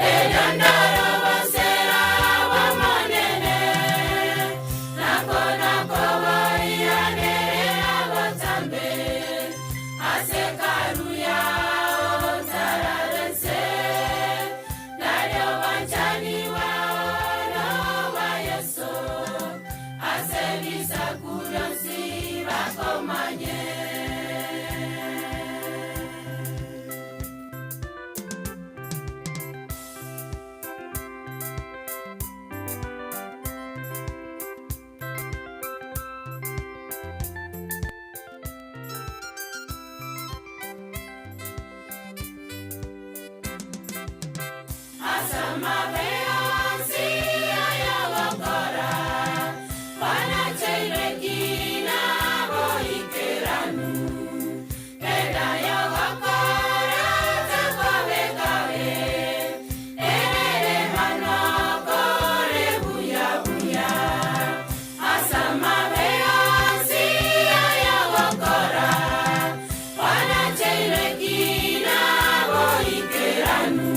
Erio ndarobosera bw'Omonene, na kona-koboiraneria botambe ase Hekalu yao ntararwe inse, nario obwanchani bwao nobwa Yeso, ase ebisaku bionsi bakomanye. Ase amabe onsi ayogokora, kwanacheirwe kina boikeranu. Kenda yogokora takobeka-be, erere mono kore buya buya. Ase amabe onsi ayogokora, kwanacheirwe kina boikeranu.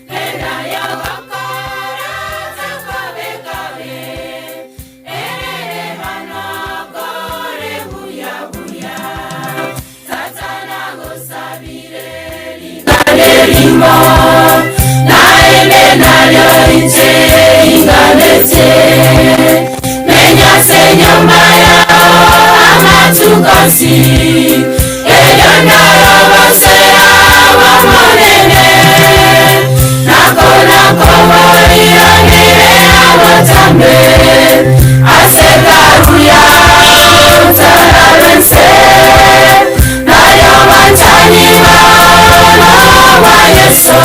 Kenda yogokora takobeka-be, erere mono kore buya buya. Tata nagosabire ring'ana erimo, naende nario inche inganetie. Menya ase enyomba yao amatuko onsi, erio ndorobosera bw'Omonene, na kona-koboiraneria botambe ase Hekalu yao ntararwe inse, nario obwanchani bwao nobwa Yeso,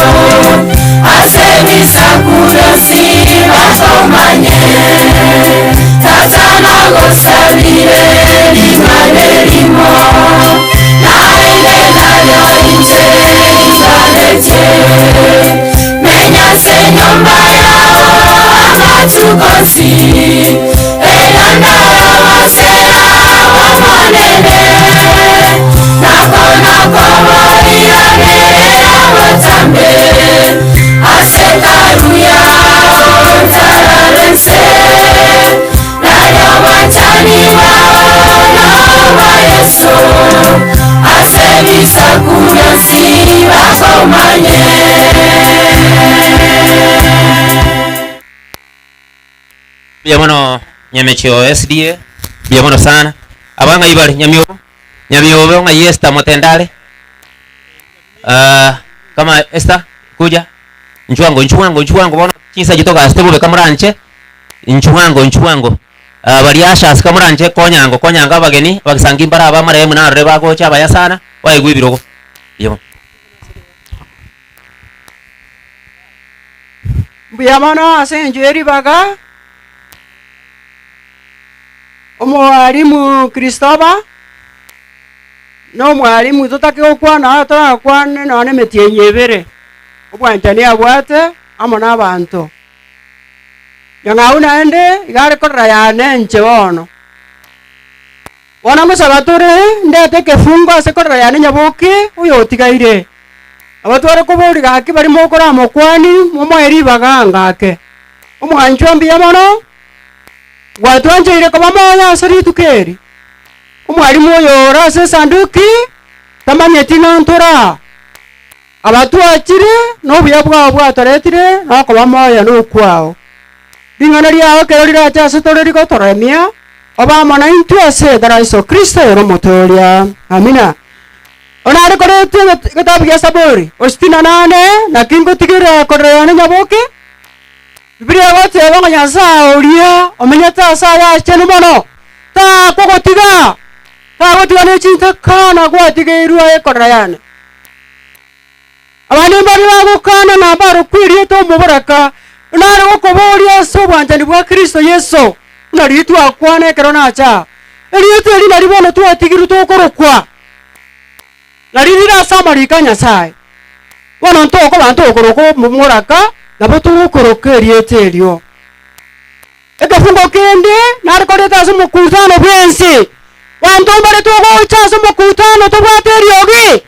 ase ebisaku bionsi bakomanye. Tata nagosabire ring'ana erimo, naende nario inche inganetie. Menya ase enyomba yao amatuko onsi, erio ndarobosera bw'Omonene, na kona-koboiraneria botambe ase Hekalu yao ntararwe inse, nario obwanchani bwao nobwa Yeso, ase ebisaku bionsi bakomanye. Mbuya mono Nyamecheo SDA, mbuya mono sana. Aba ng'ai bare Nyamiobo? Nyamiobo ng'ai Esther Motendare? Ah, kama Esther kuja nchwango nchwango nchwango bono chinsa echio togasete bobe kamoranche nchwango nchwango. Ah, baria ushers kamoranche konyango konyango abageni abagisangi mbare aba amarehemu narore bagocha abaya sana baegwe ebirogo. Mbuya mono. Mbuya mono ase engencho ye ribaga, omwalimu Christopher, na omwalimu totake gokwana aa torakwane nonya na emetienyi ebere, obwanchani abwate amo na abanto. Nyang'au naende iga are korora yane inche bono. Bono ngosaba tore ndete ekefungo ase korora yane nyaboke oyotigaire. Nabo tware koboria gaki baria mokoramokwani momoe ribaga ngake. Omwanchwa mbuya mono, gwatwancheire koba moyo ase rituko eri. Omwalimu oyo ore ase esanduki tamanyeti ng'a ntore aa. Abatwachire nobuya bwao bwatoretire nokoba moyo nokwao. Ring'ana riao ekero rirache ase tore rigotoremia, obe amo naintwe ase edara Yeso Kristo ere Omotooria. Amina. Onare koretwa egetabu gia Saburi, o sitini na nane, naki ngotigera korera yane nyaboke? Bibilia egoteba ng'a Nyasae oria omenyete ase aya achenu mono, takogotiga, tagotiga ne chintakana gwatigeirwe aye korera yane. Abande mbaria bagokana na mbarokwe erieta omoboraka, nare gokoboria ase obwanchani bwa Kristo Yeso, buna riria twakwana ekero nacha aa. Erieta eri nario bono twatigirwe tokorokwa, nario rire ase amariko a Nyasae. Bono ntokoba ntokorokwa omoraka, nabo togokoroka erieta erio. Ekefungo kende nare koreta ase omokutano bw'ense, Banto mbare togocha ase omokutano tobwate eriogi.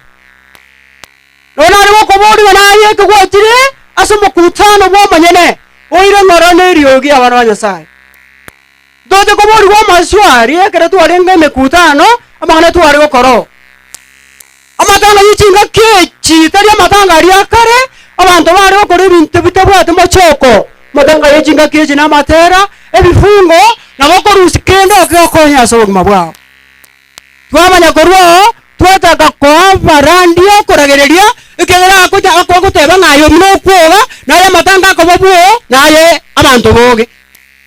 Nonya nare gokoboria ng'a naye ekegwatire ase omokutano bw'omonyene, oire ng'ora neriogi abana ba Nyasae. Ntoche koborigwa amaswali ekero twarenge emekutano, amang'ana tware gokora oo. Amatanga ye chingaki echi tari amatanga aria a kare, abanto bare gokora ebinto bitabwati mochoko. Amatanga ye chingaki echi namatera, ebifungo, nabo okorusia kende okegokonya ase obogima bwao. Twamanya korwa oo, twachaka koa abarandia okoragereria, ekiagera akocha akogoteba ng'a aye omino okwoga, naye amatanga akoba bwoo, naye abanto boge.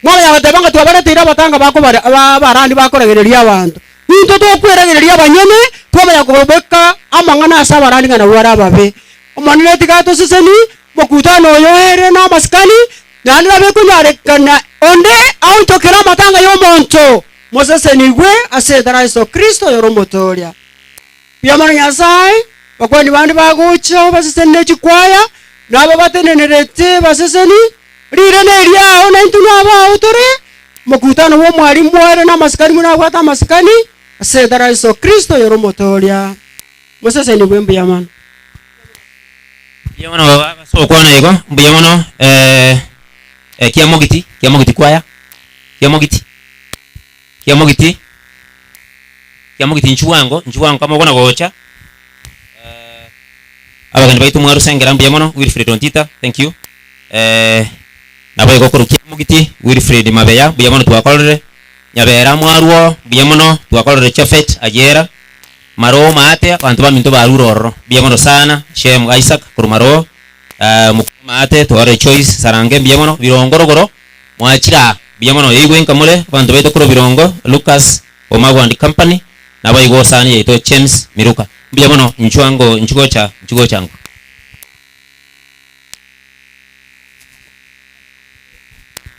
Mwamanya goteba ng'a twabareteire abatanga bakobare aba abarandi bakoragereria abanto. Intwe tokweragereria abanyene, twamanya kobeka amang'ana ase abarandi ng'a nabwo bare ababe. Omonene tiga atoseseni, mokutano oyo ere namasikani, naende nabe ekonyarekana onde aonchokere amatanga y'omonto. Mosesenigwe ase erieta ria Yeso Kristo oyore Omotooria. Mbuya mono Nyasae, abakuani bande bagocha obaseseni ne chikwaya, na aba batenenerete baseseni, riire neriao na intwe nabao tore, omokutano bw'omwalimu ere namasikani buna abwate amasikani, ase erieta ria Yeso Kristo oyore Omotooria. Mosesenigwe mbuya mono. Mbuya mono baba ase ogokwana igo, mbuya mono kiamogiti, kiamogiti kwaya, kiamogiti. Kiamogiti, kiamogiti inchuo bwango, inchuo bwango kama okona gocha, abageni baito mwarusengera mbuya mono, Wilfred Ontita, thank you, naboigo korwa Kiamogiti, Wilfred Mabeya mbuya mono twakorire, Nyabera mwarwo mbuya mono twakorire Japhet Ayiera, Maroo Maate abanto baminto barure ororo mbuya mono sana, Shem Isaac korwa Maroo, Mokua Maate twarore Joyce Sarange mbuya mono, Birongo rogoro. Mwachire aa, mbuya mono, yaigwe inka more abanto baito korwa Birongo, Lucas, Omagwa and Company, naboigo osani yaito James Miruka. Mbuya mono, inchuo ango, inchuo gocha, inchuo gocha ango.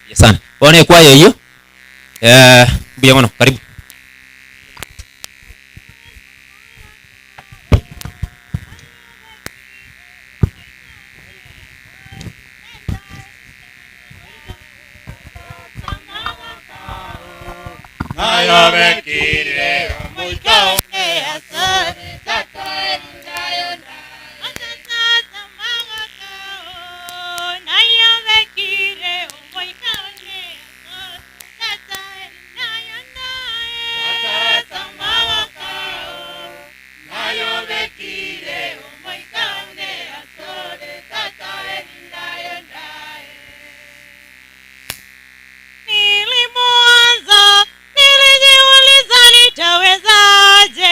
Mbuya sana. Bono ekwaya eyio, eh, mbuya mono, karibu. Nilipoanza nilijiuliza nitawezaje?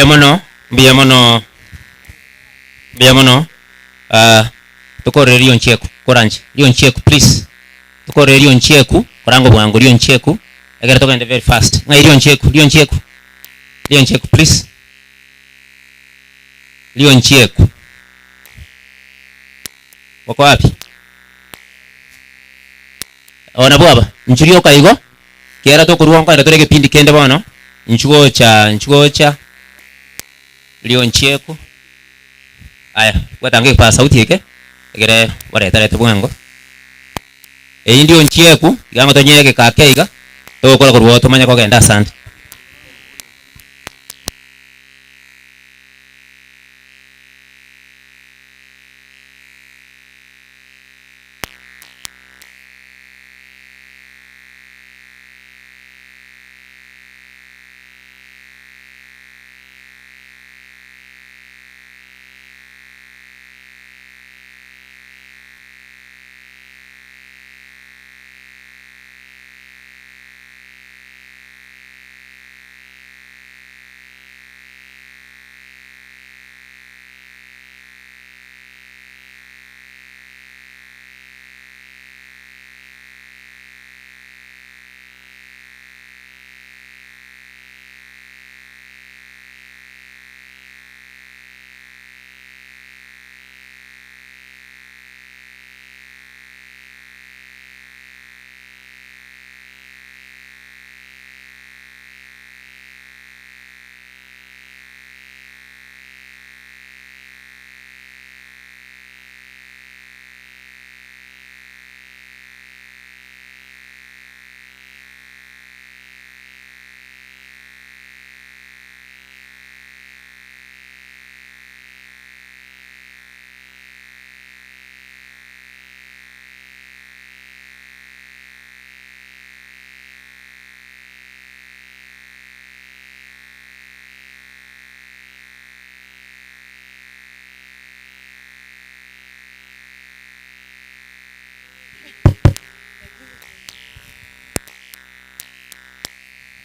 Mbuya mono, mbuya mono, mbuya mono, ah, tokorere rionchieku koranche, rionchieku please, tokorere rionchieku koranga obwango rionchieku, ekere togende very fast. Ng'ai rionchieku, rionchieku, rionchieku please, rionchieku. Wako wapi? Oo nabwo aba, inchuo rioka igo, kiagera tokorua nkoenda tore egepindi kende bono, inchuo gocha, inchuo gocha, rionchieku, aya bwatanga egepaza sauti eke, egere baretarete bwango. Eyio ndionchieku, iga ng'a tonyee egeka ake iga, togokora korwa oo tomanye kogenda asande.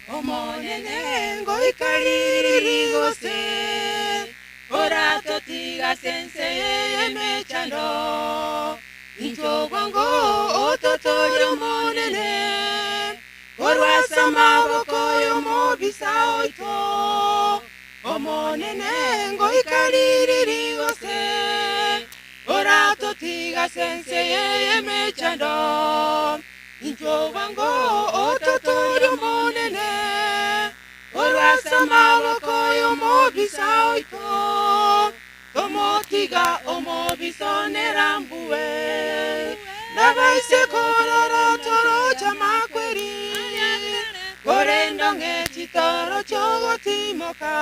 Omonene ngoika ririri gose oratotiga ase ense y'emechando? Intwe obwango ototorie Omonene korwa ase amaboko y'omobisa oito. Omonene ngoika ririri gose oratotiga ase ense y'emechando? Intwe obwango ototorie Omonene korwa ase amaboko y'omobisa oito. Tomotiga omobisa one rambue, nabaise korora toroche amakweri, korende ong'e chitoro chi'ogotimoka.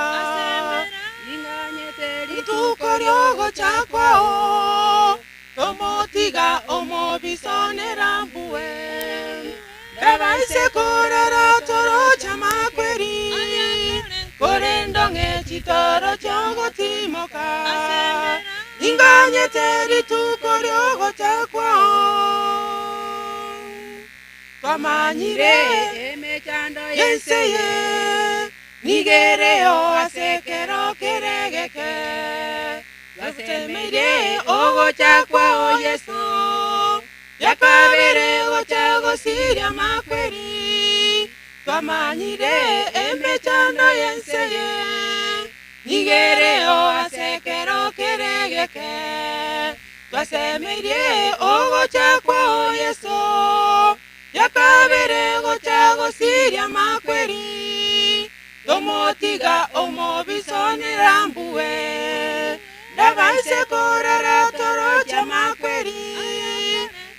Rituko ri'ogocha kwao, tomotiga omobisa one rambue, Ndabaise korora toroche amakweri, korende ong'e chitoro chi'ogotimoka. Ninganyete rituko ri'ogocha kwao. Twamanyire emechando y'ense eye, nigo ereo ase ekero kere egeke. Twasemeirie ogocha kwao Yeso. Yakabere gocha gosiria amakweri, twamanyire emechando y'ense eye, nigo ereo ase ekero kere egeke. Twasemeirie ogocha kwao Yeso, yakabere gocha gosiria amakweri, tomotiga omobisonera mbue, ndabaise korara toroche amakweri,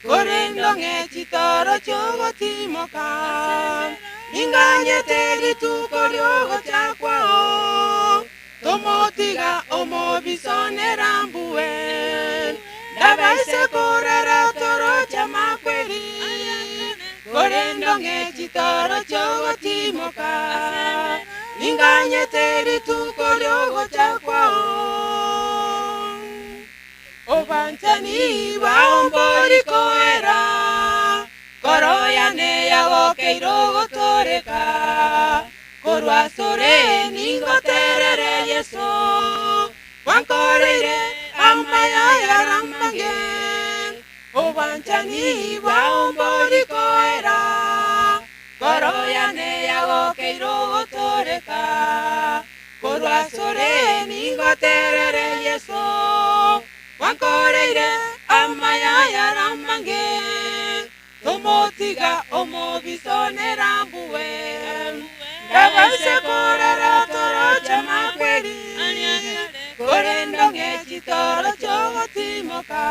korende ong'e chitoro chi'ogotimoka, ninganyete rituko ri'ogocha kwao, tomotiga omobisonera mbue, ndabaise korara toroche amakweri, korende ong'e chitoro chi'ogotimoka, ninganyete rituko ri'ogocha kwao. Obwanchani bwao mbori koera, nkoro yane yagokeire ogotooreka. Korwa asore ningoterere Yeso, gwankoreire amaya ayare amange, Obwanchani bwao mbori koera, Nkoro yane yagokeire ogotooreka. Korwa asore ningoterere Yeso, gwankoreire amaya ayare amange, Tomotiga omobisa one rambue, Ndabaise korara toroche amakweri, Korende ong'e chitoro chi'ogotimoka,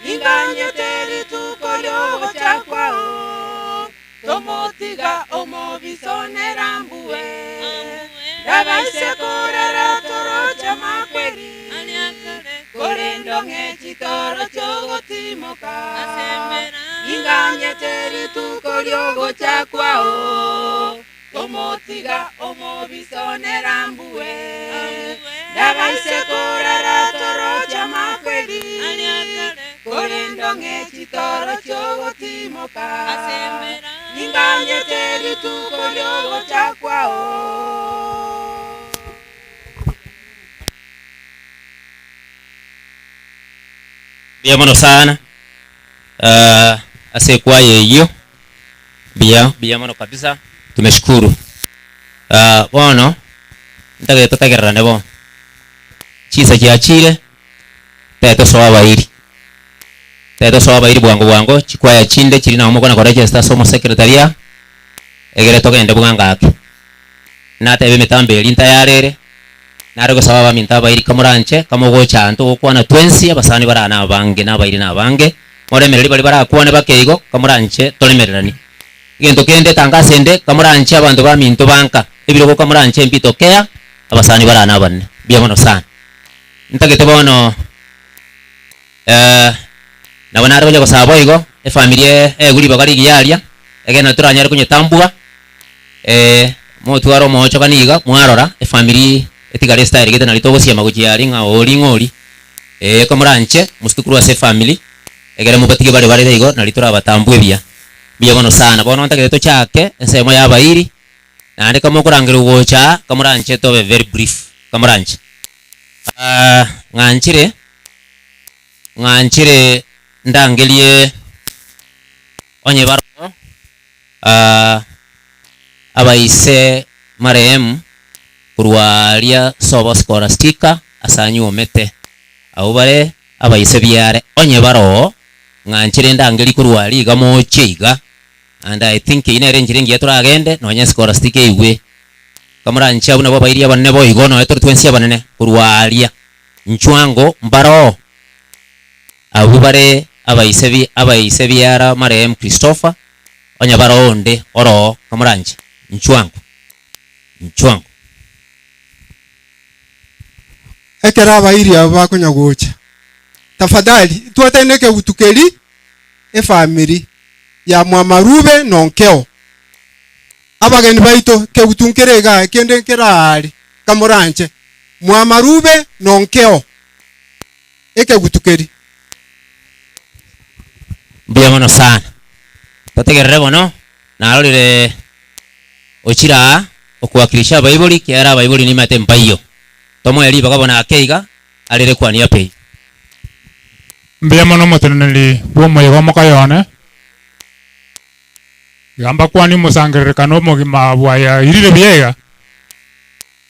Ninganyete rituko ri'ogocha kwao, Tomotiga omobisa one rambue, Ndabaise korara toroche amakweri, Korende ong'e chitoro chi'ogotimoka, Ninganyete rituko ri'ogocha kwao, Tomotiga omobisa one rambue, Ndabaise korara toroche amakweri, Korende ong'e chitoro chi'ogotimoka, Ninganyete rituko ri'ogocha kwao. Mbuya mono sana ase ekwaya eyio, mbuya mbuya mono kabisa, tumeshukuru. Bono ntagete totegererane bono, chinsa chiachire, ntagete tosoe abairi, ntagete tosoe abairi bwango bwango, chikwaya chinde chiria nabo mokona koregister ase omosecretary aa, egere togende bwango ake. Natebe emetambo eria ntayare ere, nare gosaba abaminto abairi kamoranche, kamogocha aa ntogokwana twensi, abasani bare aa nabange, na abairi nabange, moremererie baria barakwane bake igo, kamoranche toremereranie. Egento kende etangaso ende, kamoranche abanto baminto banka, ebirogo kamoranche mbitokea, abasani bare aa nabanene. Mbuya mono sana. Ntagete bono nabo nare gocha gosaba boigo, efamiri eegwe ribaga rigiya aria, egere nabo toranyare konyetambua. Motware omoochogani iga, mwarora efamiri etigare estyle gete nari togosiema gochia aria ng'a ori ng'a ori, komoranche mosike korwa ase efamiri, egere mobatige bare bare igo nari torabatambue buya. Mbuya mono sana. Bono ntagete tochake ensemo ya abairi, naende kamokorangerigwa gocha aa, kamoranche tobe very brief, kamoranche. Ng'anchire, ng'anchire ndangerie onye baroo. Abaise marehemu korwa aria sobo Scholastica ase anyuomete, abwo bare abaise biare, onye baroo, ng'anchire ndangerie korwa aria iga moche iga, and I think eyio nere enchera engiya toragende nonye Scholastica eigwe. Kamoranche abwo nabwo abairi abanene boigo nonye tore twensi abanene korwa aria, inchwango mbaroo. Abwo bare abaise bi abaise biara marehemu Christopher, onye baroo onde oroo kamoranche, inchwango, inchwango. Ekero abairi aba bakonya gocha, tafadhali twatane ekegutu keri efamiri ya Mwamarube na Onkeo. Abageni baito kegutu nkere igaa ekende nkere aare kamoranche Mwamarube na Onkeo. Ekegutu keri. Mbuya mono sana. Totegerere bono, narorire ochire aa okuwakilisha abaibori ekiagera abaibori nimanyete mbaiyo. Tomoe ribaga bono ake iga arere kwa niaba eyio. Mbuya mono omoteneneri bw'omoyega omokaye one, iga mbakwanie omosangererekano omogima bwayairire buya iga.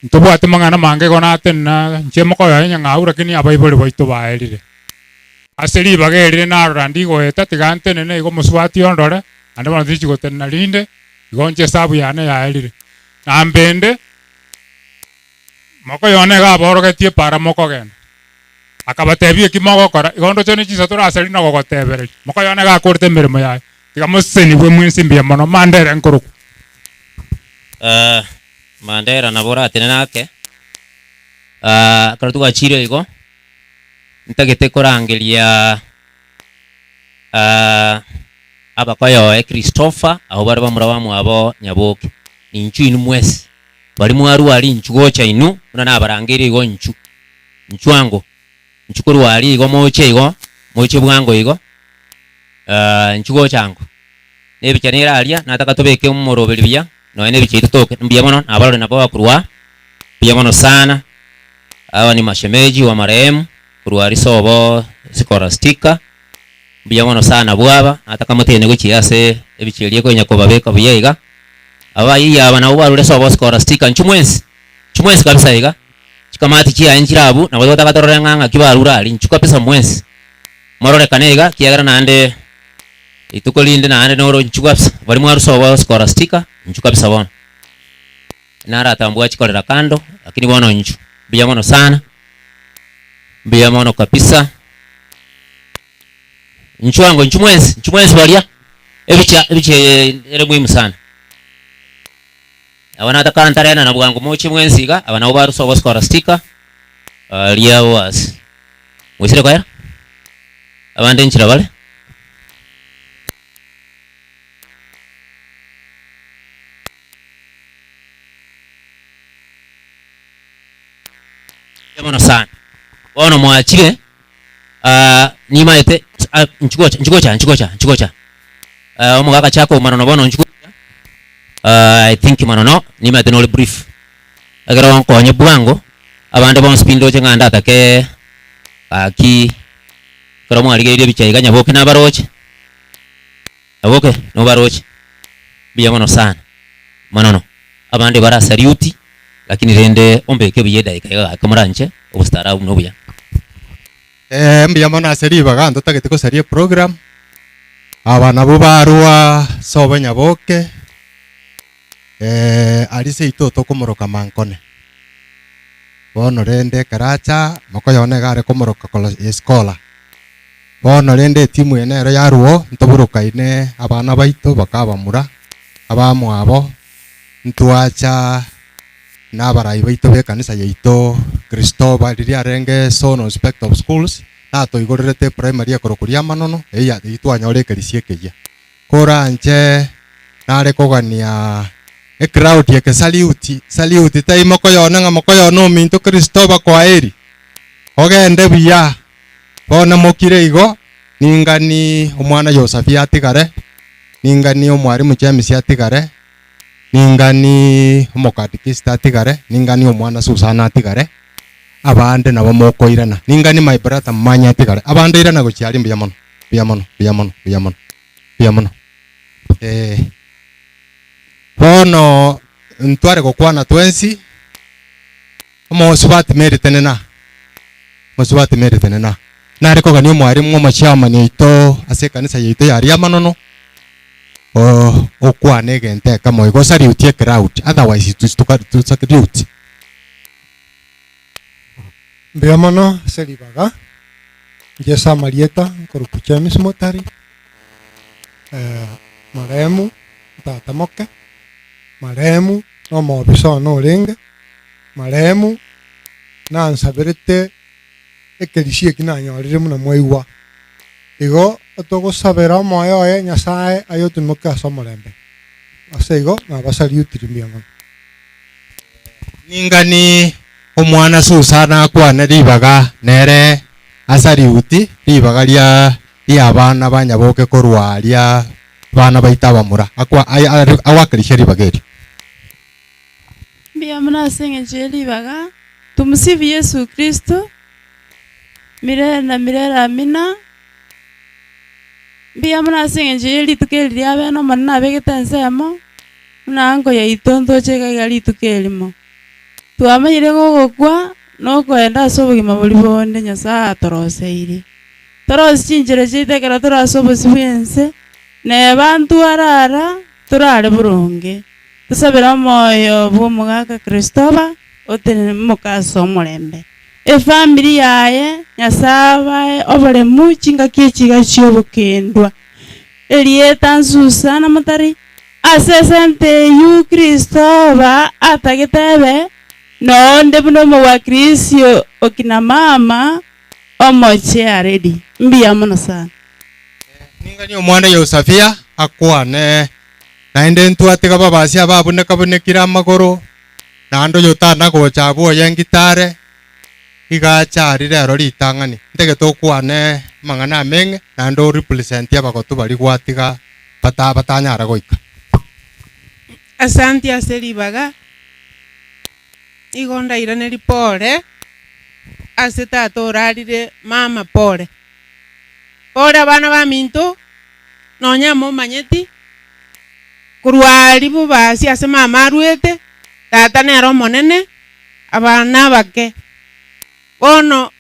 Ntobwate mang'ana mange igo natenena inche mokoyoa enyang'au lakini abaibori baito baerire. Ase ribaga erire narora ndigoeta tiga ntenene igo mosubati ondore, naende bono tichi gotenena rinde, igo inche esabu yane yaerire. Na mbende, mokoyone iga aborogetie epaara mokogenda, akabatebia eki mogokora, igo ndoche ne chinsa torasarie na gogotebereria. Mokoyone iga akorete emeremo yaye, tiga mosesenigwe mwensi mbuya mono, mandere nkorokwa. Mandera nabo oratenene ake, ekero twachire igo, ntagete korangeria abakoyoe Christopher abwo bare bamura bamwabo Nyaboke, ninchu inwe mwensi, baria mwarwa aria inchu gocha inwe, buna nabarangeire igo inchu, inchu ango, inchu korwa aria igo moche igo, moche bwango igo, inchu gocha ango. Na ebicha nere aria, nataka tobeke omoroberi buya. Nonya nebicha yaito toke mbuya mono nabarore nabo bakorwa mbuya mono sana. Aba ni mashemeji wa marehemu korwa risobo Scholastica, mbuya mono sana bwaba nataka motene gochia ase ebicha eria ekonya kobabeka buya iga. Abayiyi aba nabwo barure sobo Scholastica inchuo mwensi, inchuo mwensi kabisa iga, chikamati chiaye nchire abwo nabo togotaka torore ng'a ng'aki barure aria, inchuo kabisa mwensi, mororekane iga ekiagera naende rituko rinde naende noro inchuo kabisa, baria mwarure sobo Scholastica, inchuo kabisa bono. Naratambua chikorera kando, lakini bono inchuo, mbuya mono sana, mbuya mono kabisa. Inchuo ango inchuo mwensi, inchuo mwensi baria, ebicha ebicha eye ere muhimu sana. Aba nataka ntarena bwango moche mwensi iga, aba nabo barusa ogosikora sticker, aria boasi. Moisire koera? Abande nchera bare. Mbuya mono sana. Bono mwachire, ah, nimaete ah, nchigocha nchigocha nchigocha nchigocha. Ah, omogaka chaka omanono bono nchigocha, ah, I think manono nimaete nore brief. Ekero nkonye bwango, abande bonsi pi ndoche ng'a ndatake gaki, ekero mwarigereire ebicha iga nyaboke nabaroche, nyaboke nobaroche, mbuya mono sana, manono. Abande bara saluti, lakini rende ombeke buya edageka iga gaki moranche obostaarabu buna obuya. Eh, mbuya mono ase ribaga ntotagete gosaria eprogram, aba nabwo barwa sobo Nyaboke, aria seito tokomoroka Mankone. Bono rende ekero acha, mokoyone iga are komoroka koro Escola. Bono rende etimu eye nero yarwoo, ntoborokaine abana baito bakabamura, abamwabo, ntwacha na abarai baito b'ekanisa yaito Christoba riria arenge Zone Inspector of Schools, natoigorerete eprimary ekorokwa Riamanono, eyio eyio twanyora ekerisia ekeyia. Koranche nare kogania ecrowd eke salute, salute tai mokoyone ng'a mokoyone ominto Christoba kwaheri, ogende buya. Bono mokire igo, ningani omwana Yosafi atigare, ningani omwarimu James atigare, ningani omokatikista atigare, ningani omwana Susana atigare, abande nabo mokoirana. Ningani my brother Mmanyi atigare, abande irana gochia aria mbuya mono, mbuya mono, mbuya mono, mbuya mono, mbuya mono. Eh. Bono ntware gokwana twensi, omosubati Mary tenena. Mosubati Mary tenena. Nare kogania omwarimu omochairman oito ase ekanisa yaito ya Riamanono, o- okwane egento ekemo igo osariutie ecrowd otherwise tosariuti. Mbuya mono ase ribaga, inche ase amarieta nkorokwa James Motari, marehemu tata moke, marehemu na omobisa one orenge, marehemu nansaberete ekerisia eki nanyorire buna mwaigwa. Igo togosabera omoyo oye Nyasaye ayotumoke ase omorembe. Ase igo nabasariutiri mbuya mono. Ningani omwana Susana akwane ribaga nere asariuti ribaga ria ri'abana ba Nyaboke korwa aria bana baito abamura akwa agwakeresia ribaga erio. Mbuya mono ase engencho ye ribaga. Tumsifu Yesu Kristo milele na milele amina. Mbuya mono ase engencho ye rituko eri ria bene Omonene abegete ensemo, buna anko yaito ntoche iga iga rituko erimo. Twamanyire ng'a ogokwa na okoenda ase obogima boria bonde Nyasaye atoroseirie. Torosie chinchera chiaito ekero tore ase obosio bw'ense, neba ntwarara, torare boronge. Tosabere omoyo bw'omogaka Christopher otenene moka ase omorembe. Efamiri yaye Nyasae abae oboremu chingaki echi iga chi'obokendwa. Erieta Nsusana motari ase esente eyio Christopher atagete ebe nonde buna omowakilisi okina mama omochie already. Mbuya mono sana. Ninganie omwana Yosafia akwane. Naende ntwatiga babasi ababuneka-bunekire amagoro, naende oyotana gocha abwo oyengitare, iga acha aria rero ritang'ani. Ntagete okwane amang'ana ameng'e, naende o represent abagotu baria gwatiga bata batanyara goika. Asanti ase ribaga, nigo ndairanerie pore ase tata orarire mama pore. Pore abana baminto, nonya momanyeti, korwa aria bobasi ase mama arwete, tata nere omonene, abana abake. Bono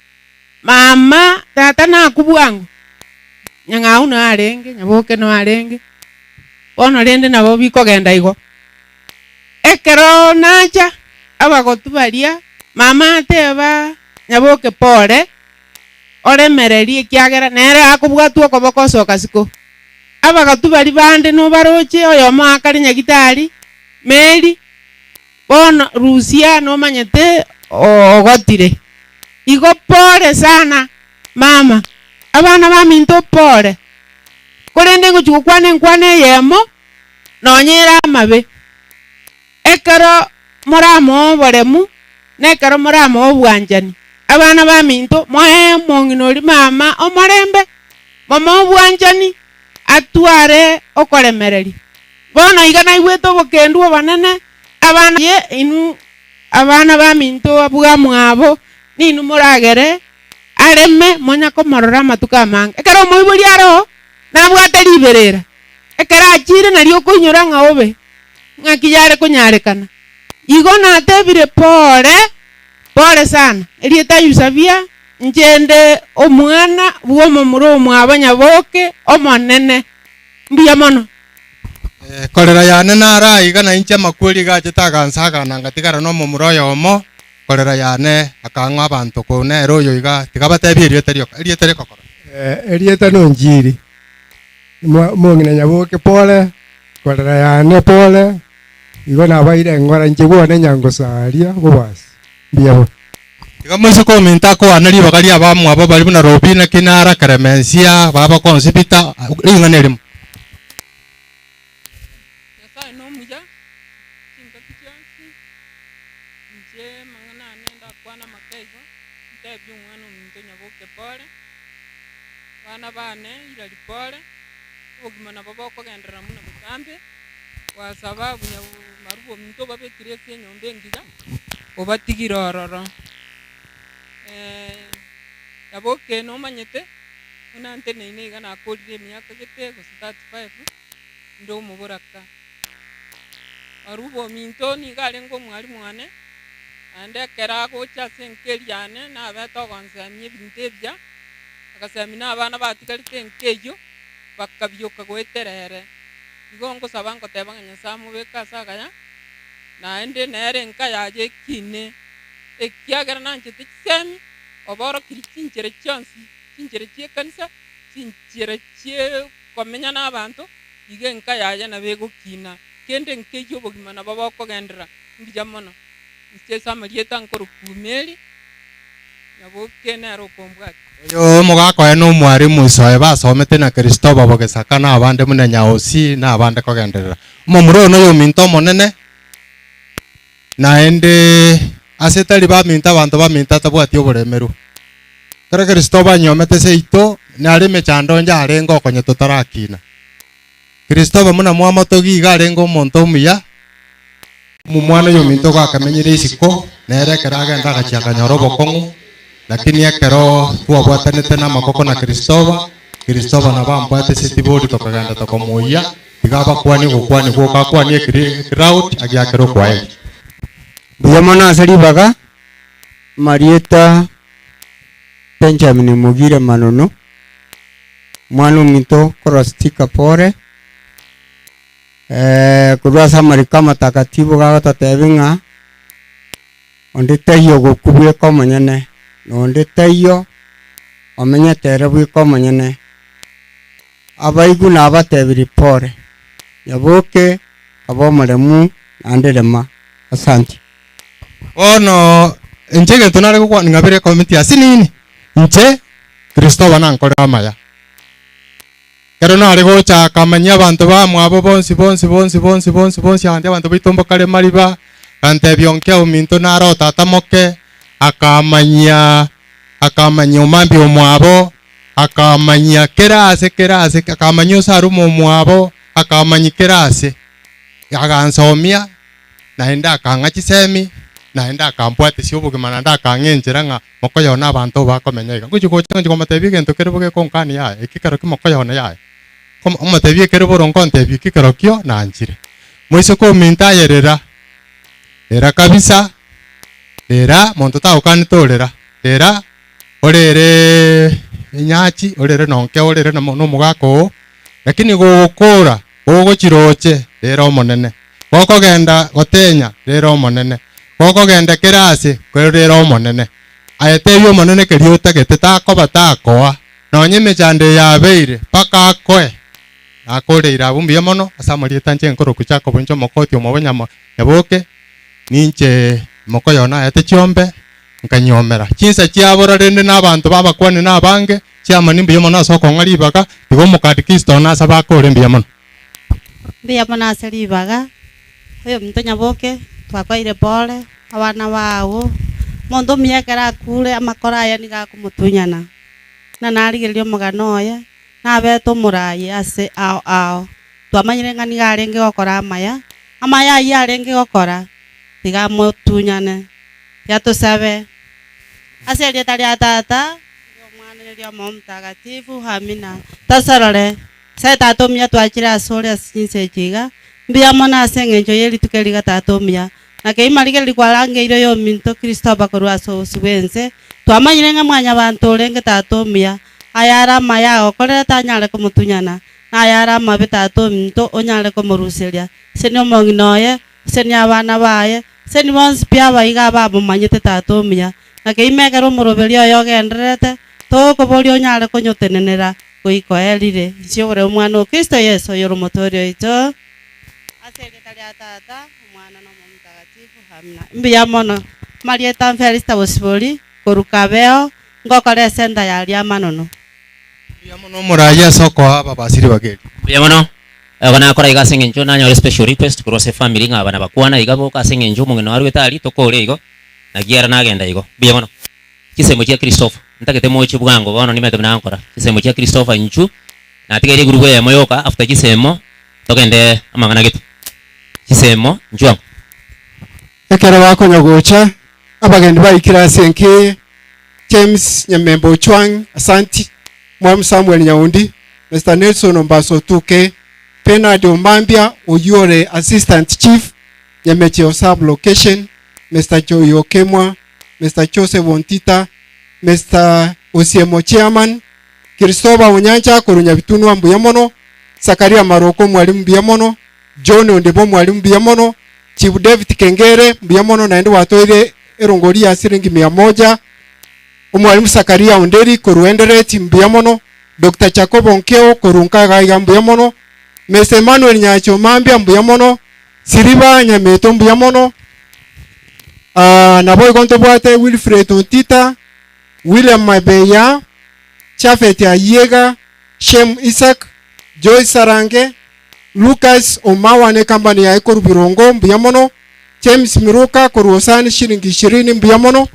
mama, tata nakwa bwango, nyang'au noyo arenge, nyaboke noyo arenge, bono rende nabo bikogenda igo. Ekero nacha, abagotu baria, mama ateba nyaboke pore, oremererie ekiagera nere akobwatwa okoboko osoka isiko. Abagotu baria bande nobaroche, oyomo akare nyagitari, Mary, Bono rusia nomanyete ogotire. Igo pore sana mama, abana baminto pore. Korende ngochia gokwana enkwana eyemo nonya ere amabe. Ekero moramoe oboremu, na ekero moramoe obwanchani, abana baminto moe omong'ina oria mama omorembe, momoe obwanchani atware okoremereria. Bono iga naigwete obokendu obonene, abana ye inwe abana baminto bwamwabo, ninwe moragere areme monya komorora amatuko amange. Ekero omoibori aroo, nabwate riberera, ekero achiire nario okoinyora ng'a obe, ng'aki yare konyarekana. Igo natebire pore, pore sana, erieta Yusabia, inche nde omwana bw'omomura omwabo Nyaboke omonene. Mbuya mono. Korera yane naro aiga, na inche amakweri iga achete agansagana, ngatigara nomomura oyomo, korera yane akang'a abanto ko nere oyo iga, tiga batebie erieta rioka, erieta rikokora. Erieta nonchiri, omong'ina Nyaboke pole, korera yane pole, igo nabaire engora inche bwane nyangosaria bobasi. Mbuya mono. Tiga moiseke ominto akoane ribaga ri'abamwabo baria buna Robina, Kinara, Keremensia, baba Konsibita, ring'ana erimo. Nyasae nomuya chingaki chionsi, inche amang'ana ane ndakwane amake igo, ntebie omwana ominto Nyaboke pore, abana bane Hilary pore, obogima nabo bokogenderera buna botambe. Kwa sababu marubo ominto obabekire ase enyomba engiya, obatigire ororo. Nyaboke nomanyete, buna nteneine iga nakorire emiaka gete gose 35, inde omoboraka. Marubo ominto nigo arenge omwalimu one, naende ekero agocha ase enka eria yane, nabete ogonsemia ebinto ebiya, agasemia na abana batigarete enka eyio, bakabioka goetera ere. Igo ngosaba ngoteba ng'a Nyasae amobeke ase agaya, naende nere enka yaye ekine, ekiagera nanchete chisemi, oborokirie chinchera chionsi, chinchera chi'ekanisa, chinchera chi'okomenya nabanto, igo enka yaye nabo egokina. Kende nkeyie obogima nabo bokogenderera. Mbuya mono. Inche ase amarieta nkorokwa Mary, Nyaboke nere okombwatia. Oyo omogaka oye nomwarimu iso oye basomete na Kristoba bogesaka na abande buna Nyaosi na abande kogenderera. Omomura oyo noyominto omonene, naende ase tari baminto abanto baminto atabwati oboremerwa. Ekero Kristoba anyomete seito, nare emechando onye arenge okonya totarakina. Kristoba buna mwamotogi iga arenge omonto omuya, Omwana oyominto igo akamenyire isiko, nere ekero agenda agachia akanyora obokong'u, lakini ekero twabwatanete namaboko na Kristoba, Kristoba nabo ambwate ase etibori tokagenda tokomoyia, tiga abakwanie ogokwania gwoka akwanie ecrowd agiakere okwaeri. Mbuya mono ase ribaga, amarieta Benjamin Mogire Manunu, omwana ominto korwa Stika pore. Korwa ase amariko amatakatifu gagototebia ng'a onde taiyo ogokwa bweka omonyene, na onde taiyo omenyete ere bweka omonyene. Abaigwa nabatebirie pore, nyaboke kabe omoremu naende rema. Asanti. Bono inche egento nare gokwana ng'abere ekomiti ase nini, inche Kristo nankore amaya. Ekero nare gocha akamanyia abanto bamwabo bonsi bonsi bonsi bonsi bonsi bonsi agantia abanto baito mbakare mariba, agantebia onkea ominto nare o tata moke, akamanyia akamanyia omambia omwabo, akamanyia kera ase kera ase akamanyia ase aruma omwabo, akamanyia kera ase. Agansomia, naende akang'a chisemi, naende akambwatesia obogima naende akang'a enchera ng'a mokoyona abanto bakomenya iga. Ngochia gocha ngochia komotebia egento kere bobe gekonkania yaya, eki ekero ki mokoyona yaya. Kom omotebie ekere boronge ontebie eki kerokio nanchire. Moiseke ominto aye rera, rera kabisa, rera monto tagokanete orera, rera orereee enyachi, orere nonke orere na omogaka oo, lakini gogokora gogochiroche rera Omonene, gokogenda gotenya rera Omonene, gokogenda kera ase rera Omonene. Aye tebia Omonene keria otagete takoba takoa, nonya emechando eye yabeire mpaka akoe. Nakoreire abwo mbuya mono ase amarieta inche nkorokwa Jacob inche omokoti omwabo nyama nyaboke, ninche mokoyo one aete chiombe nkanyuomera. Chinsa chiabora rende na abanto b'abakuani na abange, chiamani mbuya mono ase okong'a ribaga, tiga omokadikista one asabe akore mbuya mono. Mbuya mono ase ribaga, oyominto nyaboke, twakoeire pole, abana bao, omonto omuya ekero akure amakoro aye nigo akomotunyana. Buna narigereria omogano oye, nabete omoraai ase ao ao, twamanyire ng'a nigo arenge gokora amaya, amaya ayio arenge gokora, tiga amotunyane. Tiga tosabe. Ase erieta ria Tata, na Omwana, na eria Omoyo Omotagatifu. Amina. Tosorore, Nyasae Tata omuya twachire asore ase chinsa echi iga, mbuya mono ase engencho ye rituko eri iga Tata omuya. Na keima rigereria kwarangeire oyominto Kristoba korwa ase obosio bw'ense, twamanyire ng'a mwanyabanto orenge Tata omuya, ayare amaya agokorere tanyare komotunyana, na ayare amabe Tata ominto onyare komoruseria. Senia omong'ina oye, Senia abana baye, senia bonsi pi abaiga abamomanyete Tata omuya, na keima ekero omoroberi oye ogendererete, togokoboria onyare konyotenenera goika oerire. Inche ore Omwana o Kristo Yeso, oyore Omotoori oito. Ase erieta ria Tata, Omwana, na Omoyo Omotagatifu. Amina. Mbuya mono. Amarieta Felista Bosibori, korwa Kabeo, ngokora esenta ya Riamanono. Mbuya mono omoraai ase okoa ababasi ribaga eri. Mbuya mono. Igo nakora iga ase eng'encho nanyore special request korwa ase efamiri ng'a aba nabakwana iga boka ase eng'encho omong'ina arwete aria tokore igo, naki ere nagenda igo. Mbuya mono. Chisemo chia Christopher, ntagete moche bwango bono nimanyete buna nkora. Chisemo chia Christopher inchuo, natigaire egurubu eyemo yoka after chisemo togende amang'ana gete. Chisemo inchuo ango. Ekero bakonya gocha, abagendi baikire ase enka eye, James Nyamemba Ochwang, Asanti, Mwalimu Samuel Nyaundi, Mister Nelson Ombaso Otuke, Bernard Omambia oyio ore Assistant Chief, Nyamecheo Sub Location, Mister Joy Okemwa, Mister Joseph Ontita, Mister Osiemo Chairman, Christopher Onyancha korwa Nyabitunwa mbuya mono, Zakaria Maroko mwalimu mbuya mono, John Ondibo mwalimu mbuya mono, Chief David Kengere mbuya mono naende gwatoire erongori ya siringi mia moja, Omwalimu Zakaria Onderi korwa Endereti mbuya mono, Doctor Jacobo Nkeo korwa Nkagaiga mbuya mono, Mister Emmanuel Nyacho Mambia mbuya mono, Siriba Nyameto mbuya mono, ah, naboigo ntobwate Wilfred Ontita, William Mabeya, Japhet Ayiega, Shem Isaac, Joyce Sarange, Lucas Omawa ne company yaye korwa Birongo mbuya mono, James Miruka korwa Osani shilingi ishirini mbuya mono.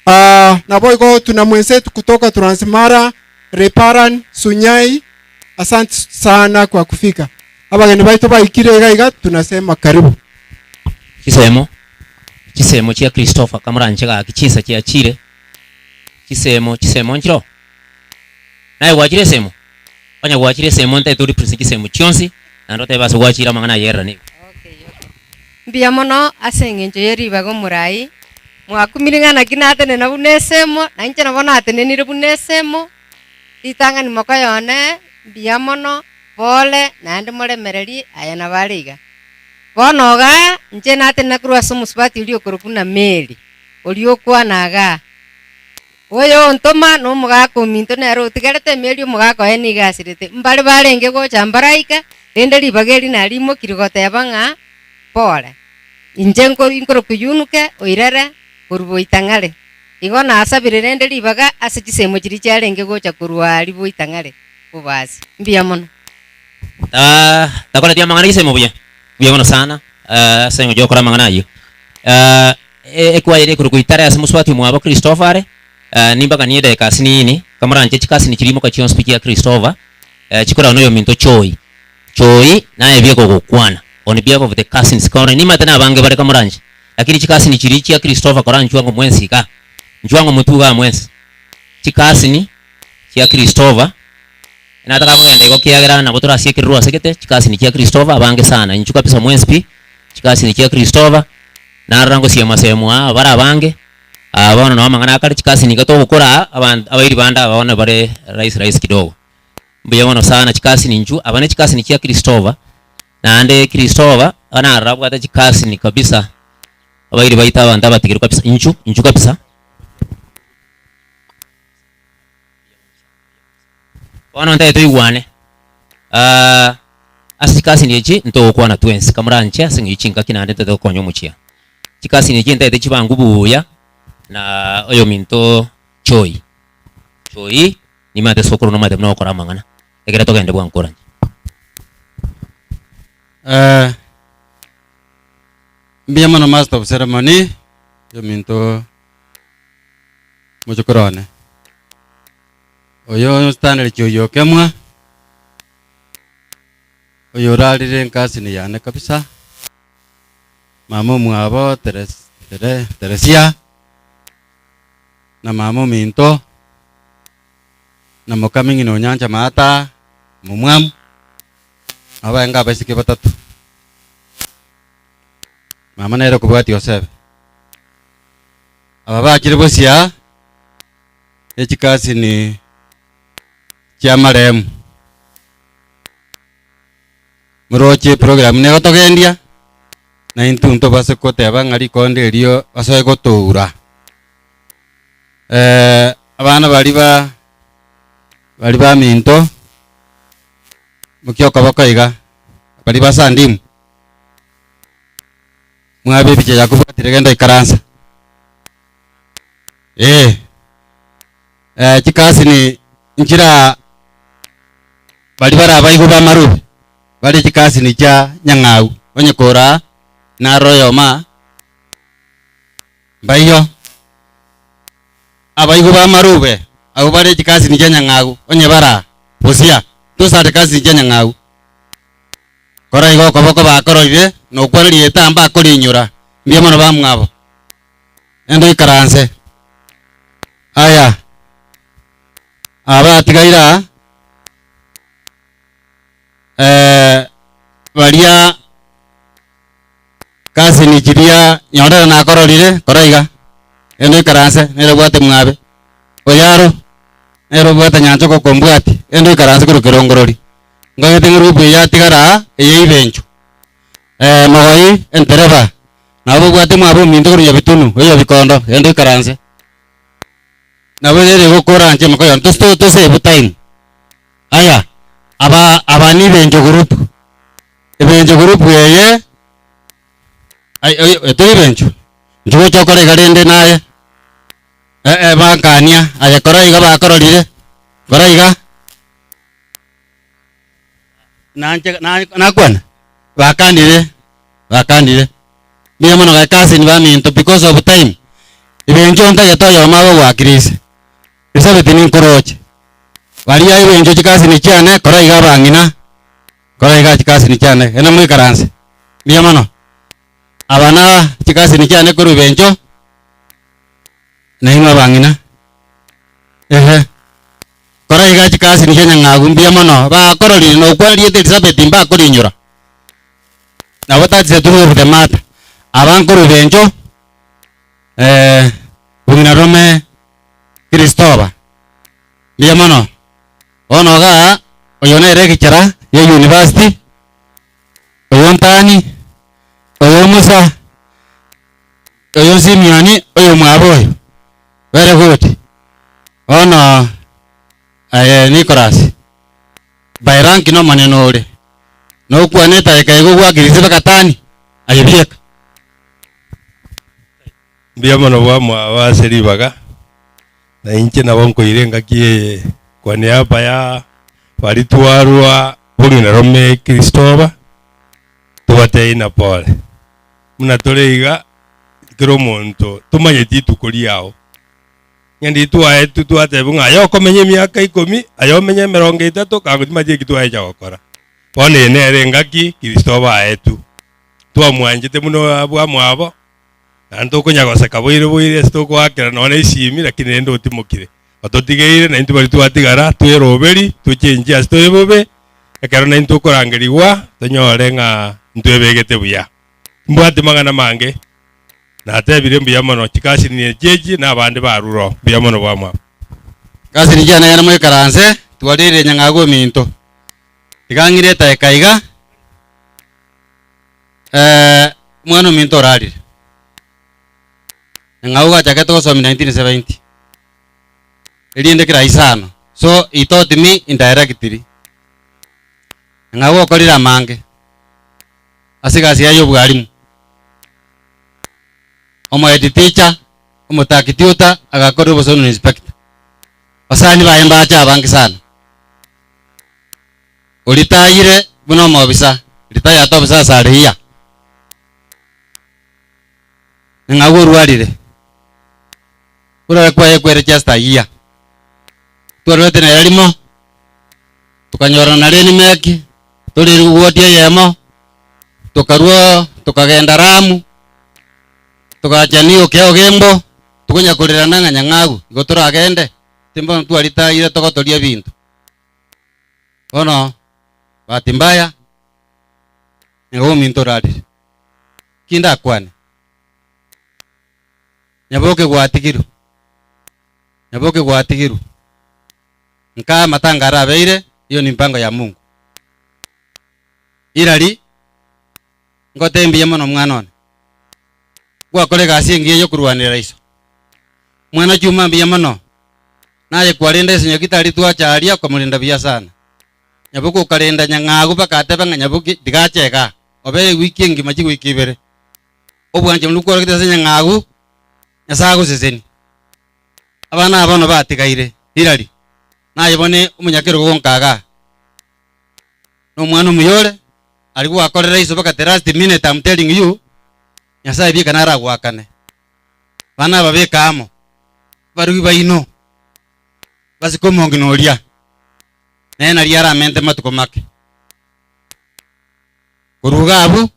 Ah, naboigo tuna mwenzetu kutoka Transmara, Reparan, Sunyai, asante sana kwa kufika. Abageni baito baikire iga iga tunasema karibu. Chisemo, chisemo chia Christopher kamoranche gaki chinsa chiachire, chisemo chisemo nchiroo? Naye gwachire esemo? Onye gwachire esemo ntaete o represent chisemo chionsi, naende otebe ase gwachire amang'ana ayerera nigo. Mbuya mono ase eng'encho ye ribaga omorai, mwakumire ng'a naki natenena buna esemo, na inche nabo natenenire buna esemo, ritang'ani mokoyone mbuya mono, pole, naende moremererie, aya nabo are iga. Bono igaa, inche natenena korwa ase omosubati oria okorokwa buna Mary, oria okwana igaa. Oyo ontoma nomogaka ominto nere otigarete emeri omogaka oye nigo asirete. Mbare barenge gocha mbaraika, rende ribaga eri narimokirie goteba ng'a pore. Inche nkorokwa Yunuke oirere korwa boitang'are. Igo nasabire rende ribaga ase chisemo chiria chiarenge gocha korwa aria boitang'are bobasi. Mbuya mono. Takoreti amang'ana gisemo buya, buya mono sana ase eng'encho yokora amang'ana ayio. Ekwaya eria ekorokwa Itare ase mosubati omwabo Christopher are, nimbaganie edakika ase nini, kamoranche chikasini chiria imoka chionsi pi chia Christopher, chikoragwa na oyominto Choi. Choi naye bieka ogokwana on behalf of the cousins kore nimate nabange bare kamoranche lakini chikasini chiria chia Christopher koranchwe ango mwensi igaa nchwe ango motwe igaa mwensi chikasini chia Christopher nataka kogenda igo kiagera nabo torasiekererwe ase gete chikasini chia Christopher abange sana inchu kabisa mwensi pi chikasini chia Christopher narora ngosiema sehemu aa bare abange aa bono noo amang'ana akare chikasini iga togokora aa abanto abairi bande aba bono bare rahisi rahisi kidogo. Mbuya mono sana chikasini inchuo, aba ne chikasini chia Christopher, naende Christopher narora abwate chikasini kabisa, abairi baito abanto abatigeru kabisa, inchuo inchuo kabisa. Bono ntaete toigwane ase chikasini echi ntogokwana twensi kamoranche ase eng'encho chingaki naende ntaete gokonya omochie. Chikasini echi ntaete chibangu buya na oyominto Joy, Joy. Nimanyete sokoro nomanyete buna ogokora amang'ana, ekero togende bwango koranje. Eh, mbuya mono master of ceremony, ominto mochokoro one. Oyo Stanley Chioyio Okemwa, oyo orarire enkasini yane kabisa, mama omwabo Teres- Tere- Teresia, na mama ominto, na mokame ng'ina onyancha maata, omomwamu, nabo barenge abaiseke batato. Mama nere okobwatia Yosefu. Aba bachire bosio aa, ne chikasini chi'amaremu. Moroche eprogram negotogendia, na intwe ntobase goteba ng'a rikondo erio basoe gotoura. Abana baria ba baria baminto, mokia okoboko iga, baria ba Sandimu, mwabe ebicha yakobwatire genda ikaransa. Eh, chikasini nchira baria bare abaigwa b'amarube, bare chikasini chia nyang'au, onye koraa naro oyomo aa. Mbaiyo abaigwa b'amarube, abwo bare chikasini chia nyang'au, onye bara bosia, tosare kasini chia nyang'au. Kora igo okoboko bakoroire, na okwana rieta mbakorinyora, mbuya mono bamwabo. Enda oikaranse. Aya, aba atigaire aa, baria. Kasini chiria nyorere nakororire, kora iga, genda oikaranse, nere obwate mwabe. Oyaro, nere obwate nyanchoka okombwatia, genda oikaranse korwa kerongorori. Nkagete ng'a erubu eye yatigara aa, eye ibencho. Mogoi, entereba, nabo obwate mwabe ominto korwa Nyabitunu, oyo Bikondo, genda oikaranse. Nabo ere egokora inche mokoyona, tosi tosave time. Aya, aba aba nibencho group. Ebencho group eye, ai ai etari ebencho, inche gocha okora iga rende naye, eh eh bankania, aye kora iga bakororire, kora iga, nanche na nakwana, bakanire bakanire, mbuya mono gaki cousin baminto because of time, ebencho ntagete oyomo abe ogwakire ise, Elizabeth ninkoroche, baria ebencho chikasini chiane, kora iga abang'ina. Kora iga chikasini chiane, genda moikaranse. Mbuya mono. Aba na chikasini chiane korwa ebencho, na inwe abang'ina. Ehe. Kora iga chikasini chia nyang'agu, mbuya mono. Bakororire na okwana rieta Elizabeth mbakorinyora. Nabo that's the truth of the matter. Aba nkorwa ebencho, bong'ina rome Christopher. Mbuya mono. Bono igaa, oyo nere egichera ya university, oyo Ntani, oyo Musa, oyo Simioni, oyo mwabo oyo. Very good. Bono aye Nicholas, by rank nomonene ore, nokwane edageka iga ogwakirisia mpaka tani, aye bieka. Mbuya mono bwamwabo ase ribaga. Na inche nabo nkoira engaki eye kwa niaba ya baria twarwa bong'ina rome Kristoba, tobatebie na pole. Buna tore iga, kera omonto tomanyeti rituko riao. Ng'a ndiri twaetwe twatebiwa ng'a aye okomenya emiaka ikomi, aye omenye emerongo etato, kago timanyeti eki twaecha gokora. Bono eye nere engaki Kristo obaetwe. Twamwanchete buna abwamwabo, naende tokonya goseka boire boire ase tokoakera nonya na esimi lakini rende otimokire. Ototigeire naintwe baria twatigara tweroberi, tochenchie ase tore bobe, ekero naintwe tokorangerigwa tonyore ng'a ntwebegete buya. Timbwati mang'ana mange, natebire mbuya mono chikasini echi echi na abande barure oo. Mbuya mono bwamwabo. Kasini chiane genda moikaranse, twarire nyang'agu ominto. Tiga ng'ire etaeka iga, omwana ominto orarire. Nyang'au gachakete gosomia 1970, erinde kera isano, so he taught me indirectly. Nyang'au okorire amange ase egasi yaye ya obwalimu, omo head teacher, omotaki tutor, agakorire obosoni inspector. Basani baye mbache abange sana. Oritayire buna omobisa, retired officer ase are here. Ng'a agwo orwarire, orware kwaye kwere just a year. Twarwete nere rimo, tokanyorana na Renimeki, tore ward eyemo, tokarwa tokagenda Lamu, togacha New Keogembo, tokonya korerana ng'a Nyang'au igo toragende, timbono twaritayire togotoria ebinto. Bono bahati mbaya, nigo ominto orarire. Ki ndakwane? Nyaboke gwatigirwe, Nyaboke gwatigirwe, nkaa amatanga arabeire, hiyo ni mpango ya Mungu. Irari, ngotebie mbuya mono omwana one, gwakora egasi engiya yokorwanera iso. Mwana Chuma mbuya mono, naye kwarenda iso nyagitari twacha aria okamorenda buya sana. Nyaboke okarenda nyang'agu mpaka atebe ng'a Nyaboke tiga ache igaa, obe ewiki engima chiwiki ibere. Obwanchani boria kwarogete ase nyang'agu, Nyasae agosesenie. Abana aba bono batigaire, Hillary, naye bono omonyakerogo gonka igaa, na omwana omuya ore, aria gwakorera iso mpaka the last minute am telling you, Nyasae bieka naragoakane. Abana aba beka amo, abarugi baino, basike omong'ina oria. Nere nario aramente matuko make. Korwa iga abwo,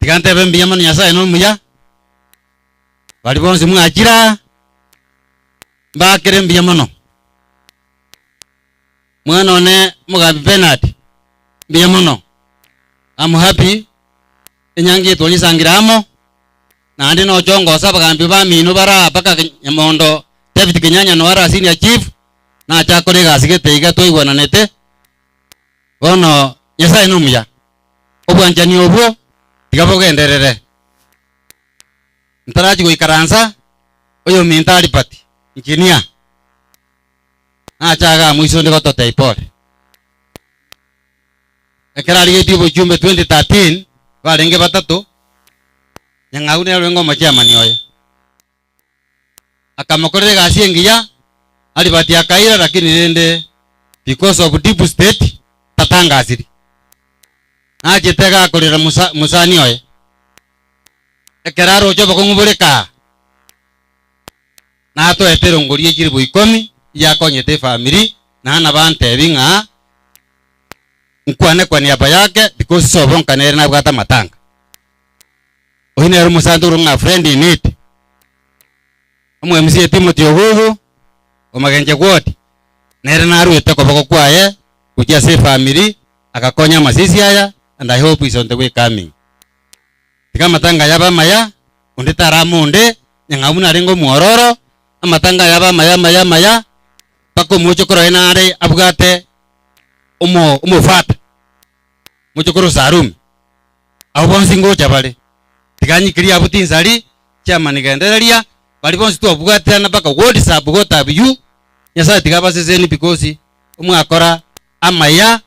tiga ntebe mbuya mono Nyasaye nomuya, baria bonsi mwachire aa, mbakere mbuya mono. Mwana one Omogambi Bernard, mbuya mono, am happy, enyangi eye twanyesangire amo. Naende nochongosa abagambi bamino bare aa mpaka Nyamondo David Kenyanya noyo ara senior chief, nache akore egasi gete iga twaigwananete. Bono Nyasaye nomuya, obwanchani obwo tiga bogenderere. Ntarachi goikaransa, oyominto Albert engineer, nache igaa moiso onde gototebia pole. Ekero arigetie obochumbe 2013, barenge batato, Nyang'au nere orenge omochairman oye. Akamokorera egasi engiya, Albert akaira lakini rende because of deep state tatangasiri. Nachete iga akorera musa mosani oye, ekero aroche obokong'u bore kaa, natoete erongori ye chilifu ikomi eyakonyete efamiri, naende nabo antebi ng'a nkwane kwa niaba yake because sobo nka nere nabwate amatanga. Oyio nere omosanto ore ng'a friend in need. Omo MCA Timothy Ogugu, Omagenche ward, nere naruete okoboko kwaye gochia ase efamiri agakonya amasisi aya and I hope is on the way coming. Tiga amatanga aya abe amaya, onde tarama onde, nyang'au buna arenge omwororo, amatanga aya abe amaya amaya amaya, mpaka omochokoro oye nare abwate omo omofata, mochokoro Salome, abwo bonsi ngocha bare. Tiga nyikerie abwo tinsari, chairman gendereria, baria bonsi twabwaterana mpaka ward sub what have you, Nyasaye tiga abaseseni because omwakora amaya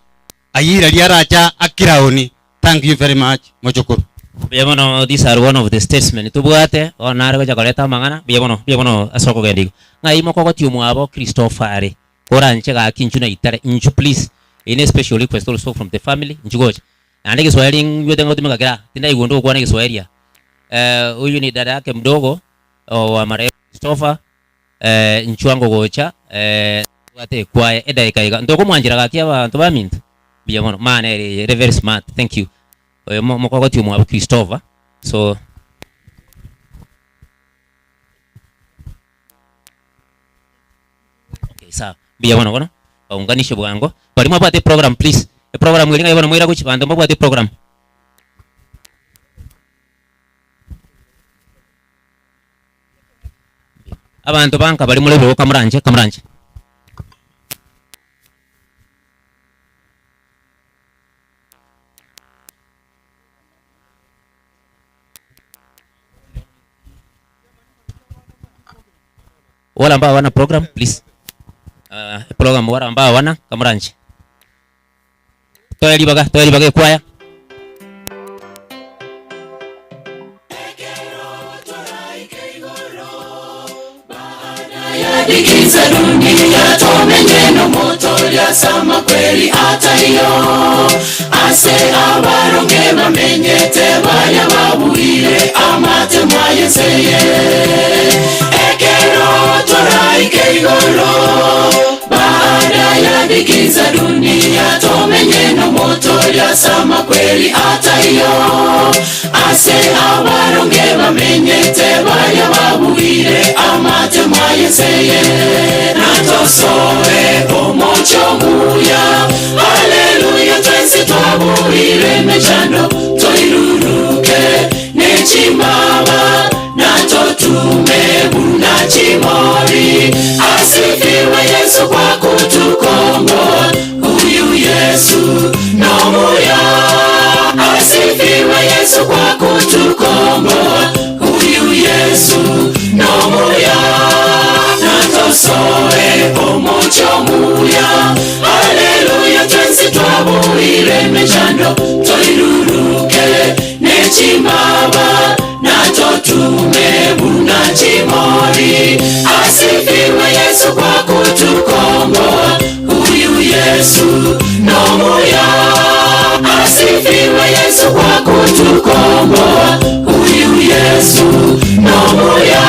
ayio riria aracha akiraoni. Thank you very much mochokoro. Mbuya mono these are one of the statesmen tobwate bono nare gocha koreta amang'ana mbuya mono mbuya mono ase okogenda igo. Ng'ai mokogotia omwabo Christopher are koranche gaki inchu naitare inchu please eye ne special request also from the family inchu gocha. Naende egeswahili ngwete ngotumeka kera tindaigwa onde ogokwana egeswahili aa. Huyu ni dada yake mdogo wa marehemu Christopher. Eh, inchuo ango gocha, eh, tobwate ekwaya edaika iga. Ntokomwanchera gaki abanto baminto? Mbuya mono. Maana ere eye, ere very smart. Thank you. Oyo mo- mokogoti omwabo Christopher. So, okay, sawa. Mbuya mono bono. Baunganishe bwango. Baria mwabwate eprogram please. Eprogram eria ng'ai bono moira gochia banto mbabwate eprogram. Abanto banka baria more boka moranche kamoranche. Wale ambao hawana program please. Uh, program wale ambao hawana kamoranche. Toe ribaga, toe ribaga ekwaya. Dikiza dunia tomenye nomotoria ase amakweri ataiyo ase abaronge bamenyete baria babuire amatemo ayenseye ekero toraike igoro baada ya dhiki za dunia tomenye nomotoria ase amakweri ataiyo ase abaronge bamenyete baria babuire amatemo ayenseye natosoe omocho muya haleluya twensi twabuire emechando toiruruke nechimbaba natotume buna chimori asifiwe Yesu kwa kutukomboa huyu Yesu nomuya asifiwe Yesu kwa kutukomboa huyu Yesu nomuya natosoe omocho muya haleluya twensi twabuire emechando toiruruke nechimbaba natotume buna chimori asifiwe Yesu kwa kutukomboa huyu Yesu nomuya asifiwe Yesu kwa kutukomboa huyu Yesu nomuya.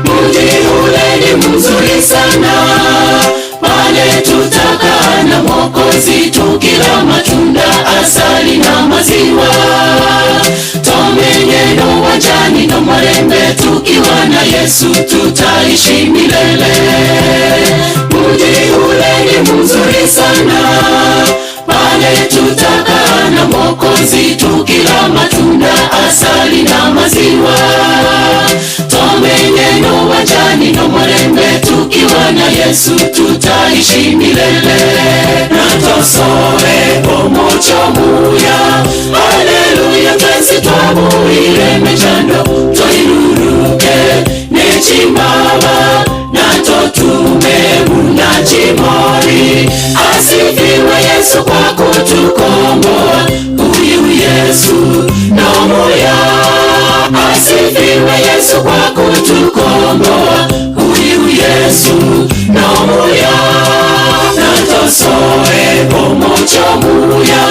Mji ule ni mzuri sana, pale tutakaa na Mwokozi tukila matunda, asali na maziwa. Tomenye no wanjani no marembe, tukiwa na Yesu tutaishi milele. Mji ule ni mzuri sana, pale tutakaa na Mwokozi tukila matunda, asali na maziwa. Tomenye no wanjani no marembe, tukiwa na Yesu tutaishi milele. Natosoe omocho muya, haleluya twensi twabuire mechando, toiruruke nechimbaba natotume buna chimori asifiwe Yesu kwa kutukomboa huyu Yesu nomuya asifiwe Yesu kwa kutukomboa huyu Yesu nomuya natosoe omocho muya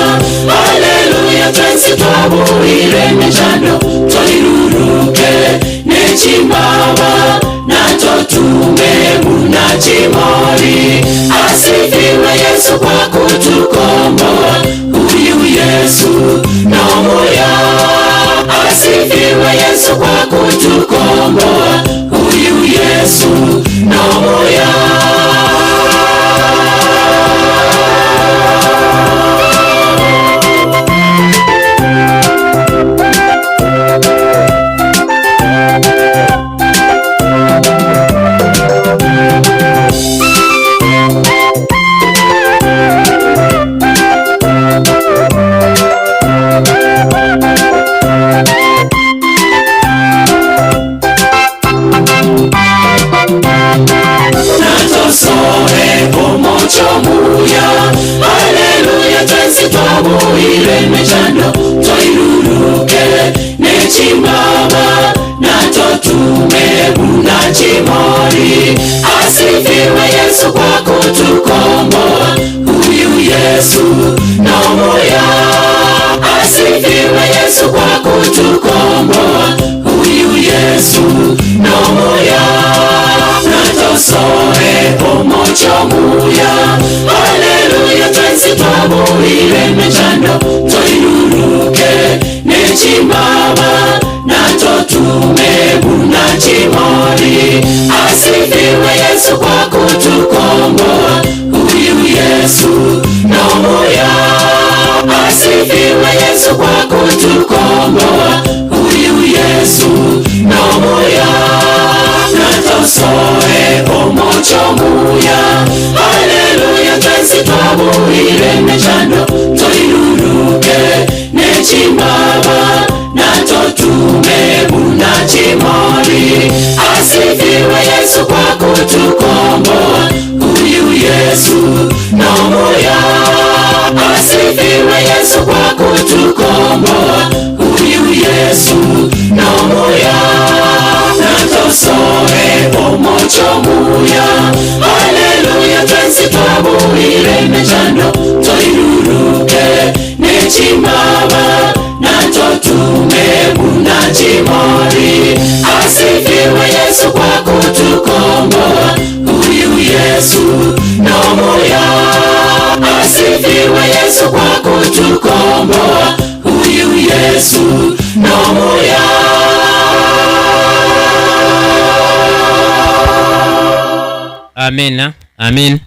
haleluya twensi twabuire mechando toiruruke nechimbaba natotume buna chimori asifiwe Yesu kwa kutukomboa huyu Yesu nomuya asifiwe Yesu kwa kutukomboa huyu Yesu nomuya. nomuya. Asifiwe Yesu kwa kutukomboa, huyu Yesu nomuya. Natosoe omocho muya, haleluya twensi twabulire mechando, toiruruke nechimbaba natotume bunachimori. Asifiwe Yesu kwa kutukomboa, huyu Yesu nomuya. Asifiwe Yesu kwa kutukomboa, huyu Yesu nomuya. Natosoe omocho muya, haleluya twensi twabulire mechando, toiruruke nechimbaba natotume bunachimori. Asifiwe Yesu kwa kutukomboa, huyu Yesu nomuya. Asifiwe Yesu kwa kutukomboa, huyu Yesu nomuya. Natosoe omocho muya, haleluya twensi twabulire mechando, toiruruke nechimbaba natotume bunachimori. Asifiwe Yesu kwa kutukomboa, huyu Yesu nomuya. Asifiwe Yesu kwa kutukomboa, huyu Yesu nomuya. Amen. Amen.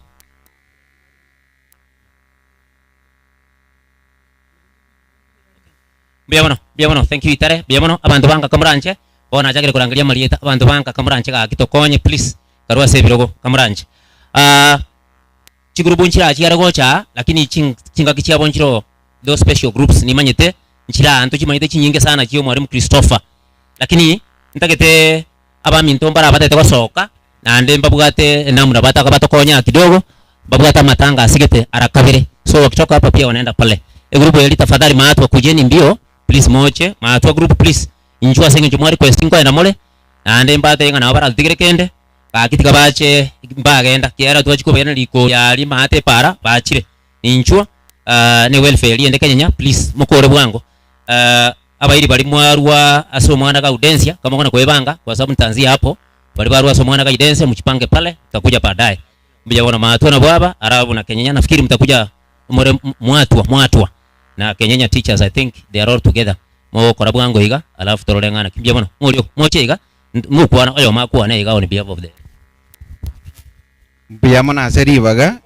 Mbuya mono, mbuya mono. Thank you Itare. Mbuya mono. Abanto banga kamoranche. Bono nachakire korangeria amarieta. Abanto banga kamoranche gaki tokonye please. Karwa ase ebirogo kamoranche. Ah, chigurubu nchira chiare gocha aa, lakini ching chingaki chiabo nchiro those special groups nimanyete nchire aa ntochimanyete chinyinge sana chia omwalimu Christopher. Lakini ntagete abaminto mbare abatete gosoka naende mbabwate enamna bataka batokonya kidogo babwate amatanga asigete ara kabere so wakitoka hapa pia wanaenda pale egroup eri tafadhali maatwa kujeni mbio please moche maatwa group please inchuo ase eng'encho mwa request nkoenda more naende mbatebie ng'a nabo baratotigere kende gaki tiga bache mbagenda kiagera twachia kobairana riko riaria maate epara bachire inchuo ne welfare eria ende kenyenya please mokore bwango Abairi baria mwarua ase omwana Gaudensia, kama okona kwebanga, kwa sababu nitaanzia hapo, baria barua ase omwana Gaudensia mjipange pale, tutakuja baadaye. Mbuya bono maatwa nabwo aba, arabu na Kenyenya, nafikiri mtakuja more mwatwa, mwatwa na Kenyenya teachers, I think they are all together. Mogokora bwango iga, alafu torore ng'a naki. Mbuya mono, ng'oria moche iga, mokwana, oyomo akwane iga on behalf of the. Mbuya mono ase ribaga,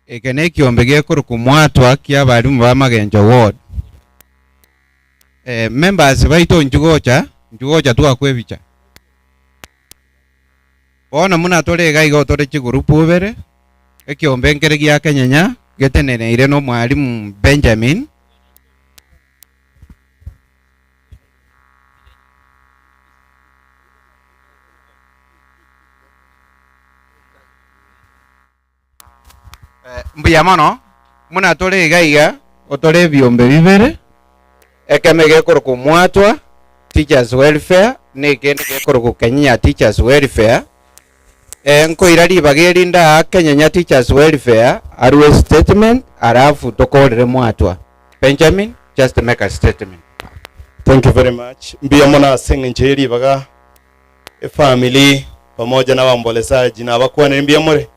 eke nekiombe gekorokwa mwatwa kia abalimu ba Magencho ward. Eh, members baito inchu gocha, inchu gocha twakwa ebicha. Bono muna tore iga igo tore chigurupu ibere, ekiombe nkere gia Kenyenya geteneneire na omwalimu Benjamin, Mbuya mono, buna tore iga iga, otore ebiombe bibere, ekemo gekorokwa Omwatwa Teachers Welfare, na ekende gekorokwa Kenyenya Teachers Welfare. Eh, nkoira ribaga eri ndaa Kenyenya Teachers Welfare arue statement alafu tokorere Mwatwa. Benjamin, just make a statement. Thank you very much. Mbuya mono ase eng'encho ye ribaga efamily pamoja na abambolesaji nabakwanire mbuya more.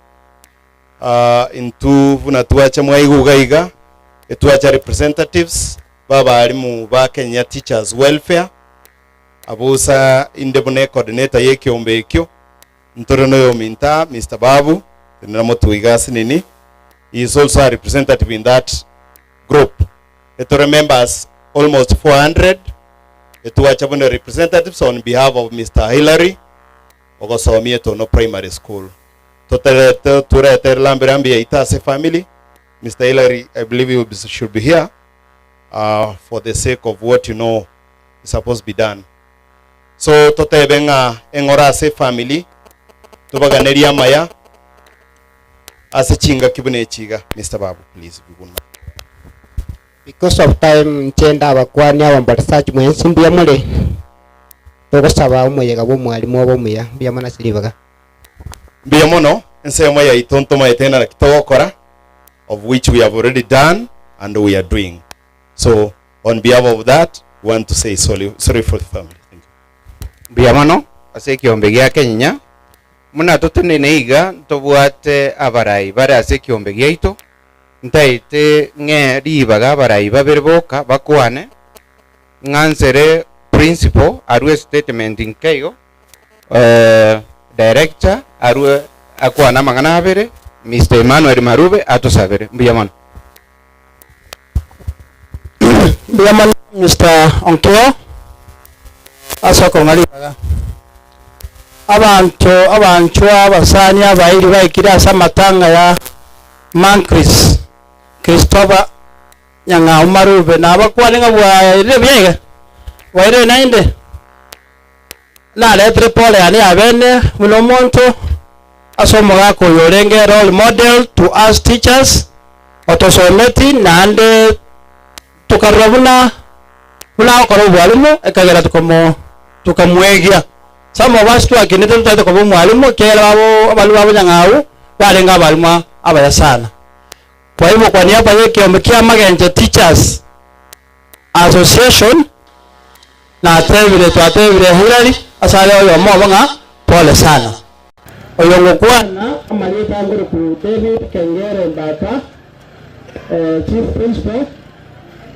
Ah, intwe buna twacha mwaigwa iga iga, etwacha representatives ba abalimu ba Kenya Teachers Welfare, abusa inde buna ecoordinator ya ekiombe ekio, ntore na oyominto aa Mister Babu, tenena motwe iga asinini, he is also a representative in that group. Etore members almost 400, etwacha buna representatives on behalf of Mister Hillary, ogosomia Etono Primary School. Toterete turete rambi rambi yaito ase family. Mister Hillary, I believe you should be here for the sake of what you know is supposed to be done. So totebe ng'a eng'oro ase family tobaganerie amaya ase chingaki buna echi iga. Mister Babu, please biguna. Because of time inche ndabakwanie abambarisachi mwensi mbuya more, togosaba omoyega bw'omwalimu obe omuya, mbuya mono ase ribaga. Mbuya mono, ensemo yaito ntomaete naki togokora, of which we have already done. and we are doing. So on behalf of that, we want to say sorry, sorry for the family. Thank you. Mbuya mono ase ekiombe gia Kenya, buna totenene iga ntobwate abarai bare ase ekiombe giaito, ntaete ng'e ribaga abarai babere boka bakwane, ng'ansere principal arue statement nkeigo, director arue akwane amang'ana abere, Mister Emmanuel Marube atosabere. Mbuya mono. Mbuya mono Mister Onkeo ase okong'a ribaga. Abanto abanchwa abasani abairi baikire ase amatanga ya Mancris Christopher Nyang'au Marube nabakwane ng'a bwaerire buya iga? Bwaerire naende? Naretire pole yane ya bene buna omonto ase omogaka oyo orenge role model to us teachers, otosometi naende tokarora buna buna agokora obwalimu ekagera tukomo tukamwegia. Some of us twakinete totagete koba omwalimu ekiagera babo abalimu ba bonyang'au barenge abalimu abaya sana. Kwa hivyo kwa niaba ya ekiombe kia Magenche Teachers Association natebire twatebire Hillary ase are oyomo obo ng'a pole sana. Oyo ngokwana amarieta angoroku David Kengere Mbata, Chief Principal,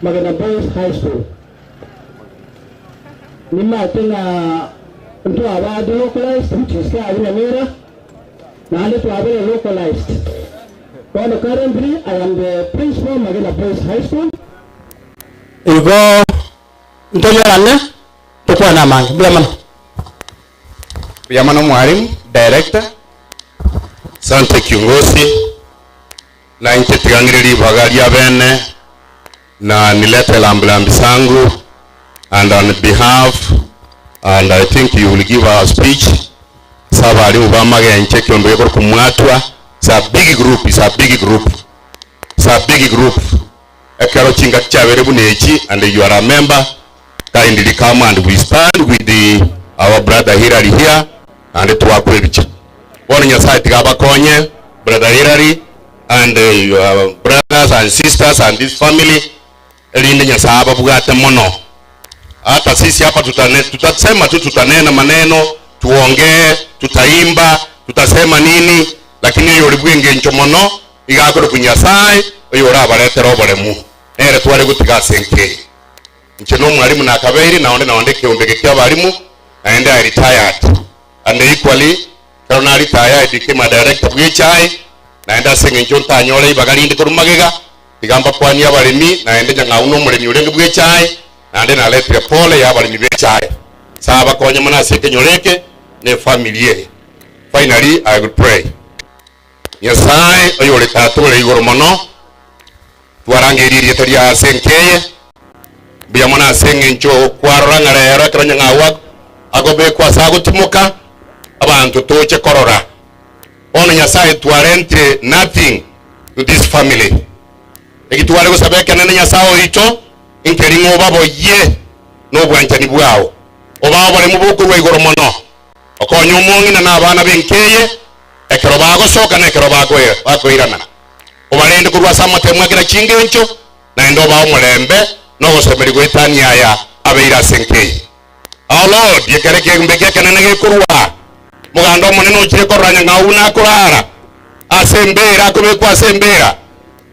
Magena Boys High School. Nimate ng'a ntwaba delocalized which is kiabu Nyamira, naende twabere localized. Bono currently I am the Principal Magena Boys High School. Igo ntonyorane tokwane amange. Mbuya mono. Mbuya mono mwalimu, director. Asante kiongozi, na inche tigang'ire ribaga ria bene na nilete lambilambi sangu and on behalf and I think you will give our speech ase abarimu ba magenche ekiombe gekorokwa mwatwa is a big group is a big group is a big group ekero chingaki chiabeire buna echi and you are a member kindly come and we stand with the, our brother Hillary here naende twakwa ebicha bono Nyasaye tiga abakonye brother Hillary and your brothers and sisters and this family erinde Nyasaye ababwate mono hata sisi hapa tutane, tutasema tu tutanena maneno tuongee tutaimba tutasema nini lakini oyo ori bw'engencho mono iga akorokwa Nyasaye oyo orabaretere oboremu nere tware gotiga ase enka eye Inche nomwalimu nakabeire, na onde na onde ekeombe eke ki'abalimu, naende I retired. And equally, ekero na retire I became a director bw'echae, naende ase eng'encho ntanyore ibaga rinde korwa magega, tiga mbakwanie abaremi, naende Nyang'au nomoremi orenge bw'echae, naende naretire pole y'abaremi b'echae. Nyasae abakonye mono ase ekenyoro eke na efamiri eye. Finally, I will pray. Nyasae oyore Tata ore igoro mono, twarangeirie erieta riao ase enka eye. Mbuya mono ase eng'encho kwarora ng'a rero ekero Nyang'au agobekwa ase agotimoka, abanto toche korora. Bono Nyasae twarentire nothing to this family. Eki tware gosaba ekenene Nyasae oito, nkeri ng'a obaboyie nobwanchani bwao. Obae oboremu bokorwa igoro mono. Okonye omong'ina na abana b'enka eye, ekero bagosoka na ekero bakoirana. Obarende korwa ase amatemo a kera chingencho, naende obae omorembe na ogosemeria goetania aya abeire ase enka eye. Our Lord, ekero ekeombe ekenene gekorwa, omoganda omonene ochire korora nyang'au buna akorara ase embeera, akobekwa ase embeera.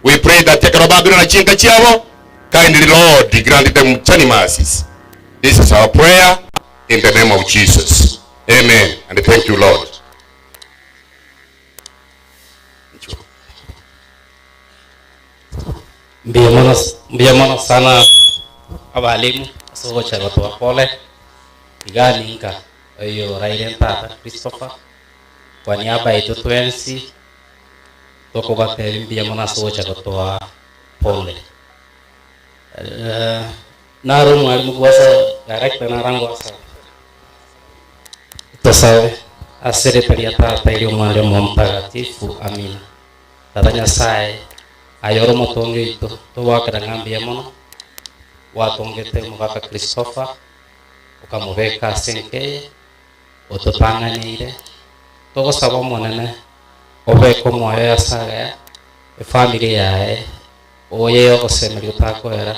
We pray that ekero bakoirana chinka chiabo, kindly Lord grant them journey mercies. This is our prayer in the name of Jesus. Amen and thank you Lord. Mbuya mono, mbuya mono sana abalimu ase ogocha gotoa pole. Iga ninka oyo oraire ntata Christopher kwa niaba yaito twensi tokobatebia mbuya mono ase ogocha gotoa pole. Eh, naro omwalimu gwasa director narangwasa Tosabe ase erieta ria Tata, erio Omwana, erio Omoyo Omotagatifu. Amina. Tata Nyasae, aye ore omotongi oito, togoakera ng'a mbuya mono, gwatongete omogaka Christopher, okamobeka ase enka eye, ototang'aneire. Togosaba Omonene, obeke omoyo oye ase agaya, efamiri yaye. Oye ogosemeria otakoera,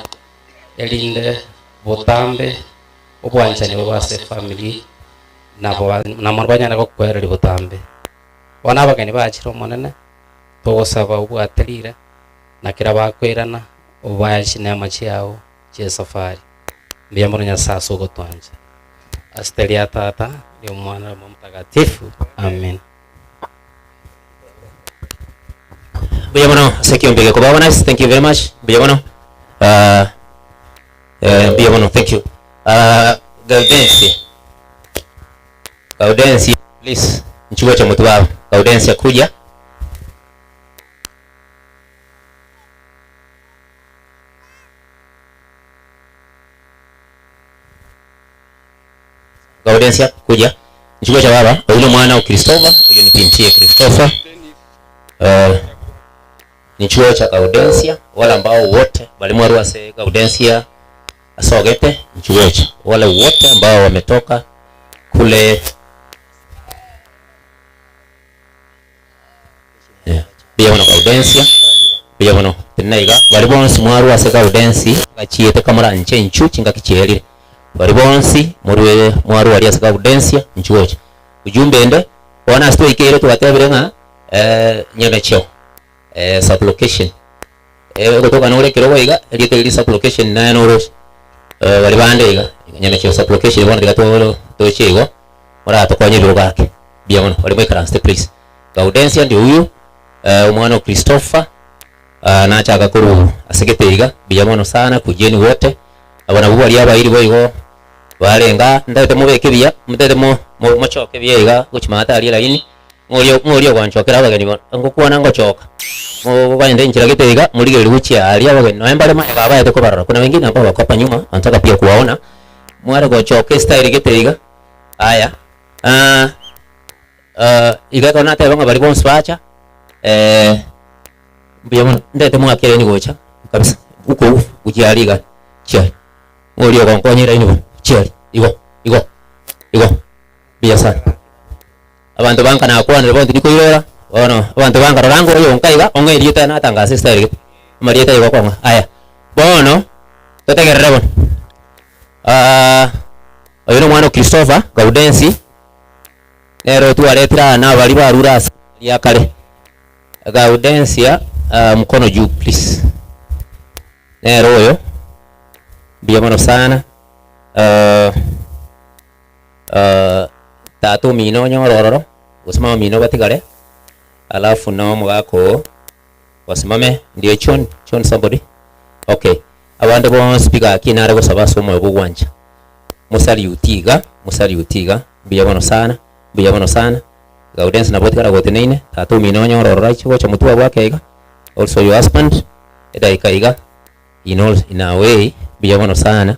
erinde botambe obwanchani bobe ase efamiri, nabo na mono banyare gokoereria botambe. Bono abageni bachire Omonene, togosaba obwate rira, na kera bakoirana, obae chineema chiao chi'esafari. Mbuya mono Nyasae ase ogotwancha. Ase ria Tata, ria Omwana, na Roho Mtakatifu. Amen. Mbuya mono ase ekiombe eke koba organized. Thank you very much. Mbuya mono. Ah, eh, mbuya mono. Thank you. Ah, Gaudensia. Gaudensia, please. Nchigocha motwe baba. Gaudensia kuja. Gaudensia kuja. Nchigocha baba. Oyu nomwana o Christopher. Oyo ni bintiye Christopher. Ninchigocha Gaudensia. Wale ambao wote bali mwarwa ase Gaudensia asogete nchigocha. Wale wote ambao wametoka kule Yeah. Mbuya mono Gaudensia. Mbuya mono. Tenena iga. Baria bonsi mwarwa ase Gaudensi gachiete kamoranche inchu chingaki chierire. Baria bonsi morwe mwarwa aria ase Gaudensia inchu gocha. Ujumbe ende bono ase twaikeire twatebire ng'a eh, Nyamecheo eh, sublocation eh, ogotoka nore ekerogo iga erieta eri sublocation naye noroche eh, baria bande iga Nyamecheo sublocation bono tiga to tochie igo moratokonye ebirogo ake. Mbuya mono. Baria moikaransete please. Gaudensia ndi huyu, eh, omwana o Christopher, ah, nachaka korwa ase gete iga, mbuya mono sana kujeni wote, abo nabwo baria abairi boigo barenge aa, ntagete mobeke buya, motagete mo mo mochoke buya iga gochia maate aria elaini, ng'oria ng'oria ogonchokera abageni bono, ngokwana ngochoka, mogende enchera gete iga, morigereria gochia aria abageni nonye mbare magega abaete kobarora, kuna wengine ambao wako hapa nyuma wanataka pia kuwaona, mware gochoka estyle gete iga, aya ah. Iga ekero nateba ng'a baria bonsi bacha, mbuya mono, ndete mwake elaini gocha kabisa, uko gochia aria iga, chia aria, ng'a oria ogonkonya elaini bono, chia aria, igo igo igo, mbuya sana. Abanto banka nakwanire bono tindikoirora, bono abanto banka rora ango oyo onka iga, ong'e erieta natangase estyle gete, amarieta igo okong'a, aya. Bono, totegerere bono, oyo na omwana o Christopher Gaudensi. Nere otwaretire aa nabaria barure ase ria kare. Gaudensia mkono juu please. Nere oyo mbuya mono sana tata omino onyore ororo gose mama omino batigare alafu na omogaka oo basimame ndiye John, John somebody okay abande bonsi pi gaki nare gosaba ase omoyo bwa ogwancha. Mosaliuti iga, mosaliuti iga, mbuya mono sana, mbuya mono sana. Gaudens nabo otigara goteneine, tata omino onyore ororo aiche gocha motwe abwo ake iga, also your husband, edageka iga, in all in a way, mbuya mono sana,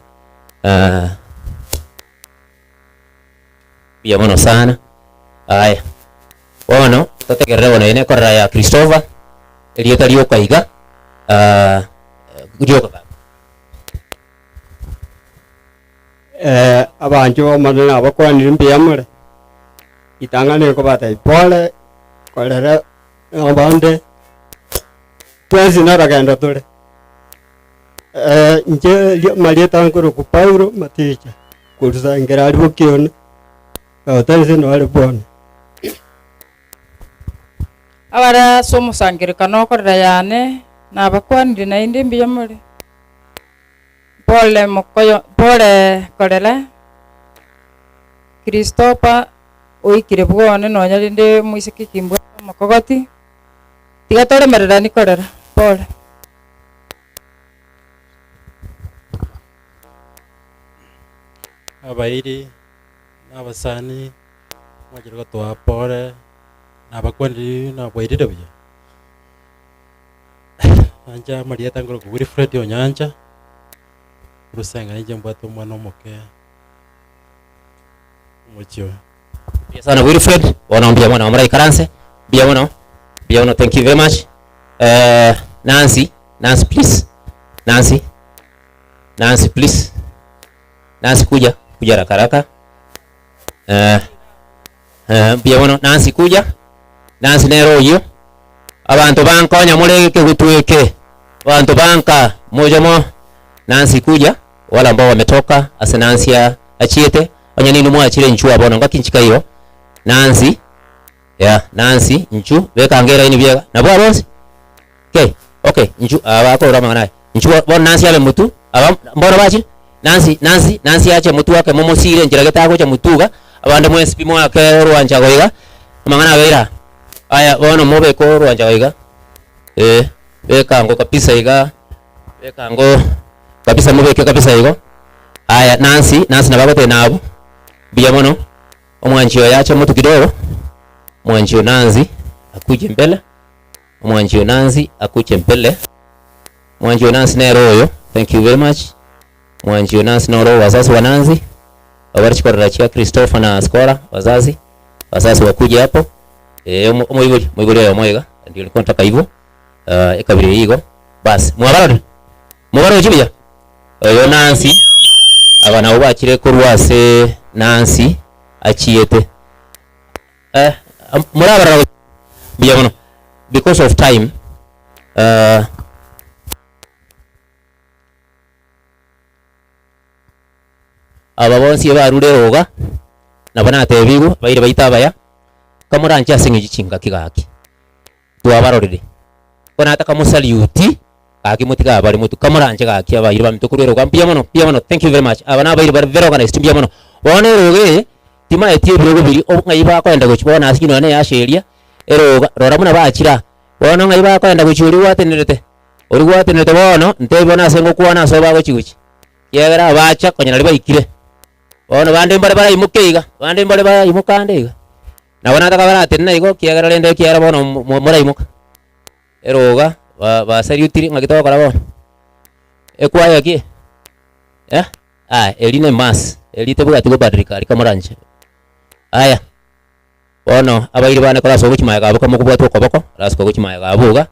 mbuya mono sana. Aya, bono totegerere bono eye nekorera ya Christopher, erieta rioka iga, rioka kaka. Abanchwa b'Omonene nabakwanire mbuya more, ritang'ani nkobatebia pole, korera abande, twensi norogendo tore. Inche amarieta nkorokwa Paulo Maticha, korwa Sengera aria Bokione, Gautengse nore bono. Abare ase omosangererekano okorera yane, nabakwanire naende mbuya more. Pole mokoyo, pole korera, Christopher oikire bwone nonya rende moiseke ki mbwate omokogoti, tiga toremererani korera, pole. Abairi na abasani mwachire gotoa pole, nabakwanire nabwairire buya. Nanche amarieta nkorokwa Wilfred Onyancha, Orusenga ninche mbwate omwana omoke omochie oyo. Mbuya sana Wilfred, bono mbuya mono moraikaranse, mbuya mono, mbuya mono thank you very much. Nancy, Nancy please, Nancy, Nancy please, Nancy kuja, kuja haraka haraka. Mbuya mono Nancy kuja, Nancy nere oyio, abanto bankonya more ekegutu eke. Abanto ba nka moche mo Nancy kuja wale ambao wametoka ase Nancy achiete onye ninwe mwachire inchuo bono ngaki nchikaiyo Nancy yeah Nancy inchu beka ange eraini biega nabwo aba bonsi? Okay okay inchu aba bakore amang'ana aya inchuo bono Nancy abe motwe aba mbono bachire? Nancy Nancy Nancy ache motwe ake momosire enchera gete agocha motwe iga abande mwensi pi moake orwancha goiga amang'ana abeire aa. Aya bono mobeke orwancha goiga eh. Beka ango kabisa iga, beka ango kabisa mobeke kabisa igo. Aya Nancy, Nancy nabo agoteba abwo, mbuya mono, omwanchi oyo ache motwe kidogo, omwanchi oyo Nancy akuje mbele, omwanchi oyo Nancy akuje mbele, omwanchi oyo Nancy nere oyo, thank you very much, omwanchi oyo Nancy noro wazazi wa Nancy, abare chikorera chia Christopher na Scola wazazi, wazazi wakuje hapo, eh omoibori, omoibori oyomo iga, ndio nilikuwa nataka hivyo. Ekabira eyio igo bas mwabarorire? Mobaroche buya? Oyo Nancy, aba nabwo bachire korwa ase Nancy achiete. Eh, morabarora gochia mbuya mono because of time Aba bonsi ebarure eroga, nabo natebigwe, baire baito abaya, kamoranche ase eng'encho chingaki gaki. Twabarorire. Ko nataka mosaliuti, gaki motige abare motwe, kamoranche gaki abairi baminto korwa eroga, mbuya mono, mbuya mono, thank you very much. Aba nabairi bare very organized, mbuya mono. Bono eroga eye, timaeti ebirogo biria o ng'ai bakoenda gochia bono ase nonya na eyasha eria, eroga, rora buna bachire aa, bono ng'ai bakoenda gochia oria gwatenerete, oria gwatenerete bono, ntebi bono ase ngokwana ase obagochi gochia. Ekiagera abacha konya nario baikire. Bono bande mbare baraimoke iga, bande mbare baraimoka ande iga. Nabo nataka baratenena igo ekiagera rende ekiagera bono mo moraimoka. Eroga ba basariutiri ng'aki togokora bono? Ekwaya ki? Eh, aya eri ne mass, eri tebwati gobadilika aria kamoranche. Aya, bono abairi bane kore ase ogochia magega abwo kamokobwatwa okoboko, ase ogochia magega abwo iga,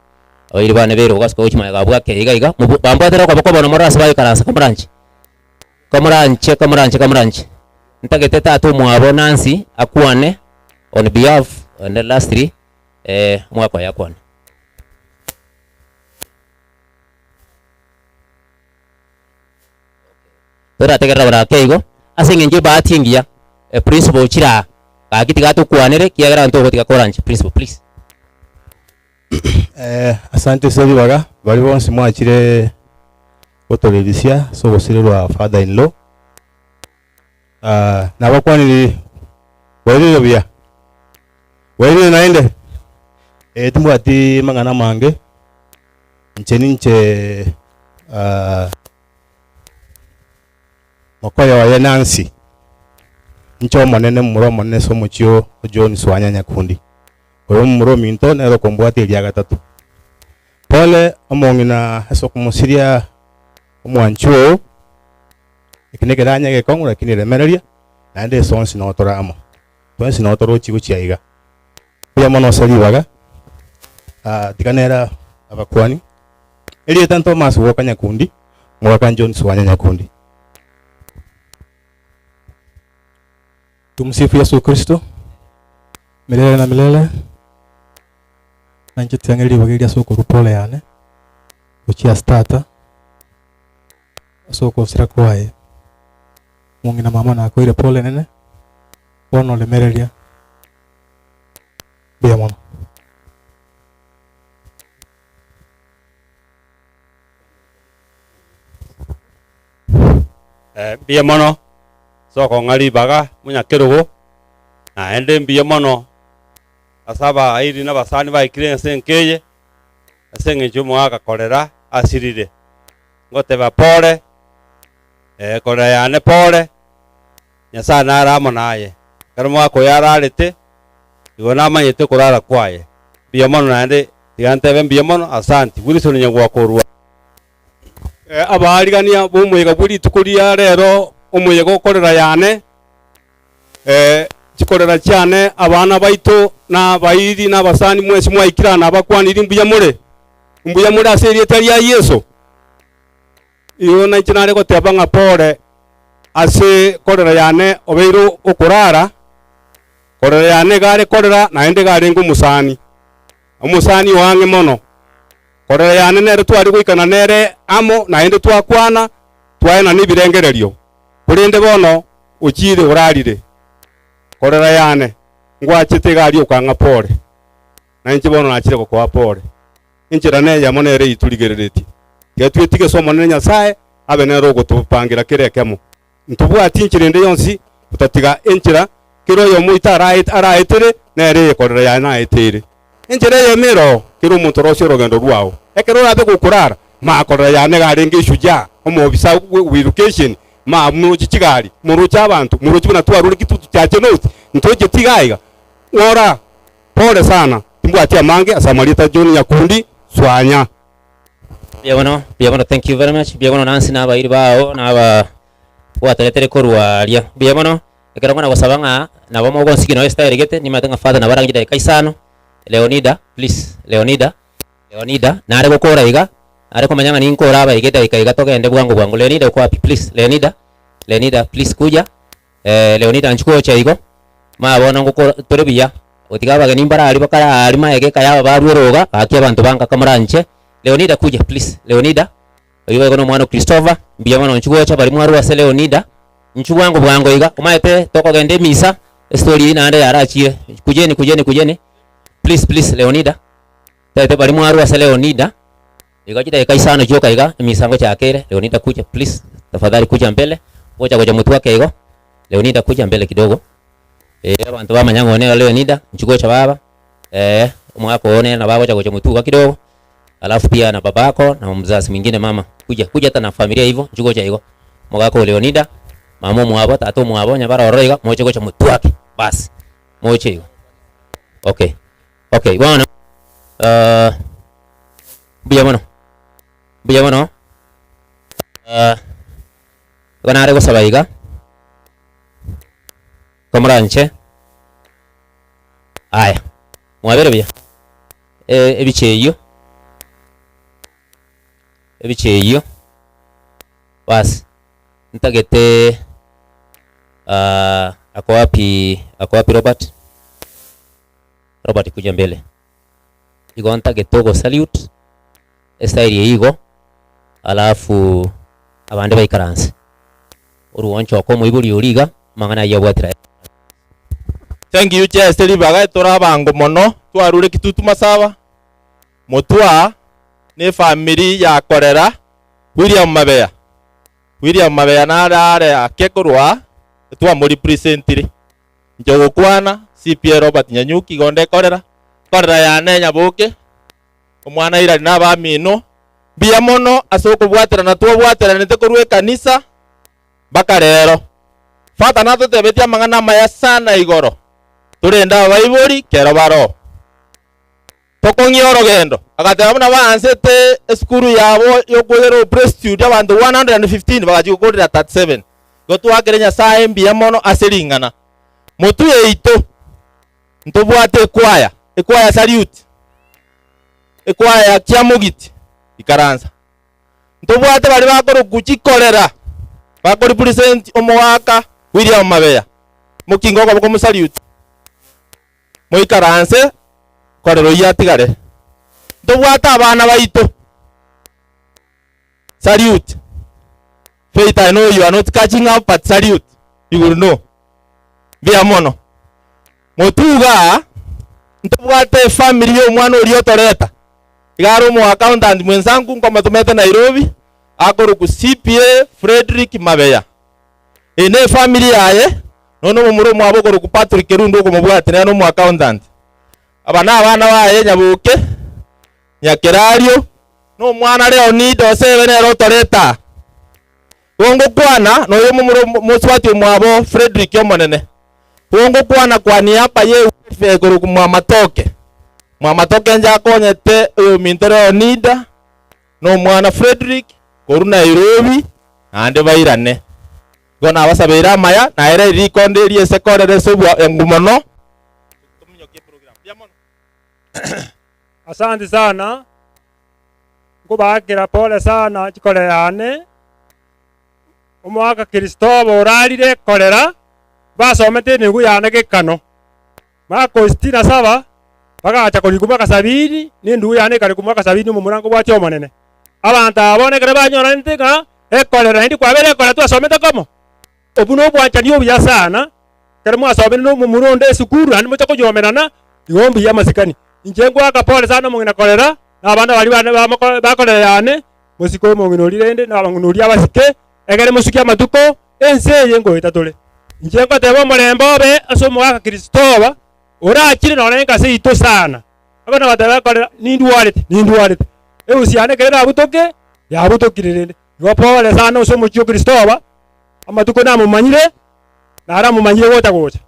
abairi bane berogo ase ogochia magega abwo ake iga iga, mobu bambwatere okoboko bono morore ase baikaransa kamoranche. Kamoranche kamoranche kamoranche, ntagete tata omwabo Nancy akwane on behalf and lastly omwaka oye akwane. Torategerera ore ake igo, ase eng'encho ebahati engiya, eprinciple ochire aa, gaki tiga tokwanere ekiagera abanto togotiga koranche, principal please. Asante ase ribaga, baria bonsi mwachire gotorerisia ase ogosirerwa father in law, nabakwaniri bwairire buya? Bwairire naende? Eh, timbwati mang'ana amange, inche ninche mokoyo oye Nancy, inche omonene momura omonene ase omochie o John Swanya Nyakundi. Oyo momura ominto nere okombwatia eria gatato. Pole omong'ina ase okomosiria omwanchi oo, eki nekeranya egekong'u lakini remereria, naende ase onsi noo tore amo. Twensi noo torochie gochia iga. Mbuya mono ase ribaga, tiga nere abakuani. Erieta Thomas Gwoka Nyakundi, omogaka John Swanya Nyakundi. Tumsifu Yesu Kristo milele na milele. Nainche tiang'e ribaga eria ase okorwa pole yane gochia ase tata ase okosira kwaye. Omong'ina mama nakoire pole nene bono remereria mbuya mono. Mbuya mono ase okong'a ribaga monyakerogo, naende mbuya mono ase abairi na abasani baikire ase enka eye, ase eng'encho omogaka korera asirire. Ngoteba pore, korera yane pore, Nyasae nare amo naye. Ekero omogaka oyo ararete, igo namanyete okorara kwaye. Mbuya mono naende tiga ntebe mbuya mono, asanti. Wilson Nyagwakorwa. Abaarigania b'omoyega bwe rituko ria rero, omoyega okorera yane, chikorera chiane, abana baito, na abairi, na abasani mwensi mwaikire aa nabakwaniri mbuya more, mbuya more ase erieta ria Yeso. Igo nainche nare goteba ng'a pore ase korera yane obeire okorara, korera yane iga are korera naende iga arenge omosani, omosani o ang'e mono. Korera yane nere tware goikana nere amo, naende twakwana, twaenana ebirengererio, korende bono ochiire orarire. Korera yane, ngwachete iga aria okang'a pore, na inche bono nachire gokoa pore. Enchera neyemo nere eyio torigereretie. Tiga twetige ase Omonene Nyasae abe nere ogotopangira kera ekemo. Ntobwati enchera ende yonsi gotatiga enchera kera oyomo oito araetere, nere eyekorera yaye naetere. Enchera eyemo ere oo, kera omonto orosie orogendo rwao. Ekero orabe gokorara, makorera yane iga arenge eshujaa, omobisa bw'education, ma moroche chigari, moroche abanto, moroche buna twarure kitutu chache north, ntocheti iga iga. Ng'ora, pole sana, timbwati amange ase amarieta John Nyakundi, Swanya. Mbuya mono, mbuya mono, thank you very much. Mbuya mono Nancy na abairi bao na aba gwatoretere korwa aria. Mbuya mono, ekero nkona gosaba ng'a nabo mogonsikia nonya estyle gete, nimanyete ng'a father nabo arang'e chidakika isano. Leonida, please, Leonida, Leonida, nare gokora iga, nare komanya ng'a ninkore aba iga edakika iga togende bwango bwango. Leonida uko wapi please, Leonida, Leonida please kuja. Leonida inchuo gocha igo, maya bono ngokora tore buya, gotiga abageni mbare aria bakare aria maega eka yabo barue roga, gaki abanto ba ngaka moranche. Leonida kuja please, Leonida, oyio boigo na omwana o Christopher, mbuya mono inchuo gocha baria mwarwa ase Leonida, inchuo bwango bwango iga, omanyete tokogenda emisa, estory eyio naende yarachire, kujeni kujeni kujeni, please please Leonida, tagete baria mwarwa ase Leonida, Igo chidakika isano chioka iga emisango chakere, Leonida kuja please, tafadhali kuja mbele, gocha gocha motwe ake igo, Leonida kuja mbele kidogo, eh abanto bamanya ng'a one Leonida, inchuo gocha baba, eh omwaka oo nere nabo agocha gocha motwe iga kidogo, alafu pia na babako na mzazi mwingine mama, kuja kuja hata na familia hivo, inchuo gocha igo, omogaka o Leonida, mama omwabo, tata omwabo, onye bare ororo iga, moche gocha motwe ake, baas, moche igo, okay. Okay, bono mbuya mono, mbuya mono, igo nare gosaba iga, komoranche, aya, mwabere buya? Ebicha eyio, ebicha eyio, basi, ntagete ako wapi, ako wapi Robert? Robert kuja mbele. Igo ntagete ogo salute estyle eye igo alafu abande baikaranse. Oruonchoka omoibori oria iga amang'ana ayio abwatire aye. Thank you chair ase ribaga tore abango mono twarure kitutu masaba motwa ne efamiri ya korera William Mabeya William Mabeya nare are ake korwa twamoripresentire Inche ogokwana, CPA Robert Nyanyuki igo ndekorera, nkorera yane Nyaboke, omwana Hilary na abamino, mbuya mono ase okobwaterana twabwateranete korwa ekanisa mpaka rero. Father natotebetie amang'ana amaya sana igoro, torende abaibori kero baroo. Tokong'ia orogendo. Agateba buna baansete esukuru yabo y'okwegera obopresitude abanto 115 bagachia gokorera 37. Igo twakere Nyasae mbuya mono ase ring'ana. Motwe yaito ntobwate ekwaya, ekwaya salute, ekwaya ya Kiamogiti, ikaransa. Ntobwate baria bakorokwa chikorera, bakorepresent omogaka William Mabeya, mokinge okoboko mosalute. Moikaranse korera oyio atigare. Ntobwate abana baito. Salute. Faith I know you are not catching up but salute. You will know. Mbuya mono. Motuga aa, ntobwate efamily ya omwana oria otoreta. Iga are omo accountant mwensanku nkomotomete Nairobi, akorokwa CPA Fredrick Mabeya. Eye nefamiri yaye, nonya nomomura omwabo okorokwa Patrick Kerundu okomobwatia nere nomo accountant. Aba nabana baye Nyaboke, Nyakerario, na omwana Leonida Osebe nere otoreta aa. Igo ngokwana noyo omomura mosubati omwabo Fredrick omonene. Igo ngokwana kwa niaba ye welfare ekorokwa Mwamatoke. Mwamatoke inche akonyete oyominto Leonida, na omwana Fredrick korwa Nairobi naende bairane. Igo nabasabeire amaya, na ere rikonde eria ase korera ase obwango mono. Asante sana, nkobaakera pole sana chikore yane, omwaka Kristobo orarire korera, basomete emegwe yane gekano. Marko sitini na saba. Bagacha korikwa mwaka sabini, na endugu yane ekarikwa mwaka sabini omomura nkobwatia Omonene. Abanto aba bono ekero banyoranete ng'a ekorera naende kwabera ekorera twasomete komo, obwo na obwanchani obuya sana, ekero mwasomire na omomura onde esukuru naende mocha konyomerana, igo mbuya amasikani. Inche ngoaka pole sana omong'ina korera, na abana baria bane bamoko bakorera yane, mosike omong'ina oria rende na abang'ina oria abasike, egere mosukie amatuko, ense eye ngoeta tore. Inche ngoteba omorembe obe ase omogaka Kristoba, orachire nonye enka seito sana. Abana bateba korera, nindwarete, nindwarete. Eusi yane ekero erabutoke, yabutokire rende. Igo pole sana ase omochie o Kristoba, amatuko namomanyire, naramomanyire gocha gocha,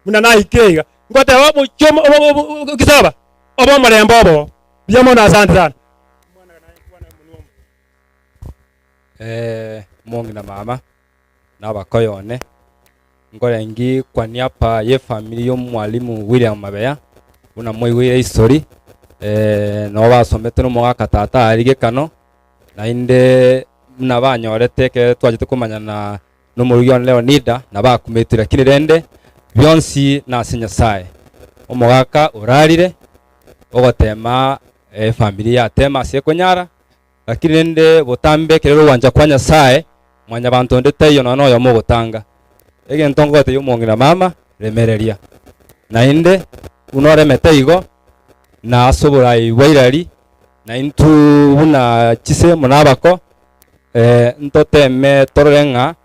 buna naikire iga. Ngoteba omochie omo obo obo Kristoba, obe omorembe obo. Mbuya mono asante sana. Omong'ina mama, na abakoyo one, nkorengi kwa niaba y'efamiri y'omwalimu William Mabeya, buna mwaigweire history, nabo basomete na omogaka tata aria gekano, naende buna banyorete ekero twachete komanyana na omorugi one Leonida, nabo akumetwe lakini rende bionsi nase Nyasaye. Omogaka orarire, ogotema efamiri yatema ase ekonyara. Lakini rende botambe ekerero ogwancha kwa Nyasae, mwanyabanto onde taiyo nonya noyomo ogotanga. Egento ngogotebia omong'ina mama, remereria. Naende buna oremete igo, na ase oborai bwa Irari, na intwe buna chisemo na abako, ntoteme torore ng'a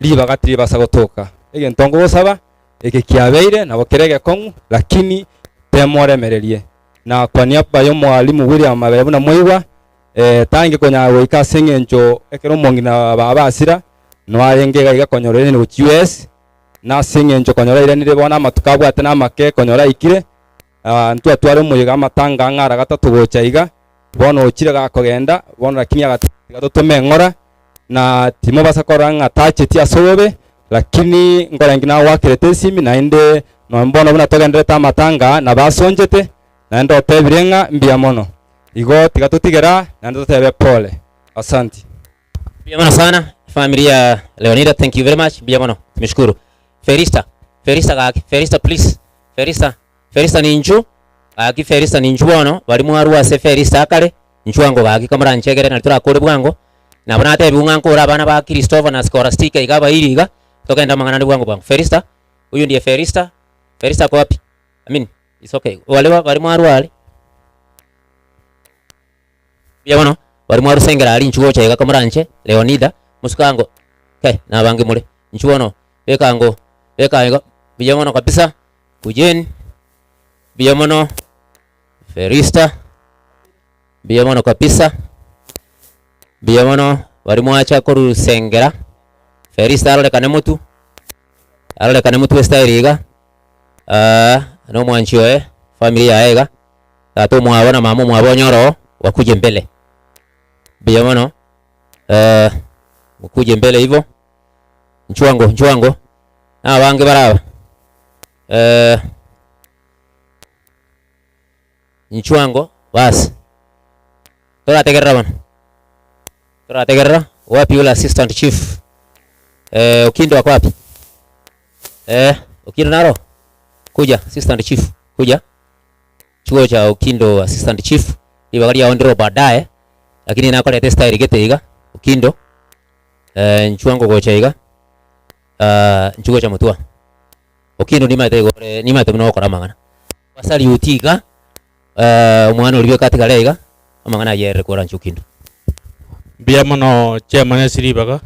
ribaga tiribasa gotoka. Egento nkogosaba, eke kiabeire nabo kere egekong'u, lakini tema oremererie. Na kwa niaba y'omwalimu William Mabere buna mwaigwa, eh, tarenge konyara goika ase eng'encho ekero omong'ina baba asira, no arenge iga iga konyora oiranire gochia US, na ase eng'encho konyora airanire bono amatuko abwate namake konyora aikire, ah, ntwatware omoyega amatanga ang'e ara gatato gocha iga, bono ochire gakogenda, bono lakini agateba tiga totome eng'ora, na timobasa korora ng'a tacheti ase obobe, lakini nkorenge nagoakerete esimi, naende nonya bono buna togendererete amatanga aa, nabo asonchete, naende otebire ng'a mbuya mono. Igo tiga totigere aa, naende totebe pole. Asanti. Mbuya mono sana family ya Leonida thank you very much mbuya mono tumeshukuru. Felista Felista gaki Felista please Felista Felista ninchu gaki Felista ninchu bono baria mwarwa ase Felista akare Inchuo ango gaki kamoranchegere nari torakore bwango, nabo natebiwu ng'a nkore abana ba Christopher na Scholastica iga abairi iga, togende amang'ana ande bwango bwango. Felista, huyu ndiye Felista, Felista ako wapi? I mean, it's okay. Wale wa bari mwarwa are? Mbuya mono, bari mwarusengera aria inchuo gocha iga kamoranche, Leonida, mosuke ango, ke, nabange more, inchuo bono, beka ango, beka iga, mbuya mono kabisa, kujeni, mbuya mono. Felista, mbuya mono kabisa, mbuya mono baria mwacha korusengera, Felista arorekane motwe, arorekane motwe estyle iga, na omwanchi oye, family yaye iga, tata omwabo na mama omwabo onye oroo, wakuje mbele, mbuya mono mukuje mbele hivo, nchwango nchwango, na abange bare aba. Inchuango basi torategerera bono, torategerera wapi yule assistant chief eh, Okindo ako wapi? Eh, Okindo naro kuja assistant chief kuja chuo cha Okindo assistant chief ribaga riao ndiro baadaye lakini nakorete estyle gete iga Okindo eh, inchuango gocha iga ah, inchu gocha motwa Okindo nimaete igo ore nimaete buna ogokora amang'ana. Basariuti iga, omwana oria bweka atigare iga, amang'ana ayio ayerere koranche Okindo. Mbuya mono chairman ase ribaga,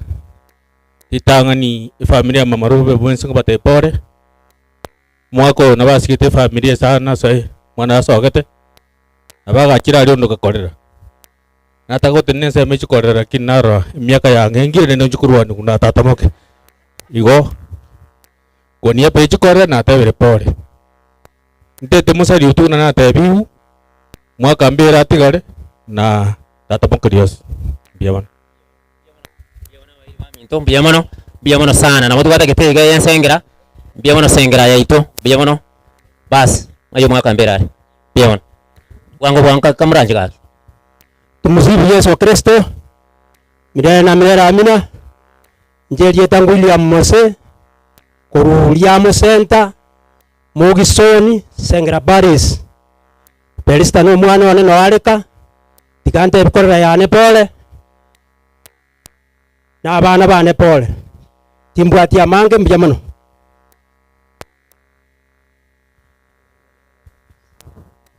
ritang'ani efamiri ya mama Rube bwensi nkobatebia pore, omwaka oyo nabo asigete efamiri esana ase omwana asogete, nabo agachire aria onde okakorera. Nataka gotenena ensemo echi korera lakini narora emiaka yang'engire naende nchi korwaniwa na tata moke. Igo. Konia pechi korera natebire pore. Ntete mosari otu buna natebiwu, mwaka mbere atigare na tata mokeriosi. Mbuya mono. Baminto mbuya mono, mbuya mono sana. Nabo twatagete iga ensengera, mbuya mono sengera yaito, mbuya mono. Bas, ng'ai omwaka mbere are. Mbuya mono. Bwango bwango ka kamoranche gaki. Tumusifu Yeso Kristo, milele na milele amina. Inche erieta William Mose, korwa Riamu Centre, Mogisoni, Sengera Parish. Felista na omwana one noo areka, tiga ntebi korera yane pole, na abana bane pole. Timbwati amange mbuya mono.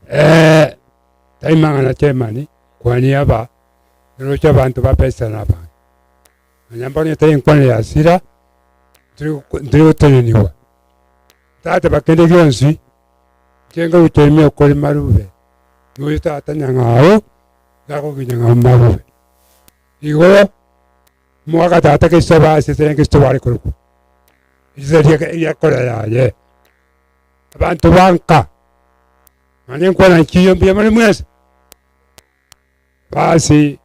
Eh, tari mang'ana chairman, kwania aba, roche abanto ba pesa na abange. Nonya mbono etari enkwana ya hasira, ntiri goteneniwa. Ntateba kende gionsi, inche nkoruta ime okore marube, noyo tata nyang'au, nakoginya ng'a marube. Igo, omogaka tata gesaba ase esere Kristo bare korokwa, erieta riake riakora yaye. Abanto ba nka, nonya enkwana nchiyo mbuya more mwensi. Basi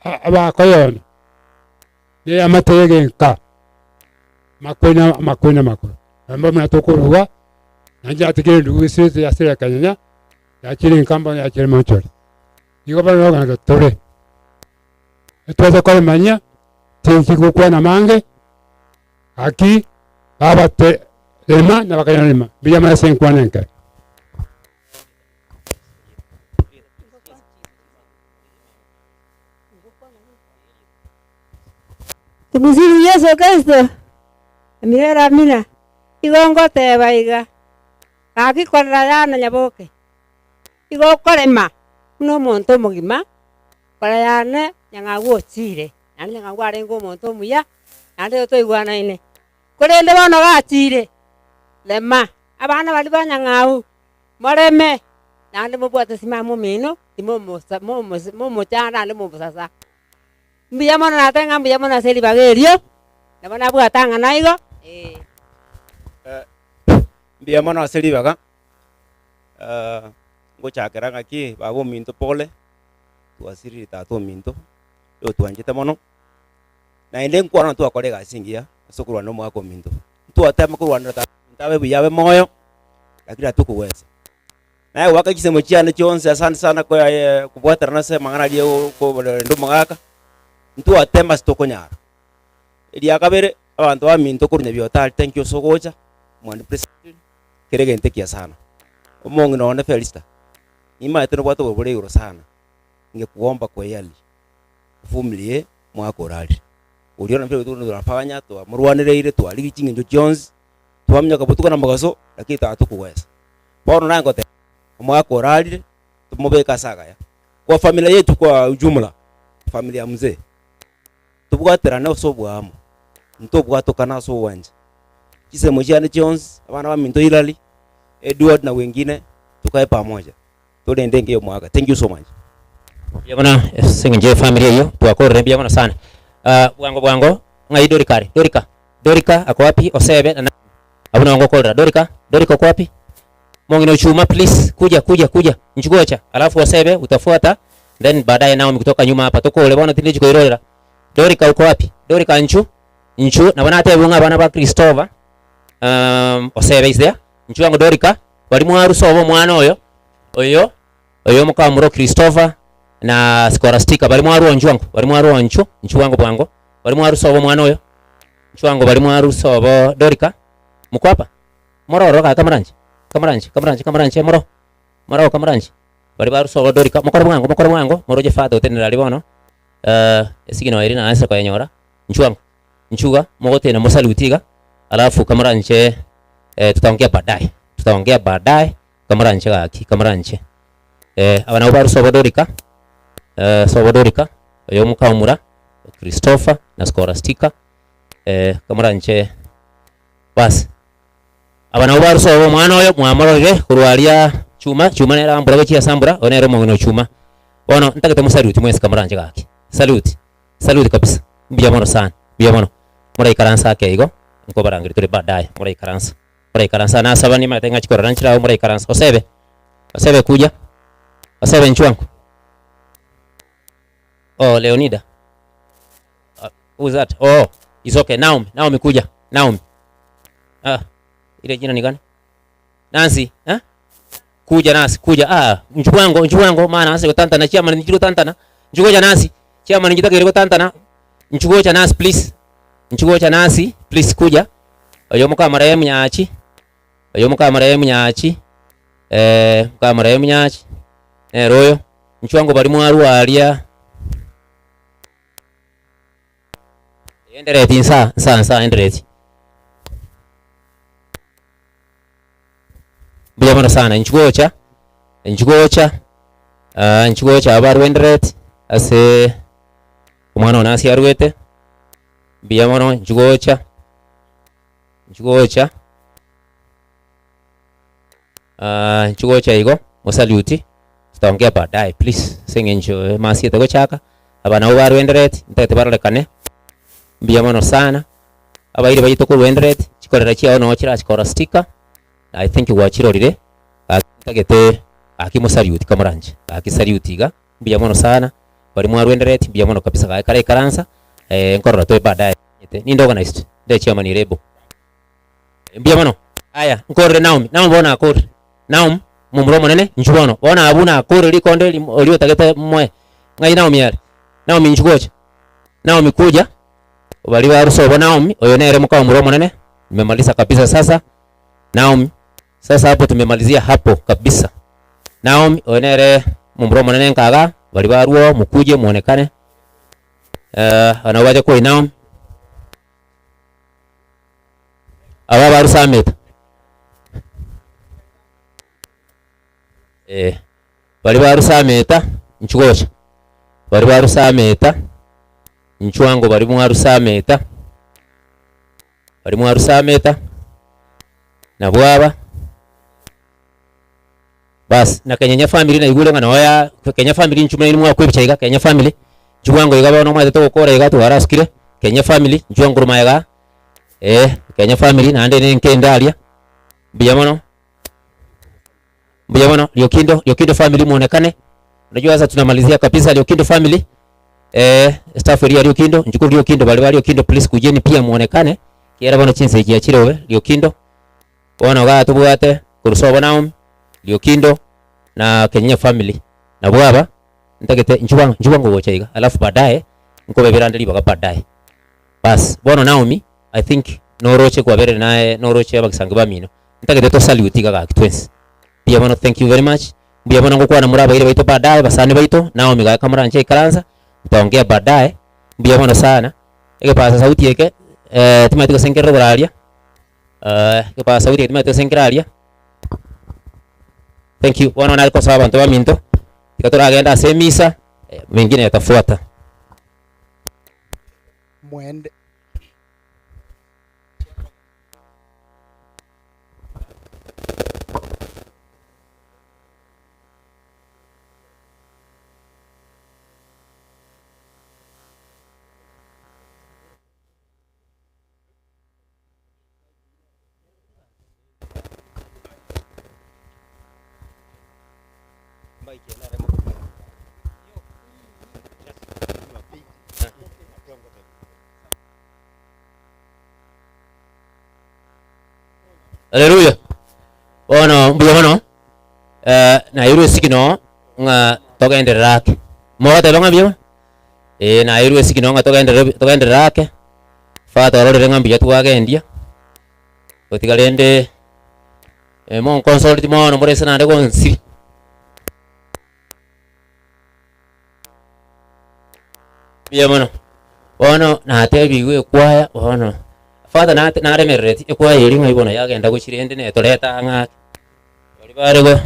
abakoyona neamate y'egenka, amakwena amakwena amakoro, naende buna tokoruga, naende yatigire endugu gese yasire ekanyanya, yachire nka mbono yachire mochori. Igo bono nogenda tore, etwacha koremania, tinki gokwana amange, gaki babate rema na bakanyora rema, mbuya mono ase enkwana enkere. Tumusifu Yeso Kristo, emirera amina. Igo ngoteba iga, gaki korera yana nyaboke, igo okorema buna omonto omogima, kora yane nyang'au ochire, naende nyang'au arenge omonto omuya, naende igo toigwanaine. Korende bono gachire, rema, abana baria ba nyang'au, Moreme, naende mobwate simama omino, timomosa momosa momochanda naende momosasa. Mbuya mono natebe ng'a mbuya mono ase ribaga erio, nabo nabwate ang'ana igo, eh. Mbuya mono ase ribaga, ngochakera ng'aki baba ominto pole, twasirire tata ominto, oyo twanchete mono, naende nkwana twakora egasi engiya ase okorwana na omogaka ominto. Ntwatema korwanera tata ominto abe buya abe moyo, lakini atokogwesa. Naye goaka chisemo chiane chionsi asante sana koya kobwaterana ase amang'ana aria okorenda omogaka, ntwatema ase tokonyara. Eria kabere, abanto baminto korwa Nyabiotari thank you ase ogocha, mwani president, kere egento ekiya sana. Omong'ina one Felista, nimanyete nobwate oborwa bore igoro sana, ngekuomba kweyali, ovumilie omwaka orarire. Oria nabio tunafanya twamorwanereire twarigia ching'encho chionsi, twaminyoka botuko na mogaso, lakini tatokogwesa. Bono naye ngoteba, omogaka orarire, tomobeke ase agaya. Kwa familia yetu kwa ujumla, familia ya mzee, tobwaterane ase oboamo, ntobwatokana ase obwancha. Chisemo chiane chionsi, abana baminto Hillary, Edward na wengine, tukae pamoja, torende enka ya omogaka. Thank you so much. Mbuya mono ase eng'encho ya efamiri eyio, twakorire mbuya mono sana. Ah, bwango bwango, ng'ai Dorika are? Dorika, Dorika ako wapi? Osebe na Naomi, abwo nabo ngokorera. Dorika, Dorika oko wapi? Mong'ina Ochuma please, kuja kuja kuja, inchuo gocha, alafu osebe utafuata, then baadaye Naomi kutoka nyuma hapa, tokore bono tindi chikoirorera. Dorika uko wapi? Dorika inchuo, inchuo, nabo natebiwe ng'a abana ba Christopher, um, Osebe is there? Inchuo ango Dorika, baria mwarusa obe omwana oyo, oyo. Oyo omokamura o Christopher na Scholastica baria mwarua inchuo ango, baria mwarua inchuo, inchuo ango bwango, baria mwarua sobo omwana oyo, inchuo ango baria mwarua sobo Dorika, moko apa? More ororo gaki kamoranche, kamoranche, kamoranche, kamoranche moro, moro kamoranche, baria barwa sobo Dorika, mokore bwango, mokore bwango, moroche father otenenere aria bono, esigino eria naanse koyenyora, inchuo ango, inchuo iga, mogotena mosaluti iga, alafu kamoranche tutaongea baadaye, tutaongea baadaye. Kamoranche gaki, kamoranche. Eh, aba nabwo barwa sobo Dorika, eh, sobo Dorika, oyo omokamura, Christopher na Scholastica, eh, kamoranche basi. Aba nabwo barwa sobo omwana oyo mwamororire korwa aria chuma, chuma nere ambura gochia ase ambura, oyo nere omong'ina o chuma. Bono ntagete mosaluti mwensi kamoranche gaki, salute, salute kabisa, mbuya mono sana, mbuya mono. Moraikaranse ake igo, nkobarangeria tore baadaye, moraikaransa. Moraikaransa nasaba nimanyete ng'a chikorora nchire agwo moraikaransa. Osebe, osebe kuja, osebe inchuo ango. Oh, Leonida. Uh, who is that? Oh, it's okay. Naomi, Naomi kuja. Naomi. Ah, ile jina ni gani? Nancy, eh? Kuja Nancy, kuja. Ah, inchuo ango, inchuo ango maana ase gotantana chiamani nchiri gotantana. Inchuo gocha Nancy. Chiamani nchitagere gotantana. Inchuo gocha Nancy please. Inchuo gocha Nancy, please kuja. Oyo mokamoree munyachi, oyo mokamoree munyachi, Nkamoree Munyachi, nere oyo, inchuo ango baria mwarwa aria. Endereti nsa nsa nsa endereti. Mbuya mono sana, inchuo gocha, inchuo gocha, inchuo gocha abarwa endereti ase omwana one ase arwete, mbuya mono inchuo gocha, inchuo gocha. Inchuo gocha igo, mosaluti, tutaongea baadaye please, ase eng'encho emasi etagochaka, aba nabo barwendereti, ntagete barorekane, mbuya mono sana, abairi baito korwa Eldoret, chikorera chiao noo chirachikora sticker, I think gwachirorire, gaki ntagete gaki mosaluti kamoranche, gaki saluti iga, mbuya mono sana, baria mwarwa Eldoret mbuya mono kabisa gaki kare ikaransa, nkorora toe baadaye, ninde organised, nde chairman Irebo. Mbuya mono. Aya, nkorere Naomi. Naomi bono akorire. Naomi, momura omonene, inchuo bono. Bono abwo nakorire rikonde eri oria otagete moe. Ng'ai Naomi are? Naomi inchuo gocha. Naomi kuja, baria barusa obo Naomi, oyo nere moka omura omonene, nimemaliza kabisa sasa. Naomi, sasa hapo tumemalizia hapo kabisa. Naomi, oyo nere momura omonene nkaga, baria barwa oo, mukuje muonekane. Aba nabo bacha koi Naomi. Aba abarusamete, eh, baria barusameta inchuo gocha, baria barusameta inchuo ango baria mwarusameta, baria mwarusameta, nabwo aba, Baas, na Kenyenya family naigure ng'a noyo aa, Kenya family inchuo muna inwe mwakoebicha iga, Kenya family, inchuo bwango iga bono omanyete togokora iga twarasukire, Kenya family, inchuo nkorwa magega eh, Kenya family naende ne nkende aria, mbuya mono, mbuya mono, Riokindo, Riokindo family mwonekane, unajua sasa tunamalizia kabisa Riokindo family, staff eria ya Riokindo, inchuo korwa Riokindo baria ba Riokindo please kujeni pia mwonekane, ekiagera bono chinsa echi chiachire bobe, Riokindo. Bono igaa tobwate korwa sobo Naomi, Riokindo na Kenyenya family. Nabwo aba ntagete inchuo bwango inchuo bwango gocha iga alafu baadaye nkobebera ande ribaga baadaye. Baas, bono Naomi I think noroche kwaberire naye noroche abagisangi bamino, ntagete to salute iga gaki twensi. Mbuya mono thank you very much, mbuya mono ngokwana more abairi baito baadaye basani baito, Naomi gaki kamoranche ikaransa, tutaongea baadaye, mbuya mono sana, egepaza sauti eke timanyeti gose nkerore boraria. Egepaza sauti eke timanyeti gose nkere aria. Thank you. Bono nare kosaba abanto baminto, tiga toragende ase emisa, mengine yatafuata. Mwende. Haleluya. Bono mbuya mono eh, nairwe esigino ng'a togenderere ake. Mogoteba ng'a mbuya mono? Eh, nairwe esigino ng'a togenderere togenderere ake. Father ororire ng'a mbuya twagendia, gotiga rende monkonsoleti mono more ase naende gonsibia. Mbuya mono, bono natebigwe ekwaya bono, father nate naremerereti ekwaya eria ng'ai bono yagenda gochia rende netoreta ang'e ake, baria bare go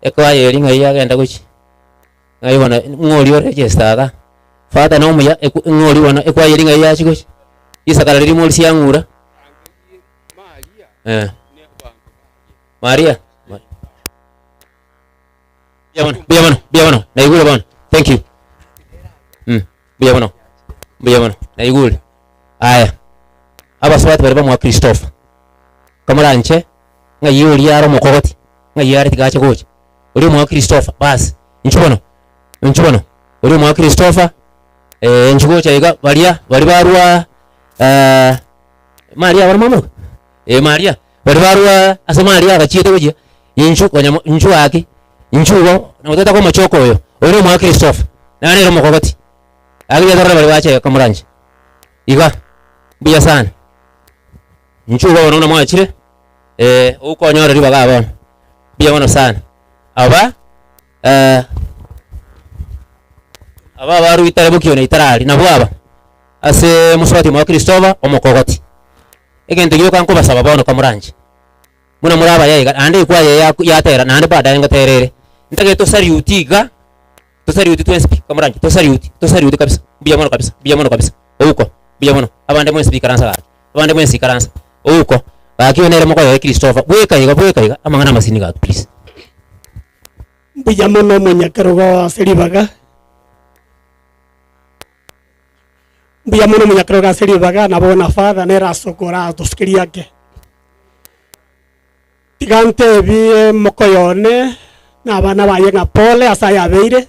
ekwaya eria ng'ai yagenda gochia. Ng'ai bono ng'o oria oregesta iga, father na omuya eku ng'o oria bono ekwaya eria ng'ai yachia gochia, risakara riria morisia ng'ura eh. Maria, mbuya mono, mbuya mono, mbuya mono, naigure bono, thank you mbuya mono, mbuya mono, naigure. Aya, abasubati baria bamoa Christopher, kamoranche ng'ai oria are omokogoti, ng'ai are tiga ache gocha. Oria omwao Christopher, baas, inchuo bono, inchuo bono, oria omwao Christopher, inchuo gocha iga, baria, baria barwa Maria abare mwamoroka? Eh Maria, baria barwa ase Maria agachiete gochia, inchuo konya mo inchuo gaki, inchuo igo, nabo toeta komochoka oyo, oyo na omwao Christopher, nare ere omokogoti, gaki riatorora baria bacha iga kamoranche, iga, mbuya sana. Inchuo igo bono buna mwachire, okonyora ribaga aa bono. Mbuya mono sana. Aba eh, aba abarwa itare bokione itarari, nabwo aba, ase mosubati omwabo Kristoba, omokogoti. Egento gioka nkobasaba bono kamoranche, buna more abaya iga, naende ekwaya eye yaku yatera naende baadaye ngotere ere, ntagete tosariuti iga, tosariuti twensi pi, kamoranche, tosariuti, tosariuti kabisa, mbuya mono kabisa, mbuya mono kabisa, ouko, mbuya mono, abande mwensi pi ikaransa gaki, abande mwensi ikaransa, ouko, gaki oyo nere mokoyoe Christopher, bweka iga, bweka iga, amang'ana amasini gaki please. Mbuya mono omonyakerogo ase ribaga. Mbuya mono omonyakerogo ase ribaga, nabo na father nere ase okoratosukeria ake. Tiga ntebie mokoyo one na abana baye ng'a pole ase ayabeire,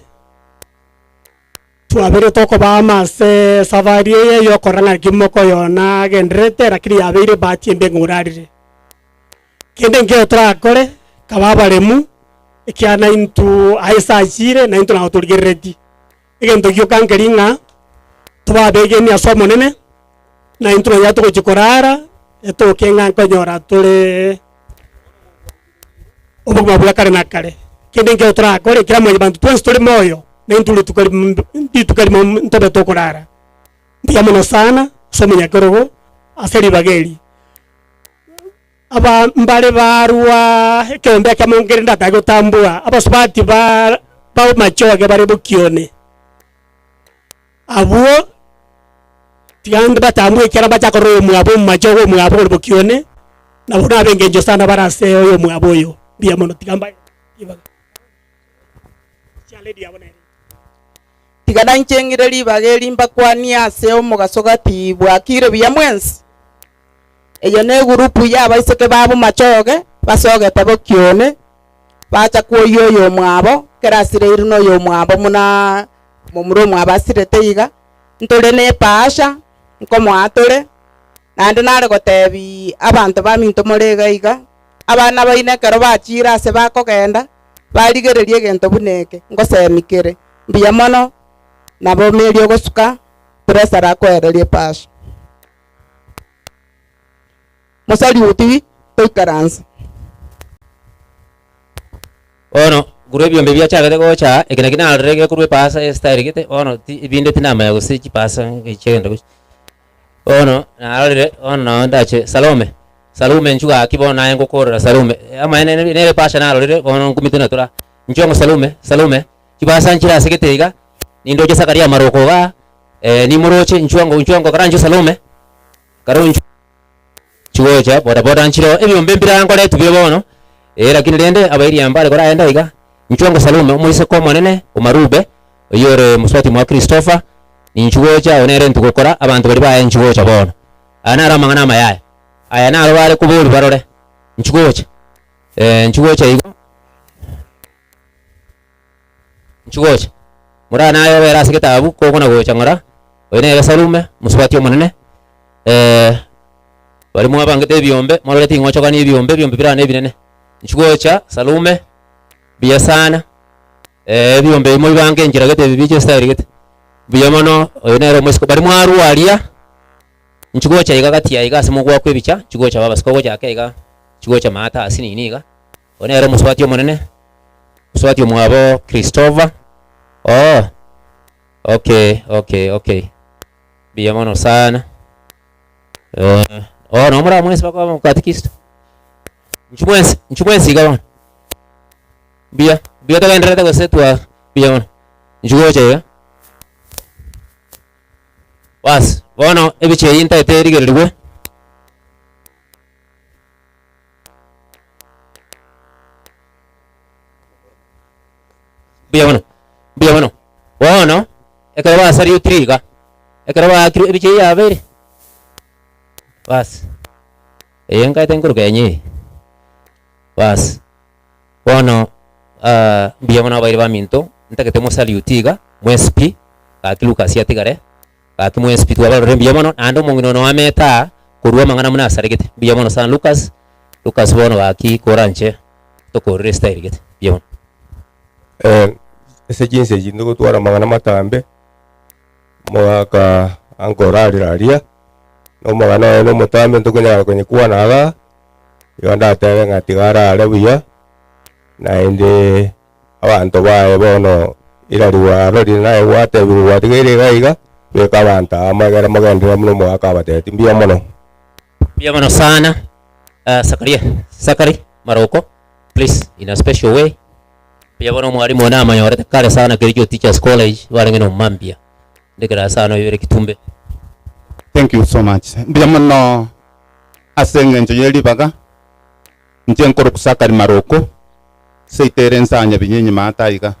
twabeire tokoba amo ase esafari eye ya okorora ng'a naki mokoyo one agendererete lakini yabeire ebahati embe ng'a orarire. Kende nkeiyo torakore, kaba abaremu, ekiagera naintwe aye achire, naintwe nabo torigereretie. Egento gioka nkeri ng'a tobe abegeni ase Omonene, na intwe nonya togochia korara, etoke ng'a nkonyora tore obogima bwa kare na kare. Kende nkeiyo torakore, ekero mwanyabanto twensi tore moyo, na intwe rituko rimo rituko erimo ntobe tokorara. Mbuya mono sana ase omonyakerogo ase ribaga eri. Aba mbare barua ekeombe ekemo nkere ndatake gotambua, abasubati ba b'amachoge bare bokione. Abwo tiga mbatambue ekiagera mbacha korora oyomwabo omomachoge omwabo ore bokione, nabwo nabe engencho sana bare ase oyomwabo oyo. Mbuya mono tiga mbae ribaga. Tiga nainche ng'ire ribaga eri mbakwanie ase omogaso gati bwakire buya mwensi. Eye negurupu y'abaiseke ba bomachoge basogete bokione, bacha kwoyia oyomwabo, ekero asireirwe noyomwabo buna momura omwabo asirete iga, ntore na epaasha, nkomoa tore, naende nare gotebiaa abanto baminto more iga iga, abana baino ekero bachiire ase bakogenda, barigereria egento buna eke, ngosemi kere. Mbuya mono, nabo Mary ogosuka, Blessed akoererie epaasha. Mosariuti toikaranse. Bono korwa ebiombe biachagete gocha aa, eke naki narorire gekorwa epasa estyle gete, bono ti ebinde tinamanya gose chipasa chiagenda gochia. Bono narorire, bono nao ndache Salome, Salome inchuo gaki bono naye ngokorera Salome, amaene nere epasha narorire bono nkumete natura, inchuo ng'a Salome, Salome, chibasa nchire ase gete iga, nindoche Zakaria amaroko igaa, nimoroche inchuo ango inchuo ango kara inchuo Salome, kara inchuo. Chigocha bodaboda nchireo ebiombe mbire nkoretwa bire bono, ee lakini rende abairi aba mbare koragenda iga, inchuo ango Salome omoiseke omonene o Marube, oyio ore mosubati mwa Christopher, ninchu gocha oo nere intwe gokora abanto baria baye inchu gocha bono. Aya naro amang'ana amaya aya, aya naro bare koboria barore, inchu gocha, inchu gocha igo. Inchuo gocha, morare naye obere ase getabu kogona gocha ng'ora, oyo nere Salume, mosubati omonene, baria mwabangete ebiombe, morore ting'ochogania ebiombe, ebiombe bire aa nebinene. Inchuo gocha Salume, mbuya sana, ebiombe ebi mobibange enchera gete ebi biche estyle gete, mbuya mono, oyo nere omoiseke, baria mwarwa aria, inchuo gocha iga gati aiga ase mogwakwa ebicha, inchuo gocha baba siko gocha ake iga, inchuo gocha maate asinini iga. Oyo nere omosubati omonene, omosubati omwabo Christopher. Oh, okay, okay, okay. Mbuya mono sana. Eh, oh, no mora mwensi bakoba omokatikista. Inchu mwensi, inchu mwensi iga bono. Mbuya, mbuya togendererete gose twa mbuya mono. Inchu gocha iga. Bas, bono ebicha eyio ntaete erigererigwe. Mbuya mono, mbuya mono. Bono, ekero basariutire iga, ekero baakirwe ebicha eyio yabeire, bas, eye nkaete nkoruka enye eye, bas, bono mbuya mono abairi baminto, ntagete mosariuti iga, mwensi pi, gaki Lucas atigare. Gaki mwensi pi twabarorire mbuya mono, naende omong'ina one oamete aa korwa amang'ana buna asaregete. Mbuya mono sana Lucas, Lucas bono gaki koranche tokorere estyle gete. Mbuya mono. Ase chinsa echi ntogotwara amang'ana matambe, omogaka anka orarire aria, na omogano oye na omotambe ntokonyara konyekwana igaa, igo ndatebe ng'a tiga arare buya. Naende abanto baye bono Hilary gwarorire naye gwatebigwe gwatigaire iga iga, beka abanto amo egere mogenderere buna omogaka abatebetie. Mbuya mono. Mbuya mono sana Sakaria, Sakari Maroko please in a special way. Mbuya bono omwalimu one namonyorete kare sana Kericho Teachers College barenge na omambia ndekera sana oyo ere Kitumbe. Thank you so much. Mbuya mono ase eng'encho ye ribaga, inche nkorokwa Sakari Maroko, seito ere ensanya binyinyi maate aiga,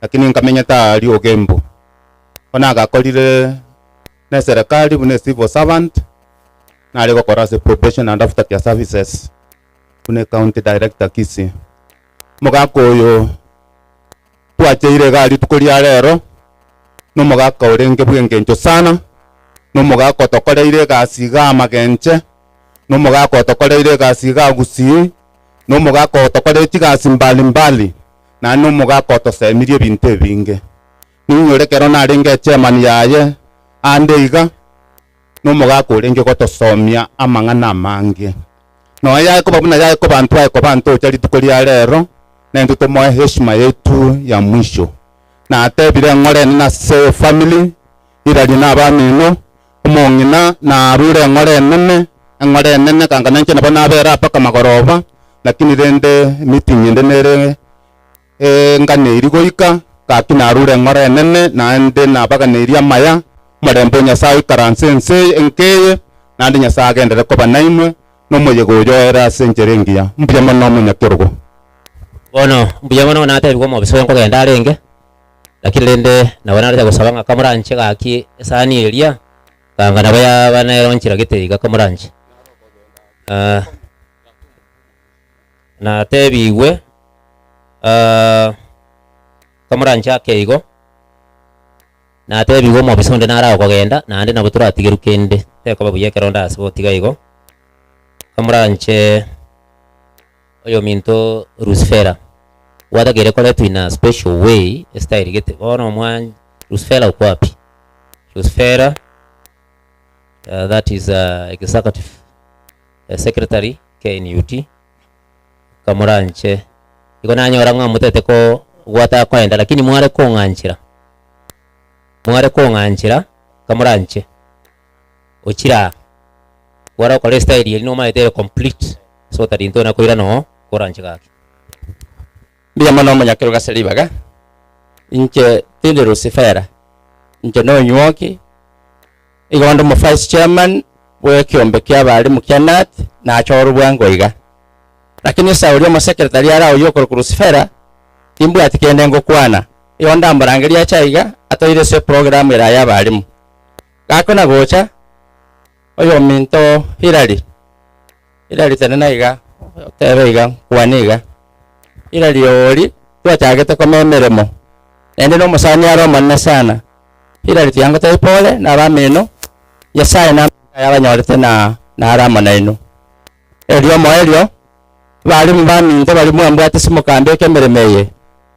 lakini nkamenyete aaria Ogembo. Bono nagakorire na eserekari buna ecivil servant, nare gokora ase probation and aftercare services buna ecounty director Kisii. Omogaka oyo twacheire igaa rituko ria rero, na omogaka orenge bw'engencho sana, na omogaka otokoreire egasi igaa Magenche, na omogaka otokoreire egasi igaa Gusii, na omogaka otokoreire chigasi mbali mbali, naende na omogaka otosemirie ebinto ebinge. Ninyore ekero narenge echairman yaye ande iga, na omogaka orenge gotosomia amang'ana amange. Nonya yaye koba buna yaye koba ntwaye koba ntocha rituko ria rero, naintwe tomoe heshima yaito ya mwisho. Natebire eng'ora enene ase efamily, Hilary na abamino, omong'ina narure eng'ora enene, eng'ora enene kanga nainche nabo nabere aa mpaka magoroba, lakini rende meeting ende nere Enganeiri goika, gaki narure eng'ora enene, naende nabaganeirie amaya, omorembe o Nyasae oikaranse ense eye enka eye, naende Nyasae agenderere koba nainwe, na omoyega oyo oere ase enchera engiya. Mbuya mono omonyakerogo. Bono mbuya mono natebigwe omobisa oyo nkogenda arenge, lakini rende nabo narete gosaba ng'a kamoranche gaki esani eria, kanga nabo yaba nero nchera gete iga kamoranche. Natebigwe, kamoranche ake igo, natebigwe omobisa onde nare agokogenda, naende nabo toratigerwe kende, tekoba buya ekero onde ase gotiga igo, kamoranche oyominto Rusifera, gwatakeire koretwa in a special way, estyle gete, bono omwa Rusifera uko wapi? Rusifera, that is executive secretary. KNUT, kamoranche, igo nanyora ng'a motete ko gwataka koenda lakini mware kong'anchera, mware kong'anchera kamoranche, ochire aa, kware gokora estyle eria nomaete ere complete, so otari intwe nakoirana oo koranche gaki. Mbuya mono omonyakerogo ase ribaga, inche tindi Lucifera, inche nonywoki, igo onde omo vice chairman bw'ekiombe kia abalimu kia KNUT, nachorwa bwango iga. Lakini Sauli omosecretary ara oyio okorokwa Lucifera, timbwati kende ngokwana, igo ndamorangerie ache aiga, toire ase eprogram ere ya abalimu. Gakona gocha, oyominto Hillary, Hillary tenena iga, otebe iga, nkwane iga. Hillary oria twachagete koma emeremo, naende na omosani are omonene sana. Hillary tiga ngotebi pole na abamino, Nyasaye na aya abanyorete na nare amo nainwe. Erio omoerio, abalimu baminto baria mwambwate ase mokambeka emeremo eye,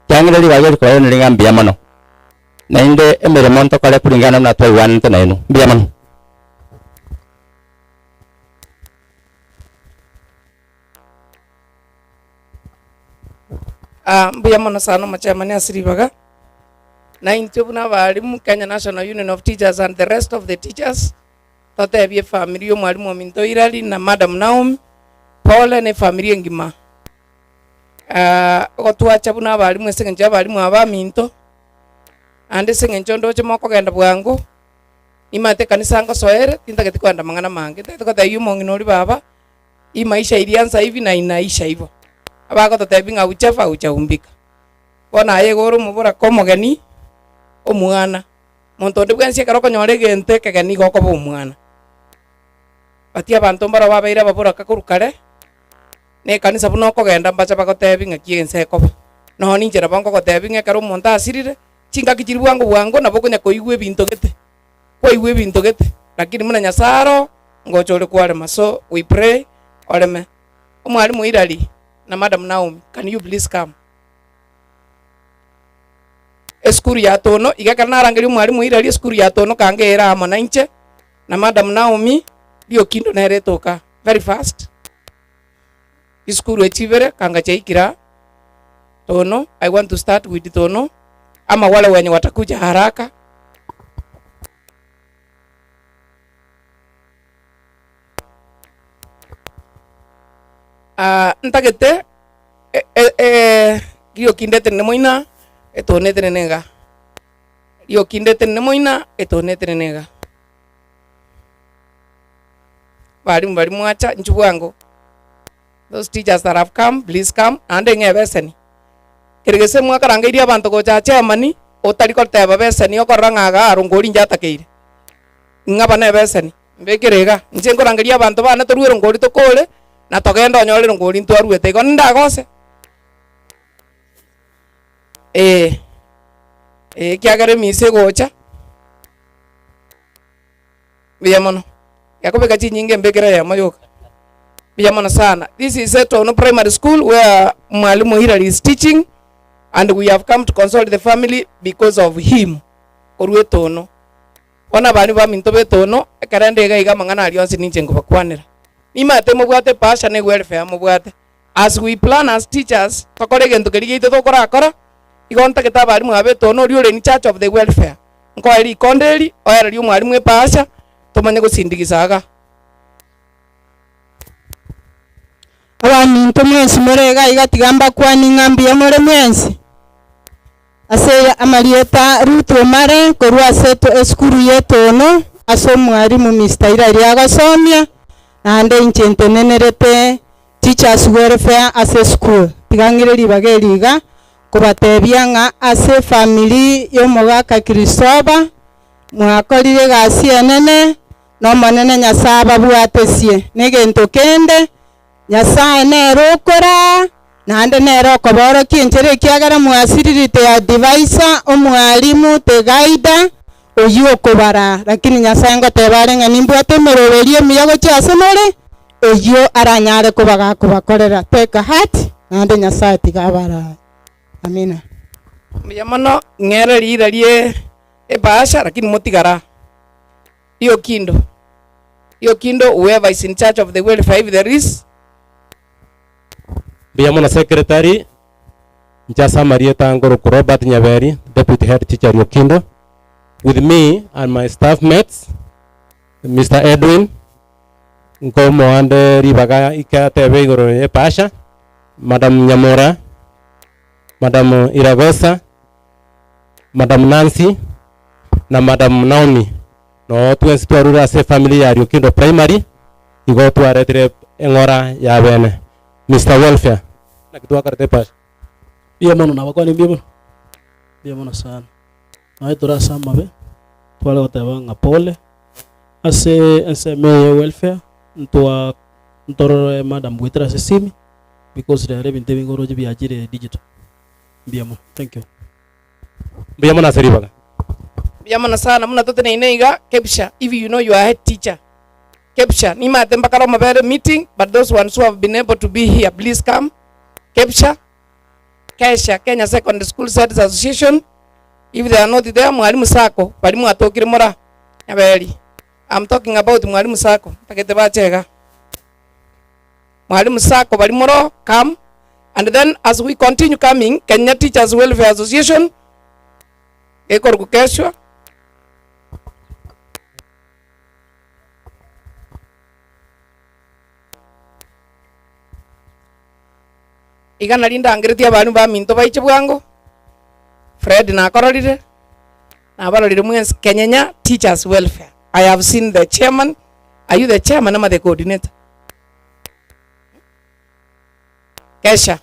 kiang'ire ribaga eri kobairaneria ng'a mbuya mono. Naende emeremo ntokore kulingana buna twaigwananete nainwe. Mbuya mono. Ah, mbuya mono sana omochairman ase ribaga. Na intwe buna abalimu Kenya National Union of Teachers and the rest of the teachers, totebie efamiri ya omwalimu ominto Hilary na Madam Naomi, pole na efamiri engima. Ah, ogotwacha buna abalimu ase eng'encho ya abalimu aba baminto, naende ase eng'encho ndoche mokogenda bwango, nimanyete ekanisa ngosoere, tintageti kogenda mang'ana mange, ntagete gotebia omong'ina oria baba, hii maisha ilianza hivi na inaisha hivo. Abagototebia ng'a hujafa hujaumbika. Bono aye igo ore omoboraka omogeni, omwana. Monto onde bwensi ekero okonyora egento ekegeni igo okoba omwana. But abanto mbaro babeire ababoraka korwa kare, na ekanisa buna okogenda mbacha bagotebi ng'aki ense ekoba. Nonya ninche nabo ngogotebi ng'a ekero omonto asirire, chingaki chiria bwango bwango nabo okonya koigwa ebinto gete. Kwaigwa ebinto gete, lakini buna Nyasae aro, ngocha ore kwarema. So we pray oreme. Omwalimu Hilary na Madam Naomi, can you please come? Esukuru ya Tono, iga ekero narangeria omwalimu Hilary, esukuru ya Tono kange ere amo nainche, na Madam Naomi, Riokindo nere etoka very fast. Chisukuru echi ibere kanga chiaikire aa. Tono, I want to start with Tono, ama wale wenye watakuja haraka. Ah, ntagete e- e- e, rioki ndetenene moina, etono etenene iga. Rioki ndetenene moina, etono etenene iga. Barimu baria mwacha, inchuo bwango. Those teachers that have come, please come, naende ng'a ebeseni. Kere gese mwakarangeirie abanto gocha chairman, otari koteba beseni okorora ng'a igaa aro ngori inche atakeire. Ng'a aba na ebeseni, mbekere iga, inche nkorangeria abanto bane torue erongori tokore, na togende onyore erongori ntwaruete igo nindagose? Eh, eh ekiagera emisa egocha. Mbuya mono. Gekobeka chinyinga embekere eyemo yoka. Mbuya mono sana. This is Etono Primary School where Mwalimu Hillary is teaching and we have come to console the family because of him. Korwa Etono. Bono abana baminto ba Etono, ekero ende iga iga amang'ana aria onsi ninche nkobakwanera. Nimanyete mobwate epassion na ewelfare mobwate. As we plan as teachers, tokore egento keria giaito tokorakora, igo ntagete abalimu aba Etono oria ore in charge of the welfare. Nkoe rikonde eri, oererie omwalimu ebahasha, tomanye gosindigisa iga. Abaminto mwensi more iga iga tiga mbakwanie ng'a mbuya more mwensi. Ase amarieta Ruth Omare korwa ase esukuru y'Etono ase omwalimu Mister Hilary agosomia, naende inche ntenenerete Teachers Welfare ase esukuru. Tiga ng'ire ribaga eri iga Kobatebia ng'a ase efamiri y'omogaka Kristoba mwakorire egasi enene, n'Omonene Nyasae ababwatesie. Negento kende, Nyasae nere okoraa, naende nere okoborokia enchera ekiagera mwasiriri the advisor, omwalimu, the guider, oyio okobaraa. Lakini Nyasae ngoteba are ng'a nimbwate emeroberio emiya gochia ase more, eyio aranyare koba gakobakorera. Take heart, naende Nyasae tiga abarae. Amina. Mbuya mono, ng'ere riira rie ebahasha lakini motigara. Riokindo, Riokindo whoever is in charge of the welfare if there is. Mbuya mono secretary, inche ase amarieta nkorokwa Robert Nyaberi, deputy head teacher Riokindo. With me and my staff mates, Mister Edwin, nkomoande ribaga ike atebe igoro y'epasha, Madam Nyamora, Madam Iragosa, Madam Nancy, na Madam Naomi. Noo twensi twarure ase efamily ya Riokindo Primary, igo twaretire eng'ora ya bene. Mister Welfare, naki twakorete epasha? Mbuya mono nabakwane mbuya mono, mbuya mono sana. Nonya tore ase amabe, tware goteba ng'a pole, ase ensemo eye ya welfare, ntwa ntorore madam goetera ase esimi, because rero ebinto ebinge oroche biachire digital. Mbuya mono, thank you. Mbuya mono ase ribaga. Mbuya mono sana buna toteneine iga, Kepsha, if you know your head teacher, Kepsha, nimanyete mbakare omobere meeting, but those ones who have been able to be here, please come, Kepsha. Kesha, Kenya Secondary School Heads Association, if they are not there, Mwalimu Sacco, baria mwatokire mora Nyaberi. I'm talking about Mwalimu Sacco, ntagete bache iga. Mwalimu Sacco baria moro, come. And then as we continue coming, Kenya Teachers Welfare Association, gekorokwa Keshwa. Iga nario ndangeretie abalimu baminto baiche bwango, Fred nakororire, nabarorire mwensi, Kenyenya Teachers Welfare, I have seen the chairman, are you the chairman ama the coordinator? Kesha,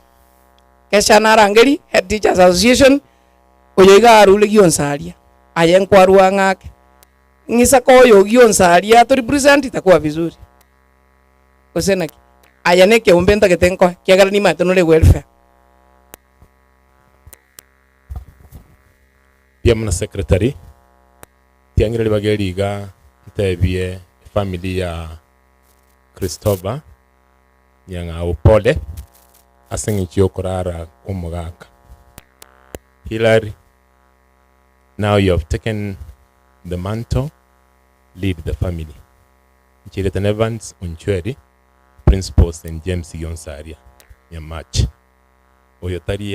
Kesha narangeri Head Teachers Association, oyo iga arure gionsi aria, aye nkwarua ng'ake, ng'isa koyo gionsi aria to represent itakuwa vizuri. Gose naki? Aya nekeombe ntagete nkoe, ekiagera nimanyete nore welfare. Mbuya mono secretary, tiang'ire ribaga eri iga ntebie efamily ya Christopher Nyang'au pole ase eng'encho ya okorara kwa omogaka. Hillary, now you have taken the mantle, lead the family. Nchiretene Evans Onchweri, Principal St James Gionsaria, Nyamache. Oyo tari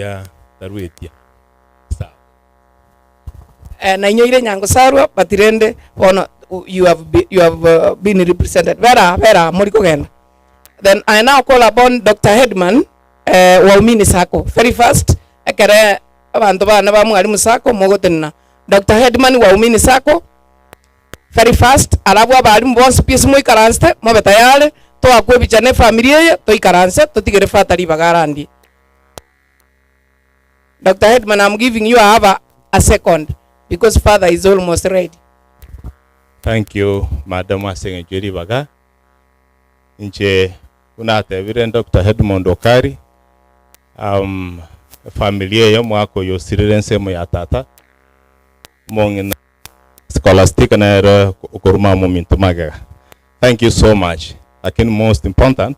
Otaruetia. Sawa. Eh, nainyoire Nyangosarwa but rende bono you have, be, you have uh, been represented. Bera, bera, muri kogenda. Then I now call upon Dr. Headman eh, Waumini Sacco. Very fast, ekere abanto bane ba Mwalimu Sacco mogotenena. Dr. Headman Waumini Sacco, very fast, arabwo abalimu bonsi pi ase moikaransete, mobe tayari, toakwe ebicha na efamiri eye, toikaranse, totigere Father ribaga arandie. Doctor Headman, I'm giving you have a, a second because father is almost ready. Thank you madam ase eng'encho ye ribaga. Inche buna atebire Doctor Edmond Okari, um, efamiri eye omwaka oyo osirire ensemo ya tata, omong'ina Scholastica nere okoruma amo ominto magega. Thank you so much. Lakini most important,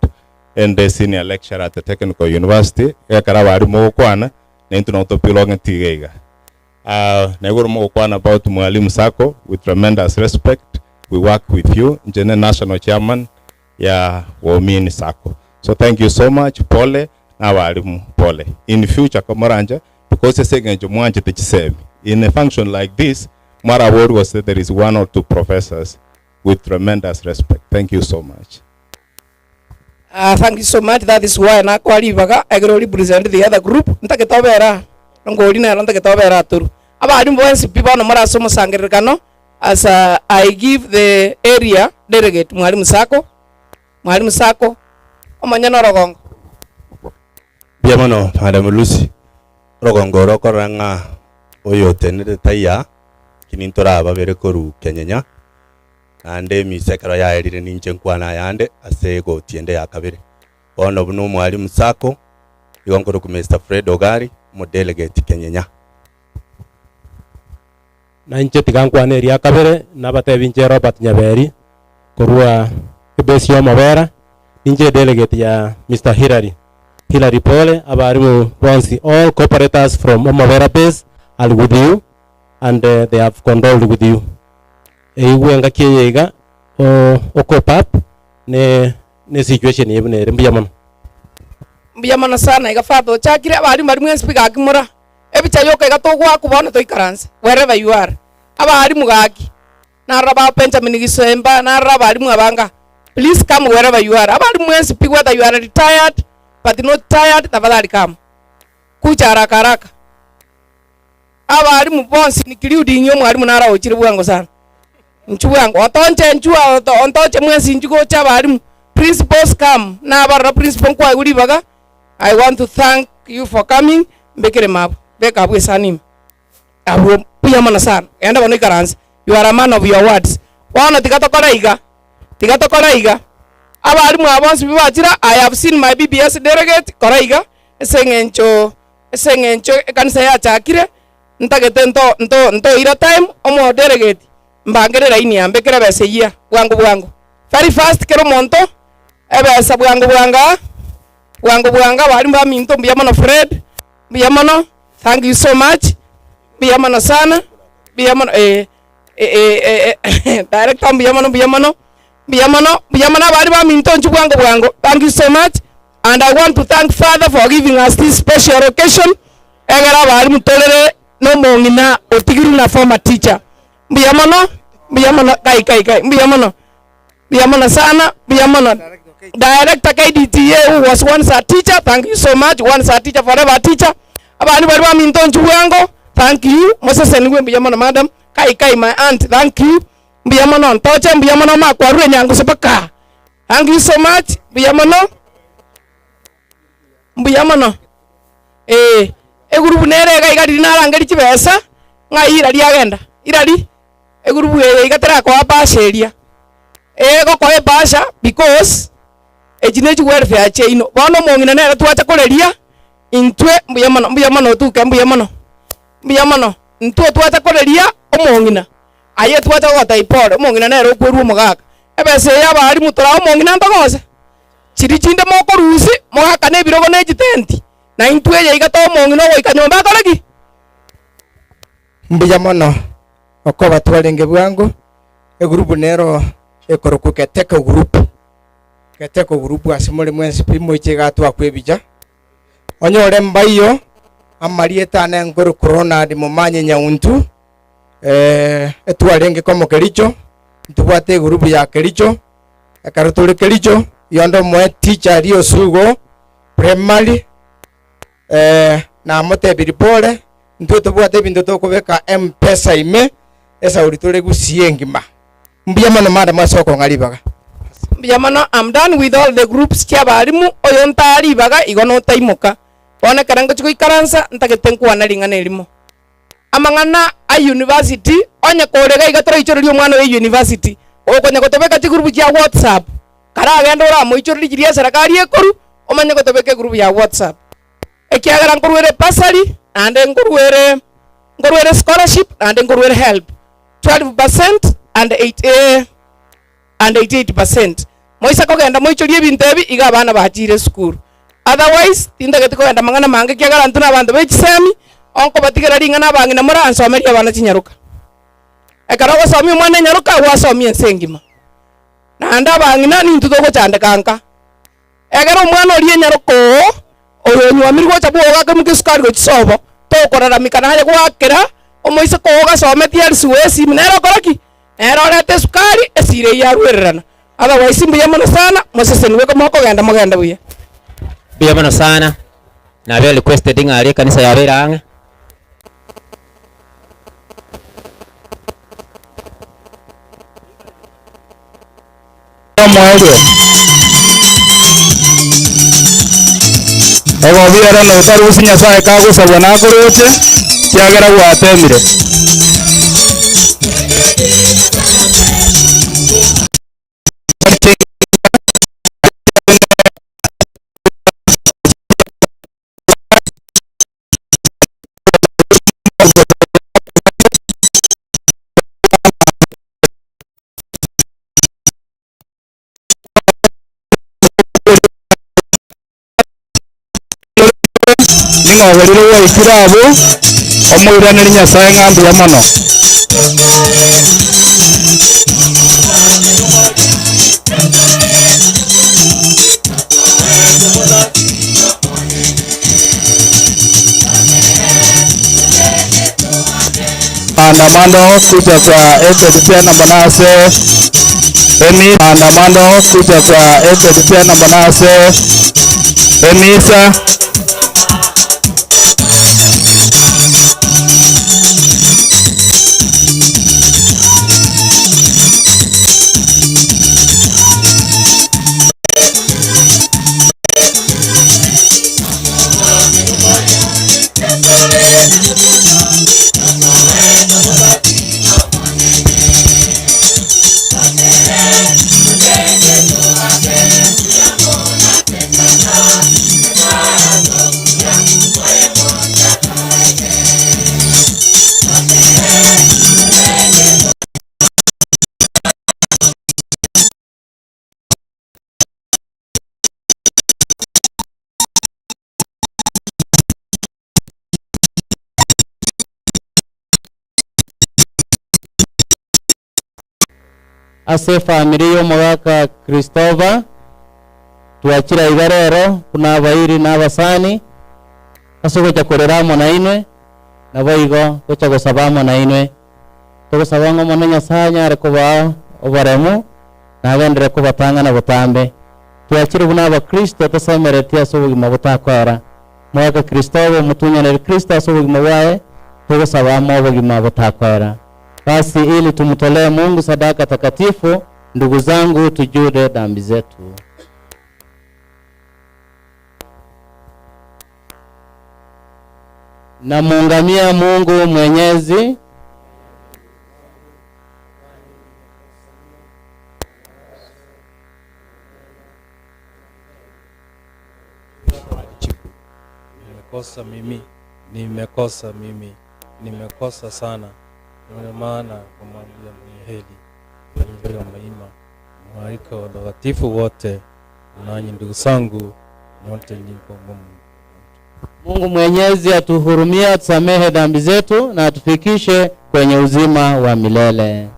ende senior lecturer at the Technical University, ekero abarimu mogokwana, naintwe nabo topilong'eti iga iga. Ah, na igoro mogokwana about Mwalimu Sacco, with tremendous respect, we work with you, inche ne national chairman ya Waumini Sacco. So thank you so much, pole, na abarimu pole. In future komoranche, because ase eng'encho mwanchete chisemi, in a function like this, mwaraborwe gose there is one or two professors with tremendous respect. Thank you so much. Ah, thank you so much. That is why nakoa ribaga ekero ori present the other group ntagete obere aa ngori nero ntagete obere atoru. Abarimu bonsi pi bono more ase omosangererekano as uh, I give the area delegate Mwalimu Sacco, Mwalimu Sacco omonyene orogongo. Mbuya mono Madam Lucy, orogongo oro okorora ng'a oyo otenenete taiya, lakini ntorababere korwa Kenyenya, naende emisa ekero yaerire ninche nkwane ayande ase egoti ende ya kabere. Bono buna omwalimu Sacco, igo nkorokwa Mister Fred Ogari, omodelegate Kenyenya. Na inche tiga nkwane eria kabere, nabatebi inche Robert Nyaberi, korwa ebase y'omobera, ninche edelegate ya Mister Hillary. Hillary pole, abarimu bonsi, all cooperators from Omobera base are with you and they have condoled with you. Eigwe engaki eye iga, o ocope up ne ne situation eye buna ere. Mbuya mono. Mbuya mono sana iga father ochakire abarimu baria mwensi pi gaki mora ebicha yoka iga togoakwa bono toikaranse wherever you are abarimu gaki narora ba Benjamin Gisemba narora abarimu abanga please come wherever you are abarimu mwensi pi whether you are retired but not tired tafadhali come kuja haraka haraka abarimu bonsi including omwarimu naro ochire bwango sana inchu bwango otonche inchu ontoche mwensi inchu gocha abarimu principals come nabarora principal nkwaigwa ribaga I want to thank you for coming mbekere mabwe beka abwo esani ime abwo mbuya mono sana genda bono ikaranse you are a man of your words bono tiga tokore iga tiga tokore iga abarimu aba bonsi pi bachire I have seen my BBS delegate kora iga ase eng'encho ase eng'encho ekanisa yachakire ntagete nto nto ntoira time omodelegate mbangere line aa mbekere ebesa eyio aa bwango bwango very fast kera omonto ebesa bwango bwango aa bwango bwango abarimu baminto mbuya mono Fred mbuya mono thank you so much mbuya mono sana mbuya mono eh eh eh director mbuya mono mbuya mono mbuya mono mbuya mono abarimu baminto inchuo bwango bwango thank you so much and I want to thank father for giving us this special occasion egere abarimu torere na omong'ina otigirwe na former teacher mbuya mono mbuya mono kai kai kai mbuya mono mbuya mono sana mbuya mono director KDTA who was once a teacher thank you so much once a teacher forever a teacher abana baria baminto inchuo bwango thank you mosesenigwe mbuya mono madam kai kai my aunt thank you mbuya mono ntoche mbuya mono makwarure nyangusu mpaka thank you so much mbuya mono mbuya mono eh egurubu nere iga iga riria narangeria chibesa ng'ai irari agenda irari egurubu eye iga terakoa bahasha eria egokoa ebahasha because echi ne chiwelfare chiaino bono omong'ina nere twacha koreria intwe mbuya mono mbuya mono otuke mbuya mono mbuya mono intwe twacha koreria omong'ina aye twacha gogotebia pole omong'ina nere okwerwa omogaka ebesa eye abarimu torae omong'ina ntogose Chiria chinde mokorusia, moakane ebirogo ne chitenti, na intwe eye iga tomong'ina ogoika nyomba akore ki? Mbuya mono okoba twarenge bwango, egurupu nero ekorokwa Geteko Group. Geteko Group ase more mwensi pi moiche iga twakwa ebicha, onyore mbaiyo. Amarieta ane nkorokwa Ronald Momanyi Nyauntu, etwarenge komo Kericho, ntobwate egurupu ya Kericho, ekero tore Kericho, yonde omoe teacher aria Osugo Primary, namotebirie pole, intwe tobwate ebinto tokobeka Mpesa ime, esauri tore Gusii engima. Mbuya mono madam ase okong'a ribaga. Mbuya mono, am done with all the groups chia abalimu, oyo ntaa ribaga igo notaimoka. Bono ekero ngochia goikaransa, ntagete nkwane ring'ana erimo. Amang'ana a university, onye kore iga iga toraichorerie omwana oye university, okonya gotobeka chigroup chia whatsapp, karagende oramoichorerie chiria eserekari ekorwa, omanye gotobeka egroup ya whatsapp. Ekiagera nkoruere bursary, naende nkoruere nkoruere scholarship, naende nkoruere helb, 12% and eight and 88%. Moise kogenda moichorie ebinto ebi, iga abana bachiire esukuru. Otherwise, tintageti kogenda amang'ana mange ekiagera intwe nabanto be chisemi, onkobatigera ring'ana abang'ina moransomerie abana chinyaroka. Ekero ogosomia omwana enyaroka, gwasomia ense engima. Naende abang'ina nintwe togochandeka nka. Ekero omwana oria enyaroka oo, oyo onywomirwe gocha bwogo akemuka esukari gochia sobo, tokoraramika naye goakera omoiseke oo ogasometie arisiwe esimi nere okore ki? Nere orete esukari, esira eyio arwererana. Otherwise mbuya mono sana, mosesenigwe komokogenda mogende buya. Mbuya mono sana, nabe requested ng'a aria ekanisa yabeire ang'e. Omoerio. Obobi ere notarusia Nyasae kagosabwa nakoroche, kiagera gwatemire. Ning'o ogerire gwaikire abwo, omoiranerie Nyasae ng'a mbuya mono. Maandamano kuja kwa Ethel Manase Emi maandamano kuja kwa Ethel Manase Emisa Ase efamiri y'omogaka Christopher, twachire aiga rero buna abairi na abasani, ase ogocha korera amo nainwe, naboigo gocha gosaba amo nainwe. Togosaba ng'a Omonene Nyasae anyare kobaa oboremu, na agenderere kobatang'ana botambe. Twachire buna Abakristo tosemeretie ase obogima botakoera. Moake Kristo obe omotunyaneri Kristo ase obogima bwaye, togosaba amo obogima botakoera. Basi ili tumutolee Mungu sadaka takatifu, ndugu zangu, tujude dhambi zetu. Namuungamia Mungu Mwenyezi. Nimekosa mimi, nimekosa mimi, nimekosa sana. Ndio maana kumwambia mwenye heri mwenye maima malaika watakatifu wote, nanyi ndugu zangu nyote niko Mungu. Mungu Mwenyezi atuhurumie, atusamehe dhambi zetu na atufikishe kwenye uzima wa milele.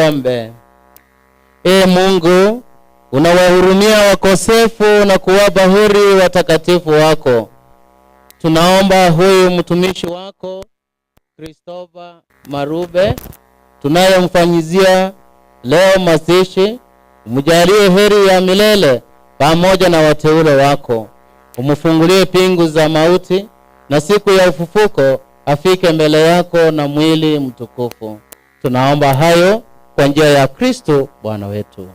Tuombe. Ee Mungu, unawahurumia wakosefu na kuwapa heri watakatifu wako. Tunaomba huyu mtumishi wako Christopher Marube tunayemfanyizia leo mazishi, umjalie heri ya milele pamoja na wateule wako, umfungulie pingu za mauti, na siku ya ufufuko afike mbele yako na mwili mtukufu. Tunaomba hayo kwa njia ya Kristo Bwana wetu.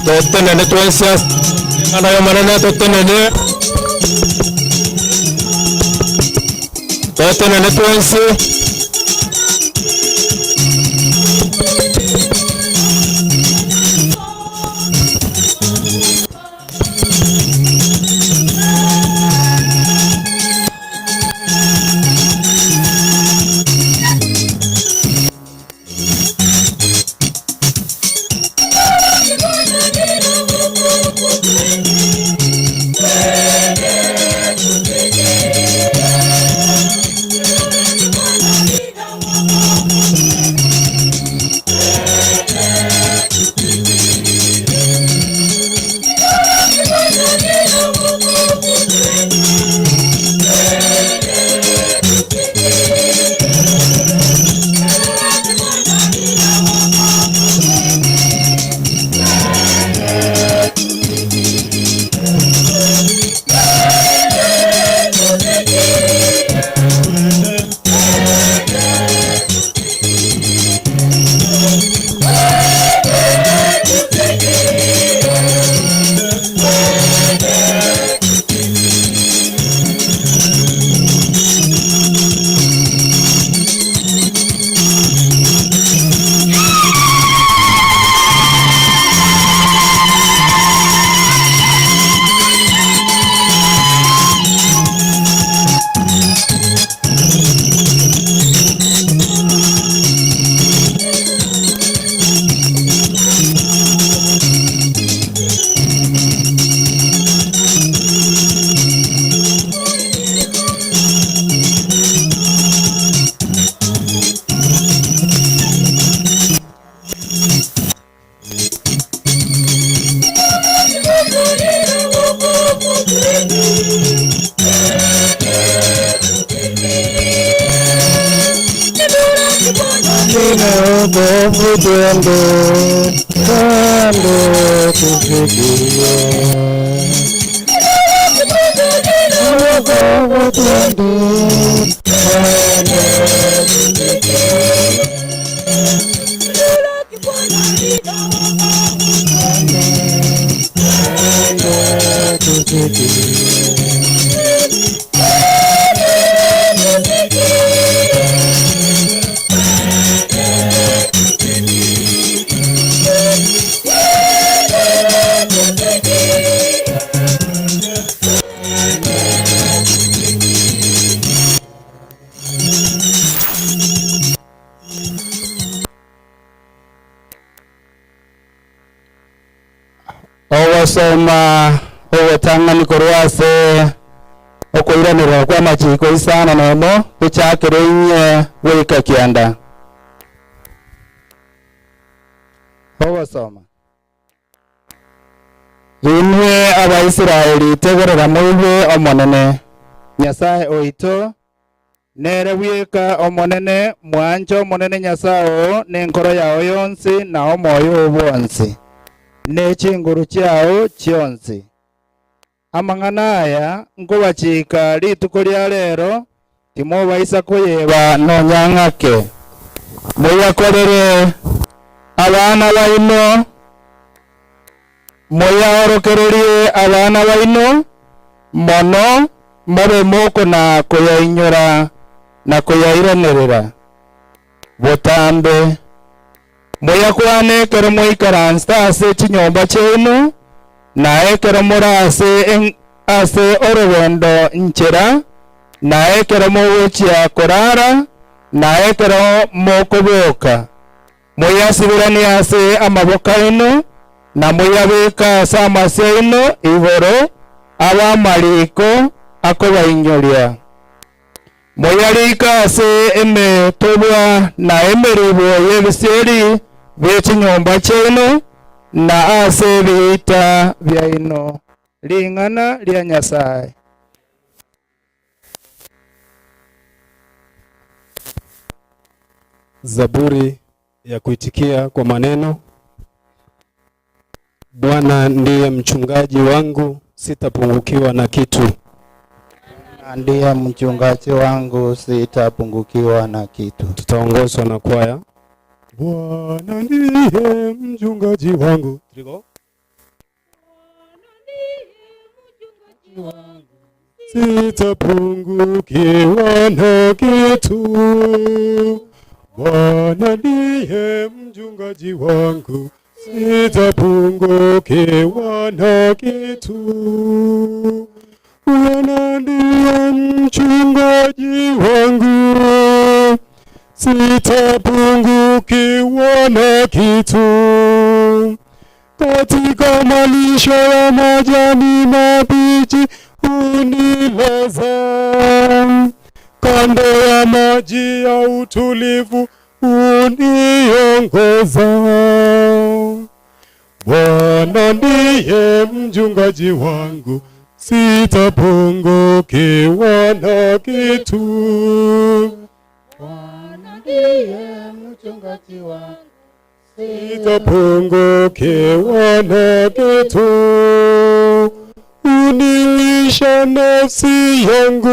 Totenene twensi ase amang'ana y'Omonene, totenene, totenene twensi. Ogosoma ogotang'ani korwa ase okoiranerwa kw'amachiko isano nomo tochakere inye goika kianda. Ogosoma. Inwe Abaisraeli, tegerera moigwe Omonene, Nyasae oito, nere bweka Omonene, mwanche Omonene Nyasae oo nenkoro yao yonsi, na omoyo oo bwonsi, ne chinguru chiao chionsi. Amang'ana aya nkobachika rituko ria rero, timobaisa koyeba nonya ng'ake. Moyakorere abana baino, moyaorokererie abana baino mono, mobe mokona-koyainyora na koyairanerera botambe. Moyakwane ekero mwaikaransete ase chinyomba chiaino, na ekero more ase ase orogendo nchera, na ekero mogochia korara, na ekero mokoboka. Moyasiberanie ase amaboko aino, na moyabeke ase amasio aino igoro, abe amariiko akobainyoria. Moyarike ase emetobwa na emeribo y'ebisieri bie chinyomba chiaino, na ase ebiita biaino. Ring'ana ria Nyasae. Zaburi ya kuitikia kwa maneno. Bwana ndiye mchungaji wangu, sitapungukiwa na kitu. Bwana ndiye mchungaji wangu, sitapungukiwa na kitu. Tutaongozwa na kwaya. Bwana ndiye mchungaji wangu. Trigo. Sitapungukiwa na kitu. Bwana ndiye mchungaji wangu, sitapungukiwa na kitu. Bwana ndiye mchungaji wangu, sitapungukiwa na kitu. Katika malisho ya majani mabichi hunilaza, kando ya maji ya utulivu huniongoza. Bwana ndiye mchungaji wangu, sitapungukiwa na kitu. Bwana ndiye mchungaji wangu, Sitapungukiwa na kitu. Unilisha nafsi yangu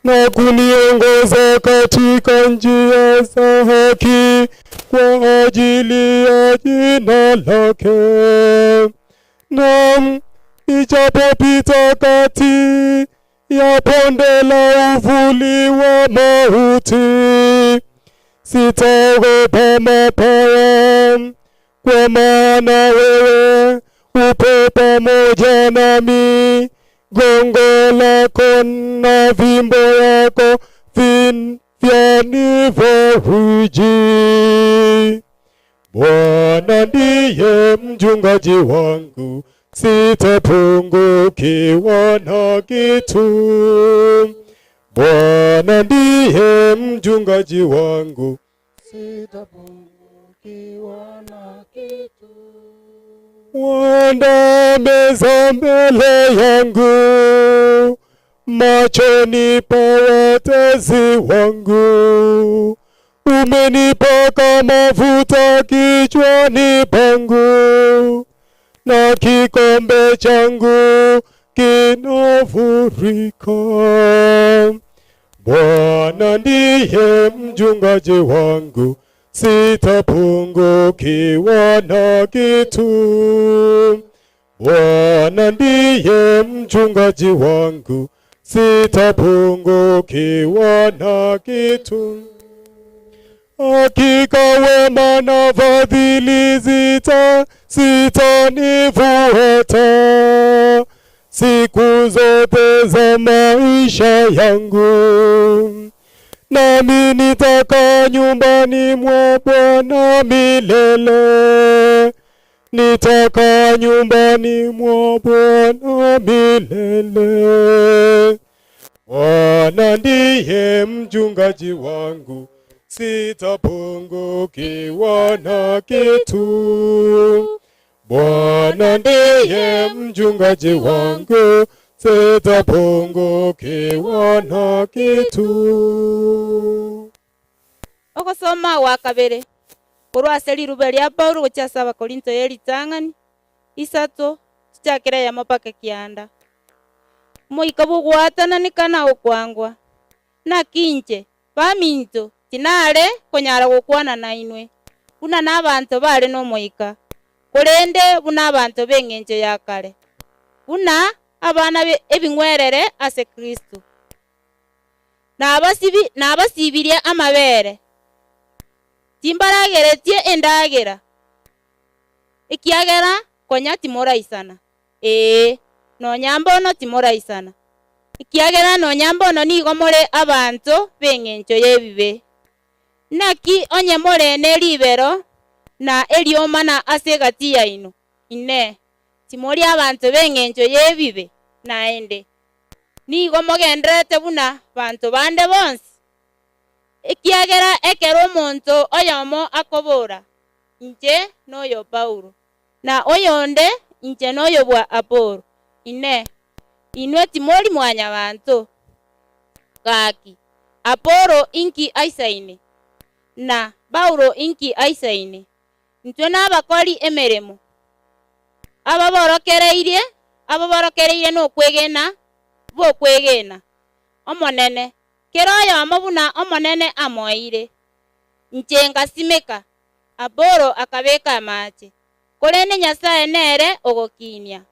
na kuniongoza katika njia za haki kwa ajili ya jina lake. Naam, nijapopita kati ya bonde la uvuli wa mauti, sitaogopa mabaya, kwa maana wewe upo pamoja nami. Gongo lako na fimbo yako vyanifariji. Bwana ndiye mchungaji wangu, sitapungukiwa na kitu. Bwana ndiye mchungaji wangu, sitapungukiwa na kitu. Waandaa meza mbele yangu machoni pa watesi wangu. Umenipaka mafuta kichwani pangu, na kikombe changu kinafurika. Bwana ndiye mchungaji wangu, sitapungukiwa na kitu. Bwana ndiye mchungaji wangu, sitapungukiwa na kitu. Hakika wema na fadhili zitanifuata siku zote za maisha yangu, nami nitakaa nyumbani mwa Bwana milele. Nitakaa nyumbani mwa Bwana milele. Bwana ndiye mchungaji wangu, sitapungukiwa na kitu. Bwana ndiye mchungaji wangu, sitapungukiwa na kitu. Ogosoma gwa kabere korwa ase rirube ria Paulo gochia ase Abakorinto ye ritang'ani, isato, chichakera eyemo mpaka kianda. Omoika bw'ogwatananeka na okwangwa. Naki inche, baminto, tinare konyara gokwana nainwe, buna nabanto bare n'Omoika, korende buna abanto b'engencho ya kare, buna abana ebing'werere ase Kristo. Nabasibirie amabere, timbarageretie endagera, ekiagera konya timoraisana. Ee, nonya mbono timoraisana, ekiagera nonya mbono nigo more abanto b'engencho y'ebibe. Naki onye more ne ribero na eriomana ase egati yaino, Inee, timori abanto b'engencho y'ebibe naende? Nigo mogendererete buna banto bande bonsi? Ekiagera ekero omonto oyomo akobora, Inche noyo Paulo, Na oyonde, Inche noyo bwa Apolo. Inee! Inwe timori mwanyabanto? Gaki, Apolo inki aisaine? Na Paulo inki aisaine? Intwe nabakori emeremo, ababorokereirie, ababorokereirie nokwegena bw'okwegena Omonene, kera oyomo buna Omonene amoeire. Inche ngasimeka, Apolo akabeka amache, korende Nyasae nere ogokinia.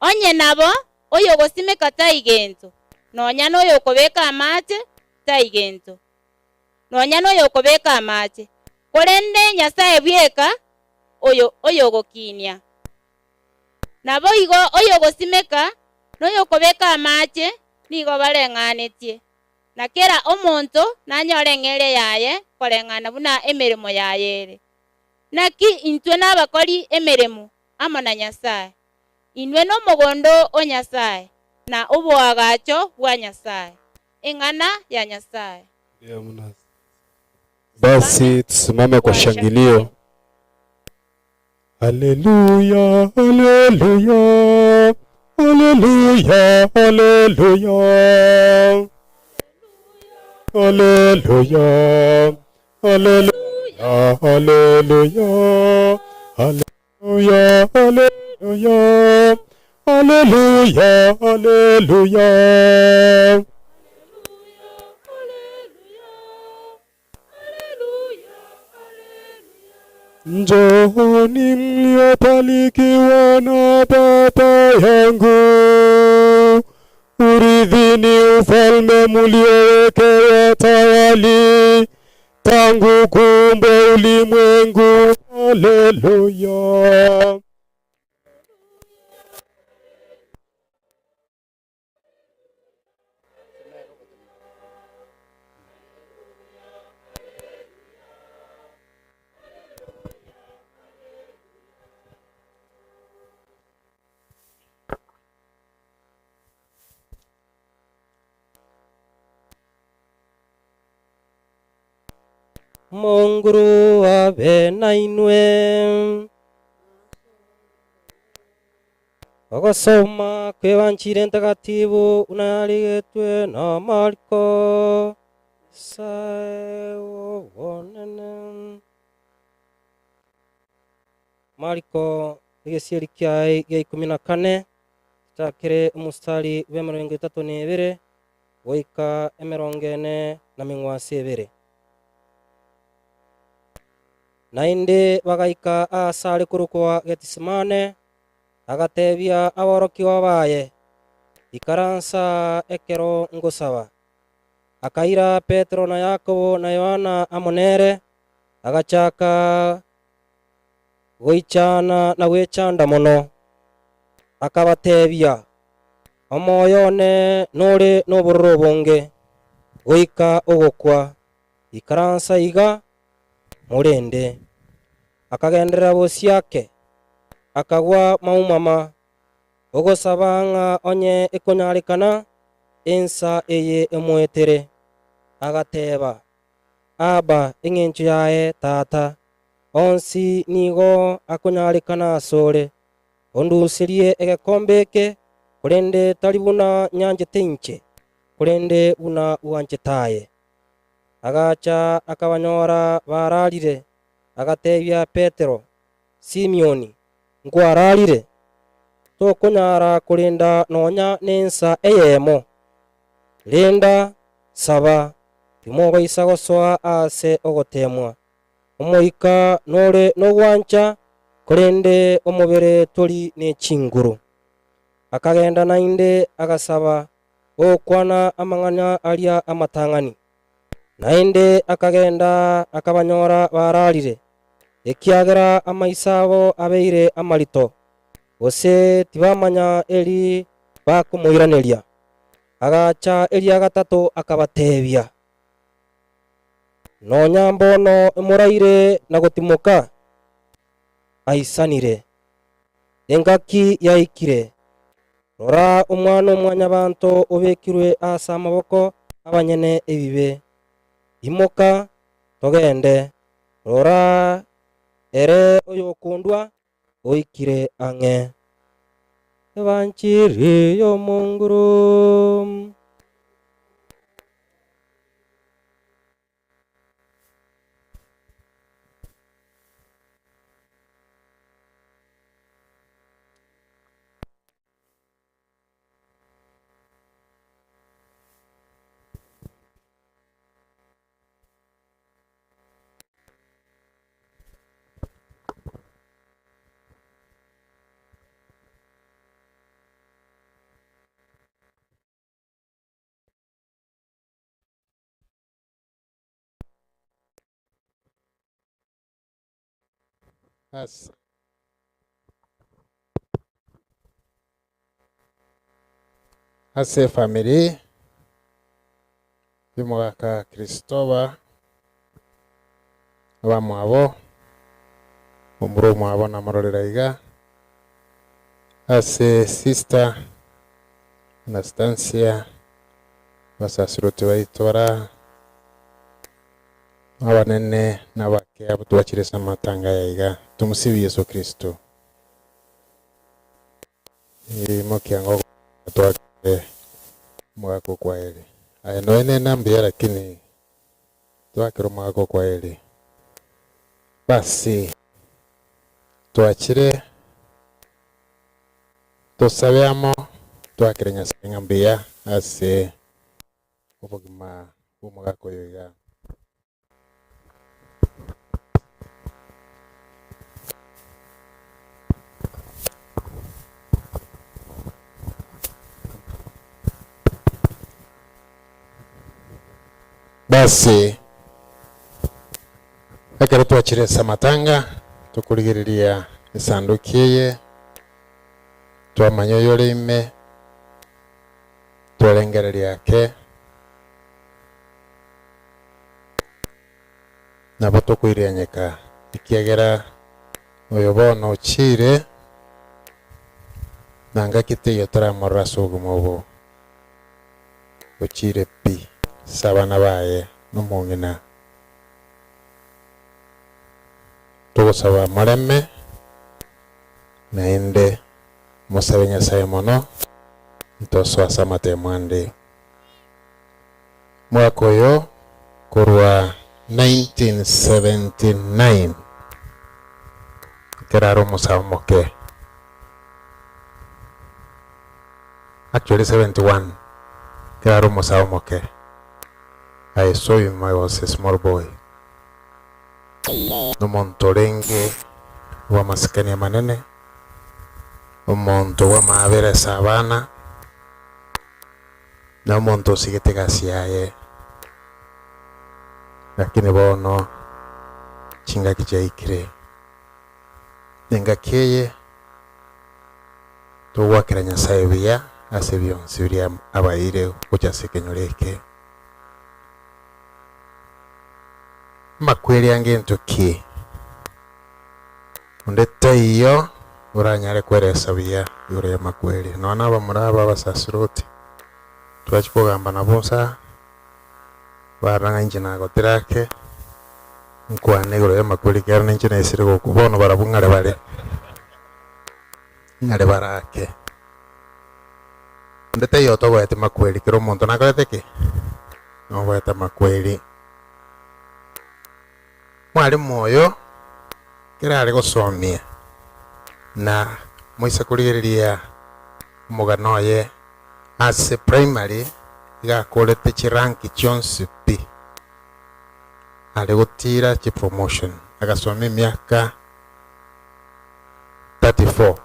Onye nabo, oyogosimeka tai gento, nonya noyokobeka amache tai gento, nonya noyokobeka amache, korende Nyasae bweka oyo oyogokinia. Naboigo oyogosimeka noyokobeka amache nigo bareng'anetie. Na kera omonto nanyore eng'eria yaye koreng'ana buna emeremo yaye ere. Naki intwe nabakori emeremo amo na Nyasae, inwe nomogondo o Nyasae, na oboagacho bwa Nyasae. Eng'ana ya Nyasae. Basi tusimame kwa shangilio. Haleluya, haleluya, haleluya, haleluya. Haleluya, haleluya, haleluya, haleluya, haleluya, haleluya, haleluya. Njooni mliobarikiwa na Baba yangu, urithini ufalme mliowekewa tayari tangu kuumbwa ulimwengu. Haleluya. Omonguru abe nainwe. Ogosoma kw'Ebanchiri Entagatifu buna yarigetwe na Mariko. Nyasae w'obonene. Mariko egesieri kiaye gia ikomi na kane, tochakere omostari bw'emerongo etato na ebere goika emerongo ene na meng'wanso ebere. Naende bagaika aase are korokwa Getisemane, Agateebia aborokigwa baye, Ikaransa ekero ngosaba. Akaira Petero na Yakobo na Yohana amo nere, agachaka goichana na gwechanda mono. Akabateebia, Omoyo one nore nobororo obonge, goika ogokwa. Ikaransa iga, morende. Akagenderera bosio ake. Akagwa maumama, ogosaba ng'a onye ekonyarekana, ensa eye emoetere. Agateba, Abba, engencho yaye Tata, onsi nigo akonyarekana asore, onduserie egekombe eke, korende tari buna nyanchete inche, korende buna bwanchete aye. Agacha akabanyora bararire, agatebia Petero, Simioni, nkwararire? Tokonyara korenda nonya nensa eyemo? Renda, saba, timobaisa gosoa aase ogoteemwa. Omoika nore nogwancha, korende omobere tori ne chinguru. Akagenda naende agasaba, ogokwana amang'ana aria amatang'ani. Naende akagenda akabanyora bararire, ekiagera amaiso abo abeire amarito, gose tibamanya eri bakomoiraneria. Agacha eria gatato akabatebia, Nonya mbono moraire na gotimoka? Aisanire. Engaki yaikire. Rora, Omwana-o-mwanyabanto obekirwe ase amaboko 'abanyene ebibe. Imoka, togende, rora, ere oyokondua oikire ang'e. Ebanchiri y'Omonguru. Ase ase efamiri y'omogaka Christopher, abamwabo, omura omwabo namororera iga, ase sister Anastasia, abasasiroti baito bara abanene na abake abwo twachire ase amatanga aya iga, tomosebi Yeso Kristo. Imokia ngoko twakire omogaka okwaeri. Aye noe nena mbuya lakini twakire omogaka okwaeri. Basi twachire tosabe amo twakire Nyasaye ng'a mbuya ase obogima bw'omogaka oyo iga. Basi ekero twachire ase amatanga, tokorigereria esanduki eye, twamanya oyore ime, Twerengererie ake, nabo tokoirianyeka, ekiagera oyo bono ochiire, na ngaki teiyo toramorore ase obogima obo, ochiire pi ase abana baye na omong'ina. Togosaba moreme, naende Mosabe Nyasae mono, ntosoa ase amatemo ande. Mwaka oyo korwa 1979 ekero are omosae omoke, actually 71 ekero are omosae omoke, I saw him I was a small boy, nomonto orenge bw'amasikani amanene. Omonto bw'amaabera ase abana, na omonto osigete egasi yaye. Lakini bono chingaki chiaikire, na engaki eye togoakera Nyasae buya ase bionsi biria abaeire gocha ase ekenyoro eke. Amakweri ange ngento ki? Onde taiyo Oranyare kweresa buya igoro y'amakweri. Nonya nabamura aba abasasiroti, twachia kogamba nabo nsa, barora ng'a inche nagotire ake, nkwane igoro y'amakweri ekiagera ninche naisire gokwa, bono barabwo ng'are bare, ng'are bare ake. Onde taiyo otogoeti makweri, kera omonto nakorete ki? Nogoeta makweri. Mwalimu oyo ekero are gosomia na moise korigereria omogano oye ase primary iga akorete chiranki chionsi pi, are gotira chipromotion agasomia emiaka 34,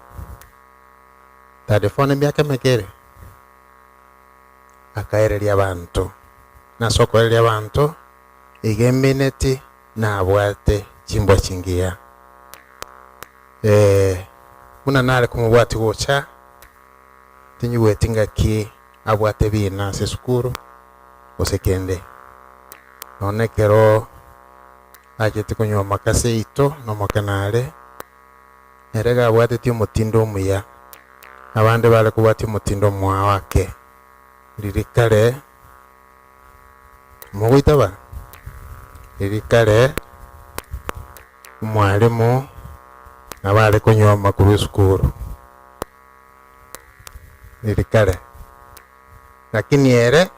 34 nemiaka emeke ere? Akaereria abanto, na ase okoereria abanto Iga emineti nabwate chimbwa chingiya. Ee, buna nare komobwatia gocha, tinyigweti ngaki abwate bina ase esukuru gose kende. Nonya ekero achete konywa amakase aito nomokene are, ere iga abwatetie omotindo omuya, abande bare kobwatia omotindo omoao ake. Riria kare. Mogoitaba? Riria kare omwalimu nabo are konyuoma korwa esukuru, riria kare, lakini ere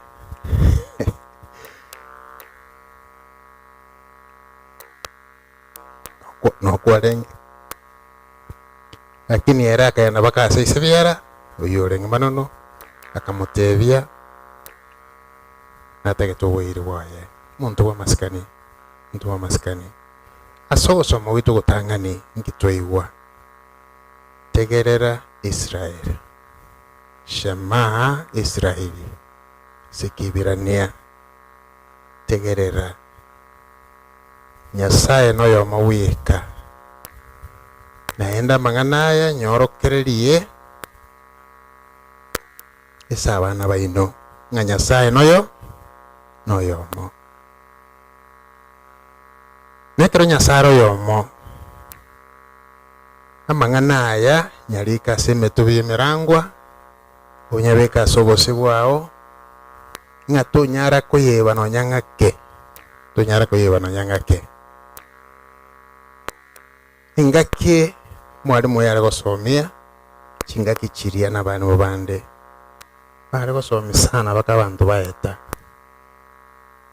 nokwarenge, lakini ere akagenda mpaka ase ise biara, oyio orenge manono, akamotebia. Natagete oboiri bwaye, omonto bw'amasikani, omonto bw'amasikani. Ase ogosoma gwaito ogotang'ani inki twaigwa? Tegerera Israeli, Shema Israeli, Sekibirania, tegerera, Nyasae noyomo bweka. Naende amang'ana aya nyorokererie ase abana baino, ng'a Nyasae noyo noyomo. Na ekero Nyasae are oyomo, amang'ana aya nyarike ase emetubi y'emerangwa, onyabeke ase obosio bwao, ng'a tonyara koyeba nonya ng'ake, tonyara koyeba nonya ng'ake. Engaki omwalimu oyo are gosomia, chingaki chiria nabarimo bande bare gosomia sana baka abanto baeta.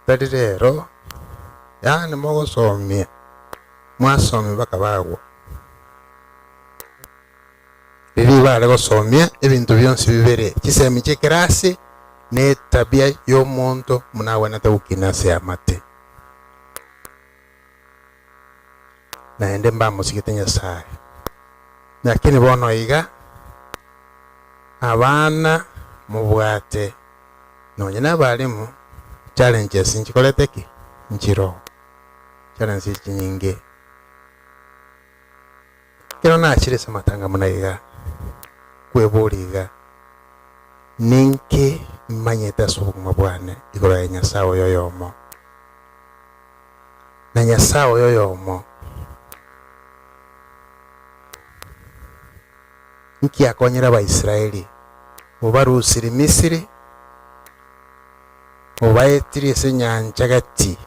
Tari rero, yaani mogosomia, mwasomia baka bagwa. Riria bare gosomia ebinto bionsi bibere, chisemi chi'ekerasi na etabia y'omonto buna agwenerete gokina ase eamate. Naende mbamosigete Nyasae. Lakini bono iga, abana mobwate nonye nabarimu, challenges nchikorete ki? Nchiroo. Challenges chinyinge. Ekero nachire ase amatanga buna iga, kweboria iga, ninki manyete ase obogima bwane igoro ya Nyasae oyo oyomo? Na Nyasae oyo oyomo. Nki akonyire Abaisraeli? Obarusirie Misiri, obaetirie ase enyancha gati,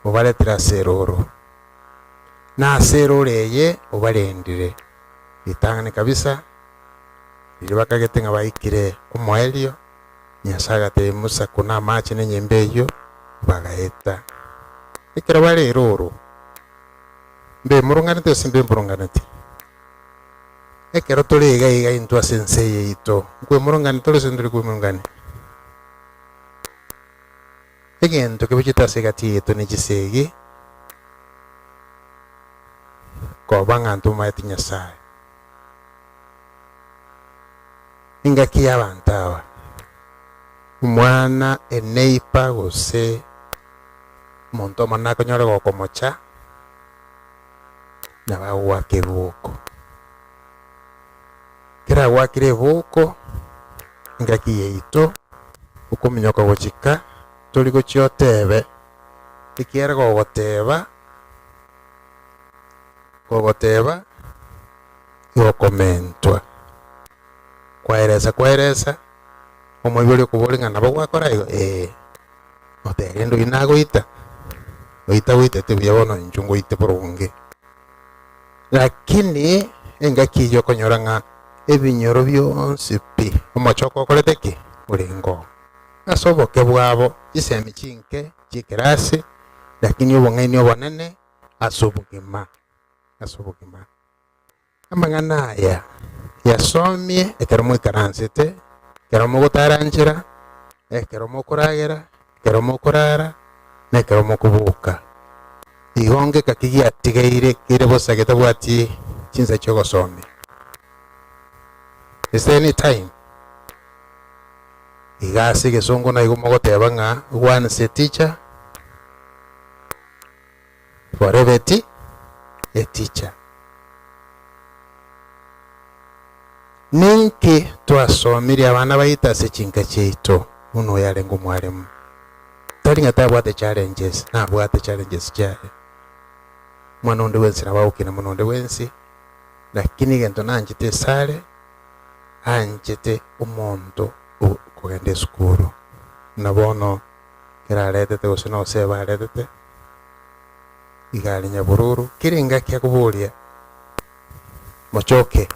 obaretire ase erooro. Na ase erooro eye obarendire ritang'ani kabisa, riria bakagete ng'a baikire omoerio. Nyasae agatebia Musa, Kuna amache na enyimbo eyio, bagaeta. Ekero bare erooro, mbemurunganeti gose mbemburunganeti? Ekero tore iga iga intwe ase ense eye yaito, nkwemurungani tore gose ntori kwemurungani? Egento kebuchete ase egati yaito ne chisegi, koba ng'a ntomaeti Nyasae. Engaki y'abanto aba, omwana eneipa gose omonto omonene akonyore gokomocha, nabo agoaka eboko. Ekero agoakire eboko, engaki yaito, okominyoka gochika, tori gochia otebe, ekiagera gogoteba, gogoteba. Igokomentwa. Kwaeresa kwaeresa, omoibori okoboria ng'a nabo gwakora igo? Ee. Oteba rende oyio nagoita, oita goitete buya bono inchuo ngoite boronge. Lakini engaki eyio okonyora ng'a ebinyoro bionsi pi, omochoko okorete ki? Orenge oo. Ase oboke bwabo, chisemi chinke chi'ekerasi, lakini obong'aini obonene ase obogima, ase obogima. Amang'ana aya yasomie ekero moikaransete, ekero mogotaranchera, ekero mokoragera, ekero mokorara, na ekero mokoboka. Igo ngeka ki giatigaire kere bosa getabwati chinsa chi'ogosomia? Is there any time? Iga ase egesongo naigo mogoteba ng'a once a teacher, forever a ti- a teacher. Ninki twasomirie abana baito ase chinka chiaito buna oyo arenge omwalimu? Tari ng'a tabwate challenges, nabwate challenges chiaye. Omwana onde bwensi nabo agokina mono onde bwensi, lakini egento nanchete esare, anchete omonto okogenda esukuru. Buna bono ekero aretete gose na osebe aretete, iga are nyabururu, kera engaki akoboria mochoke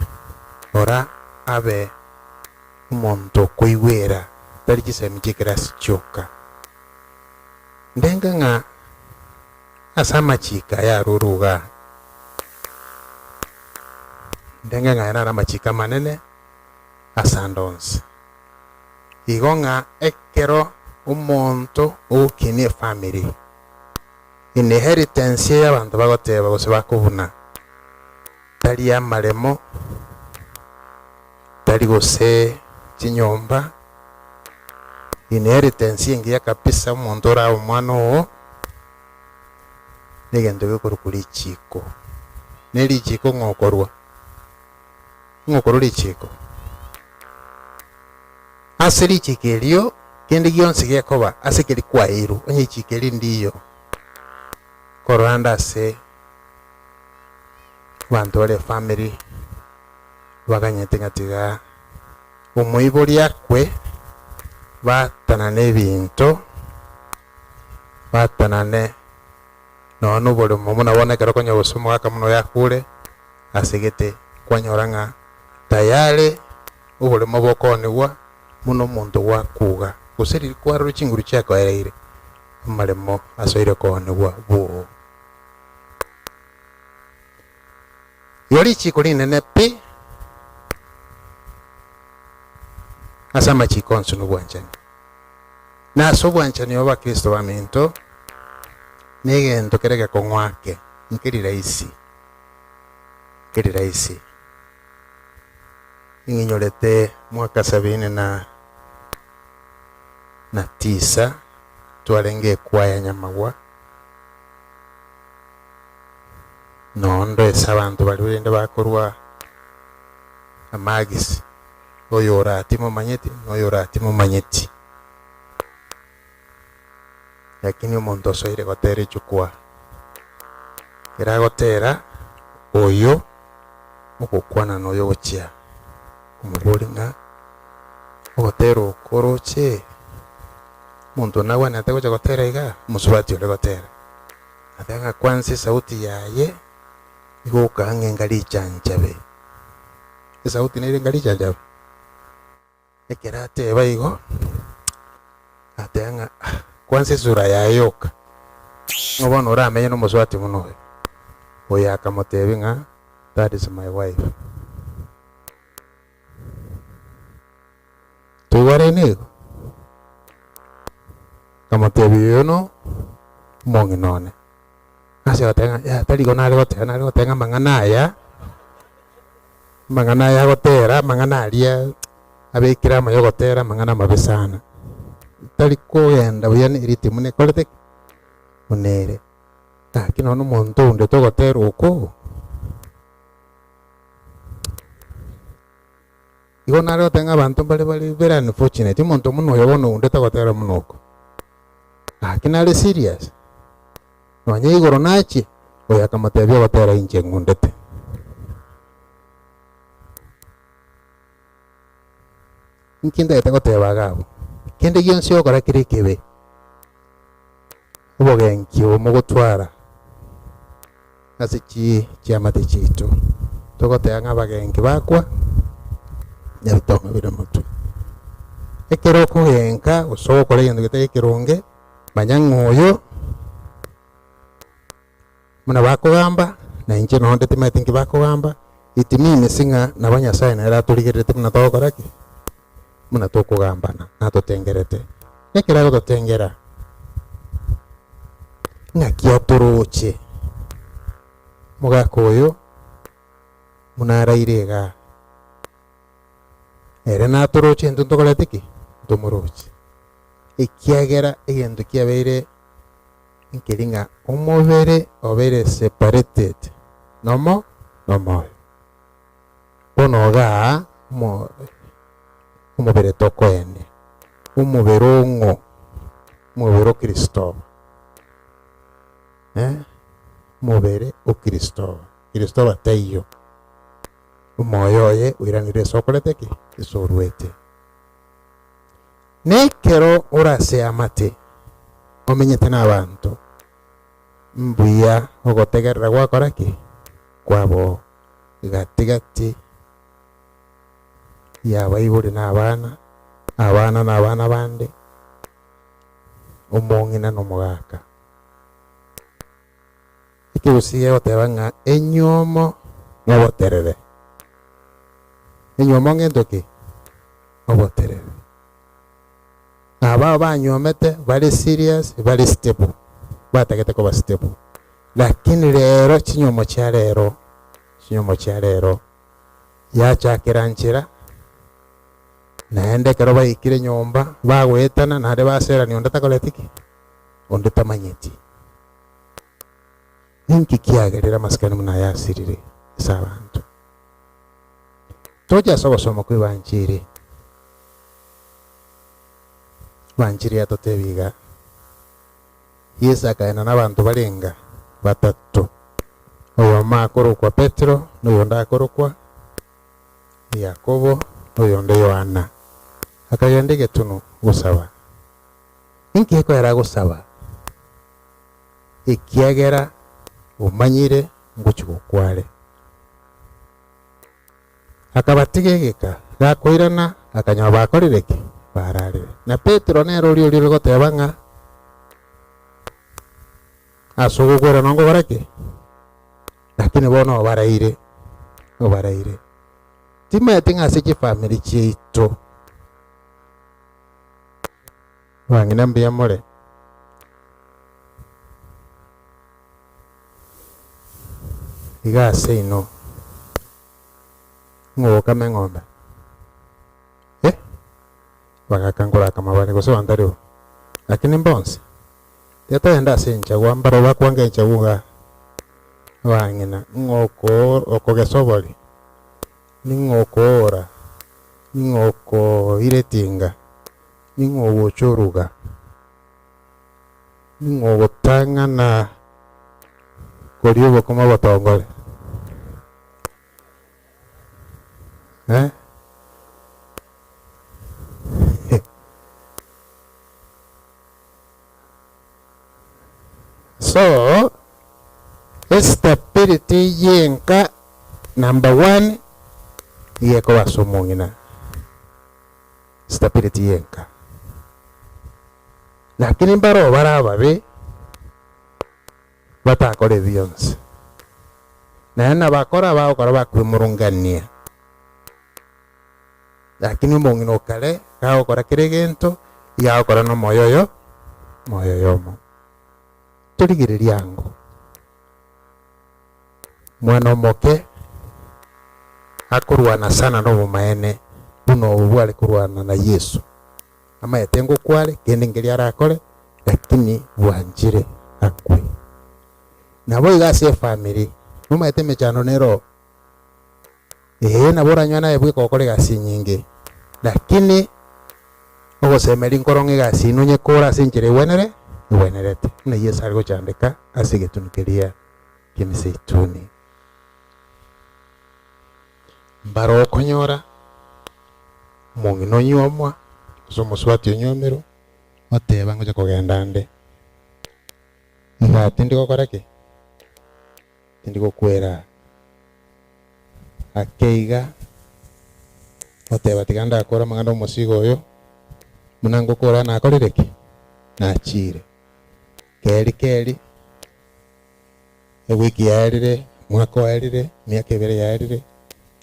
ora abe omonto okoigwera tari chisemi chi'ekerasi chioka. Ndenge ng'a ase amachiko aya arure igaa, ndenge ng'a aya naro amachiko amanene ase ande onsi. Igo ng'a ekero omonto ogokinia efamiri, inheritance eye abanto bagoteba gose bakobuna, tari amaremo, tari gose chinyomba, inheritance engiya kabisa omonto orabe omwana oo, na egento gekorokwa richiko. Ne richiko ng'o okorwa? Ng'o okorwa richiko? Ase richiko erio, kende gionsi gekoba ase keria kwaeirwe, onye richiko eri ndiyo, korora ande ase abanto bare efamiri baganyete ng'a tiga omoibori akwe, baatanane ebinto, baatanane nonya na oboremo buna bono ekero okonyora gose omogaka buna oyo akure ase gete, kwanyora ng'a tayari oboremo bokoonigwa buna omonto gwakuga, gose riria kwarora chinguru chiakoereire, amaremo asoire koonigwa bwoo. Igo richiiko rinene pi ase amachiiko onsi nobwanchani. Na ase obwanchani obo Abakristo baminto, negento kere gekong'u ake, nkeri rahisi, nkeri rahisi. Ning'inyorete mwaka sabini na na tisa, twarenge ekwaya Nyamagwa, Nondo ase abanto baria rende bakorwa amagisi, oyo ore timomanyeti, na oyo ore timomanyeti. Lakini omonto osoire gotera ejukwaa, ekero agotera, oyo ogokwana na oyo ogochia komoboria ng'a ogotera oko oroche, omonto onde nagwenerete gocha gotera igaa? Omosubati ore gotera. Ateba ng'a kwansa esauti yaye igoka ang'e enga richanchabe. Esauti nere enga richanchabe? Ekero ateba igo, ateba ng'a ah, kwansa esura yaye yoka, ng'a bono oramenye na omosubati buna oyo. Oyo akamotebia ng'a that is my wife. Toigwaraine igo? Akamotebia, Oyo no omong'ina one. Ase agoteba ng'a yaya tari igo nare goteba, nare goteba ng'a amang'ana aya, amang'ana aya agotera, amang'ana aria abekire amo yogotera amang'ana amabe sana. Tari kogenda buya ne eritimu nekorete ki? Buna ere. Gaki nonya omonto onde togotera oko. Igo nare goteba ng'a abanto mbare bare very unfortunate, omonto buna oyo bono onde tagotera buna oko. Gaki nare serious, nonye igoro nachie, oyo akamotebia ogotera inche ng'undete. Inki ntagete goteba iga abwo? Kende gionsi ogokora kere ekebe, obogenki obo mogotwara ase chi chiamate chiaito, togoteba ng'a abagenki bakwa, nebitonga bire motwe. Ekero okogenka gose ogokora egento getari ekeronge, manya ng'a oyo. Buna bakogamba, na inche nonde timanyeti nki bakogamba, it means ng'a nabo Nyasaye nere atorigerereti buna togokora ki? Buna tokogambana, natotengerete. Ekero agototengera, ng'aki atoroche? Omogaka oyo buna araire igaa, ere natoroche intwe ntokorete ki? Ntomoroche. Ekiagera egento kiabeire nkeri ng'a omobere obeire separated nomo nomoyo. Bono igaa omo omobere tokoenia, omobere ong'o? Omobere o Kristoba eh, omobere o Kristoba, Kristoba taiyo, omoyo oye oiranire ase okorete ki? Ase oruete. Nekero ore ase amate, omenyete nabanto, mbuya ogotegerera gwakora ki? Kwabo gati gati y'abaibori na abana, abana na abana bande, omong'ina na omogaka. Ekegusii gegoteba ng'a enyiomo noboterere. Enyiomo ngento ki? Oboterere. Aba abanyiomete bare serious, bare stable, batagete koba stable. Lakini rero chinyiomo chia rero, chinyiomo chia rero yachakera nchera, naende ekero baikire nyomba bagoetana naende baserania onde takoreti ki? Onde tamanyeti. Ninki kiagerire amasikani buna aya asirire ase abanto? Toche ase ogosoma kw'Evanchiri. Evanchiri yatotebia iga, Yeso akaenda nabanto barenga batato, oyomo akorokwa Petero, na oyonde akorokwa Yakobo, na oyonde Yohana. Akagenda egetunu gosaba. Ninki ekoera gosaba? Ekiagera omanyire ngochia gokwa are. Akabatiga egeka, gakoirana, akanyora bakorire ki? Bararire. Na Petero nere oria oria ore goteba ng'a ase ogokwera nongokora ki? Lakini bono obaraire, obaraire. Timanyeti ng'a ase chifamiri chiaito, Abang'ina mbuya more? Iga ase inwe, ng'o ogokama eng'ombe? Eh? Bagaka nkorakama bare gose bantari bo? Lakini mbonsi, tiga togende ase enchagwa mbaro bakwanga enchagwa igaa. Abang'ina, ng'o oko okogesa obori? Ning'o okoora? Ning'o okoira etinga? Ning'o ogocha oruga? Ning'o ogotang'ana koria obokima obotongore? Eh? So, estability y'enka number one nigo ekoba ase omong'ina, stability y'enka. Lakini mbaro bare ababe batakora ebi bionsi, naende nabakora bagokora bakwemurungania, lakini omong'ina o kare gagokora kera egento, iga agokora nomoyo oyo moyo oyomo. Torigereria ango, mwana omoke akorwana sana nobomaene buna obo bware korwana na Yeso. Amaete ngokwa are, kende nkeria arakore, lakini bwanchire akwe. Naboigo ase efamiri, nomaete emechando nere oo, ee nabo oranyore naye bweka ogokora egasi enyinge, lakini ogosemeria nkoro ng'a egasi eyio nonyekore ase enchera egwenere egwenerete, buna Yeso are gochandeka ase egetunu keria ki'Emiseituni. Mbare okonyora. Omong'ina onyuomwa, gose omosubati onyuomirwe, oteba ngocha kogenda nde, igaa tindi gokora ki? Tindi gokwera aa. Ake iga, oteba tiga ndakore amang'ana omosigo oyo, buna ngokora nakorire ki? Nachire. Keri keri, ewiki yaerire, omwaka oerire, emiaka ebere yaerire,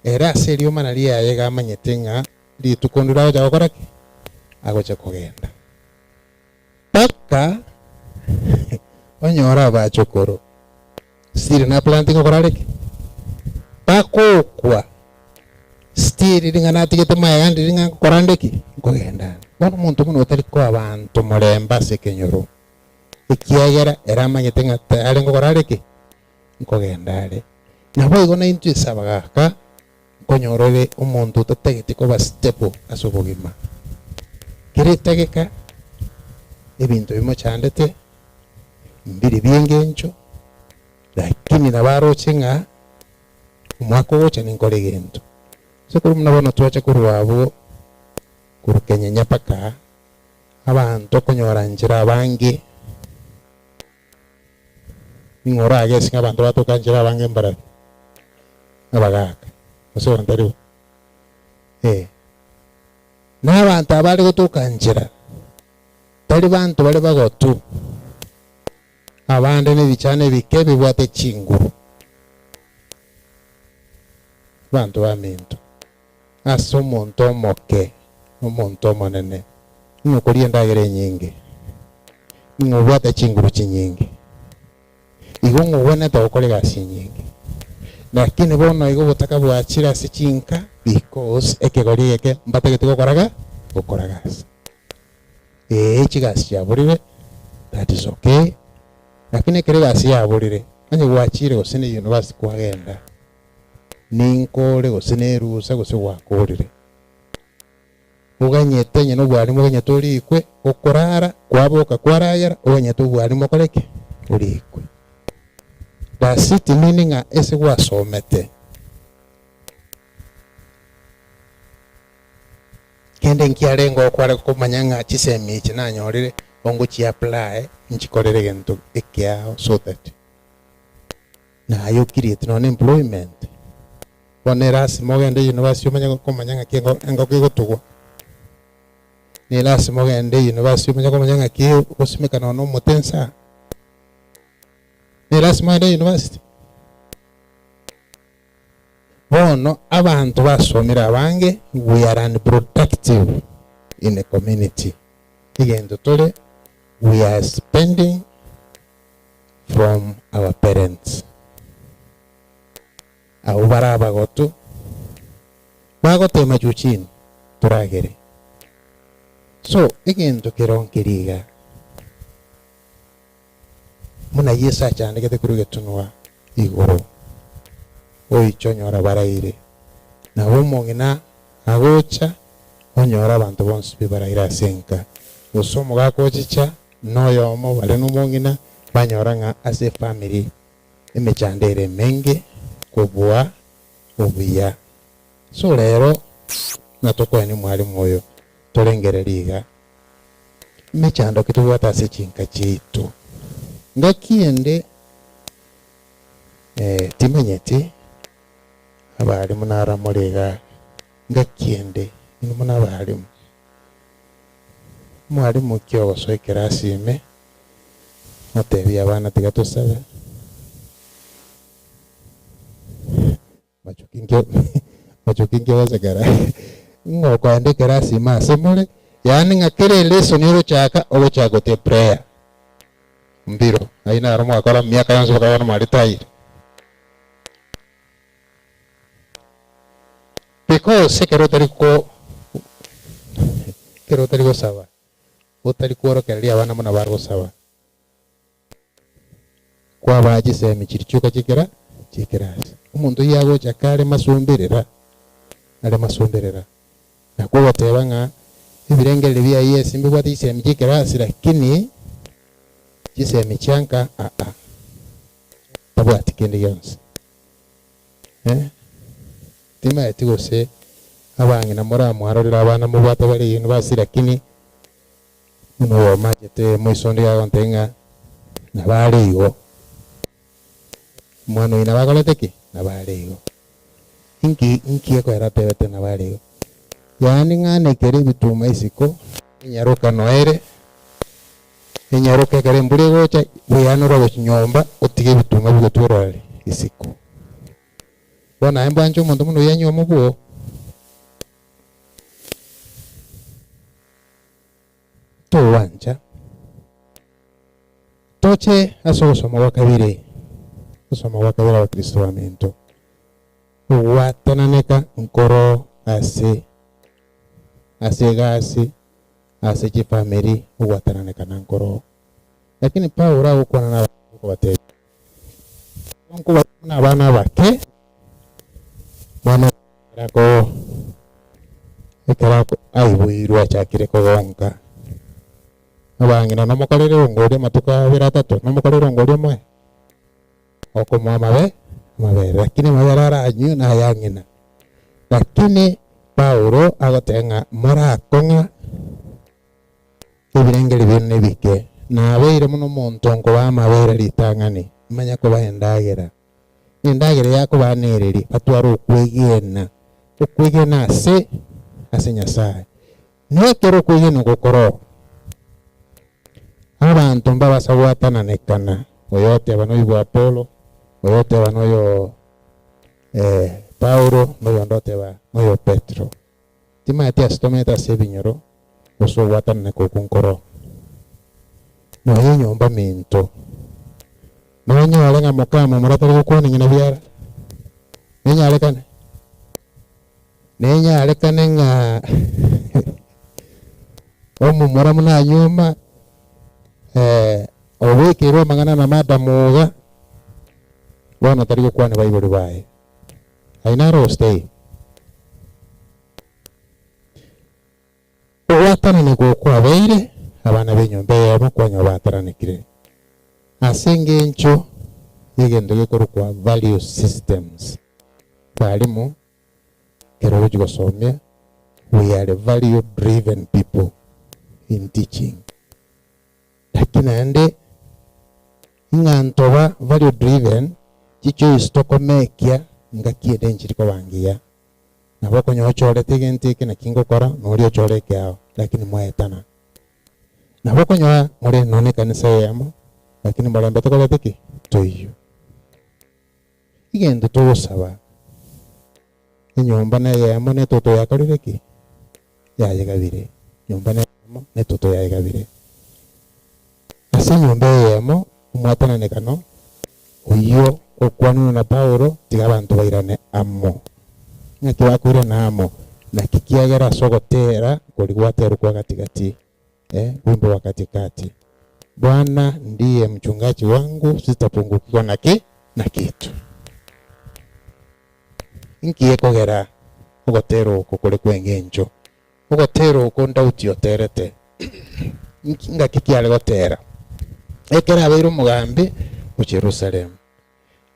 ere ase eriomana riaye iga amanyete ng'a rituko ndire agocha gokora ki? Agocha kogenda. Mpaka onyore abachokoro still na planting okora are ki? Mpaka okwa still ring'ana atigete magega ndiri ng'a nkokora nde ki? Nkogenda ande. Bono omonto buna otari koa abanto morembe ase ekenyoro, ekiagera ere amanyete ng'a tayari nkokora are ki? Nkogenda are. Naboigo naintwe ase abagaka, nkonyora ore omonto otatageti koba stable ase obogima. Kera etageka, ebinto bimochandete, mbiri bi'engencho, lakini nabo aroche ng'a omwaka ogocha ninkore egento. Ase korwa buna bono twacha korwa abwo, korwa Kenyenya mpaka aa, abanto okonyora nchera abange, Ning'o oragese ng'a abanto batoka nchera abange mbarabwo? Abagaaka, gose bono tari bo? Eh. Na abanto aba bare gotoka nchera, tari banto bare bagotu, abande nebichano ebike bibwate chinguru. Abanto baminto, ase omonto omoke na omonto omonene, ning'o okoria endagera enyinge? Ning'o obwate chinguru chinyinge? Igo ng'o ogwenerete gokora egasi enyinge? Lakini bono igo obotaka bwachire ase chinka because ekegori egeke mbatagete gokora ga? Gokora gasi. Ee chigasi chiaborire, that is okay, lakini ekero egasi yaborire, onye gwachire gose ne university kwagenda, ninkore gose nerusa gose gwakorire. Oganyete onye nobwarimu oganyete orikwe, okorara, kwaboka kwaragera, oganyete obwarimu okore ki? Orikwe. Does it mean ng'a ase gwasomete, kende nkiarenge okware komanya ng'a chisemi echi nanyorire, ongochi apply nchikorere egento ekiao so that naye o create nonya employment. Bono erasima ogende university omanye komanya ng'aki engoko egotugwa, na erasima ogende university omanye komanya ng'aki ogosimeka nonya omote nsa, na erasima ogende university. Bono abanto basomire abange we are unproductive in the community, egento tore we are spending from our parents. Abwo bare abagotu bagotema juu chini toragere. So egento kero nkeria iga, buna Yeso achandegete korwa egetunwa igoro, oiche onyore abaraire, nabo omong'ina agocha onyore abanto bonsi pi baraire ase enka, gose omogaka ochicha noyomo bare nomong'ina, banyora ng'a ase efamiri emechando ere emenge kobua obuya. So rero ng'a tokoenia omwalimu oyo torengererie iga, emechando ki tobwate ase chinka chiaito? Ngaki ende timanyeti abalimu naramore igaa, ngaki ende inwe buna abalimu, omwalimu ki ogosoa ekerasi ime Motebie abana tiga tosabe. Machoki nkio machoki nkio gosekera ng'a okoenda ekerasi ime ase more, yaani ng'a kera elesson ogochaka, ogochaka gote prayer. Mbiro, ayio naro mwakora miaka yonsi mpaka bono mwaretire. Because ekero otari ko ekero otari gosaba. Otari kworokereria abana buna bagosaba, kwabaa chisemi chiria chioka chi'ekera chi'ekerasi. Omonto oyio agocha kare masomberera, are masomberera, nakwo ogoteba ng'a ebirengererio biaye ase mbibwate chisemi chi'ekerasi lakini chisemi chia nka aa, tabwati kende gionsi. Eh, timaeti gose. Abang'ina moramwarorere abana mobwate bare university lakini buna oyomo achete moiso onde iga agontebia ng'a nabo are igo. Omwana oyio nabo akorete ki? Nabo are igo. Inki inki ekoera atebete nabo are igo? Yaani ng'ana ekere ebituma isiko, enyaroka noere, enyaroka ekero embura egocha, bweanora gochia nyomba otige ebituma bigotwa orore isiko. Bono aye mbwanche omonto buna oyio anywe omobwo? Togwancha. Toche ase ogosoma gwa kabere, ogosoma gwa kabere abakristo baminto, ogwatananeka nkoro ase ase egasi, ase chifamiri, ogwatananeka na nkoro. Lakini Paulo agokwana na abanto okobatebia, Nkoba buna abana abake, bono ekero ako ekero ako aiboirwe achakire kogonka, abang'ina nomokorere erongori amatuko abere atato, nomokorere erongori omoe? Okomoa amabe amabere, lakini amabere aranywe naya ng'ina. Lakini Paulo agoteba ng'a morakong'a Ebirengeri biane nebike, nabeire buna omonto nkobaa amabere ritang'ani, manye kobaa endagera. Endagera yakobaa nereri, batware okwegena, okwegena ase ase Nyasae. Nekero okwegena oko koroo, abanto mbabasa gwatananekana, oyo oteba noyo bwa Apolo, oyo oteba noyo Paulo, na oyonde oteba noyo Petero. Timanyeti ase tomenyete ase ebinyoro, gose ogwatananeka okwo nkoro. Nonya enyomba minto, nonyore ng'a moka momura tari gokwana ng'ina biara, nenyarekane? Nenyarekane ng'a omomura buna anyuoma obekeirwe amang'ana na madam iga, bono tari gokwana baibori baye. Aye naro ostay. Ogwatananekwa okwo kwabeire, abana b'enyomba eyemo kwanywa bataranekire ase engencho y'egento gekorokwa value systems. Balimu, ekero ogochia gosomia, we are value driven people in teaching. Lakini naende ng'a ntoba value driven, chichoice tokomekia ngaki ende nchiri koba ngiya. Nabo okonyora ochorete egento eke naki ngokora, na oria ochore ekeao, lakini mwaetana. Nabo okonyora more nonya ekanisa eyemo, lakini morembe tokorete ki? Toiyio. Egento togosaba, enyomba na eyemo na etoto yakorire ki? Yayegabire. Enyomba na eyemo na etoto yayegabire. Ase enyomba eyemo, omwatananekano oyio okwanirwe na Paulo, tiga abanto bairane amo. Ng'aki bakoirana amo? Naki kiagera ase ogotera koria gwaterwa kwa gati-gati, eh, wimbo wa katikati, Bwana ndiye mchungaji wangu, sitapungukiwa na ki? Na kitu. Inki gekogera ogotera oko kore kw'engencho? Ogotera oko Daudi oterete, inki ngaki kiare gotera? Ekero abeire omogambi o Jerusalemu.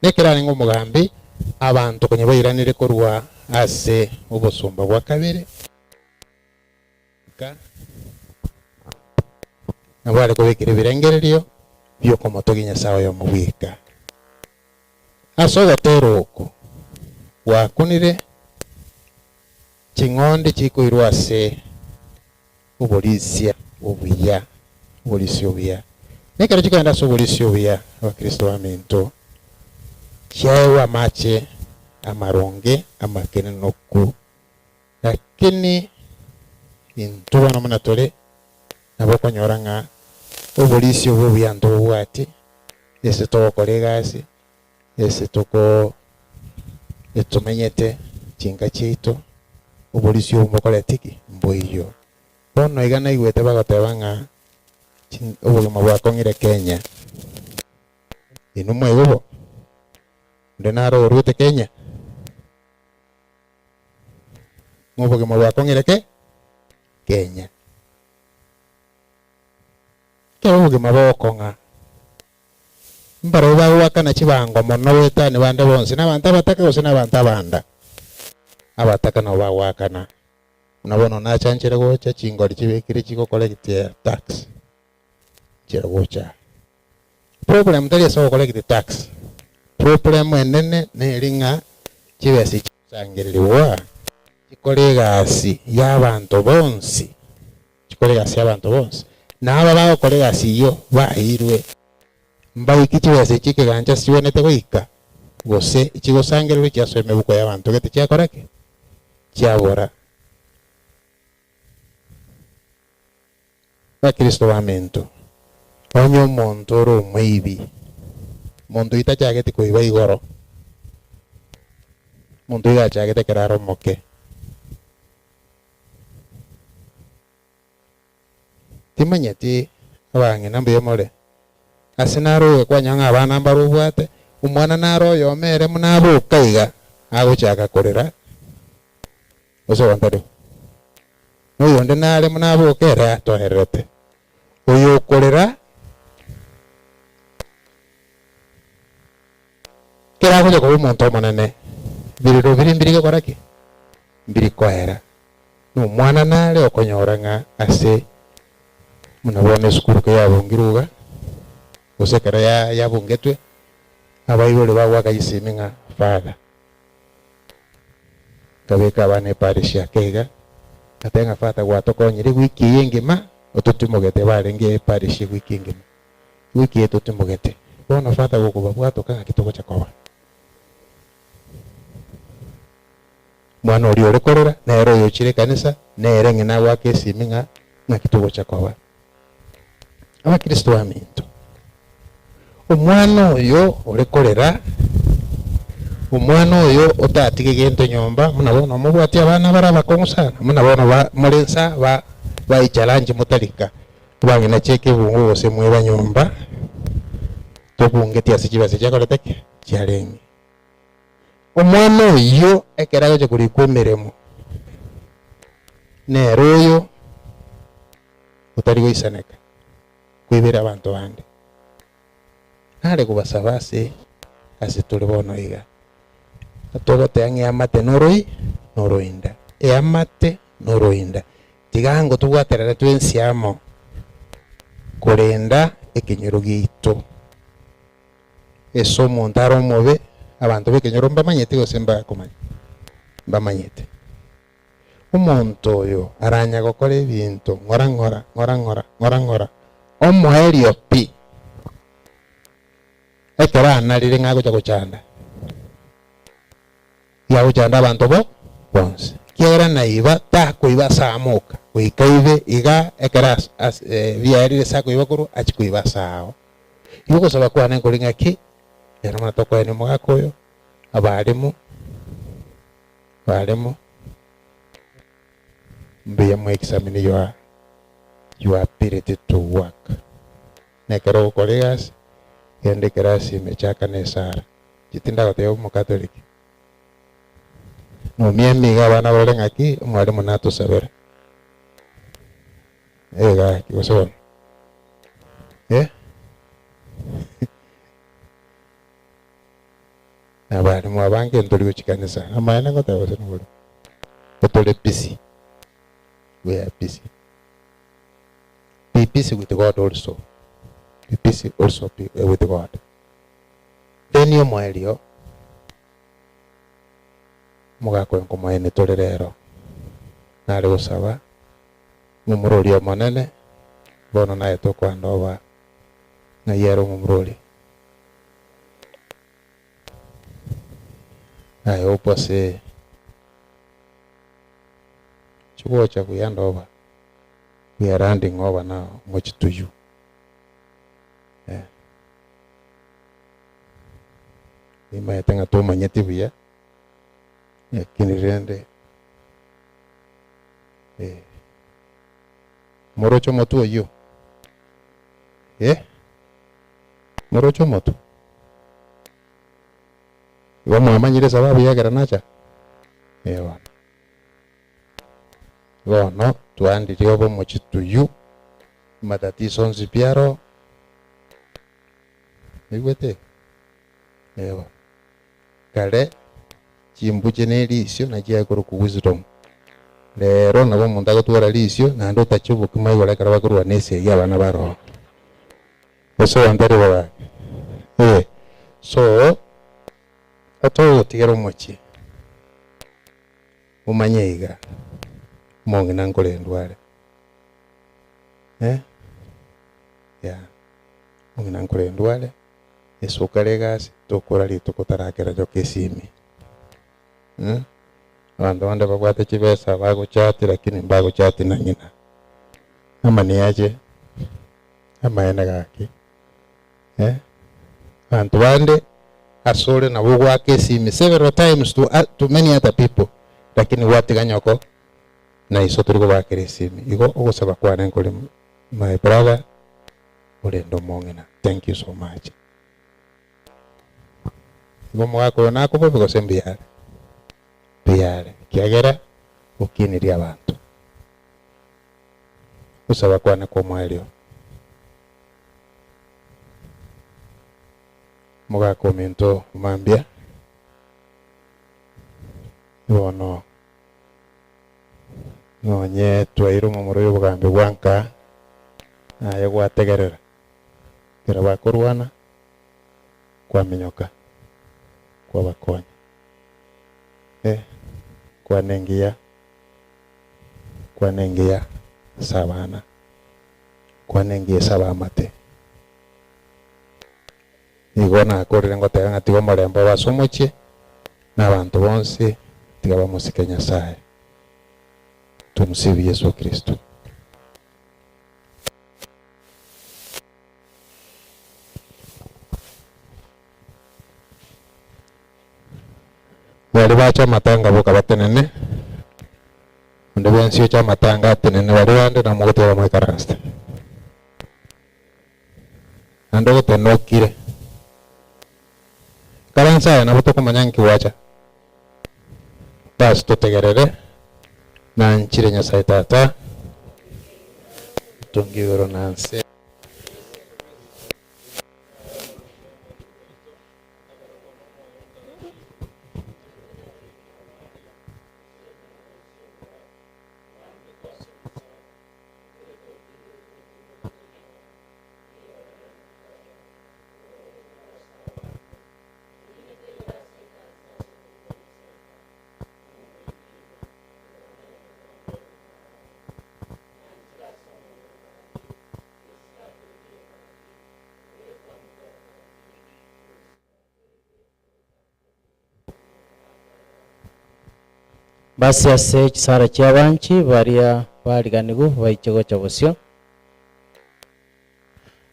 Na ekero arenge omogambi, abanto konya bairanire korwa ase obosomba bwa kabere, nka nabo are kobekera ebirengererio bi'okomotogia Nyasae oyomo bweka. Ase ogotera oko gwakunire Ching'ondi chikoirwa ase oborisia obuya, oborisia obuya. Na ekero chikogenda ase oborisia obuya, Abakristo baminto, chiaegwe amache amaronge amakenenoku. Lakini intwe bono buna tore, nabo okonyora ng'a oborisia obo obuya ntobobwati, ase togokora egasi, Ase toko etomenyete chinka chiaito, oborisia obo mbokoreti ki? Mboiyo. Bono iga naigwete bagoteba ng'a obogima bwakong'ire Kenya. Inwe mwaigwa bo? Onde naro orwete Kenya? Ng'a obogima bwakong'ire ke? Kenya. Ekero obogima bogokong'a. Mbarabwo bagoakana chibango mono goetania bande bonsi, na abanto abataka gose na abanto abanda. Abataka nabo bagoakana. Buna bono nachanchere gocha chingori chibekire chigocollect tax, nchera gocha aa. Problem tari ase ogocollect tax, problem enene neri ng'a chibesa echi chigosangererigwa chikore egasi ya abanto bonsi, chikore egasi ya abanto bonsi, na aba bagokora egasi eyio baeirwe mbaiki chibesa echi ekegancha ase chigwenerete goika, gose chigosangererwa chiasoa emebuko ya abanto gete chiakora ki? Chiabora. Bakristo baminto, onye omonto ore omoibi, omonto oyio tachageti koiba igoro, omonto oyio achagete ekero are omoke. Timanyeti abang'ina mbuya more, ase naro oyo kwanyora ng'a abana mbare obwate, omwana naro oyomo ere buna aboka iga, agochaka korera, gose gontari. Na oyonde nare buna aboka ere atoererete. Oyo okorera, kera agocha koba omonto omonene, birero biria mbiri gokora ki? Mbiri koera. Na omwana nare okonyora ng'a ase buna bono esukuru keyabongirwe iga, gose ekero yabongetwe, abaibori bagoaka chisimi ng'a father. Nkabeka abana eparish ake iga, ngateba ng'a Father gwatokonyire ewiki eye engima, ototimogete barenge eparish ewiki engima, ewiki eye totimogete, bono Father gokobabwatoka ng'aki togocha koba. Mwana oria ore korera, nere oyochire ekanisa, nere ng'ina agoaka esimi ng'a ng'aki togocha koba. Abakristo baminto, omwana oyo ore korera, omwana oyo otatige gento nyomba, buna bono mobwati abana bare abakong'u sana, buna bono ba more nsa ba baicharanche motarika, bang'ina cheka ebungo gose mweba nyomba, tobungeti ase chibesa chiakorete ki? Chiarenge. Omwana oyio ekero agocha korikwa emeremo, nere oyo. otari goisaneka koibera abanto bande. Nare kobasaba ase ase tore bono iga, togoteba ng'a eamate noroi noroinda, eamate noroinda, tiga ango tobwaterane twensi amo korenda ekenyoro giaito. Ase omonto are omobe, abanto b'ekenyoro mbamanyete gose mbakomanya? Mbamanyete. Omonto oyo aranya gokora ebinto ng'ora ng'ora, ng'ora ng'ora, ng'ora ng'ora, omoerio pi, ekero anarire ng'a agocha gochanda, iga agochanda abanto bo bonsi. Ekiagera naiba takoiba ase amoka, goika aibe iga ekero as as biaerire ase akoiba korwa, achie koiba ase ao. Igo ogosaba kwane nkore ng'aki, ere buna tokoenia omogaka oyo, abalimu. Baremo mbuya mwe examine your your ability to work. Na ekero ogokora egasi, genda ekerasi ime chaka na esara. Inche tindagotebia obe omokatoliki. Nomia emiga abana barore ng'aki omwalimu natosabera. Eh gaki gose bono eh. Nabarimo abange ntori gochia kanisa, amaene ngoteba gose nobori, ko tore busy, we are busy. Be busy with God also, be busy also be with God. Then omoerio, omogaka oyo nkomoene tore rero, nare gosaba ng'omura oria omonene, bono naye tokoanda oba ng'ai ere omomura oria. I hope ase chigocha buya ndoba we are handing over now much to you eh. Nimaete ng'a tomanyeti buya lakini rende eh, moroche omotwe oyio eh. Moroche omotwe? Igo mwamanyire esababu y'ekero nacha? Ee bono. Bono twandirie obomochi tuyu, amatatiso onsi pi aro, oigwete? Ee bono. Kare. Chimbuche ne risio nachio chiakorokwa wisdom. Rero nabo omonto agotwara risio naende otache obokima igoro ekero bakorwana esegi abana baroo. Gose abanto tari bo gaki? Eh, so otogotigera omochie omanye iga, omong'ina nkorendwa are, eh, yeah, omong'ina nkorendwa are. Ase okare egasi, tokora rituko otarakera joka esimi. Abanto bande babwate chibesa bagochati lakini mbagochati na ng'ina. Ama niache? Amaene gaki. Abanto bande asore nabo ogoaka esimi several times to to many other people lakini gwatiga nyoko na iso tori kobakera esimi. Igo ogosaba kwane nkore my brother. Orende omong'ina thank you so much. Igo omogaka oyo nakobobe gose mbuya are? Mbuya are ekiagera okinirie abanto. Gosaba kwane kwa omoerio. Omogaka ominto omambia bono Nonye twaire omomura oyo obogambi bwa nka, naye gwategerera ekero bakorwana, kwaminyoka, kwabakonya. Eh, kwana engiya, kwana engiya ase abana, kwana engiya ase abaamate. Nigo nakorire ngoteba ng'a tiga omorembe obe ase omochie, na abanto bonsi tiga bamosike Nyasae. Tumsifu Yesu Kristo. Baria bache amatanga boka batenene, onde bwensi oche amatanga atenene, baria bande namogotiga bamoikaransete. Naende ogotenena okire. Ikaransa aye nabo tokomanya nki gwacha. Basi totegerere, Nanchire Nyasae Tata, otongi igoro na nse. Basi ase chisara chi'abanchi baria bariganigwe baiche gocha bosio.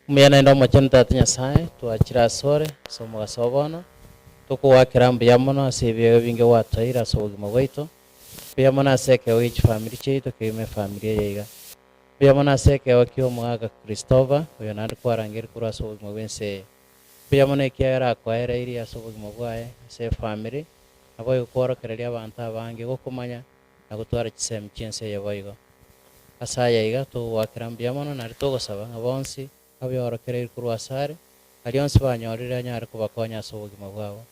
Omuya naende Omochenu Tata Nyasae, twachire asore ase omogaso o bono, tokogoakera mbuya mono ase ebiegwa ebinge gwatoire ase obogima bwaito, mbuya mono ase ekeegwa gie chifamiri chiaito kegima efamiri eye iga. Mbuya mono ase ekeegwa kia omogaka Christopher, oyo naende kwarangeiri korwa ase obogima bw'ense eye. Mbuya mono ekiagera akoereirie ase obogima bwaye, ase efamiri, naboigo kworokereria abanto abange gokomanya na gotwara chisemi chi'ense eye boigo. Ase aya iga togogoakera mbuya mono naende togosaba ng'a bonsi abeorokereirie korwa asare, aria onsi banyorire anyare kobakonya ase obogima bwabo.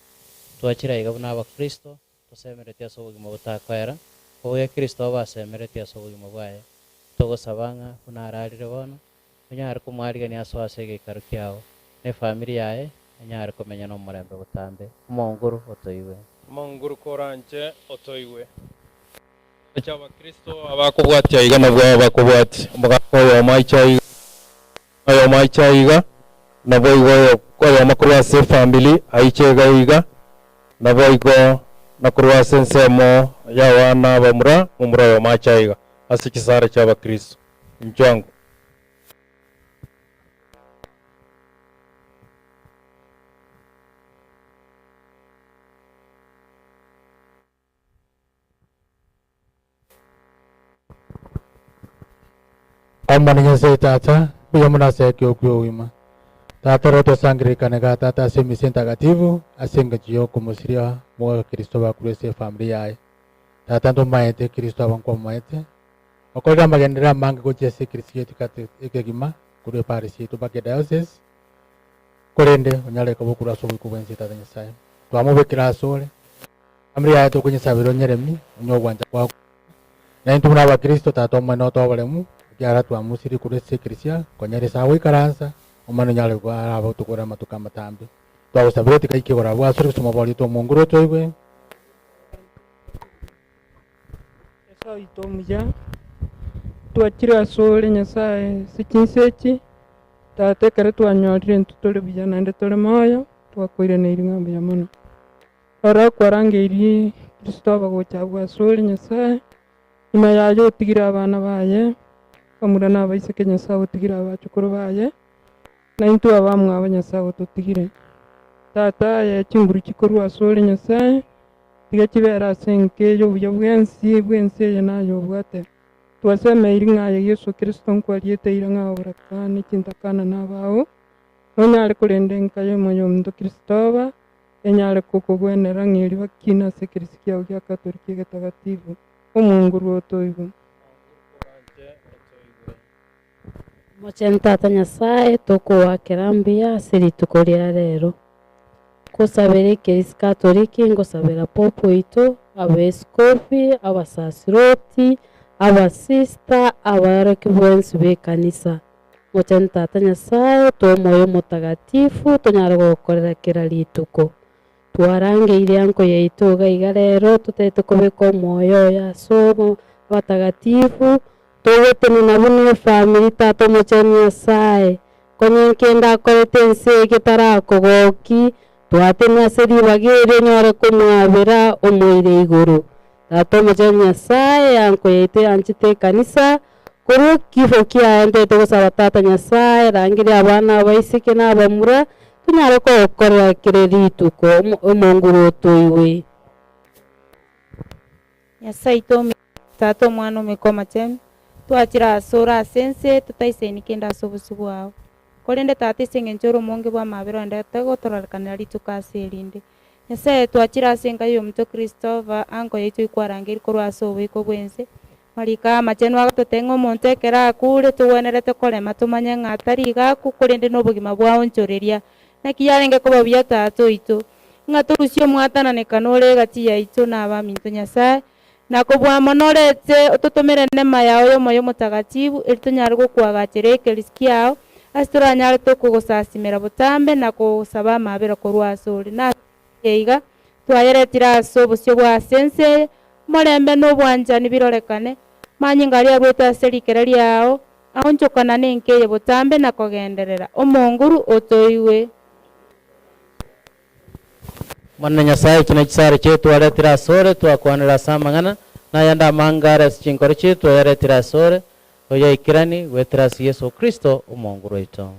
Twachire aiga buna abakristo, tosemeretie ase obogima botakoera, obuya Kristo obasemeretie ase obogima bwaye. Togosaba ng'a buna ararire bono, Onyare komwarigania asoe ase egeikaro kiao, na efamiri yaye enyare komenya nomorembe botambe. Omonguru otoigwe. Omonguru koranche otoigwe. Inche Abakristo abakobwatia iga nabwo abakobwatia. Omogaka oyomo aiche aiga, oyomo aiche aiga, naboigo oyo oyomo korwa ase efamiri aiche iga iga, naboigo na korwa ase ensemo y'abana abamura, momura oyomo ache aiga, ase chisara chi'Abakristo. Inchuo ango. Omone Nyasae Tata, mbuya mono ase ekio ki'obogima. Tata oro tosangererekane ga Tata ase emisa entagatifu ase engencho y'okomosiria omogaka Kristo bakurwe ase efamiri yaye. Tata ntomaete Kristo aba nkwamomaete, Okorire amagenderero amange gochia ase ekerisi giaito kate ekegima korwa eparish yaito mpaka ediocese, korende onyare koba okorwa ase oboiko bw'ense Tata Nyasae. Twamobekire asore. Famiri yaye tokonyesabera onyeremi, onye ogwancha kwao Na intwe buna abakristo Tata Omonene otoe oboremu, ekiagera twamoisirie korwa ase ekerisia, konya ere ase agoikaransa, Omonene onyare arabe otokore amatuko amatambe. Twagosabire tigaike igoro abwo asore gose omoboria oito omonguru otoigwe. Nyasae oito omuya, twachire asore Nyasae ase chinsa echi, Tata ekero twanyorire intwe tore buya naende tore moyo, twakoiraneirie ng'a mbuya mono. Rora kwarangeirie Kristo abagocha abwo asore Nyasae, nyuma yaye otigire abana baye, bamura na abaiseke Nyasae otigire abachukuru baye, na intwe abamwabo Nyasae ototigire. Tata aye chinguru chikorwa asore Nyasae, tiga chibere ase enka eye obuya bwensi bw'ense eye naye obwate. Twasemeiri ng'a aye Yeso Kristo nkwariete eira ng'a oborakane chintakana nabao, nonyare korenda enka y'omoyo ominto Kristoba, enyare gokogwenera ng'a erio bakine ase ekerisi kiao gia Katoliki egetagatifu, Omonguru otoigwe. Omochenu Tata Nyasae, tokogoakera mbuya ase rituko ria rero. Ngosabera ekerisi Katoliki, ngosabera Pope oito, abaeskofi, abasasiroti, abasista, abaorokia bonsi b'ekanisa. Omochenu Tata Nyasae, toe omoyo omotagatifu, tonyare gogokorera kera rituko. Twarangeirie anko yaito iga iga rero, totagete kobeka omoyo oye ase abatagatifu, Togotenena buna efamiri Tata Omochenu Nyasae, konya nkende akorete ense eye getarakogoki, twatene ase ribaga eri onyore komwabera omoire igoro. Tata Omochenu Nyasae, anko yaito yanchete ekanisa, korwa ekifo kiaye ntete gosaba Tata Nyasae, rangeria abana abaiseke na abamura, tonyare kogokorera kere rituko, omonguru otoigwe. Nyasae oito omuya, Tata Omwana Omoika Omochenu, twachire asore ase ense totaisaini kende ase obosio bwao. Korende Tata ase engencho ore omonge bw'amabera oenderete gotororekanera rituko ase erinde. Nyasae, twachire ase enka y'omonto Christopher, anko yaito ikwarangeiri korwa ase oboiko bw'ense. Mariko amachenu agatotebia ng'a omonto ekero akure togwenerete korema tomanye ng'a tari iga akwo korende nobogima bwaonchoreria. Naki yarenge koba buya Tata oito, ng'a torusie omwatananekano ore egati yaito na abaminto Nyasae, na kobua mono orete ototomere neema yao y'Omoyo Omotagatifu, erio tonyare gokoagachera ekerisi kiao, ase toranyare tokogosasimera botambe na kogosaba amaabera korwa asore. Na ase iga twayeretire ase obosio bwa ase ense eye, omorembe na obwanchani birorekane, manyinga aria aruete ase rikere riao, aonchokana nenka eye botambe na kogenderera, omonguru otoigwe. Omonene Nyasae, echi nechisare chiaito twaretire asore, twakwanire ase amang'ana, na ayande amange are ase chinkoro chiaito twayaretire asore, toyaikeranie goetera ase Yeso Kristo, Omonguru oito.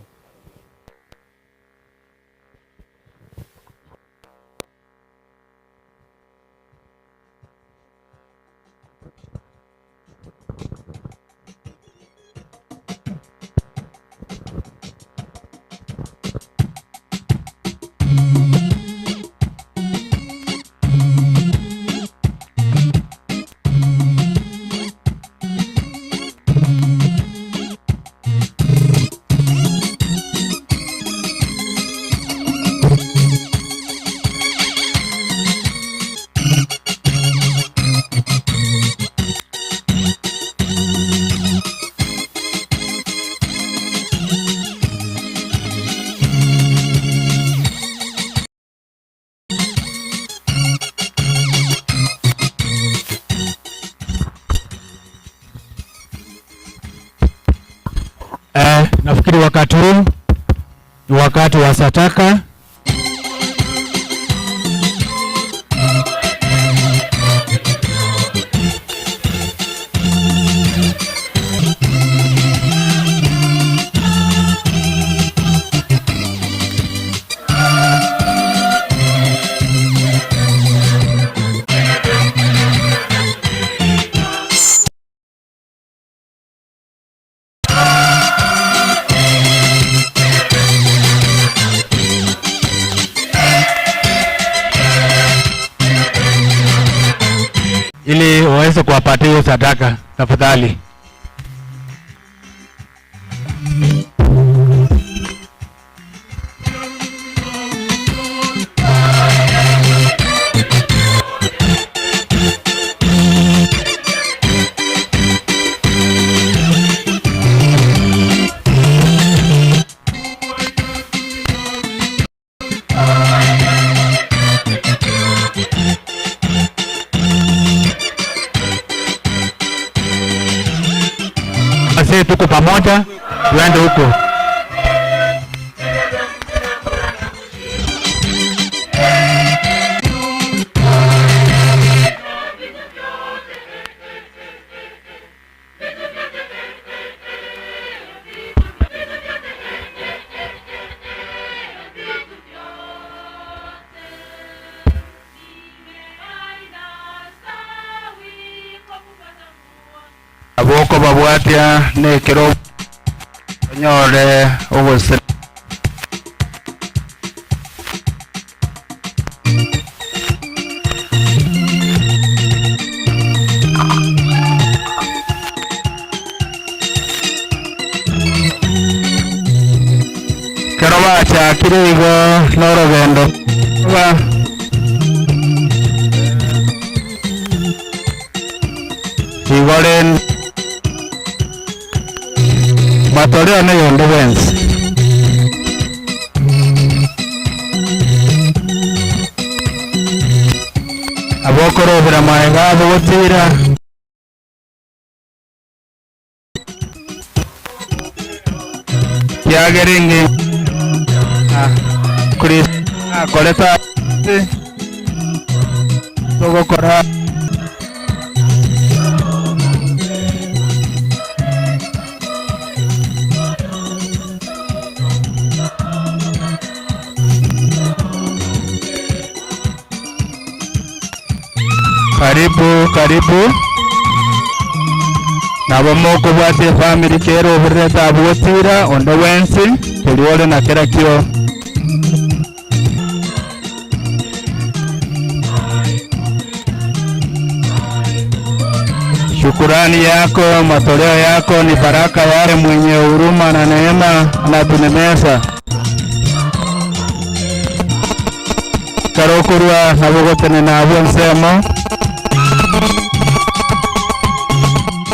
Eh, nafikiri wakati huu ni wakati wa sataka. Ili waweze kuwapatia hiyo sadaka tafadhali. Tuko pamoja, tuende huko. Nabo okobabwatia nekero onyore ogose. Ekero bachakire igo norogendo rwa. Igo rende matoleo neyonde bwensi. Nabo okorobera magega abo gotira. Kiagera engencho Kristo akorete ase togokora. Karibu karibu nabo mokobwatia efamiri kera oborerete abwo gotira onde bwensi keria ore na kera kio. Shukurani yako, matoleo yako ni baraka yale mwenye huruma na neema anatunemesa. Ekero okorua nabo ogotenena abwo ensemo.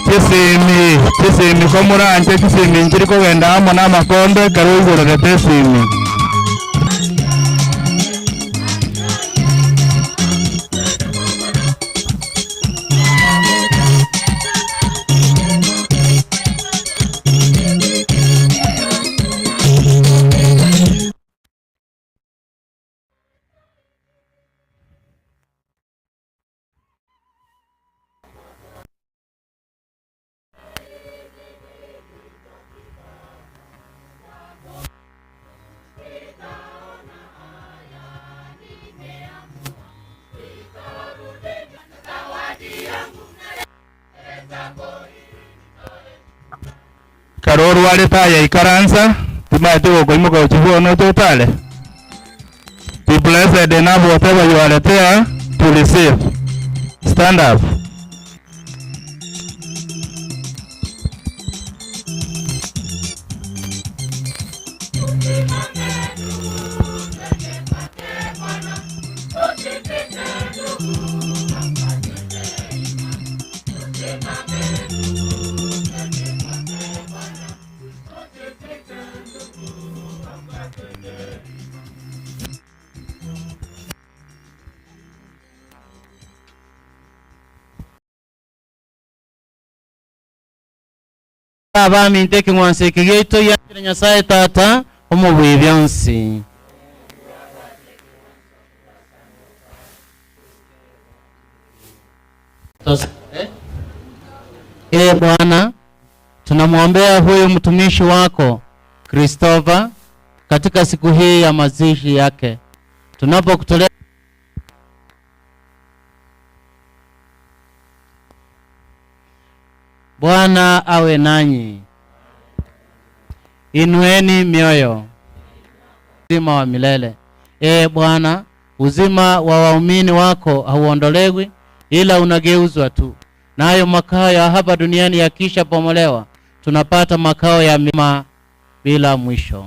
Chisimi, chisimi komoranche chisimi nchiri kogenda amo namakombe ekero oigorerete esimi. Ekero orwarete aye ikaransa, timanyeti gokoimoka gochia bwono oche otare. Be blessed enough whatever you are there to receive. Stand up. Abaminto ekeng'wanso eke giaito gianchire Nyasae Tata, Omobui bionsi. Tosabe. Ee Bwana, tunamwombea huyu mtumishi wako Christopher katika siku hii ya mazishi yake, tunapokutolea Bwana awe nanyi. Inueni mioyo. Uzima wa milele. Ee Bwana, uzima wa waumini wako hauondolewi, ila unageuzwa tu. Nayo makao ya hapa duniani yakisha bomolewa, tunapata makao ya mema bila mwisho.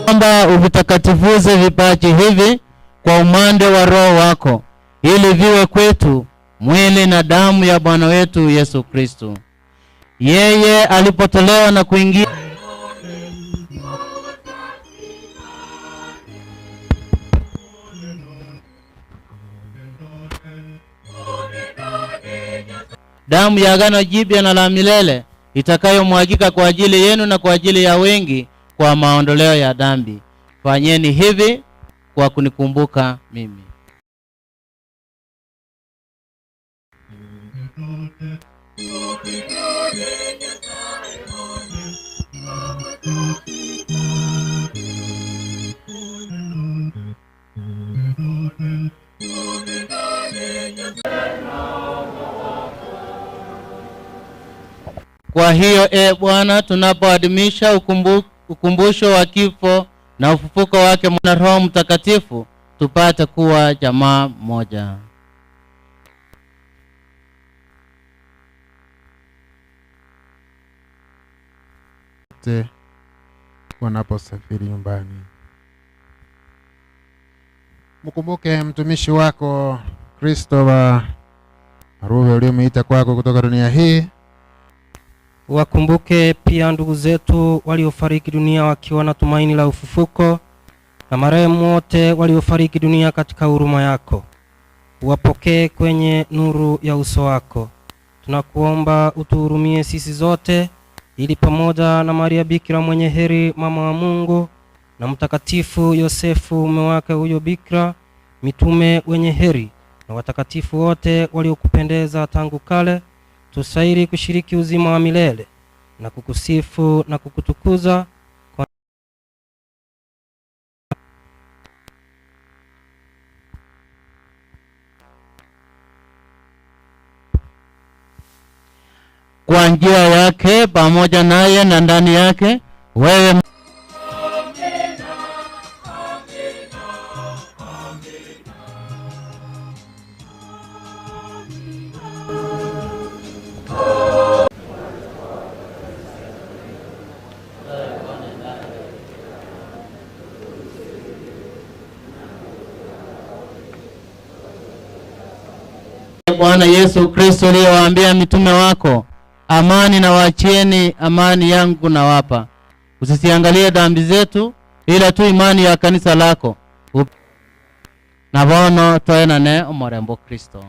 Kwamba uvitakatifuze vipaji hivi kwa umande wa Roho wako, ili viwe kwetu mwili na damu ya Bwana wetu Yesu Kristo. Yeye alipotolewa na kuingia damu ya agano jipya na la milele itakayomwagika kwa ajili yenu na kwa ajili ya wengi kwa maondoleo ya dhambi. Fanyeni hivi kwa kunikumbuka mimi. Kwa hiyo e Bwana, tunapoadhimisha ukumbusho wa kifo na ufufuko wake na Roho Mtakatifu, tupate kuwa jamaa moja. Wote wanaposafiri nyumbani, mkumbuke mtumishi wako Christopher Maruve uliyemuita kwako kutoka dunia hii. Wakumbuke pia ndugu zetu waliofariki dunia wakiwa na tumaini la ufufuko, na marehemu wote waliofariki dunia katika huruma yako. Uwapokee kwenye nuru ya uso wako. Tunakuomba utuhurumie sisi zote, ili pamoja na Maria Bikira mwenye heri, mama wa Mungu, na Mtakatifu Yosefu mume wake huyo Bikira, mitume wenye heri na watakatifu wote waliokupendeza tangu kale, tustahili kushiriki uzima wa milele na kukusifu na kukutukuza kwa Kwa njia yake, pamoja naye na ndani yake, wewe Bwana Yesu Kristo uliyewaambia mitume wako, amani na waachieni, amani yangu nawapa. Usisiangalie dhambi zetu, ila tu imani ya kanisa lako. Na bono toenane omorembo Kristo.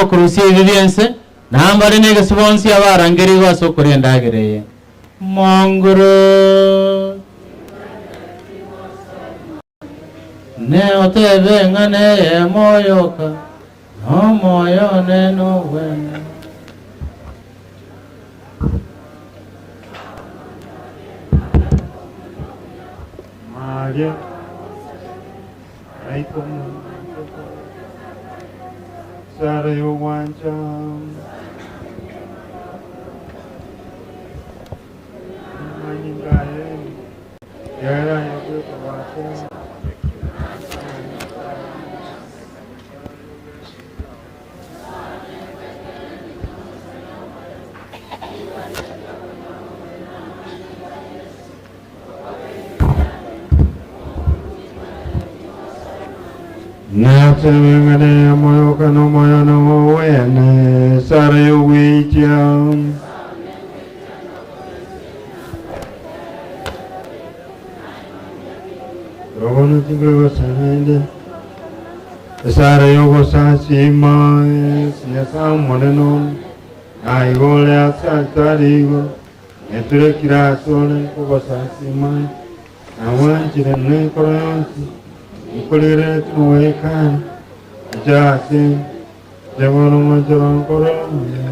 Kurusia ebi biense nambare negesibonsi abarangeri ase okoria endagera eye mongoro ne otebe ng'a neye moyoka nomoyo one nobwene. Maria aiko Sara y'obwancha manyingaye yara yakweka wako. Nasebeng'ane omoyoka n'omoyo nowene esara y'ogweitia. Robono tinkoigosana esara y'ogosasima Nyasaye omonene one, naigo ore ase altari igoro, neturekire ase ore nkogosasima, nagwanchire nenkoro yonsi, nkorigereretie nogoikana, inche ase inche bono omonchoro nkore omuya.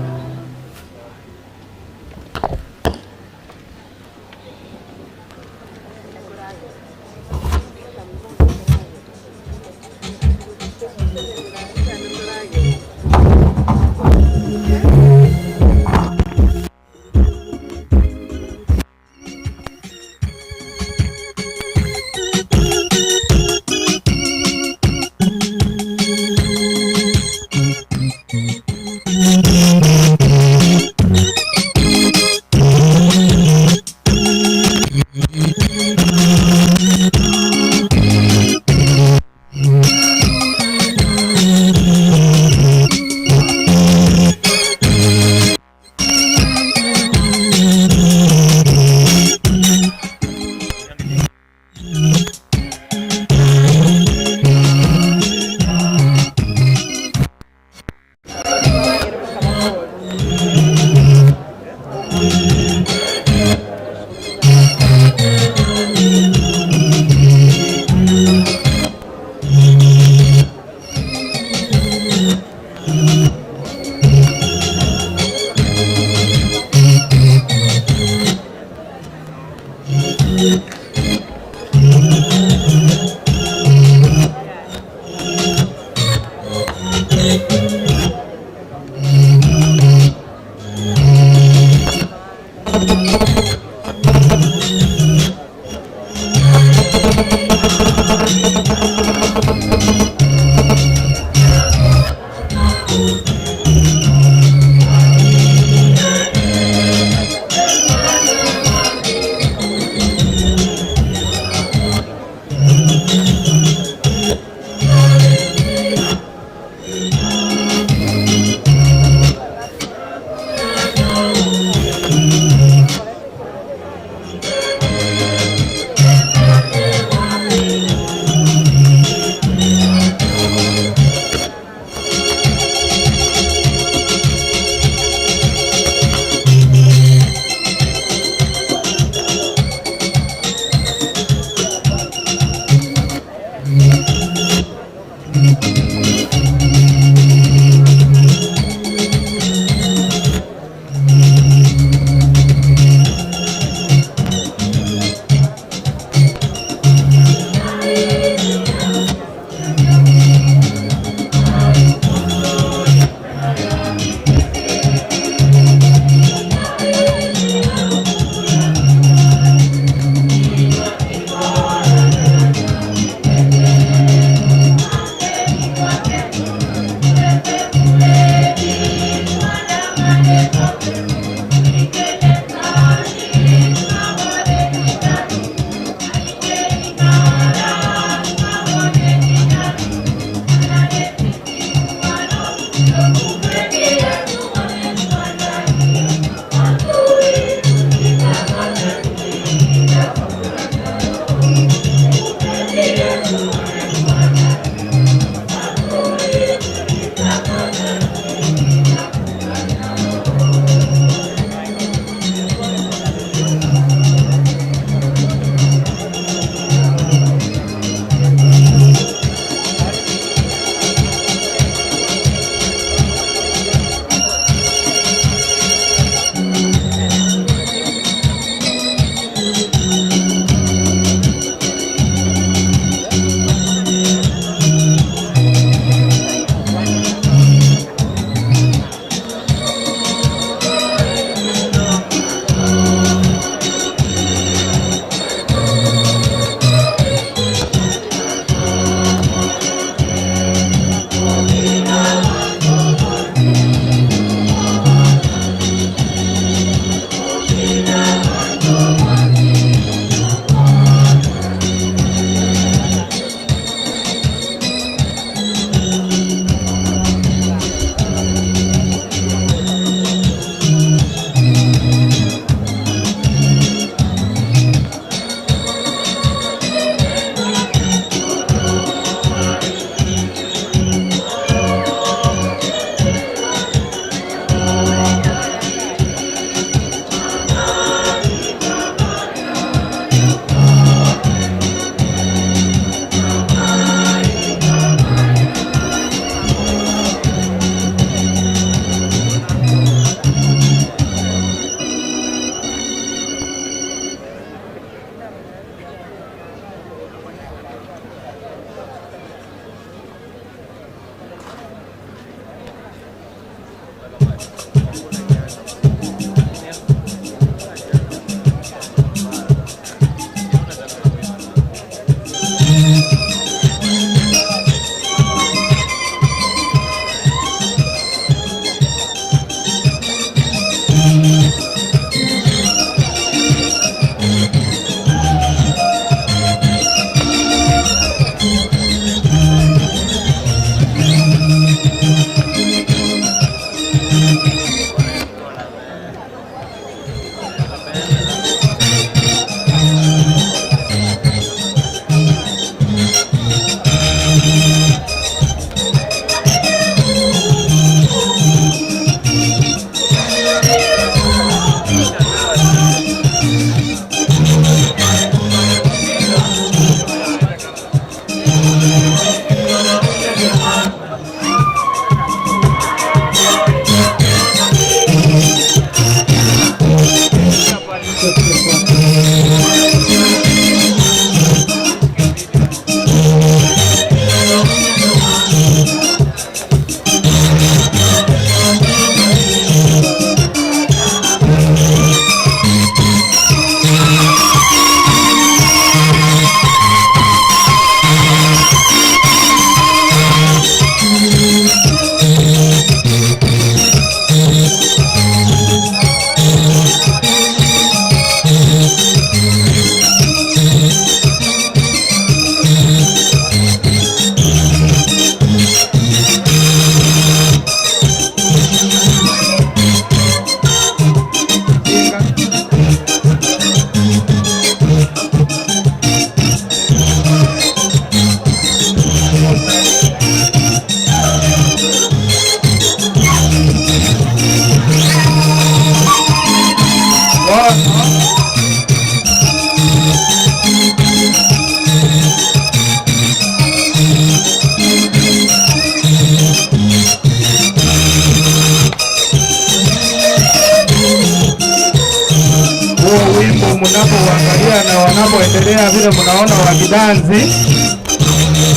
Tunapoendelea vile mnaona wakidansi,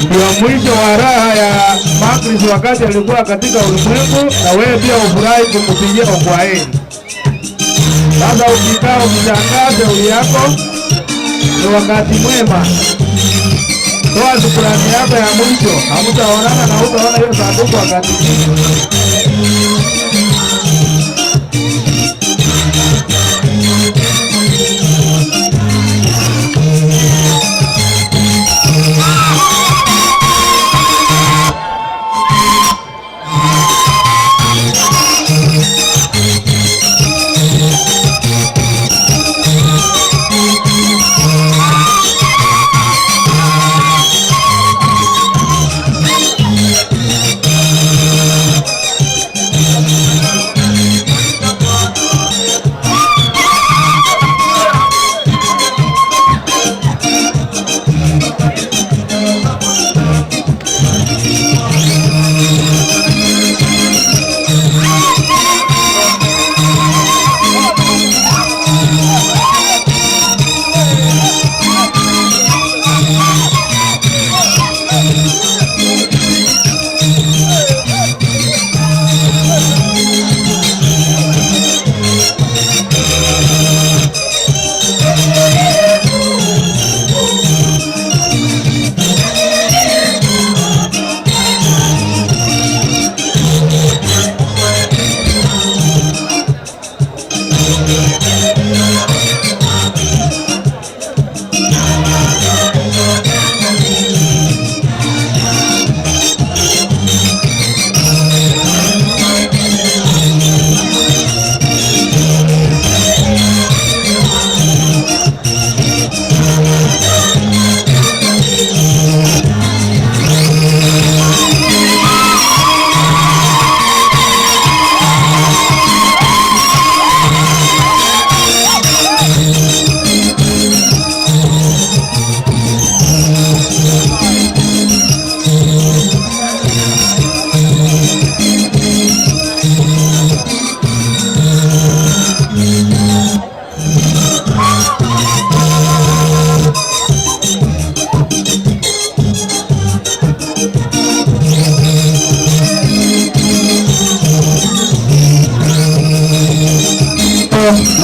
ndio mwisho wa raha ya Macris wakati alikuwa katika ulimwengu, na wewe pia ufurahi kumpigia kwaheri. Sasa ukikaa ukishangaa shauri yako, ni wakati mwema. Toa shukrani yako ya mwisho, hamtaonana na hutaona hiyo sanduku wakati mwingine.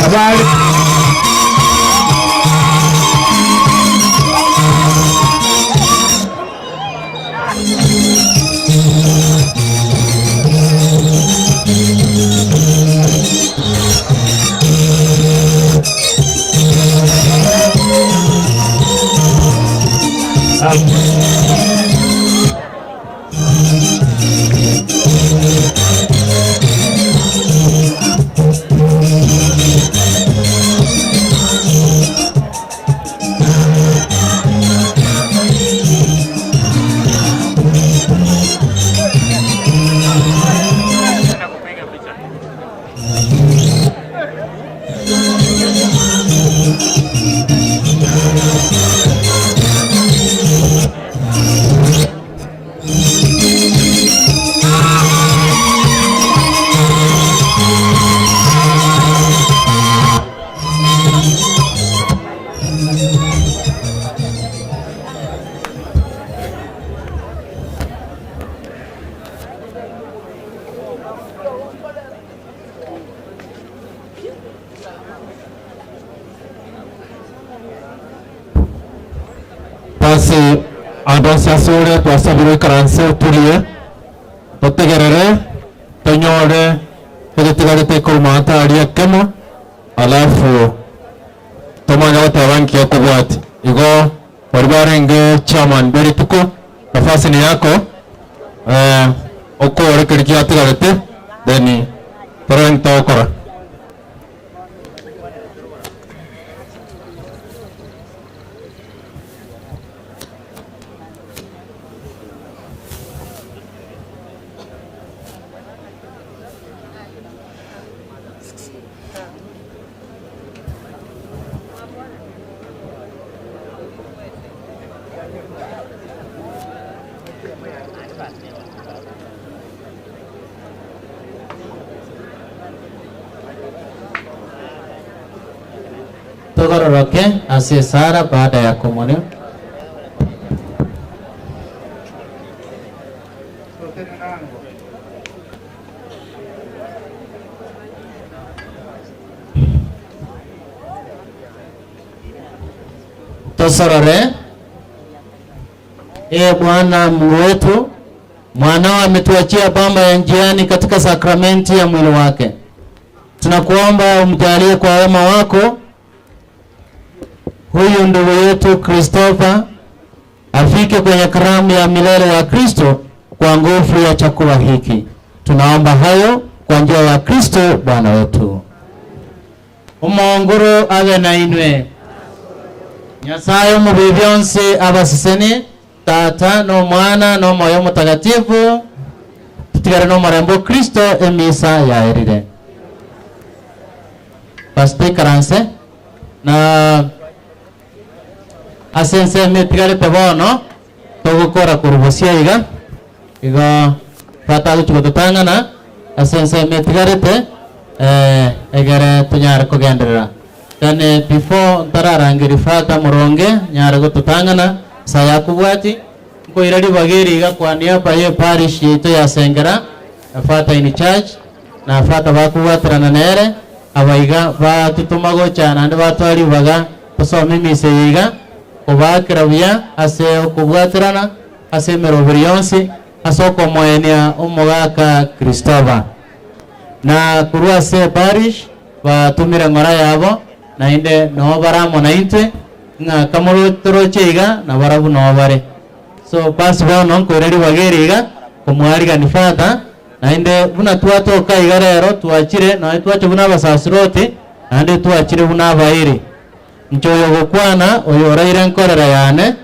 Habari. Basi andu acio acore twasabirwo ikaranse turie totegerere tonyore egitigarite ikoruma ataria kemo alafu tomanya goteba nki okobwati igo bari barenge chairman berituko nafasi ni yako eh, okore keri giatigarete then torore ntogokora. Tosororoke ase esara baada ya komunio. Tosorore. Ee Bwana Mungu wetu, mwanao ametuachia pamba ya njiani katika sakramenti ya mwili wake. Tunakuomba umjalie kwa wema wako huyu ndugu yetu Christopher afike kwenye karamu ya milele ya Kristo kwa nguvu ya chakula hiki. Tunaomba hayo kwa njia ya Kristo Bwana wetu. Omonguru abe na inwe. Nyasaye omubi byonsi abaseseni Tata n'Omwana n'Omoyo Omotakatifu, totigare n'omorembe o Kristo emisa yaerire. Pastor ikaranse na ase ensemo etigarete bono togokora korwa bosio iga, igo batagochia gototang'ana ase ensemo etigarete eh, egere tonyare kogenderera. Then before ntararangeria Father moronge nyare gototang'ana, saya kobwati, nkoira ribaga eri iga kwa niaba ye parish yaito ya Sengera, na Father in charge, na Father bakobwaterana nere, aba iga batotoma gocha naende batoa ribaga tosome emisa eye iga, kobaakera buya ase okobwaterana ase emeroberi yonsi ase okomoenia omogaka Christopher. Na korwa ase eparish batomire ng'ora yabo, naende noo bare amo naintwe, ng'a kamorotoroche iga, nabarabwo noo bare. So basi bono nkoira ribaga eri iga, komwarigani Father, naende buna twatoka iga rero twachire, nonye twacha buna abasasiroti, naende twachire buna abairi. Inche oyogokwana, oyo oraire nkorera yane,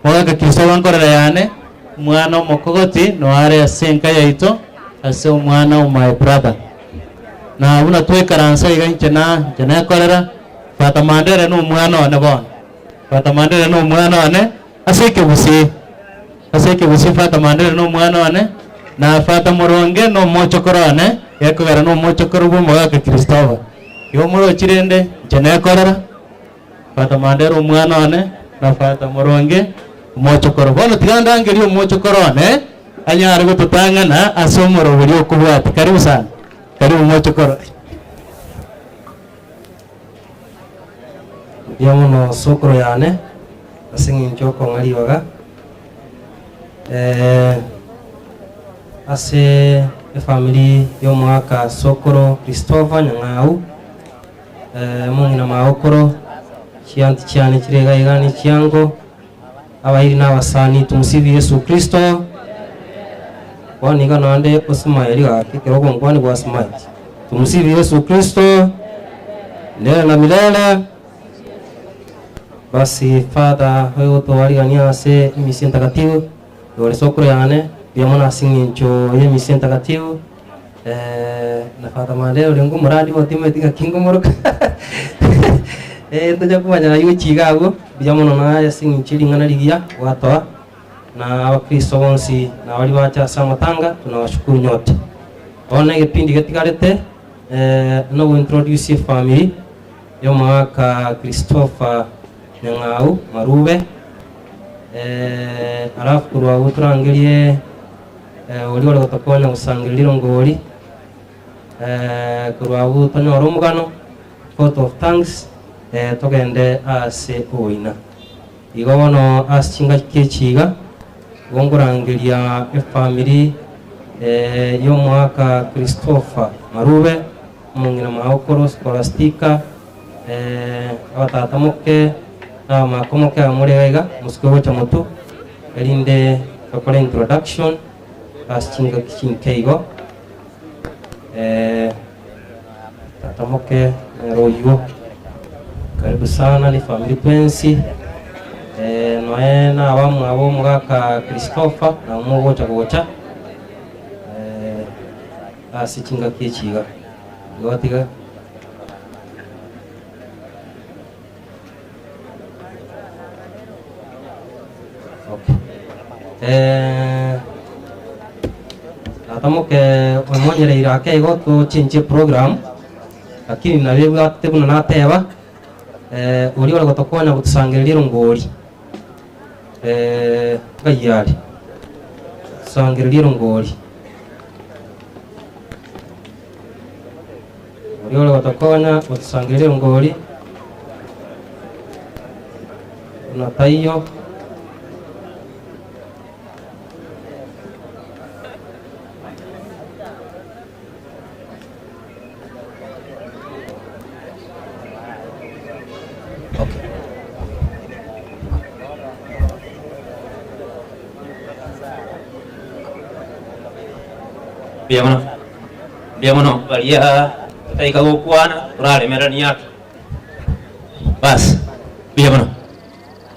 mogaka Kristo nkorera yane, omwana omokogoti noyo are ase enka yaito, ase omwana o my brother. Na buna twaikaransa iga inche na inche nekorera, Father Mandera na omwana one bono, Father Mandera na omwana one, ase ekegusii, ase ekegusii Father Mandera na omwana one, na Father Moronge na omochokoro one, gekogera na omochokoro bwa omogaka Christopher. Igo morochi rende, inche nekorera, Father Mandera omwana one, na Father Moronge omochokoro. Bono tiga ndangerie omochokoro one, anyare gototang'ana ase omorobori okobwatia. Karibu sana, karibu mochokoro. Mbuya mono sokoro yane ase eng'encho okong'a ribaga ase efamiri y'omogaka sokoro Christopher Nyang'au, omong'ina magokoro, chianti chiane chire iga iga ne chiango, abairi na abasani tumsifu Yesu Kristo. Bono iga naende osmile gaki ekero ogonkwania gwa smile. Tumsifu Yesu Kristo milele na milele. Basi Father oyogotoarigania ase emisa entakatifu, igoro sokoro yane, mbuya mono ase eng'encho y'emisa entakatifu, na Father Mandela oria ngomorandi bono timanyeti ng'aki ngomoroka tonya komanya aywo gochia iga abwo, mbuya mono naye ase eng'encho ye ring'ana rigiya gwatoa. Na abakristo bonsi na baria bacha ase amatanga tunawashukuru nyote. Bono egepindi getigarete nogo introduce efamiri y'omogaka Christopher Nyang'au Marube, alafu korwa abwo torangerie oria ore gotokonya gosangereria rirongori, korwa abwo tonyore omogano, vote of thanks, togende ase oboina. Igo bono ase chingaki echi iga, igo nkorangeria efamiri y'omogaka Christopher Marube, omong'ina magokoro Scholastica, abatata moke na abamako moke aba more iga iga, mosike gocha motwe, erinde tokore introduction ase chingaki chinke igo. Tata moke nere oyio, karibu sana ne family twensi, noe na abamwabo omogaka Christopher nabo mogocha gocha ase chingaki echi iga. Igo tiga. Okay. Tata moke omonyereire ake igo tochenchie program, lakini nabo ebwatete buna nateba. Eh, oria ore gotokonya gotusangereria erongori eh, ngai are tusangereria erongori oria ore gotokonya gotusangereria erongori buna taiyo. Mbuya mono, mbuya mono baria totaika gokwana toraremerania ake. Bas, mbuya mono.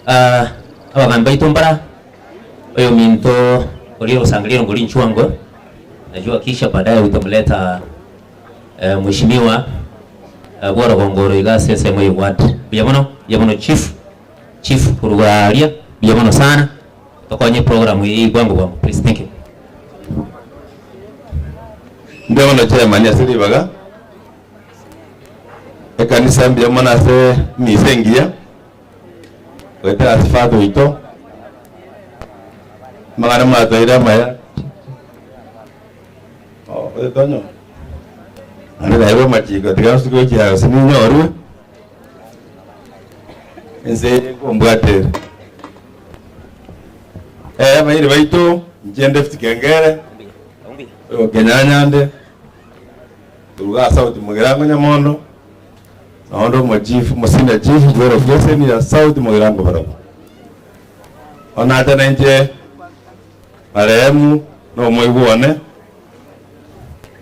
Ah, abagambi baito mbara, oyominto oria ogosangereria erongo rinchuango, najua kisha baadaye utamleta eh, mheshimiwa eh, bw'orogongo oro iga ase ensemo ya ward. Mbuya mono, mbuya mono chief, chief korwa aria, mbuya mono sana, tokonye program eye bwango bwango please, thank you. Mbuya mono chairman ase ribaga, ekanisa mbuya mono ase emisa engiya, goetera ase father oito, amang'ana mwatoire amaya, oh oyo tonyora, naende naigwa amachiko tiga nsuke gochia gose ninyorwe, ense eye nkombwata ere. Eh, abairi baito, inche David Kengere, oyo Kenyanya nde, koruga ase South Mugirango Nyamondo, Nao onde omochief, omosenior chief bw'erokeseni ya South Mugirango barabwo. Bono nacha nainche marehemu na omoigwa one,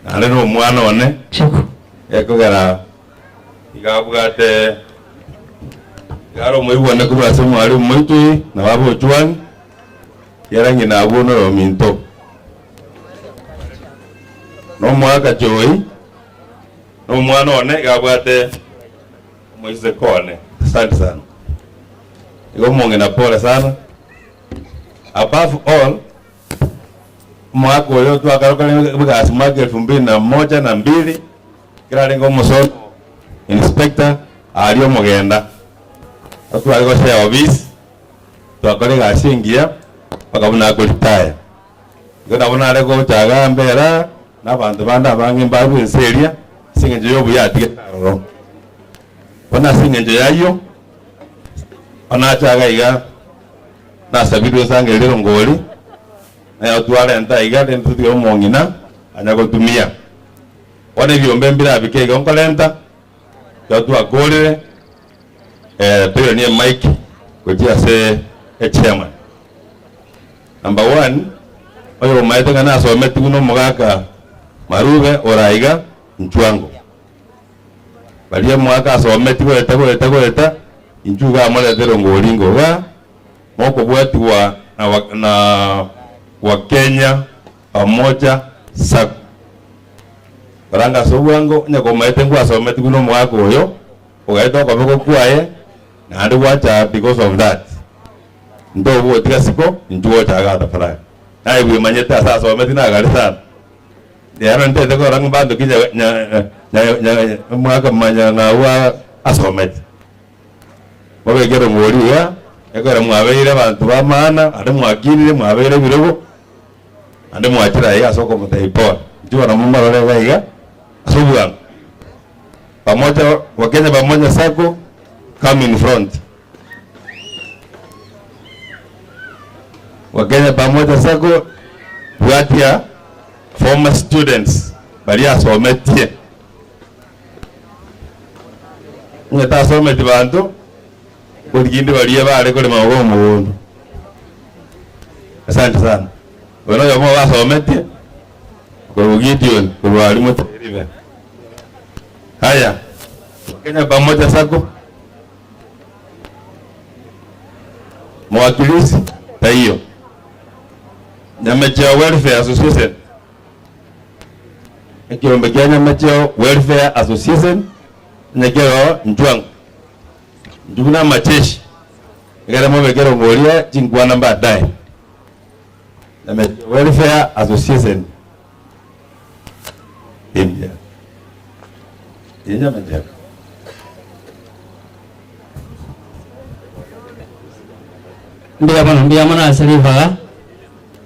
naende na omwana one, gekogera iga abwate iga are omoigwa one korwa ase omwalimu moitwe na baba Ojwang, ekiagera ng'ina abwo noyominto. Na omwaka choi. Na omwana one iga abwate omoiseke one. Asante sana. Igo omong'ina pole sana. Above all, omwaka oyo twakarokire egasi mwaka elfu mbili na moja na mbili, ekero arenge omosomo inspector aria omogenda, tware goshare office, twakora egasi engiya mpaka buna akoretire. Igo nabo nare gocha igaa mbera na abanto bande abange mbarue ense eria ase engencho y'obuya atigete aroro. Bono ase engencho y'ayio, bono nacha iga iga nasabirwe nsangererie erongori, naye twarenta aiga rende totige omong'ina anya gotumia. Bono ebiombe mbirabike iga nkorenta, ekero twakorire, toiranie emic gochia ase echairman. Number one, oyomaete ng'a nasometigwe na omogaka Marube ore aiga Nchwango. Baria omogaka asometigwe goeta goeta goeta, inchuo iga amoretere ongoringo igaa, mokobwatigwa na wa na Wakenya Pamoja Sacco. Koranga ase obwango, onye komaete ngwasometigwe na omogaka oyo, ogaeta okoboko kwaye, naende gwacha because of that. Ntogotiga siko, inchuo gocha iga tafadhali. Naye bwemanyete ase asometi nagare sana. Rero ntete korora ng'a bado ki nya- nya- nya- nya- omwaka manyang'au aa asometi. Mobekere omori iga, ekero mwabeire abanto ba maana, naende mwakinire mwabeire ebirogo, naende mwachire aiga ase okomotebia pole. Inchuo bono momorore iga iga, ase obwango. Pamoja, Wakenya Pamoja Sacco, come in front. Wakenya Pamoja Sacco bwatia former students baria asometie. Onye tasometi banto, koriginde baria bare korema iga omogondo. Asante sana. Oyo noyomo obasometie, korwa Gideon, korwa aria Moteribe. Haya, Wakenya Pamoja Sacco. Mwakilisi taiyo. Nyamecheo Welfare Association. Ekiombe kia Nyamecheo Welfare Association onye kero Nchwang'u. Intwe buna amacheshi ekere mobekere omoria chinkwana baadaye. Nyamecheo Welfare Association. India. Ye Nyamecheo. Mbuya mono, mbuya mono ase ribaga.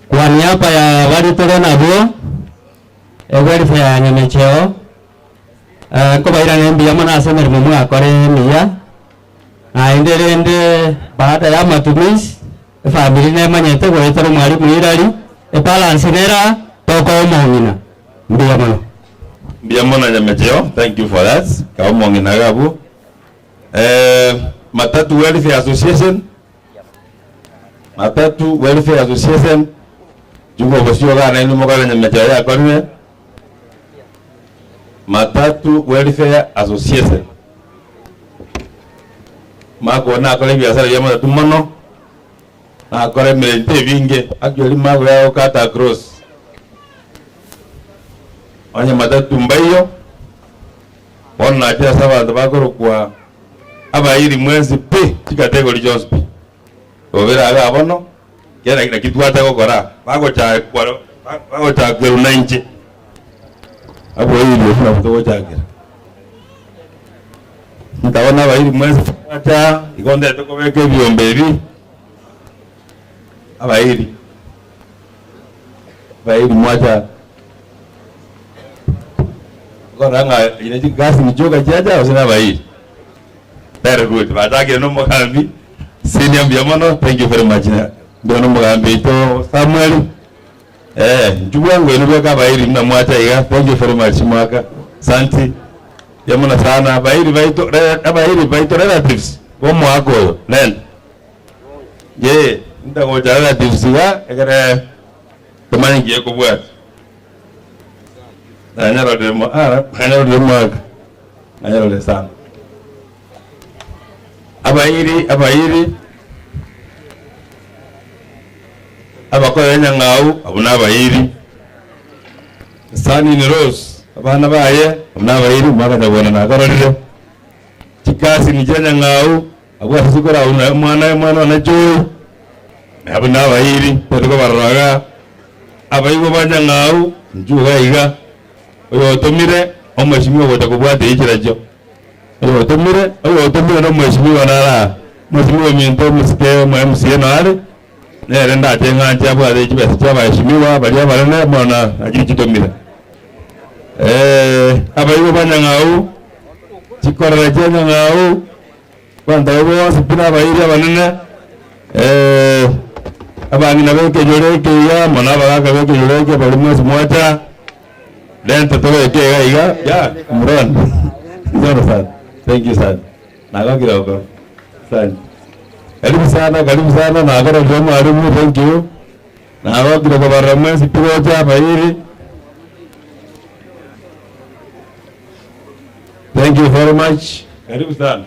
Kwa niaba ya baria tore nabwo, ewelfare ya Nyamecheo, nkobairane mbuya mono ase emeremo mwakorire emiya, naende rende baada ya amatumizi, efamiri nemanyete goetera omwalimu Hilary, ebalance nera tokoa omong'ina. Mbuya mono. Mbuya mono Nyamecheo, thank you for that, kae omong'ina iga abwo. Matatu Welfare Association, Matatu Welfare Association, chunga obosio igaa nainwe mokore Nyamecheo yakorire, Matatu Welfare Association. Mark nakora ebiasara bia matatu mono, nakora emerento ebinge, actually Mark yagokata across. Onye matatu mbaiyo, Bono nachire ase abanto bakorokwa abairi mwensi pi, chikategori chionsi pi. Tobere igaa bono, kera naki twacha gokora, bagochakwa bagochakerwa nainche. Aboiri obwo nabwo togochakera. Ntabona abairi mwensi mwacha, igo ndete kobeka ebiombe ebi, abairi, abairi mwacha. Okorora ng'a ere chigasi nichioka chiacha gose nabairi. Very good. Bachakire na omogambi senior mbuya mono thank you very much. Mbuya na omogambi oito Samuel. Eh, inchu bwango inwe bweka abairi buna mwacha iga thank you very much mwaka. Santi. Mbuya mono sana abairi baito abairi baito relatives bomoaka oyo rent. Yee, ntagocha relatives iga ekere tomanye nki ekobwata. Nanyarorire mo ara nanyarorire omwaka nanyarorire sana. Abairi abairi abakorera enyang'au abwo na abairi, Son in laws abana baye abwo na abairi omwaka nyabona nakororire, chikasini chia enyang'au abwo ase chikorau na omwana omwana one Joy abwo na abairi tari kobarora igaa. Abaigwa ba Nyang'au, inchuo iga iga, oyotomire omweshimiwa gocha kobwata echichirachio. Oyotomire, oyotomire nomweshimiwa nare aa, omweshimiwa ominto omosike omo MCA nare, nere ndache ng'anche abwate chibesa chia abaheshimiwa baria abanene bono nachi chitomire. Abaigwa ba Nyang'au, chikorera chia Nyang'au, Abanto abwo bonsi pi nabairi abanene, abang'ina b'ekenyoro eke iga, amo nabagaaka b'ekenyoro eke baria mwensi mwacha, renta tobeke iga iga, ya Imran, asante sana, thank you sana, nagokire gokora, asante. Karibu sana, karibu sana, nakororire omwalimu, thank you, nagokire kobarora mwensi pi gocha abairi. Thank you very much. Karibu sana.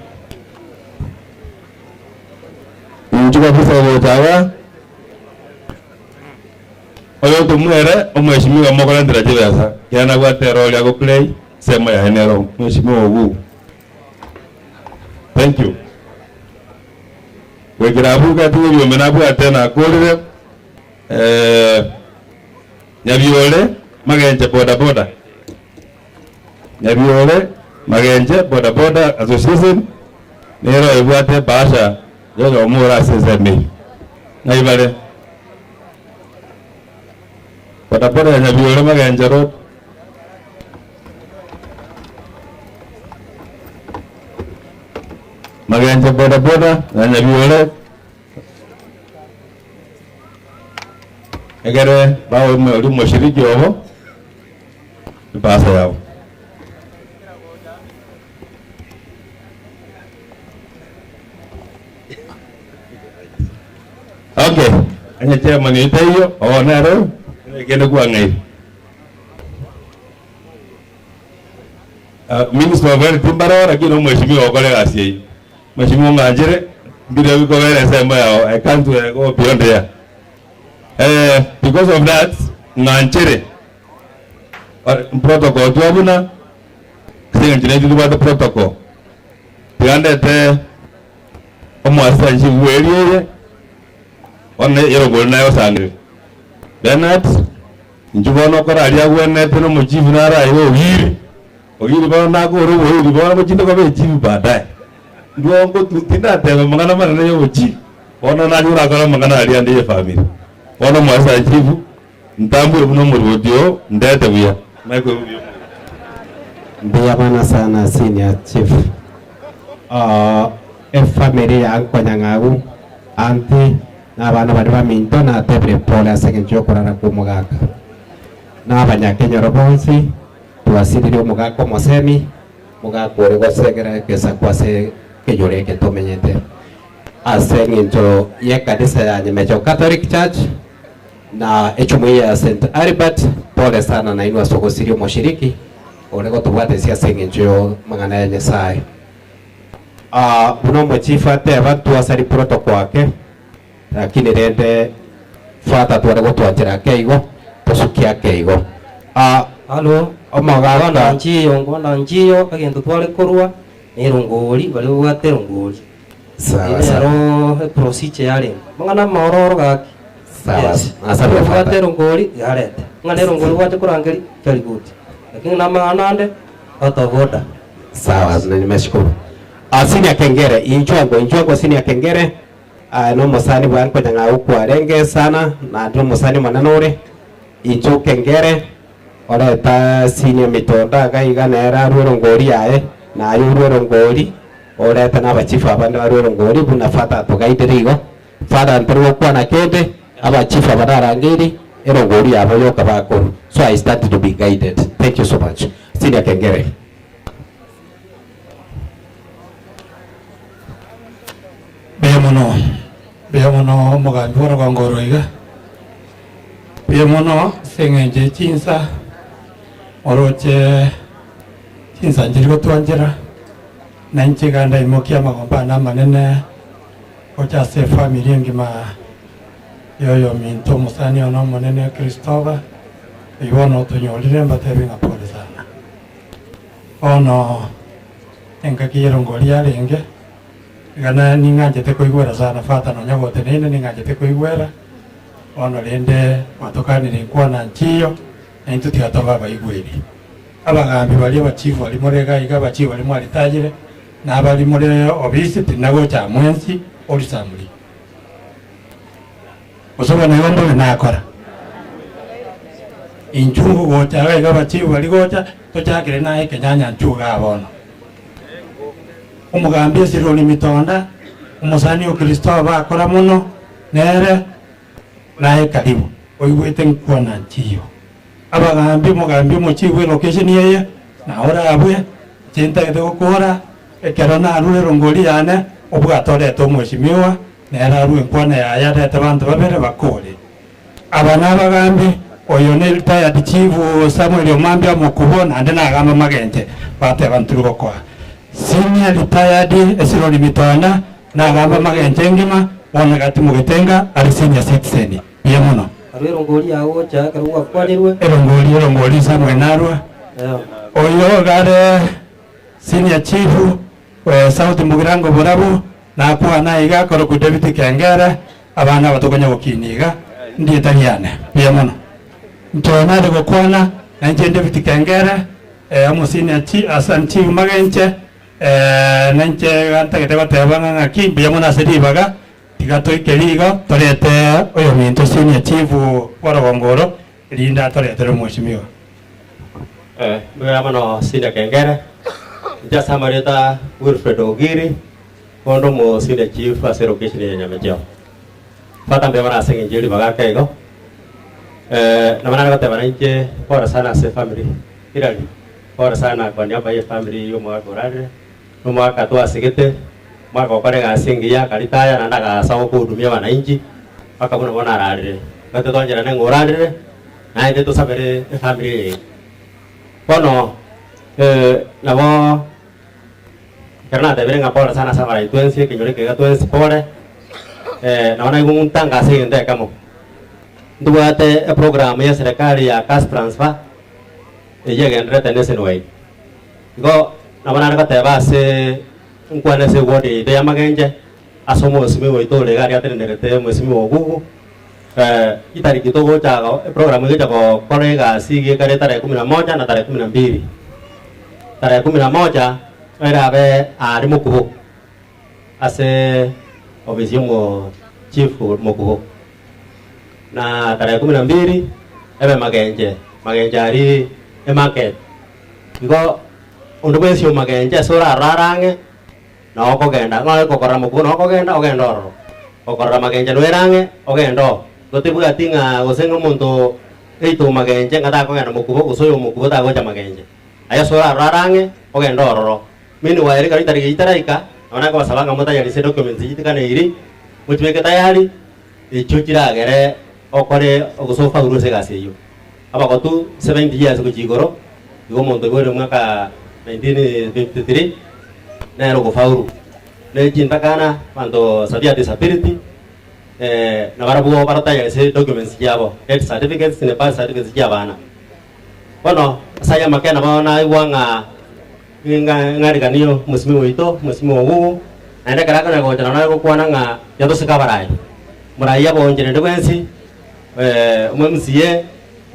Inchu kabisa gocha iga. Oyo otomwere omweshimiwa mokorentera chibesa kera nabwate erole ago play ensemo yaye nero mweshimiwa Ogugu. Thank you. Goikera abwo gati ebiombe nabwate nakorire eh, Nyabiore Magenche boda boda. Nyabiore Magenche Boda Boda Association nero ebwate ebahasha yoyomo ore ase ensemo eyio. Ng'ai bare? Boda Boda ya Nyabiore Magenche Road. Magenche Boda Boda ya Nyabiore egere bawe oria omoshiriki obo. Ebasa yabo. Okay, onye chairman oito taiyo, oo nere oyo, ekende kwang'aire. Ah, Minister of Health mbaroo lakini omweshimiwa okore egasi eyio. Mweshimiwa ong'anchere, mbire bikobera ensemo yao, I can't go beyond there. Eh, because of that, ng'anchere Protocol twabuna, ase eng'encho naintwe tobwate protocol, tiga ndete omoasanchi bw'eeri eye, bono erogori naye osangereria. Bernard, inchuo bono okore aria agwenerete na omochifu naro aiga Ogiri, Ogiri bono nakore oboiri bono ngochinde koba echifu baadaye. Ndwo ngotu tindateba amang'ana amanene ya obochifu. Bono naye orakore amang'ana aria ande y'efamiri. Bono mwasae chifu, ntambue buna omorwoti oo, ndete buya. Naye koigwa buya omorwoti. Mbuya mono sana senior chief. Oo efamiri ya Nkonyang'au, aunty na abana baria baminto natebire pole ase eng'encho yokorara kwa omogaka. Na abanyakenyoro bonsi twasirire omogaka omosemi, omogaka ore gosegera egesaku ase ekenyoro eke tomenyete. Ase eng'encho y'ekanisa ya Nyamecho Catholic Church na echumuiya ya St. Albert, pole sana nainwe ase ogosiria omoshiriki ore gotobwatesia ase eng'encho y'amang'ana ya Nyasae. Aa buna omochifu ateba twasari protocol ake, lakini rende Father tware gotwanchera ake igo, tosukie ake igo. Aa Halo, omogaka. Ngwana nchiyo, ngwana nchiyo, egento tware korwa nerongori, baria babwate erongori. Sawa, Eye sawa. nero eprocedure yarenge. Amang'ana amaororo gaki. Sawa, Yes. nasabire Obwate Father. erongori, yarete. Ng'a nerongori gwacha korangeria, very good. Lakini namang'ana ande, out of order. Sawa, na nimeshukuru. Ah, senior Kengere, inchwango, inchwango senior Kengere. Ah, nomosani bwa nkonyang'au kwarenge sana, naende nomosani omonene ore. Inchuo Kengere, oreta senior Mitondo iga iga nere arwe erongori yaye, naye orwe erongori, orete na abachifu abande barwe erongori buna father atogaidire igo. Father ntari gokwana kende, abachifu aba narangeiri, erongori yabo yoka bakorwa. So I stand to be guided. Thank you so much. Senior Kengere. Mbuya mono, mbuya mono omogambi bw'orogongo oro iga. Mbuya mono ase eng'encho ye chinsa, oroche chinsa nchiri gotwanchera, na inche iga ndaimokie amagombo ane amanene gocha ase efamiri engima ya oyominto omosani one omonene Christopher, oyio bono otonyorire mbatebie ng'a pole sana. Bono engaki y'erongori yarenge, iga na ning'anchete koigwera sana Father nonya goteneine ning'anchete koigwera, bono rende gwatokanire inkwana nchiyo, na intwe tiga tobe abaigweri. Abagambi baria abachifu baria more iga iga abachifu baria mwaritayire, na abaria more obisi tinagocha aa mwensi orisamuri. Gose bono igo mbobe nakora? Inchuo ngogocha iga iga abachifu baria gocha, tochakere naye ekenyanya nchuo igaa bono. Omogambi Esironi Mitonda, omosani o Kristo bakora mono, nere naye karibu, oigwete nkwana nchiyo. Abagambi, omogambi omochifu bw'elocation eye, naye orabue, inche ntagete gokora, ekero narure erongori yane, obwate orete omweshimiwa, Nere arue enkwana yaye arete abanto babere bakore. Aba nabagambi, oyo ne retired chief Samuel Omambia Omokubo naende nagamba magenche bateba nturi gokoa. Senior retired Esironi Mitonda nagamba magenche engima bono gati mogetenga are senior citizen. Mbuya mono. Arue erongori yago gocha ekero gwakwanirwe. Erongori erongori Samuel narua. Oyo iga are senior chief South Mugirango Borabu Nakwana iga akorokwa David Kengere, abana aba tokonya gokinia iga, ndieta riane. Mbuya mono. Nchoe nare gokwana, na inche David Kengere, eh, omosenior chi, assistant chief Magenche, eh, na inche iga ntagete goteba ng'a ng'aki, mbuya mono ase ribaga, tiga toike rigo, torete oyominto senior chief bw'orogongo oro, erinde atoretere omweshimiwa. Eh, mbuya mono Senior Kengere. Inche ase amarieta Wilfred Ogiri, bono omo senior chief ase location ya Nyamecheo. Fata mbuya mono ase eng'encho ye ribaga ake igo. Eh, nabo nare goteba nainche pole sana ase efamiri, Hillary, pole sana kwa niaba ya efamiri ya omogaka orarire, na omogaka twasegete, omogaka okora egasi engiya akaritaya naende agasa gokohudumia abananchi, mpaka buna bono ararire. Gose twancherane ng'a orarire, Naende tosabere efamiri eye. Bono nabo ekero natebire ng'a pole sana ase abarai twensi, ekenyoro eke iga twensi pole, nabo naigwa ntanga ase egento ekemo. Ntobwate eprogram ya eserekari ya cash transfer, eyio egendererete nationwide. Igo nabo nare goteba ase nkwane ase eward yaito ya Magenche, ase omosimi oito ore iga aria atenenerete omosimi Ogugu. Chitariki togocha eprogram egocha gokora egasi iga ekare tarehe kumi na moja na tarehe kumi na mbili. Tarehe kumi na moja erabe aria mokubo ase ofisi ya omo. Chief Mokubo. Na tarehe kumi na mbili ebe Magenche, Magenche aria emarket. Igo onde bwensi o Magenche ase orarare ang'e, noo okogenda, ng'a okorora Mokubo noo okogenda ogende ororo, okorora Magenche noere ang'e ogende oo. Igo tebwati ng'a gose ng'a omonto oito o Magenche ng'a takogenda Mokubo gose oyo o Mokubo tagocha Magenche. Aye ase orarare ang'e ogende ororo. Meanwhile, ekero ritariki eri ritaraika, nabo nakobasaba ng'a motayarise documents chitiganeiri, mochibeke tayari, echio chiragere okore gose ofaulu ase egasi eyio. Abagotu 70 years gochia igoro, igo omonto oiboirwe mwaka 1953, nere ogofaulu. Ne chintakana, abanto severe disability, nabarabwo baratayarise documents chiabo, death certificates ne birth certificates chia abana. Bono ase aya amake nabo naigwa ng'a ng'ariganie omosimi oito, omosimi o Ogugu, naende ekero akonya gocha nabo nare gokwana ng'a tiga tosike abarai. Morai aboncherende bwensi, omo MCA,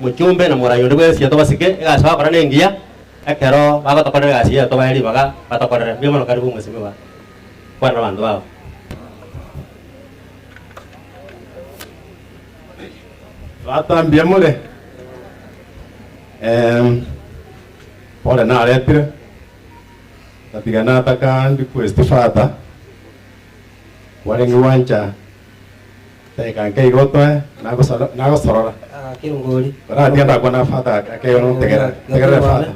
omochumbe na morai onde bwensi tiga tobasike, egasi bagokora na engiya, ekero bagotokorera egasi eye tobae ribaga batokorere. Mbuya mono karibu omosimiwa, kwana na abanto bao. Tata mbuya more? Em, pole naretire, tatiga nataka request father, kwarenge gwancha dakika nke igo otoe, nagosoro nagosorora. Ah, kirongori. Oratiga ndakwana father ake igo ntegerere, ntegerere father.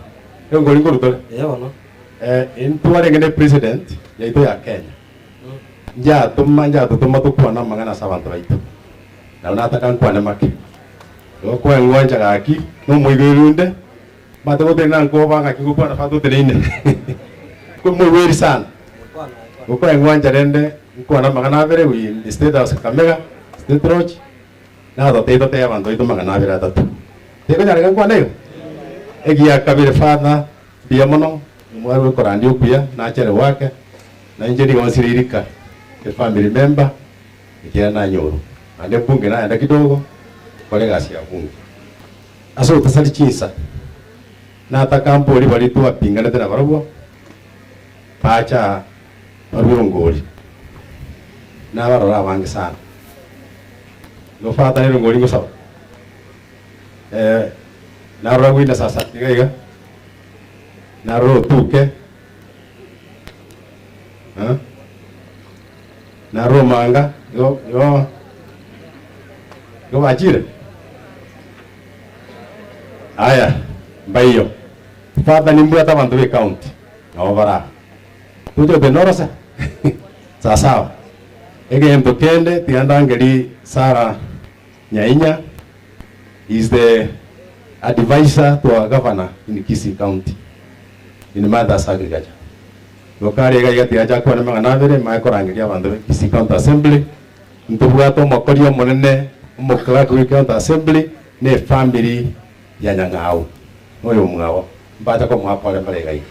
Kirongori nkorutore? Eeh bono. Eh, intwarenge ne president yaito ya Kenya, Njatoma njatotoma tokwane amang'ana ase abanto baito, nabo nataka nkwane make. Igo kweng'wancha gaki nomoigweri onde, mbate gotenena nkoba ng'aki ngokwana fata oteneine komoigweri sana. Igo kweng'wancha rende nkwane amang'ana abere we in the state house Kakamega, state lodge, natotebie totebe abanto baito amang'ana abere atato. Tekonyareka nkwane igo? Egia kabere father, mbuya mono, omware okorandia okuya, nachere goake. Na inche nigo nsire rika efamily member ekiagera nanyorwa naende mbunge naenda kidogo nkore egasi ya bunge. Ase ogotasari chinsa nataka mbori baria twapinganete nabarabwo bache aa barue erongori nabarore abange sana. Igo father na erongori ngosaba narora bwina sasa iga iga narora otuke. Eh? Narora omanga igo igo igo bachire? Aya, mbaiyo. Father nimbwate abanto be county nabo bare aa. Toche goteba norose? Sawasawa. Egento kende tiga ndangerie Sarah Nyainya, is the adviser to our governor in Kisii County in matters agriculture. Igo kare iga iga tiga akwane amang'ana abere mae korangeria abanto be Kisii County Assembly, ntobwate omokori omonene omo clerk bwe County Assembly ne efamiri ya Nyang'au noyomwabo mbacha komoa pore mbare iga iga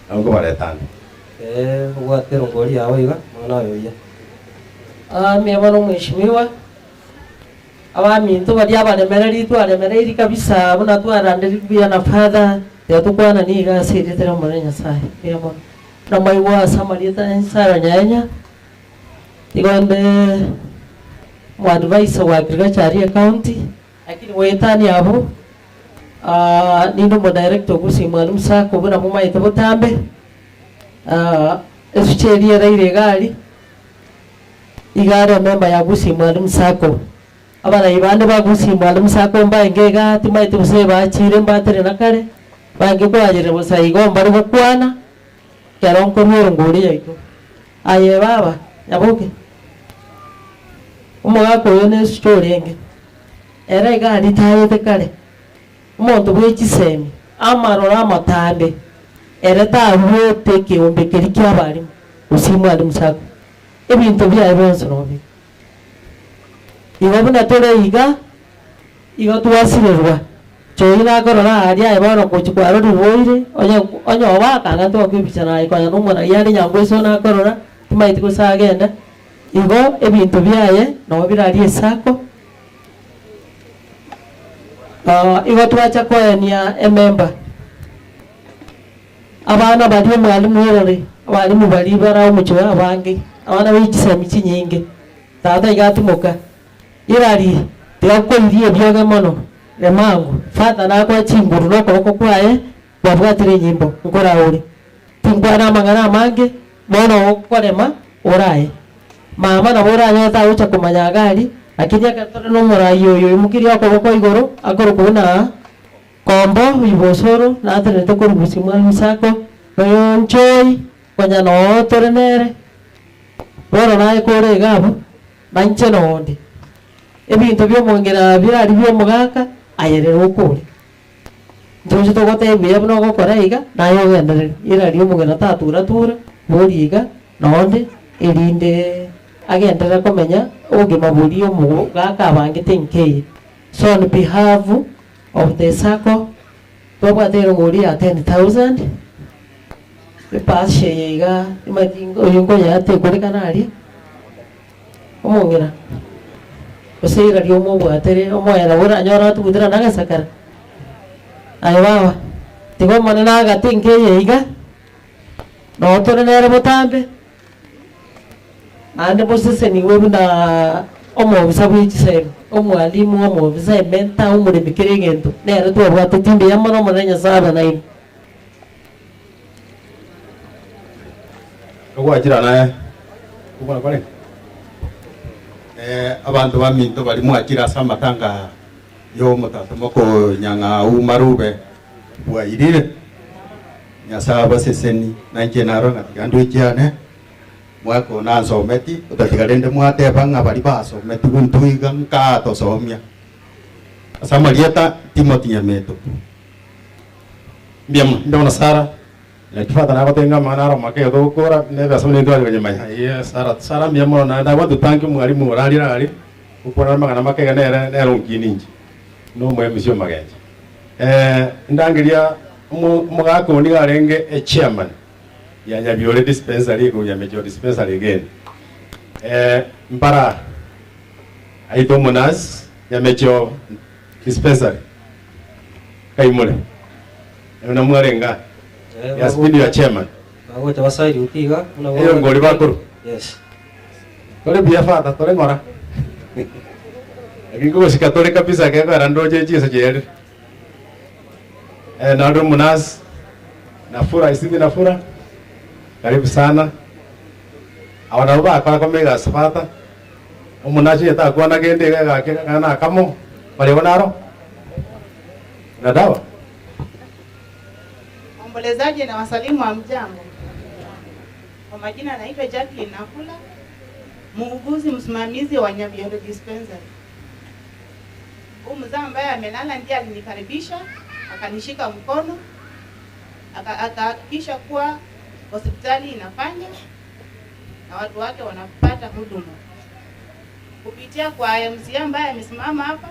nabo nkobareta ande. Ee, obwate erongori yao iga, omwana oyo oyia. Mbuya mono mheshimiwa. Abaminto baria abaremereri twaremereiri kabisa buna twaranderiri buya na Father, tiga tokwananie iga ase erieta ri'Omonene Nyasaye. Mbuya mono. Buna mwaigwa ase amarieta a Nyasaye Onyaenya, igo inde omoadvisor bwa agriculture aria ecounty, lakini goetania abwo, ninde omodirector o Gusii Mwalimu Sacco buna momaete botambe, esuche eria eraire iga aria. Iga are ememba ya Gusii Mwalimu Sacco. Abarai bande ba Gusii Mwalimu Sacco mbaenge igaa timaeti gose baachire mbatere na kare, baenge koayerera bosa igo mbare gokwana ekero nkorwa erongori yaito. Aye baba, Nyaboke, omogaka oyo nesuche orenge, ere iga aritayete kare, omonto bwe chisemi, amaroro amatambe, ere taruete ekeombe keria kia abalimu, Gusii Mwalimu Sacco. Ebinto biaye bionsi nobire. Igo buna tore iga, igo twasirerwa. Choi nakorora aaria aye bono ngochia kwarorire oire, onye onye oba akanga ntwakwa ebicha naye konya na omoraia are nyangweso nakorora, timaeti gose agenda, igo ebinto biaye nabo bire aria esako. Igo twacha koenia ememba. Abana baria omwalimu orore, abalimu baria bare omochie oye abange, abana be chisemi chinyinge. Tata iga atimoka, Irari, tiga koiria ebioge mono, remango, Father nakoe chinguru na okoboko kwaye kwabwatire enyimbo, nkoraure. Tinkwana amang'ana amange, bono okorema oraye. Mama nabo oranyore tagocha komanya iga aria, lakini ekero tore na omorai oyo oimokirie okoboko igoro, akorokwa buna Kombo, Ibosoro, natenenete korusia Mwalimu Sacco, na oyo Nchoi, konya noo tore nere, bono naye kore iga abwo, na inche nonde. Ebinto bi'omong'ina birari bi'omogaka, aye rero okore. Ntoche togotebia buya buna ogokora iga, naye ogenderere. Ira omong'ina tatura-tura, boria iga, nonde, erinde agenderere komenya obogima boria omogaka abangete nkeye. So on behalf of the sacco, twabwate erongori ya 10,000, epasha eye iga nimanyeti oyo nkoyeata ekorekana aria, omong'ina, gose ira ria omobwatere omoyo nabo oranyore atugutera na agasakara. Aye baba, tiga omonene agate nkeye iga, noo tore nere botambe. Naende mosesenigwe buna omobisa bwe chisemi, omwalimu, omobisa, ementa, omoremi, kera egento. Nere twabwate timbuya mono Omonene Nyasae abe nainwe. Ogwachira naye gokwana kwarenge? Eh, abanto baminto baria mwachire ase amatanga y'omotata mokonyang'au marube bwairire. Nyasae abaseseni, na inche naro ng'a tiga ndwe chiane, mwaka one ansometi, otatiga rende mwateba ng'a baria basometigwe intwe iga nkatosomia. Ase amarieta Timothy Nyameto. Mbuya mono, mbuya mono Sarah, naki father nagotebia ng'a amang'ana aro make iga togokora, na ebesa buna intwe tware konyemanya. Eeh Sarah, Sarah mbuya mono naende I want to thank omwalimu orarire aria, gokwana amang'ana make iga nere nere onkini inche, na omo MC omagencho. Ndangeria omogaka oo nigo arenge echairman ya Nyabiore dispensary igoro ya Mecheo dispensary again. Mpara aito omonurse Nyamecheo dispensary kaimore na mwarenge aa. He has been your chairman. Bagocha basalute iga buna Eyo ngori bakuru. Yes. Tore buya father, tore ng'ora. Lakini kogosika tore kabisa gekogera ndoche chinsa chiaerire. Eh, naende omonurse Nafura, Isithi Nafura, karibu sana. Aba nabo bakora koma egasi father, omonurse onye takwana kende iga egaki akang'ana akamo, mariogo naro? Na dawa? Waombolezaji na wasalimu hamjambo. Kwa majina naitwa Jacqueline Nafula, muuguzi msimamizi wa Nyabiore Dispensary. Huyu mzee ambaye amelala ndiye alinikaribisha, akanishika mkono, akahakikisha kuwa hospitali inafanya na watu wake wanapata huduma. Kupitia kwa MCA ambaye amesimama hapa,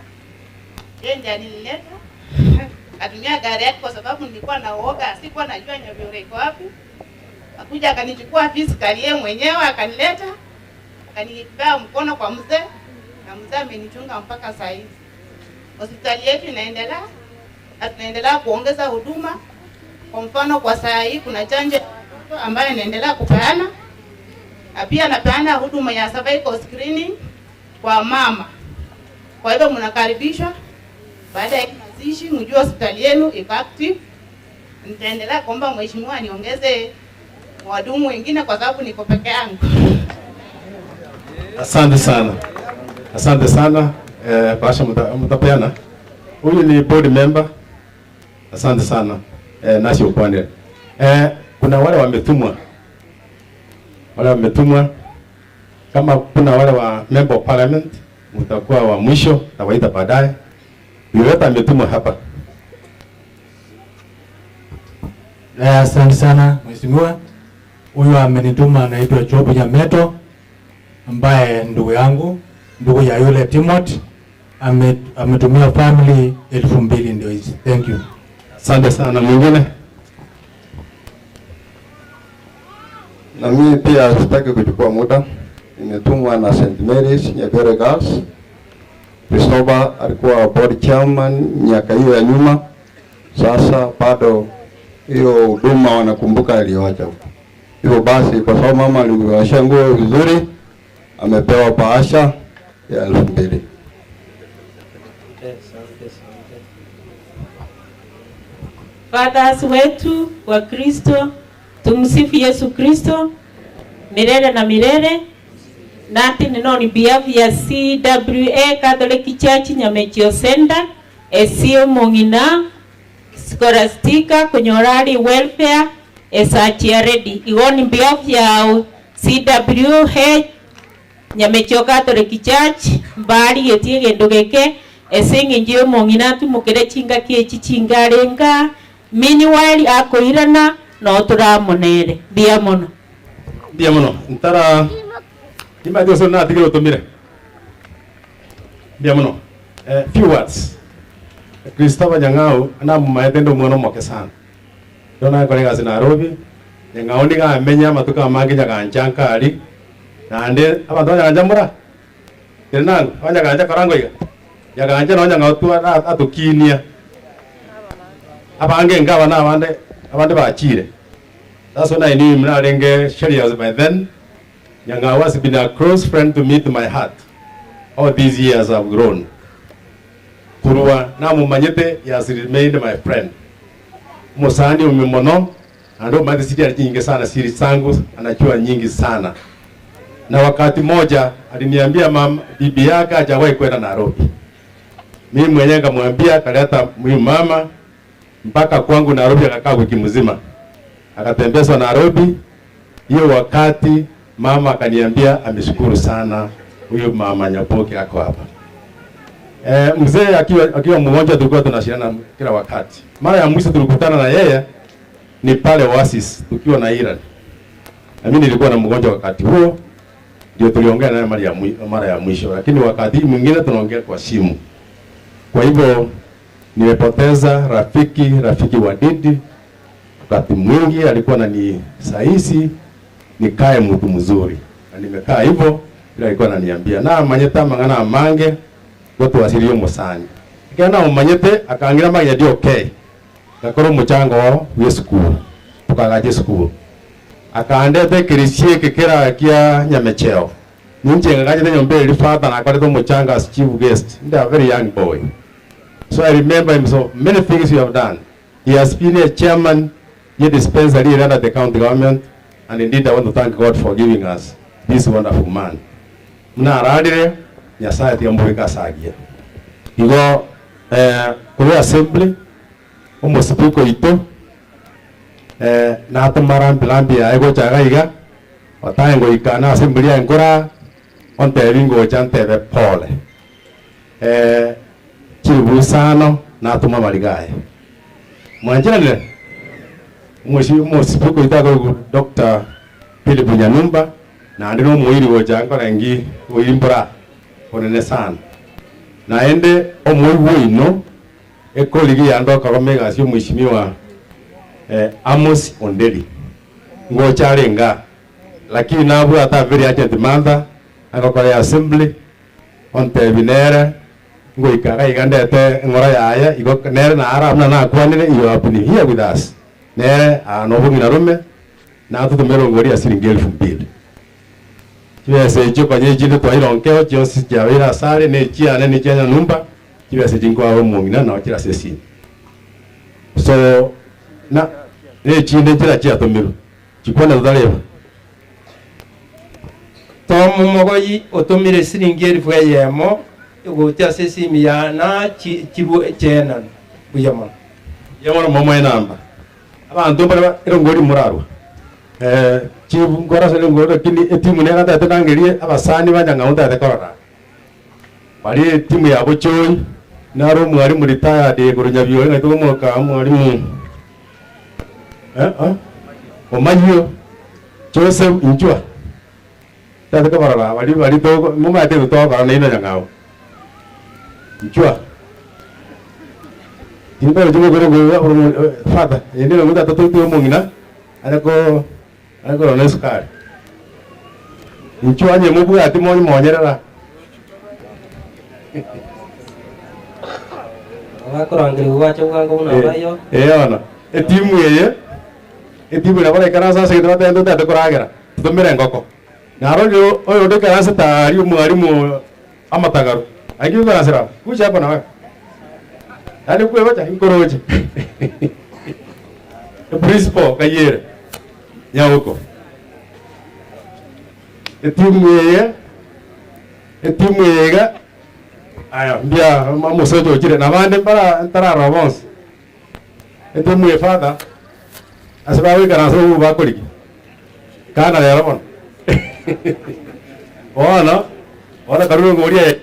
yeye ndiye alinileta atumia gari yake kwa sababu nilikuwa na uoga, sikuwa najua Nyabiore iko wapi. Akuja akanichukua physically yeye mwenyewe akanileta, akanipea mkono kwa mzee na mzee amenichunga mpaka saa hizi. Hospitali yetu inaendelea na tunaendelea kuongeza huduma. Kwa mfano, kwa saa hii kuna chanjo ya watoto ambayo inaendelea kupeana na pia napeana huduma ya cervical screening kwa mama. Kwa hivyo mnakaribishwa baada ya hii mazishi, mjue hospitali yenu iko active. Nitaendelea kuomba mheshimiwa niongeze wahudumu wengine kwa sababu niko peke yangu. Asante sana, asante sana eh, Pasha mtapeana. Huyu ni board member. Asante sana eh, nasi upande eh, kuna wale wametumwa, wale wametumwa kama kuna wale wa member of parliament mtakuwa wa mwisho, tawaita baadaye. Yoyote ametumwa hapa. Asante sana mheshimiwa. Huyu amenituma anaitwa Job Nyameto ambaye ndugu yangu, ndugu ya yule Timothy ametumia family 2000 ndio hizi. Thank you. Asante sana. Mwingine? Na mimi pia sitaki kuchukua muda. Nimetumwa na St. Mary's Nyabiore Girls. Christopher alikuwa board chairman miaka hiyo ya nyuma. Sasa bado hiyo huduma wanakumbuka aliyoacha huko. Hivyo basi, kwa sababu mama aliwasha nguo vizuri, Amepewa bahasha ya 2000. Fathers wetu wa Kristo, tumsifu Yesu Kristo milele na milele. Nati on behalf ya CWA Catholic Church Nyamechio Center ase omong'ina Scholastica konyora ari welfare esachia ready igo on behalf ya CWH Nyamechio Catholic Church mbarigetie egento geke ase eng'encho ya omong'ina atumokere chingaki echi chingarenga meanwhile akoirana noo toramonere mbuya mono. Mbuya mono ntara nimanyete gose natigire otomire mbuya mono eh, few words Christopher Nyang'au namomaete nde omwana omoke sana ekero nakora egasi Nairobi Nyang'au nigo amenye amatuko amange Nyagancha nkari naende abanto ba Nyagancha mbora kere nango aba Nyagancha korango iga Nyagancha nonye Nyang'au twa atokinia abange inga aba na abande abande bachire That's when I knew him narenge Sherias by then. Nyang'au has been a close friend to me to my heart all these years I've grown. Korwa namomanyete he has remained my friend. Omosani ome mono naende omanyete siri are chinyinge sana siri zangu anajua nyingi sana. Na wakati moja aliniambia mama bibi yake hajawahi kwenda Nairobi. Mimi mwenyewe nikamwambia akaleta huyu mama mpaka kwangu Nairobi, akakaa wiki mzima, akatembezwa Nairobi. Hiyo wakati mama akaniambia ameshukuru sana huyu mama Nyaboke ako hapa. E, mzee akiwa akiwa mgonjwa tulikuwa tunashindana kila wakati. Mara ya mwisho tulikutana na yeye ni pale Oasis tukiwa na Iran. Na mimi nilikuwa na mgonjwa wakati huo, ndio tuliongea naye mara ya mara ya mwisho, lakini wakati mwingine tunaongea kwa simu. Kwa hivyo nimepoteza rafiki, rafiki wa didi. Wakati mwingi alikuwa ananisaisi nikae mtu mzuri, na nimekaa hivyo, ila alikuwa ananiambia na manyete amang'ana amange gotwasirie omusani ekero namomanyete akangira magega ndi okay ngakora omochango bwa esukuru tokagacha esukuru akandeta ekerisia eke kera kia Nyamecheo ninche ngagachete nyomba eria father nakorete omochango as chief guest inde a very young boy so I remember him so many things you have done he has been a chairman ye dispensary ere under the county government and indeed I want to thank God for giving us this wonderful man buna ararire Nyasaye tiga mobeke ase agiya igo eh, korwa assembly omospeaker oito eh, natoma rambi rambi yaye gocha iga iga otae ngoika na assembly yaye nkoraa ontebi ngocha ntebe pole eh, chilifu isano natoma amariga aye mwancheranire omosi omospeaker oito akorokwa Doctor Philip Nyanumba naende na omoiri gocha nkore nki oiri mbora onene sana naende omoigwa oino ekorigi yande okoroma egasi omweshimiwa eh, Amos Onderi ngocha are iga lakini nabwate a very urgent matter agokora assembly ontebi nere ngoika iga iga ndete eng'ora yaye igo nere nara buna nakwanire you have been here with us nere aa nobong'ina rome natotoma erongori ya siringi 2000 chibesa echio konya echinde twaironkeo chionsi chiabeire asare na echiane na echia Nyanumba chibesa echi nkoa omong'ina nao chire ase esimi so na na echinde nchira chiatomirwe chikwane totareba Tom Mogoi otomire siringi 1000 gocha ase esimi yana chirwe chenana buya mono Buya mono momoe namba abanto mbare erongori morarwa eh, chief nkora ase erongori lakini etimu nere ntagete nangerie abasani ba Nyang'au ntagete korora bari etimu ya Bochoi naro omwalimu retired igoro Nyabiore ng'ai tokomoka omwalimu eh, eh, Omayio Joseph Inchwa ntagete kobarora bari bari toko momaete intwe togokora nainwe Nyang'au Inchwa timbere chimokore father ende nabo tata toitwe omong'ina are ko are korora na esukari inchwa onye mobwati monyerera Bakorangerigwa gwacha bwango buna abayo. Eh ono etimu eye etimu nabo baikaransa ase egento batebete totagete koragera totomere engoko. Narorire oyonde oikaransete aaria omwalimu amatagaru, aye ki oikaransire aa? Kucha hapa nawe. Yaani kwegocha inkoroche. Eprinciple kayere Nyaoko. Etimu eye, etimu eye iga, aya mbuya omosocho ochire, na abande mbara ntararora bonsi. Etimu eye father, ase bagoikaransa obwo bakorigia, kana rero bono. Bono, bono karue ngoria aye,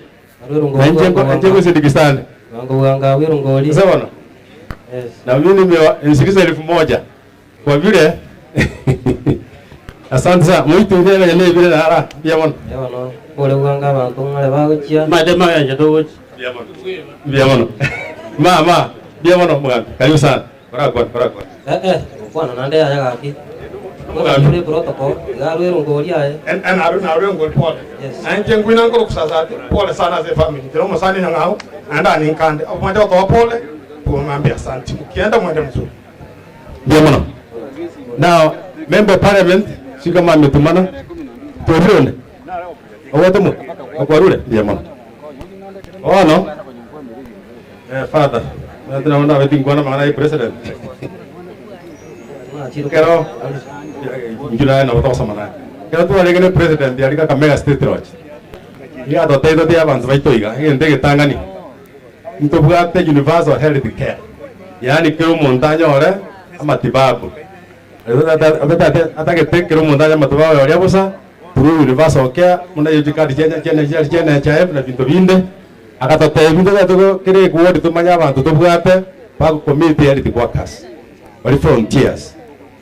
na inche nko inche ngosindikisane. Ase bono, na mimi nimewa elfu moja Kwa vile asante sana moitu ine ne ebire nara mbuya mono. Mbuya mono kore bwango abanto ng'are bagochia. Mate magencho togochia. Mbuya mono. Mbuya mono. Mama, mbuya mono omogambi. Karibu sana. Korakwana, korakwana. Eh eh, gokwana naende yaya gaki. Omogambi ore protocol, iga arwe erongori aye. Narue narue ngori pole. Nainche ngwina nkore kusasati pole sana ase efamily. Inche nomosani nyang'au naende aninkande. Abamwancha gotoa pole, tugomambia asanti. Mukienda mwende mzuri. Mbuya mono. Now, member of parliament, sijui kama ametumana. Twerire onde? Ogwatemwa? Okwarure? Mbuya mono. Bono, eh, father, omanyete nabo ndabete nkwana amang'ana ya president. Ekero, inchuo naye nabo togosoma naye. Ekero twarenge na president aria Kakamega State Lodge, nigo atotebetie abanto baito iga, egento egetang'ani, Ntobwate universal health care, yaani kera omonto anyore amatibabu. Atagete kera omonto anyore amatibabu aye oria bosa, through universal care, buna echi chikadi chia chia chia NHIF na binto binde, agatotebia ntotagete go kera eward tomanye abanto tobwate ba community health workers, baria frontiers.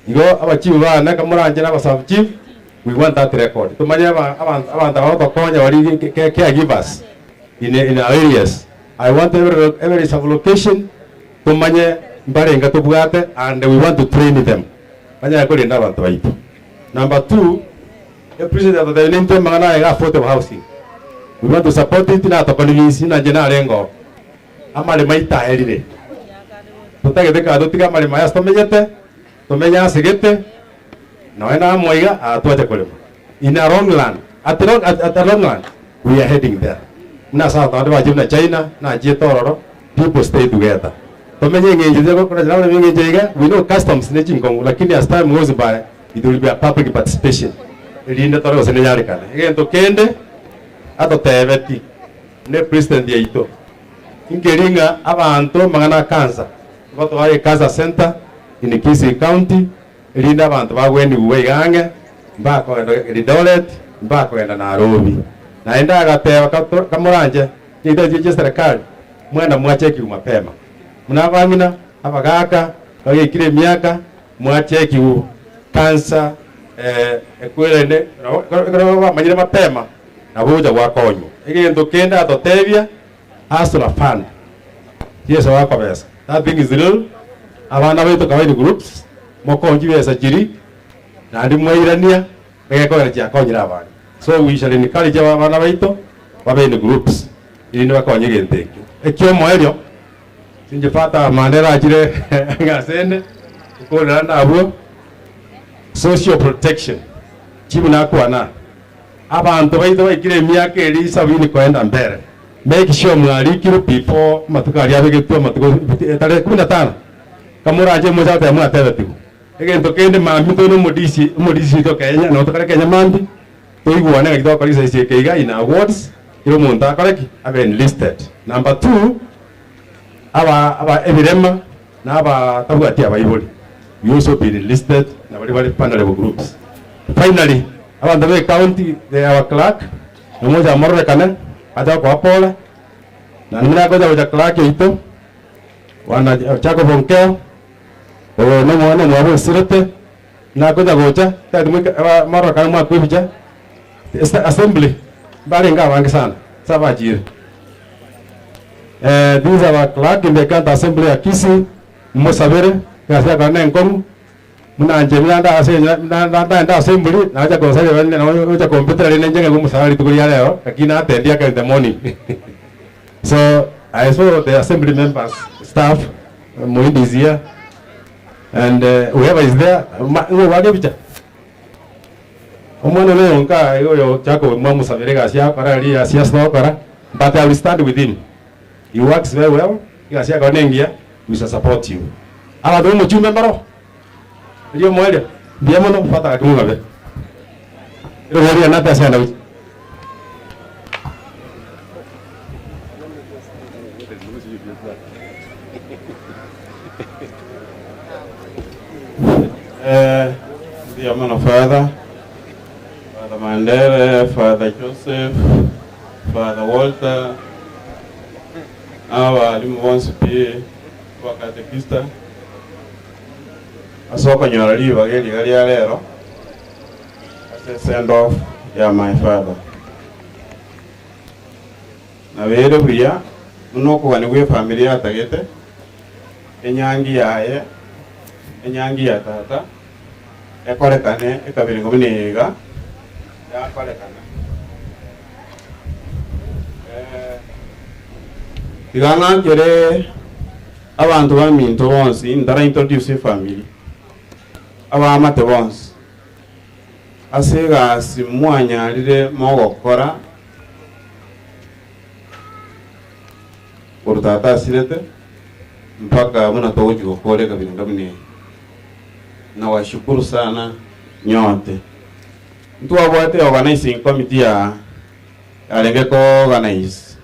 Igo abachief bane kamoranche na abasub chief, we want that record, tomanye aba abanto aba bagotokonya baria caregivers. In in our areas I want every every sub location tomanye mbarenga tobwate and we want to train them banyare korenda abanto baito. Number two, e president atotebia nintwe amang'ana aya iga affordable housing we want to support it na toconvince na inche narenge oo. Amaremo aito aerire, totagete kare totige amaremo aya ase tomenyete, tomenye ase gete, nonya na amo iga aa twacha korema. In a long run, at long, at, at a long run, we are heading there. Buna ase abanto bande bachire buna China, nachiete ororo, people stay together. Tomenye eng'encho eria gokora nabo eng'encho iga, we know customs ne chinkong'u, lakini as time goes by, it will be a public participation, erinde tore gose nenyarekane. Egento kende, atotebeti, ne president yaito, nkeri ng'a abanto amang'ana a cancer, ngotoa e cancer centre in Kisii county, Erinde abanto bagwenigwe iga ang'e, mbakogenda Eldoret, mbakogenda Nairobi. Naende agateba, Kamoranche chiaito echio chi'eserekari, mwenda mwachekigwe mapema. Buna abang'ina, abagaaka, bageikire emiaka, mwachekigwe kansa ekwerende, ekero bamanyire mapema, nabo ogocha gwakonywa. Egento kende atotebia, Hustler Fund, Yeso akobesa. That thing is real. Abana baito kabaini groups, mokonye chibesa chiri, naende mwairania, egekogera chiakonyire abande. So we shall encourage abana baito babe in groups, erinde bakonye egento ekio. Ekiomoerio, inche Father Mandela achire ang'e asende, nkorera ande abwo, social protection, chief nakwana, abanto baito baikire emiaka eria sabini koenda mbere, Make sure mwarikirwe before amatuko aria abegetwe amatuko tarehe kumi na tano kamorache moche goteba mwatebetigwe. Egento kende mambia ntore na omodisi omodisi oito Kenya nabo tokare Kenya mambia toigwane ng'aki togokora exercise eke iga in our wards kera omonto akore ki? Abe enlisted. Number two, aba aba ebirema na aba tabwati abaibori we also been enlisted na baria bare vulnerable groups. Finally, abanto ba ecounty they our clerk Nomocha amororekane, ache gokoa pole, naende buna agocha gocha clerk oito, bwana Jacob Onkeo, oyo nomwana omwabo osirete, buna agocha gocha, tari moika mororekane mwakwa ebicha, ase assembly mbarenge abange sana, ase abachire. This is our clerk in the county assembly ya Kisii, momosabere, egasi yakora nenkong'u. Buna inche buna nde ase ndaende ase embori, nacha konsaria bande nabo gocha kompetera rende inche ng'aigwe omosara rituko ria rero, lakini natendi ake in the morning. So I saw the assembly members, staff, Muhindi is here, and whoever is there, ma ng'o obwate ebicha? Omwana one oyo nka iga oyo Jacob mwamusabera egasi agokora aria ya siasa togokora, but I will stand with him. He works very well, egasi agokora nengiya, we shall support you. Abanto bomochumbe mbaro, erio omoerio, mbuya mono, Father gaki mong'abe. Erobori riane ase agenda gochia. Eh, mbuya mono Father, Father Mandere, Father Joseph, Father Walter, na abalimu bonsi pi abakatekista ase okonyora ribaga eriga ria rero ase send off ya my father. Nabeire buya buna okogania gw'efamiri yatagete, enyangi yaye, enyangi ya tata, ekorekane ekabirengo buna eye iga, yakorekana. Tiga ng'akere abanto baminto bonsi ntara introduce efamiri, abaamate bonsi, ase egasi mwanyarire mogokora, Korwa tata asirete mpaka buna togochia gokora ekabira buna eye. Nawashukuru sana nyote. Ntwabwate organizing committee ya yarenge ko organize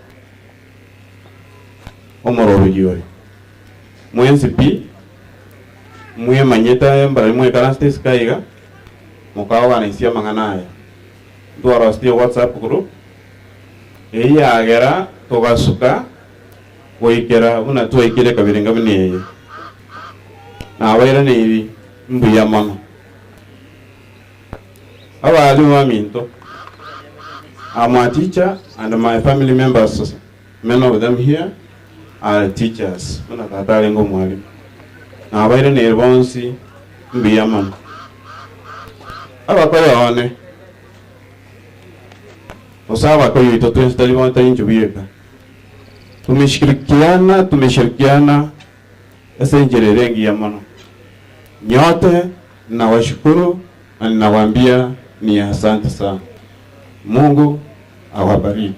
omoroberi oyo. Mwensi pi mwemanyete mbarabwo mwaikaransete isiko iga moka organise amang'ana aya. Ntwarosirie WhatsApp group eyio yagera togasuka goikera buna twaikire ekabirenga buna eye. Nabairaneirie mbuya mono. Abalimu baminto, I'm a teacher and my family members, many of them here are teachers, buna tata arenge omwalimu. Nabairaneirie bonsi mbuya mono. Abakoyo one, gose abakoyo oito twensi tari bono tari inche bweka, tumeshirikiana tumeshirikiana ase enchera ere engiya mono. Nyote ninawashukuru na ninawaambia ni asante sana. Mungu awabariki.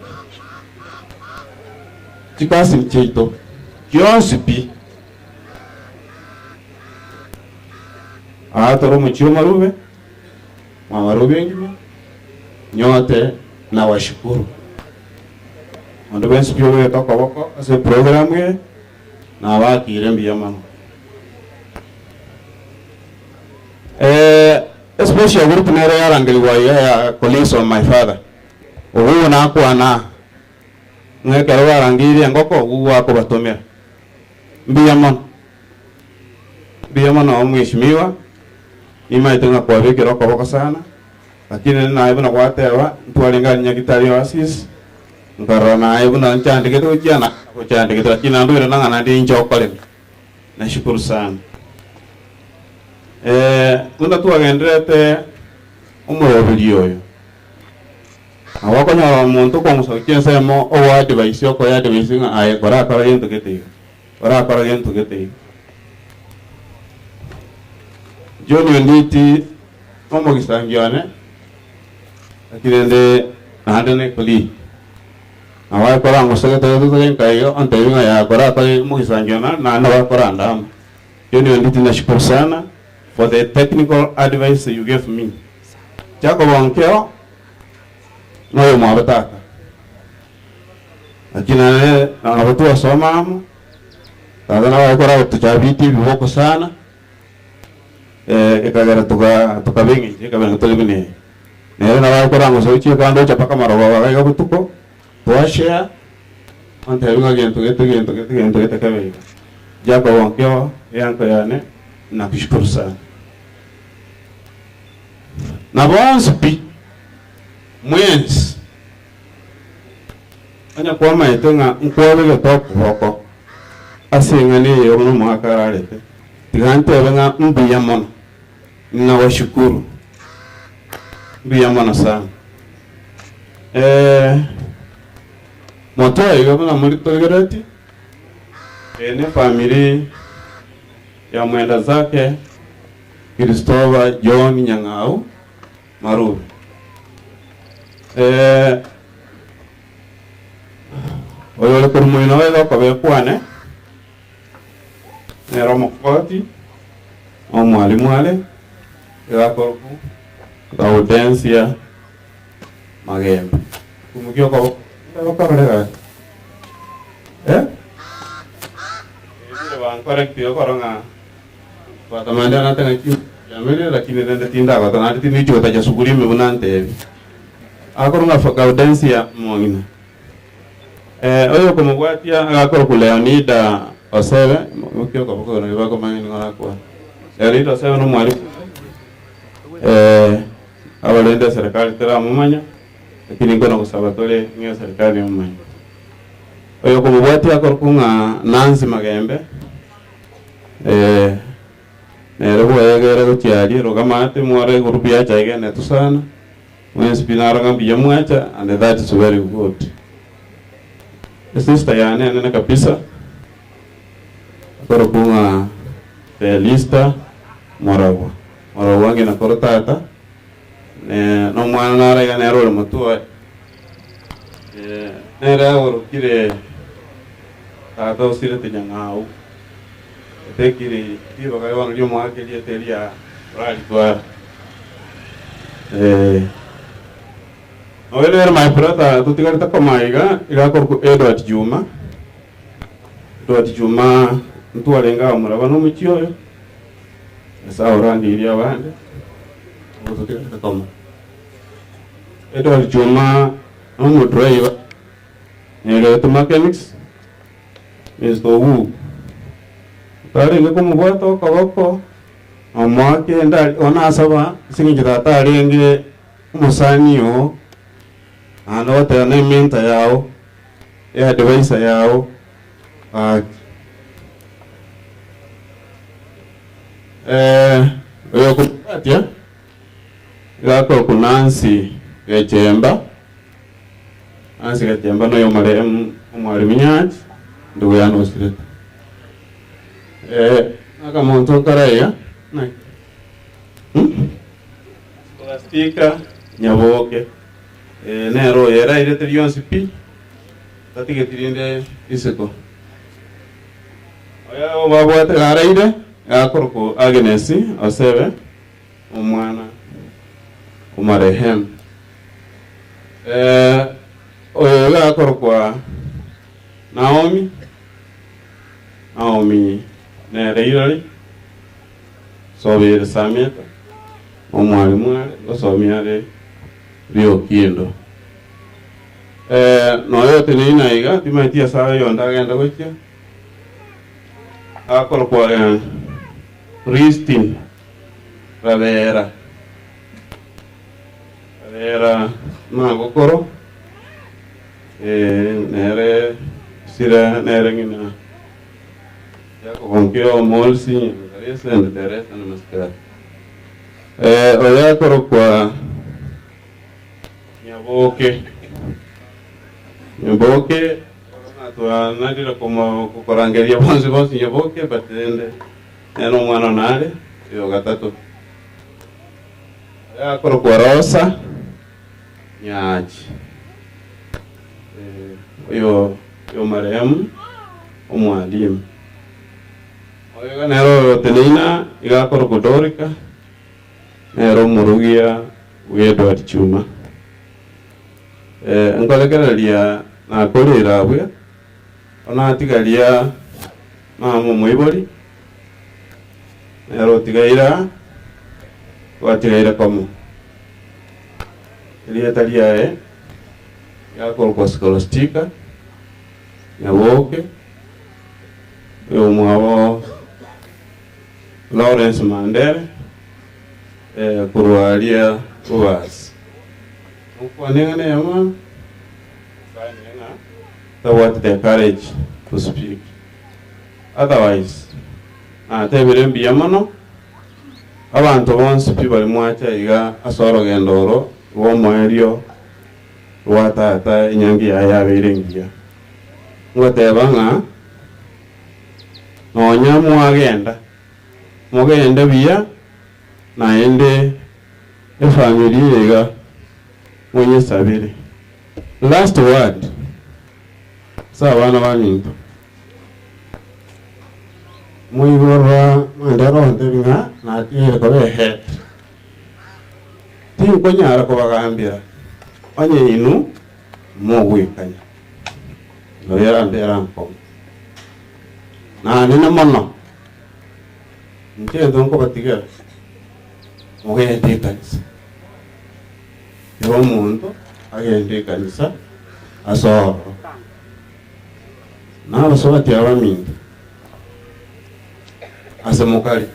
Chikasini chiaito chionsi pi. Aa tore omochie o Marube, mwa Marube engima, nyote nawashukuru. Onde bwensi pi obegete okoboko ase eprogram eye, nabakire mbuya mono. Especial group nere yarangerigwa iga ya colleagues of my father. Obwo nakwana aa, ng'a ekero barangeirie engoko, obwo gwakobatomera. Mbuya mono. Mbuya mono omweshimiwa, nimaete ng'a kwabekire okoboko sana, lakini naye buna gwateba, ntwarenge aria Nyagitari Oasis, nkarora naye buna nchandegete gochia na gochandegete lakini naende oirana ng'a naende inche okorema. Nashukuru sana. Buna twagendererete omoroberi oyo, Nabo okonyora omonto okong'usa gochia ensemo ogoa advice okoe advice ng'a aye korakora gento gete iga, korakora gento gete iga. John Onditi nomogisangi one, lakini rende naende ne colleague. Nabo aye korang'use gete gete gete nka iga ontebie ng'a yaya korakora iga omogisangi one naende nabo akorandama. John Onditi nashukuru sana for the technical advice you gave me. Jacob Onkeo noyomwabo tata, lakini nere nabo twasoma amo, tata nabo agokora gotuchabiti ebiboko sana, ekagera tuka tukaba eng'encho ekabera ng'a tore buna eye. Nere nabo agokora ng'a osoe chikanda ocha mpaka marogoba iga iga botuko, twashare, ontebia ng'a gento gete gento gete gento gete kebe iga. Jacob Onkeo, eanko yane, nakushukuru sana. Na bonsi pi, mwensi, onye kwamaete ng'a nkwabegete okoboko ase eng'ana eye buna omogaka ararete, tiga ntebe ng'a mbuya mono, ninawashukuru, mbuya mono sana. Motwe iga buna moritorigeretie, eye nefamiri ya mwenda zake. Christopher John Nyang'au Marube. Eh, oyo ore korwa moino oye gokoba ekwane, nere omokoti, na omwalimu are, iga akorokwa Gaudensia Magembe. Kumukia okoboko, okorore gaki. Eh? Ebire bankorektie okoro ng'a Twatamande anate ng'a chiamere lakini rende tindagota naende tindi gotacha suguri ime buna ntebi. Akorwa ng'a Gaudensia omong'ina. Eh, oyo okomobwatia agakorokwa Leonida Osebe, mokia okoboko nario bakomanya nigo arakwane. Leonida Osebe nomwalimu eh, abarende eserekari teramomanya, lakini nkona gosaba tore ng'a eserekari emomanye. Oyo okomobwatia akorokwa ng'a Nancy Magembe, Eh, nere bwayegere gochia aria, rugama ate mwore egroup yacha egenetwe sana, mwensi pi naro ng'a mbuya mwacha and that is very good. Esister yane enene kabisa, akorokwa ng'a Felista Moragwa, Moragwa ng'ina koro tata, ne nomwana naro iga nere ore motwe oye, nere aorokire tata osirete nyang'au. Otekire ribaga bono ri'omoaka erieta eria oraritware. Eh, oyo nere my brother totigarete koma iga, iga akorokwa Edward Juma. Edward Juma ntwarenge abamura bane omochie oyo, Nyasae orangeirie abande, nigo totigarete koma. Edward Juma nomodriver, nere mechanics. Mister Ogugu, otarenge komobwata okoboko, omoa kende aria, bono asaba ase eng'encho tata arenge omosani oo, naende ogoteba na ementor yago, eadvisor yago, gaki. Oyo okomobwatia, iga akorokwa Nancy Gechemba. Nancy Gachemba noyo omoremu omwalimu Nyachi, ndugu yane osirete. Eh, akamonto nkare iga, naki? Hmm? Scholastica Nyaboke, eh, nere oyo ere airete rionsi pi, tatigeti rinde isiko. Oyo babwate garaire, gakorokwa Agnes Osebe, omwana o marehemu. Eh, oyo iga akorokwa Naomi, Naomi nere irori, Sobere Samieta, omwalimu are, ngosomia are Riokindo. Eh, noyo oteneine aiga, timanyeti ase oyonde agenda gochia, akorokwa eh, Christine Rabera. Rabera magokoro, eh, nere sira nere ng'ina Jacob Onkio Molsi Nyangaresi and Teresa na Masikari. Eh, oyo akorokwa Nyaboke. Nyaboke twanarire komo korangeria bonsi bonsi Nyaboke but rende nere omwana one are oyo gatato. Oyo akorokwa Rosa Nyachi. Eh, oyo oyo marehemu omwalimu. Oyo iga nere oyo oteneina iga akorokwa Dorika nere omorugia bwa Edward Chuma. Eh, nkorekereria nakorire abwe, onatigaria mama omoibori, nere otigaire aa, twatigaire komo. Erieta riaye riakorokwa Scholastica Nyaboke, oyomwabo Lawrence Mandere, eh, korwa aria Bobasi. Mokwane ng'a neyama, mokanie ng'a tabwati the courage to speak. Otherwise, natebire mbuya mono, abanto bonsi pi bari mwacha iga ase orogendo oro rw'omoerio rwa tata enyangi yaye yabeire engiya. Ngoteba ng'a nonya mwagenda, mogende buya naende efamiri eye iga. Monyesabere. Last word ase abana baminto, moiborwa mandera ontebi ng'a natigire koba ehead, tinkonyara kobagambera onye inwe mogwekanya, nobera mbera nkong'u. Nanene mono, inche egento nkobatigera, mogende ekanisa. Kera omonto agende ekanisa ase ororo. Na abasubati abaminto, ase mokare,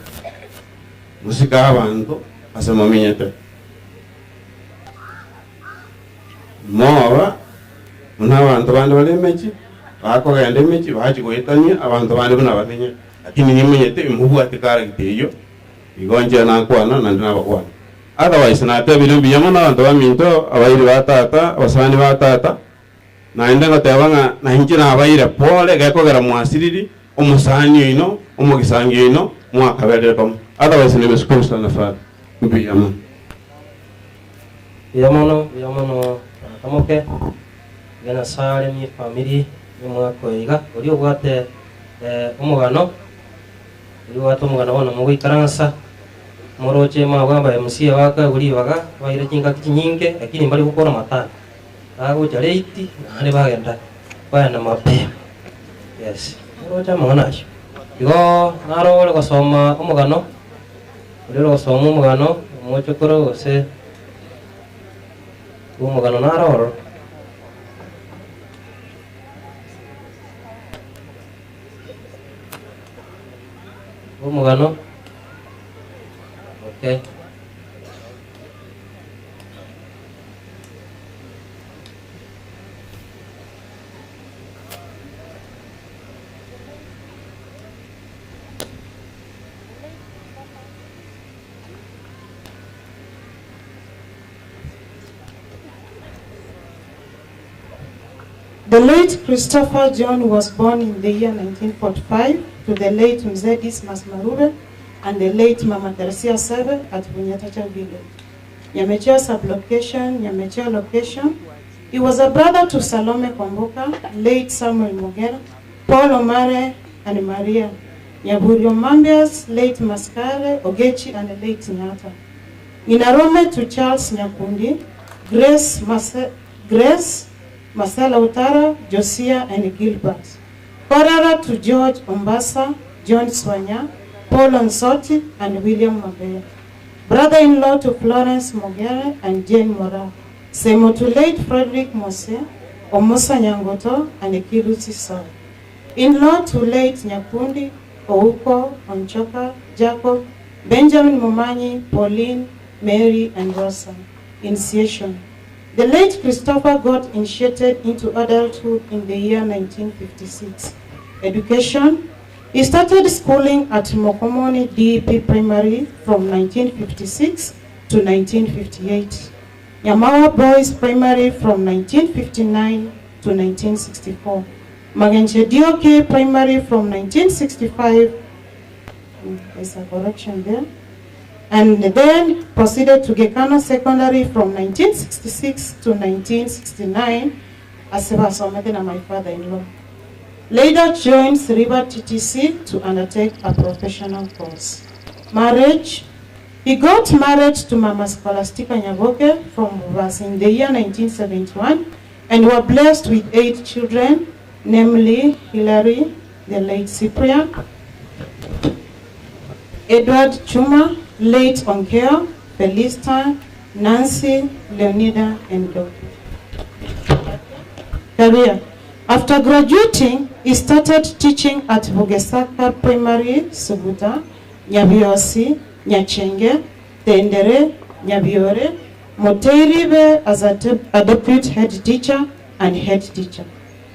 mosike abanto ase momenyete. Moba buna abanto bande bare emechie, bakogenda emechie bachia goetania abanto bande buna bamenyete. Lakini nimenyete imobwate character eyio, igo inche nakwana naende nabakwana. Otherwise natebire mbuya mono abanto baminto, abairi ba tata, abasani ba tata, naende ngoteba ng'a nainche nabaire pole gekogera mwasiriri omosani oino, omogisangi oino, mwakaberire komo. Otherwise nimeshukuru sana father. Mbuya mono. Mbuya mono, mbuya mono tata moke, iga Nyasae aremie efamiri ya omwaka oyo iga, oria obwate omogano. Oyio obwate omogano bono mogoikaransa, moroche mwabwamba MC abakoegwa ribaga, baire chingaki chinyinge lakini mbari gokora matanga. Bagocha late naende bagenda bagenda mapema. Yes, moroche amang'ana ayio. Igo naro ore gosoma omogano, oria ore gosoma omogano, omochokoro gose omogano naro ororo. Omogano okay. The late Christopher John was born in the year 1945 to the late Mzee Dismas Marube and the late Mama Teresia Sebe at Bunyatacha village. Nyamecheo sub-location, Nyamecheo location. He was a brother to Salome Kwamboka, late Samuel Mogera, Paul Omare, and Maria. Nyaburio Mambias, late Maskare, Ogechi, and late Nyata. Inarome to Charles Nyakundi, Grace, Mase, Grace Marcela Utara, Josiah, and Gilbert. Korara to George Ombasa, John Swanya, Paul Onsoti, and William Mabea. Brother-in-law to Florence Mogere and Jane Mora. Semo to late Frederick Mose, Omosa Nyangoto, and Kirusi Soy. In-law to late Nyakundi, Ouko, Onchoka, Jacob, Benjamin Momanyi, Pauline, Mary, and Rosa. Initiation. The late Christopher got initiated into adulthood in the year 1956. Education. He started schooling at Mokomoni DEP Primary from 1956 to 1958. Nyamawa Boys Primary from 1959 to 1964. Magenche DOK Primary from 1965, there's a correction there, and then proceeded to Gekano Secondary from 1966 to 1969 as and my father-in-law. Later joined Siriba TTC to undertake a professional course. Marriage. He got married to Mama Scholastica Nyaboke from Mubas in the year 1971 and were blessed with 8 children, namely Hilary, the late Cyprian, Edward Chuma, late Onkeo, Felista, Nancy, Leonida, and Dot. Career. After graduating, he started teaching at Bugesaka Primary, Suguta, Nyabiosi, Nyachenge, Tendere, Nyabiore, Moteiribe as a, a deputy head teacher and head teacher.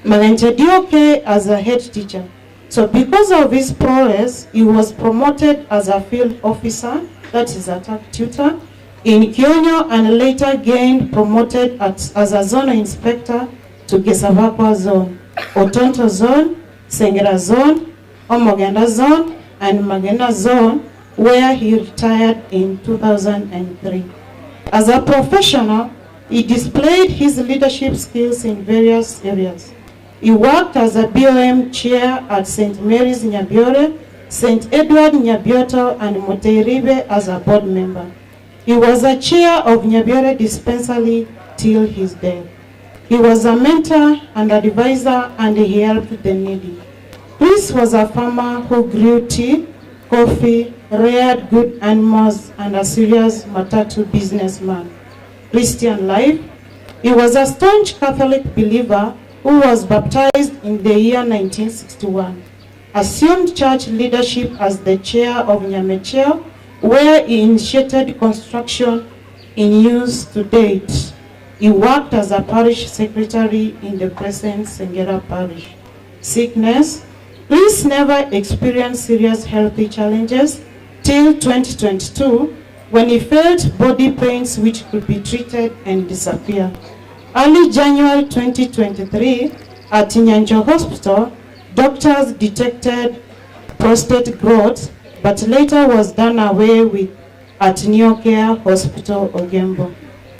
Magenche DOK as a head teacher. So because of his prowess, he was promoted as a field officer, that is a TAC tutor, in Kionyo and later gained promoted at, as a zonal inspector to Gesavakwa zone, Otonto zone, Sengera zone, Omogenda zone, and Magena zone, where he retired in 2003. As a professional, He displayed his leadership skills in various areas. He worked as a BOM chair at St. Mary's Nyabiore, St. Edward Nyabioto, and Moteiribe as a board member. He was a chair of Nyabiore Dispensary till his death. He was a mentor and advisor, and he helped the needy. Chris was a farmer who grew tea, coffee, reared good animals, and a serious matatu businessman. Christian life. He was a staunch Catholic believer who was baptized in the year 1961. Assumed church leadership as the chair of Nyamecheo, where he initiated construction in use to date. He worked as a parish secretary in the present Sengera parish. Sickness. Chris never experienced serious health challenges till 2022 when he felt body pains which could be treated and disappear. Early January 2023, at Nyanjo Hospital, doctors detected prostate growth, but later was done away with at Neocare Hospital, Ogembo.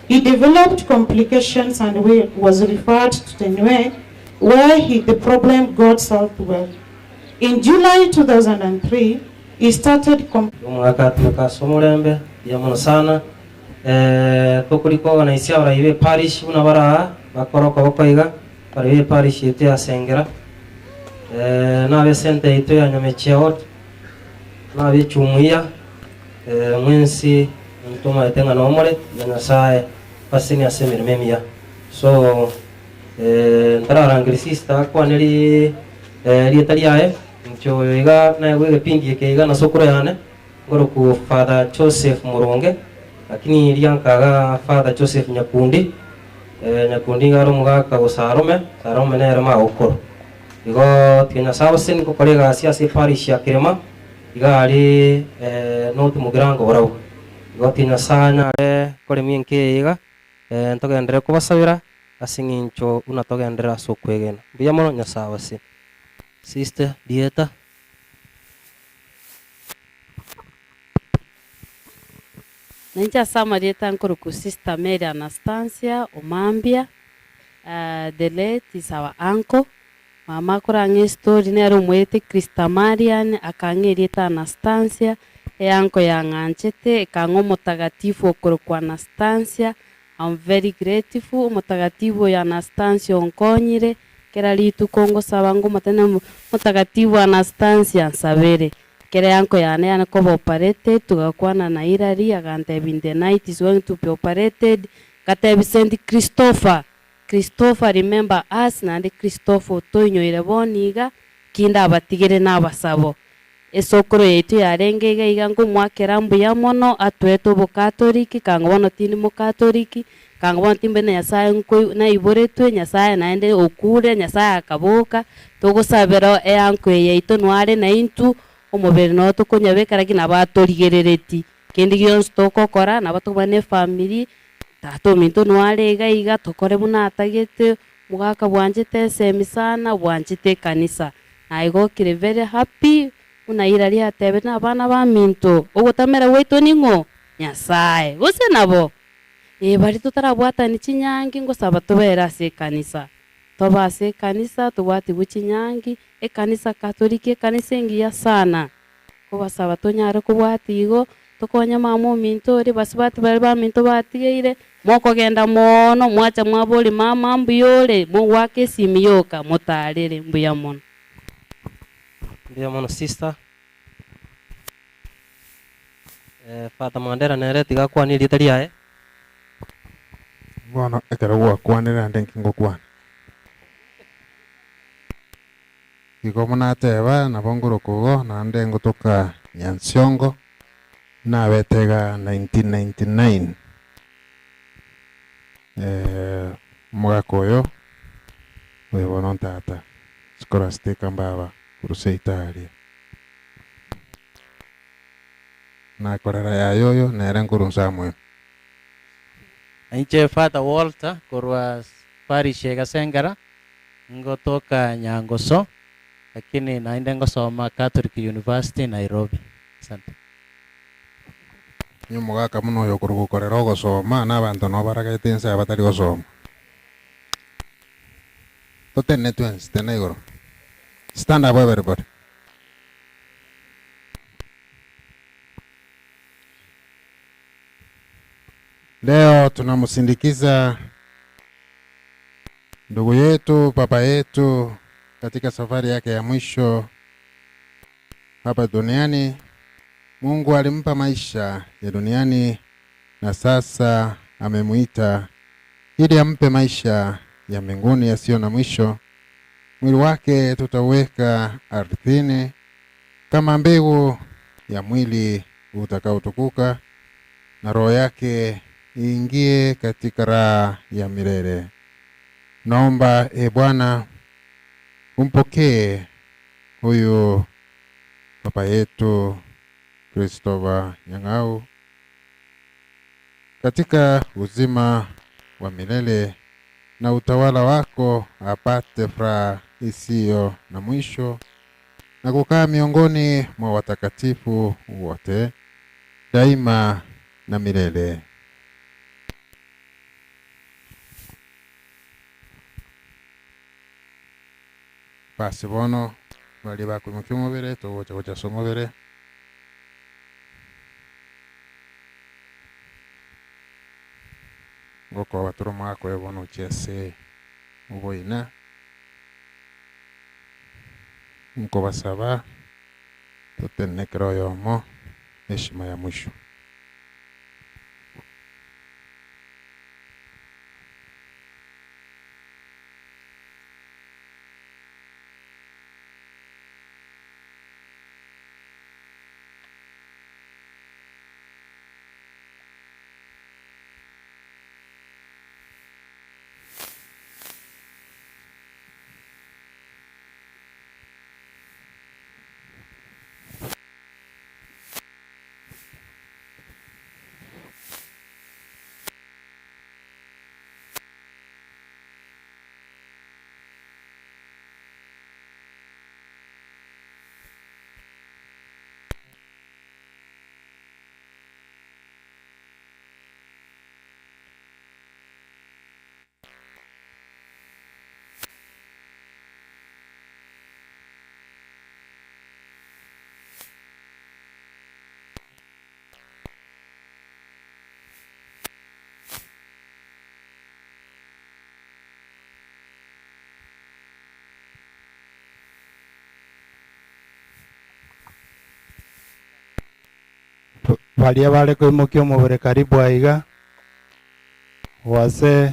He developed complications and was referred to Tenwek, where he, the problem got solved well. In July 2003, he started com- Omogaka tumeka ase omorembe, mbuya mono sana. Eh, tokorika organise abarai be parish buna bare aa, bakore okoboko iga, abarai be parish yaito ya Sengera, eh, na abe center yaito ya Nyamecheo, na abe echumuiya, eh, mwensi ntomaete ng'a nomore, na Nyasaye abasesenie ase emeremo emiya. So, eh, ntararangeria sister akwane ri erieta riaye, inche oyo iga naegwe egepindi eke iga na sokoro yane, Nkorokwa Father Joseph Moronge, lakini riria nkaga Father Joseph Nyakundi, Nyakundi iga are omogaka o Sarome, Sarome nere magokoro. Igo tiga Nyasae abasesenie gokora egasi ase eparish ya Kirima, iga aria North Mugirango barabwo. Igo tiga Nyasae anyare koremia enka eye iga, ntogenderere kobasabera ase eng'encho buna togenderere ase okwegena. Mbuya mono, Nyasae abasesenie. Sister Dieta. Nainche ase amarieta nkorokwa Sister Mary Anastasia Omambia, the late is our uncle, mama akorang'a estory nere omoete Christa Marian akang'a erieta Anastasia, euncle yang'anchete ekang'a omotagatifu okorokwa Anastasia, I'm very grateful, omotagatifu oyo Anastasia onkonyire, kera rituko ngosaba ngomotebia motagatifu Anastasia nsabere. Ekero eanko yane yane koba operated, togakwana na Hillary, agantebia in the night is going to be operated, ngatebia Saint Christopher, Christopher remember us, naende Christopher otoinyoire bono iga, ki ndabatigere nabasabo. Esokoro yaito yarenge iga iga nkomoakera mbuya mono, atoete obokatoliki, kanga bono tindi mokatoliki, kanga bono timbe na Nyasaye nkoi naiboretwe, Nyasaye naende okure, Nyasaye akaboka, togosabera eanko eye yaito noare naintwe, omobere noro tokonyabeka lakini nabo atorigerereti. Kende gionsi togokora, nabo tokoba na efamiri, tata ominto noare iga iga, tokore buna atagete, Omogaka bwanchete esemi sana, bwanchete ekanisa. Naigokire very happy buna Hillary atebete na abana baminto, ogotamera gwaito ning'o? Nyasae. Gose nabo? Ee baria totarabwatani chinyangi ngosaba tobere ase ekanisa. Tobe ase ekanisa, tobwatigwe chinyangi, ekanisa Katoliki ekanisa engiya sana. Nkobasaba tonyare kobwatia igo, tokonye mama ominto oria, basubati baria baminto batigeire, mokogenda moono, mwacha mwaboria mama mbuya ore, mogoaka esimi yoka, motarere, mbuya mono. Mbuya mono sister. Father Mandela nere tiga akwane erieta riaye. Bono ekero gwakwanire naende nki ngokwana? Igo buna ateba, nabo ngoroka igo, naende ngotoka Nyansiongo, nabete iga 1999. Omogaka oyo, oyo bono ntata, Scholastica mbaba korwa seito aria. Nakorera yaya oyo, nere nkorwa nse amoyo. Inche Father Walter korwa parish ya Gasengera, Ngotoka Nyangoso lakini naende ngosoma Catholic University Nairobi. Asante. Onye omogaka buna oyo okorwa gokorera ogosoma, na abanto nabo baragete ense aya batari gosoma. Totenene twensi, tenena igoro. Stand up everybody. Leo tunamsindikiza ndugu yetu, baba yetu katika safari yake ya mwisho hapa duniani. Mungu alimpa maisha ya duniani na sasa amemuita ili ampe maisha ya mbinguni yasiyo na mwisho. Mwili wake tutauweka ardhini kama mbegu ya mwili utakaotukuka, na roho yake iingie katika raha ya milele. Naomba e Bwana, umpokee huyu baba yetu Christopher Nyang'au katika uzima wa milele na utawala wako, apate furaha isiyo na mwisho na kukaa miongoni mwa watakatifu wote daima na milele. Basi bono baria bakoimokia omobere, togocha gocha ase omobere. Ngokoba tore omogaka oyo bono ochia ase oboina, nkobasaba totenene kera oyomo heshima ya mwisho. Baria bare koimokia omobere karibu aiga, wazee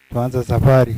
tuanze safari.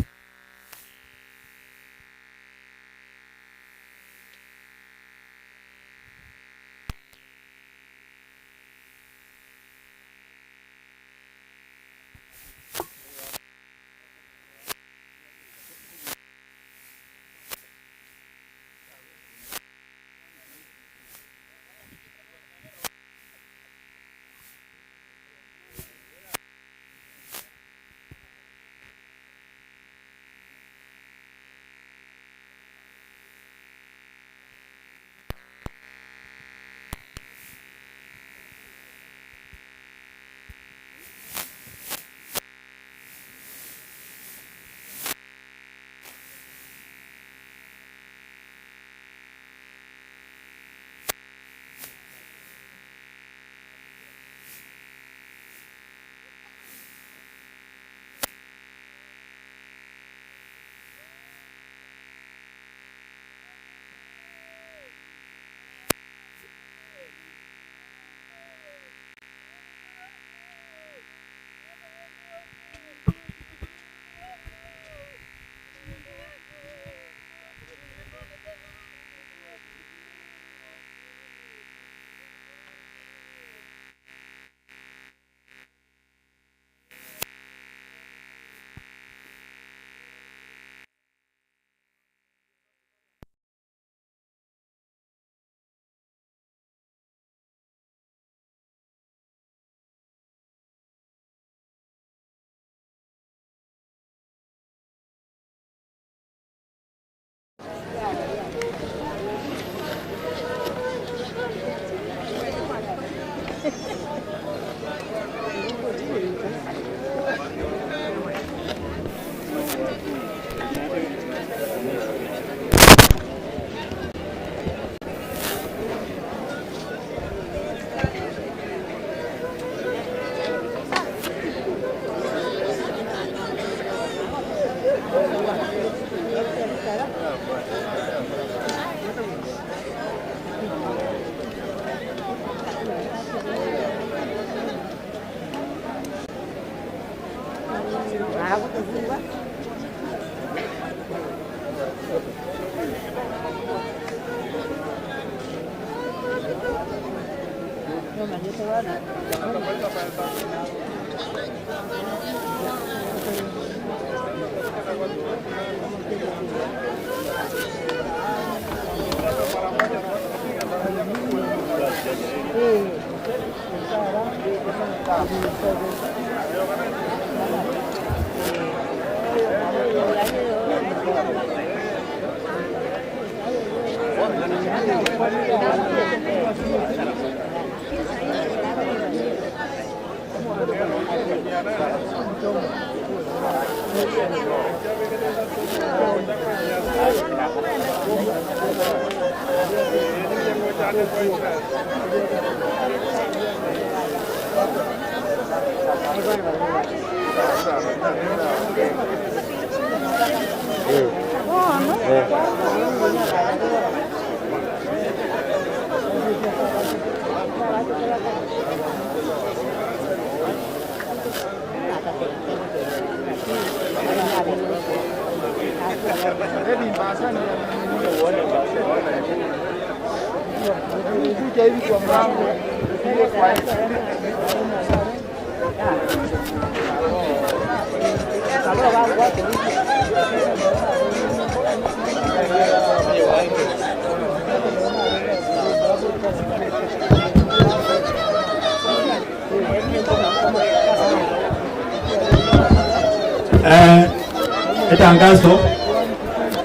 Etangazo,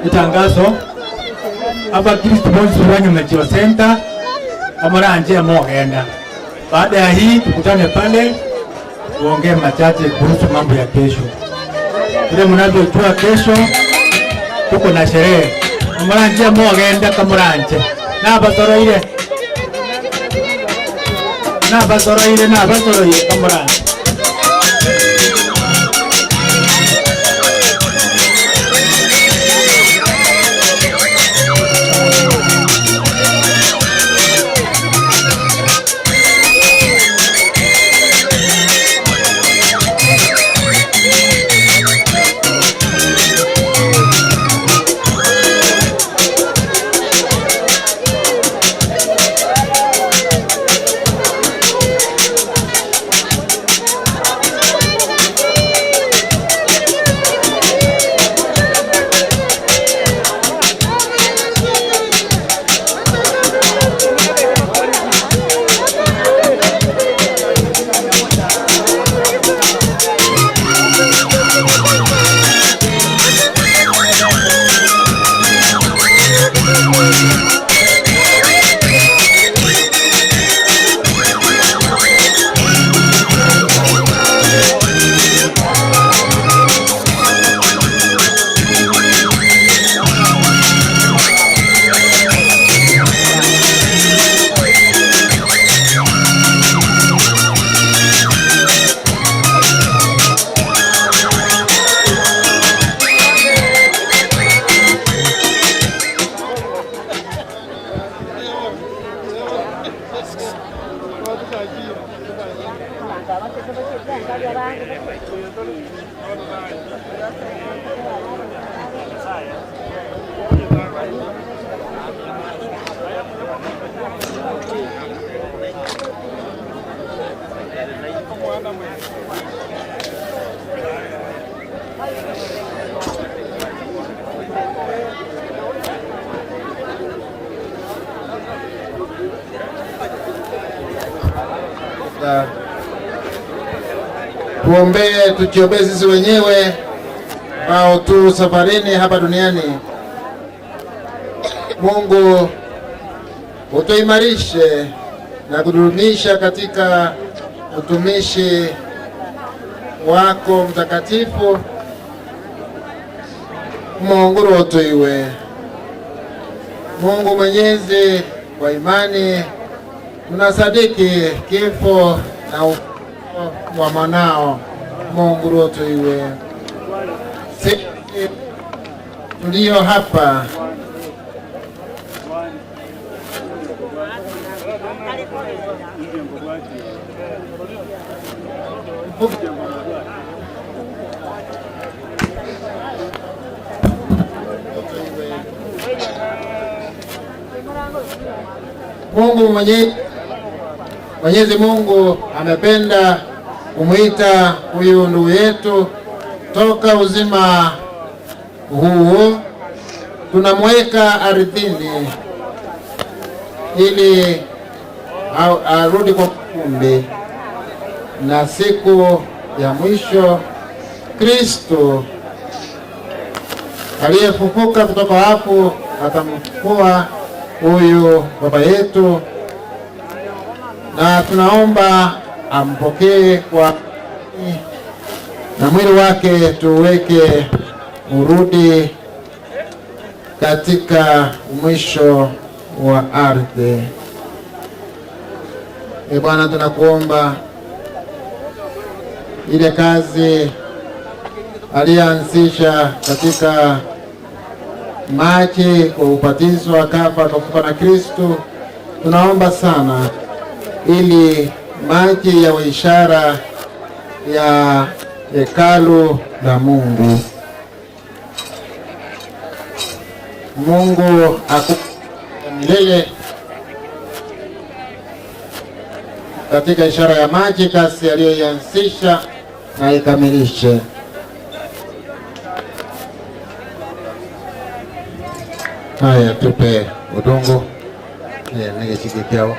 etangazo, abakristo bonsi ba Nyamecheo Center amoranche mogenda. Baada ya hii tukutane pale tuongee machache kuhusu mambo ya kesho. Vile mnavyojua kesho tuko na sherehe. Amoranche mogenda kamoranche. Nabasoroire. Nabasoroire nabasoroire kamoranche. Tuombee, tujiombee sisi wenyewe ambao tu safarini hapa duniani. Mungu utuimarishe na kudumisha katika utumishi wako mtakatifu. Mungu rotuiwe. Mungu Mwenyezi, kwa imani tunasadiki kifo na ufufuo wa mwanao. Mungu rotuiwe. Sisi tulio hapa Mungu mwenye, Mwenyezi Mungu amependa kumwita huyu ndugu yetu toka uzima huu, tunamweka ardhini ili arudi kwa kumbi, na siku ya mwisho Kristo aliyefufuka kutoka wafu atamfufua huyu baba yetu, na tunaomba ampokee kwa na mwili wake tuweke urudi katika mwisho wa ardhi. E Bwana, tunakuomba ile kazi aliyeanzisha katika maji kwa ubatizo akafa akafufuka na Kristo, tunaomba sana ili maji yawe ishara ya hekalu la Mungu. Mungu akupe milele katika ishara ya maji, kazi aliyoianzisha na ikamilishe. Haya, tupe udongo nigechige kyao.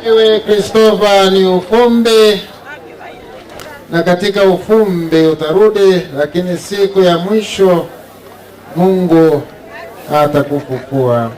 Ewe Kristofa ni ufumbi, na katika ufumbi utarudi, lakini siku ya mwisho Mungu atakufufua.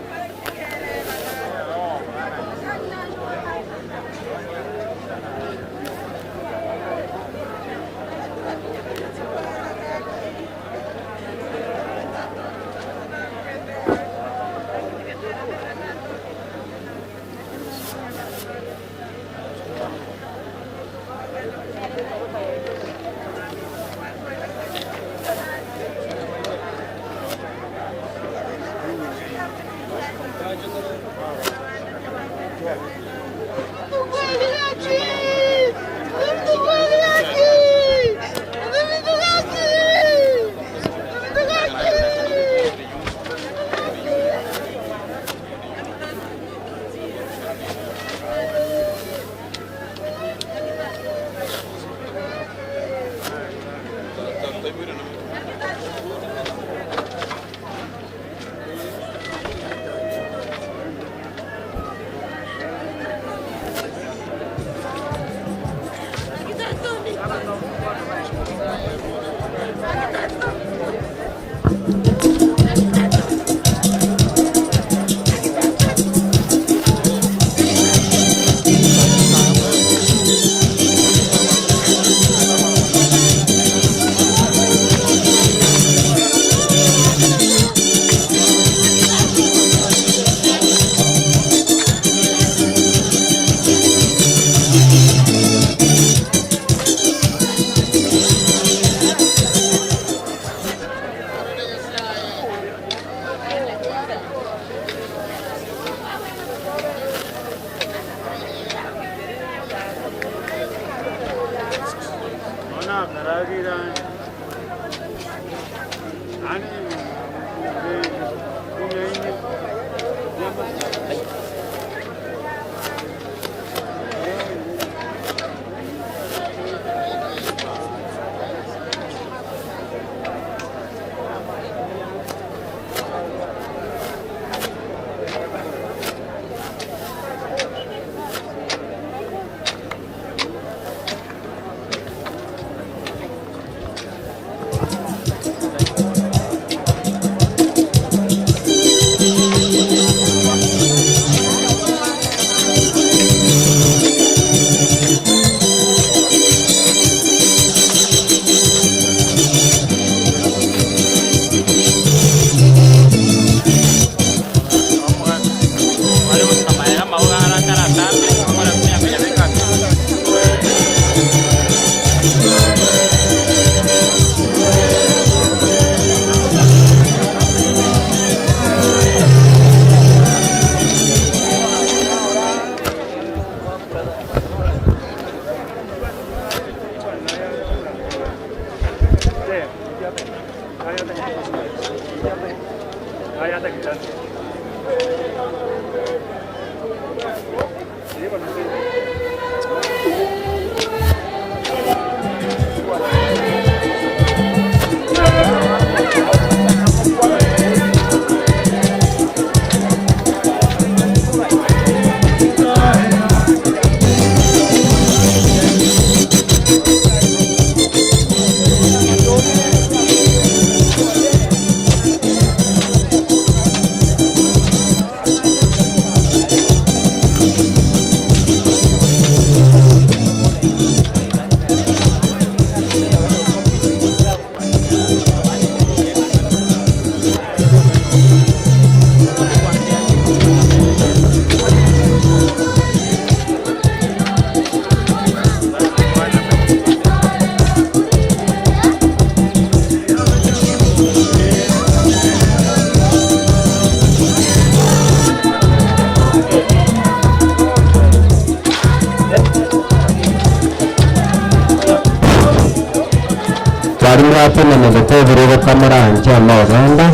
Bari mwatenenete ebirogo kamoranche amo ogenda,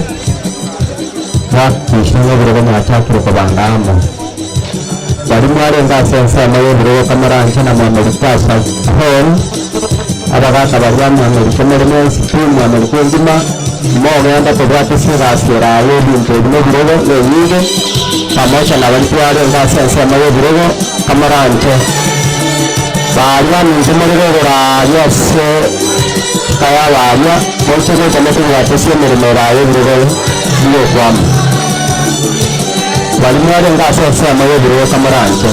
mwahakikisha ng'a ebirogo mwachakire kobanga amo. Bari mwarenge ase ensemo y'ebirogo kamoranche na mwamerika ase hall, abagaka baria mwamerika more mwensi pi mwamerika engima, mogende kobwata ase egasi ere aye ebinto ebi na ebirogo na enyinge, pamoja na baria twarenge ase ensemo y'ebirogo kamoranche. Baria ninche more kogora aria ase kaya baria, moche gocha motobwate ase emeremo ere aye ebirogo bigokwama. Baria mwarenge ase ensemo y'ebirogo kamoranche.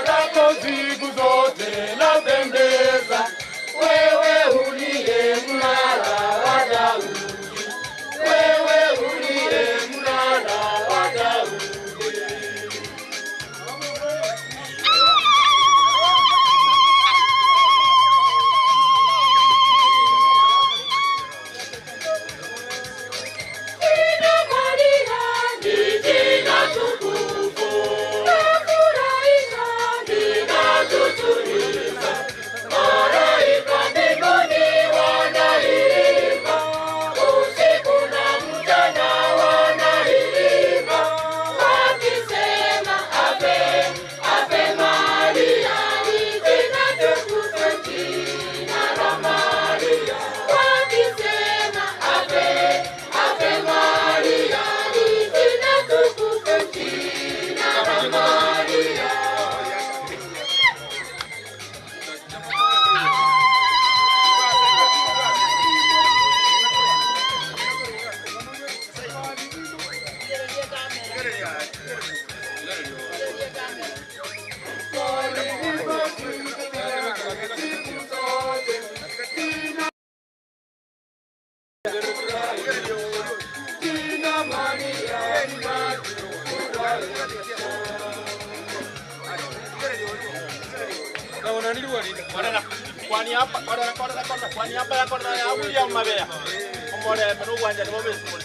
Lako siku zote lapendeza, wewe uliye mnara wa Daudi, wewe uliye mnara wa Daudi. Jina Maria ni jina tukufu, lafurahisha, linatutuliza. Malaika Kwa niaba ya korera ya William Mabeya omorembe n'obwanjani bobesibore.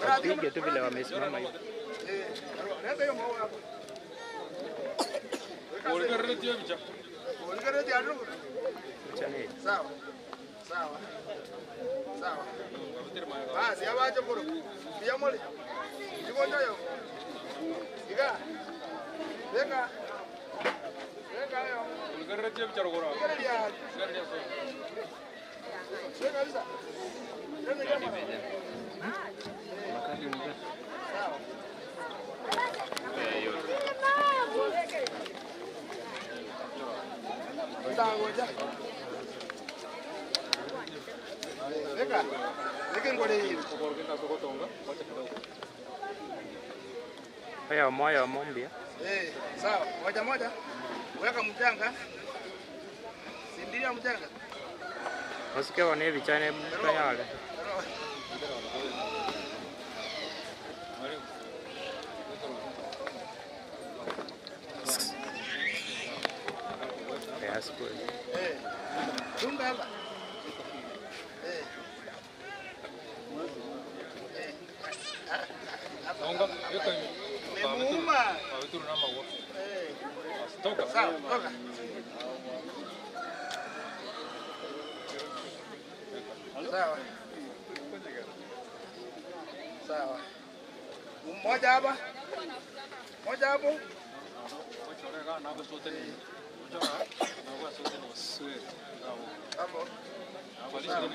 Wapige tu vile wamesimama hivi. Sawa. Sawa. Sawa. Basi abacho koro. Biyamole. Igonjo yo. Iga. Beka. Beka yo. Beka bisa. Beka. Beka ngore hii. Oyo moyo mombia. Eh, sawa. Moja moja. Weka mchanga. Sindiria mchanga. Osike one ebichane tayari. Yes, good. Eh. Chunga hapa. Eh. Eh. Nimemuuma. Eh. Sawa, toka. Sawa. Sawa. Mmoja hapa. Mmoja hapo. Hapo. Sawa.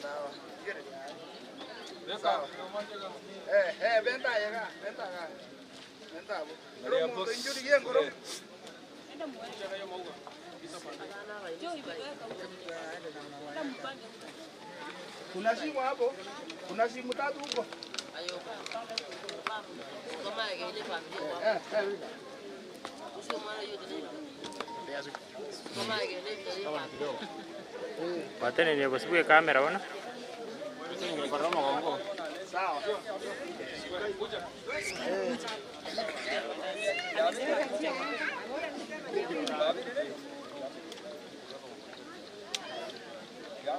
Sawa. Sawa. Eh, eh, venta llega, venta acá. Venta hapo. Pero mundu injuri yengoro. Kuna simu hapo. Kuna simu tatu huko. Eh, eh, Watenenie gosibwe kamera bona. Sawa.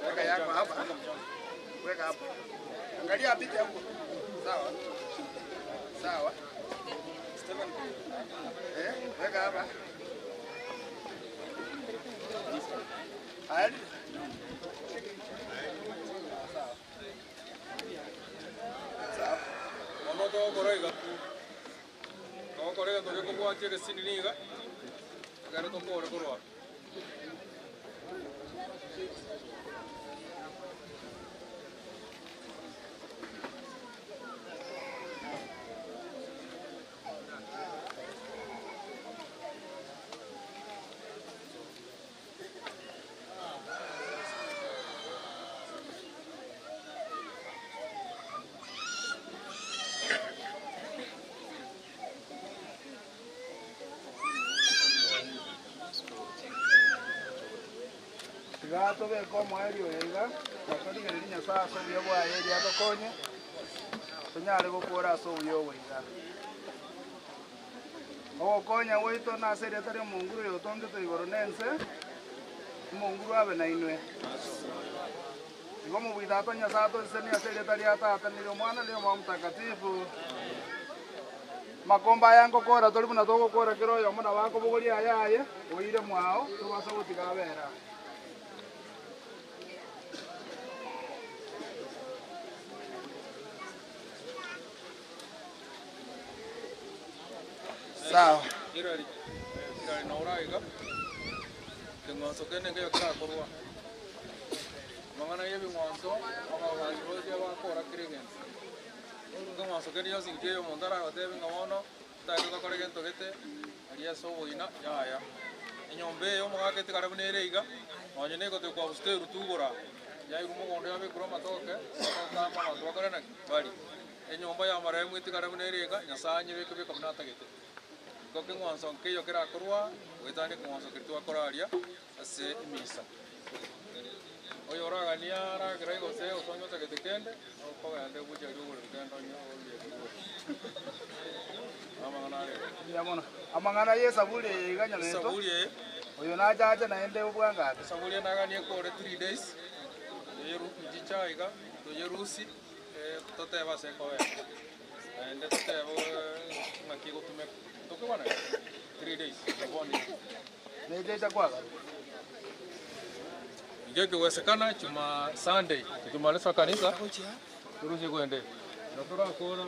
Weka yako hapa. Weka hapo. Angalia apite hapo. Sawa. Sawa. Eh, weka hapa. Bono togokora iga, togokora egento gekobwatia egesini niga, ekero tokore korwa aa. Iga tobeke omoerio oyo iga, na torigererie Nyasae ase obuya bwaye erio atokonye, tonyare gokora ase obuya obo iga. Ogokonya gwaito nase erieta ri'Omonguru oyo otongete igoro na ense, Omonguru abe nainwe. Igo omobui Tata o Nyasae atosesenie ase erieta ria Tata, na eri'Omwana, na eri'Omoyo Omotakatifu. Amakombe aya ngokora tori buna togokora kera oyomo nabo akobogoria ayaye, oire mwao, tobasa gotiga abere aa. Sawa. Irari, irari na oraiga, ekeng'wanso kende nkeiyo kerakorwa. Amang'ana y'ebing'wanso, ababani boria bakora kera egento. Ekeng'wanso kende gionsi nkeiyo omonto aragotebie ng'a bono, totagete tokore gento gete, aria ase oboina, yaya. Enyomba eye omogaka etigare buna ere iga, nonye na egotoka kwabusta erutu igoro aa, yairwa mogondo yabekerwa amatoke, amatoke amo abanto bakore naki? Barie. Enyomba y'amaremu etigare buna ere iga, Nyasae anyebeke beka buna atagete. Igo keng'wanso nkeiyo kerakorwa, goetania ekeng'wanso keria twakora aria ase emisa. Oyoraganie aragere gose gose onye otagete kende, okogenda ebuchari ogorere kende onye orie ekegori. Amang'ana are igo. Mbuya mono. Amang'ana y'esaburi eye iga nyameto, Esaburi eye. oyo nachache naende obwangate. Esaburi eye naganie ekore three days, toyeru nchicha iga, toyerusie. Totebe ase ekobera, naende totebe ng'aki egotumeka. Tokobana 3 days bono. Nechecha kwagaruka. Inche ekewesekana chuma Sunday titumare ase ekanisa torusie kwende. Na torakora.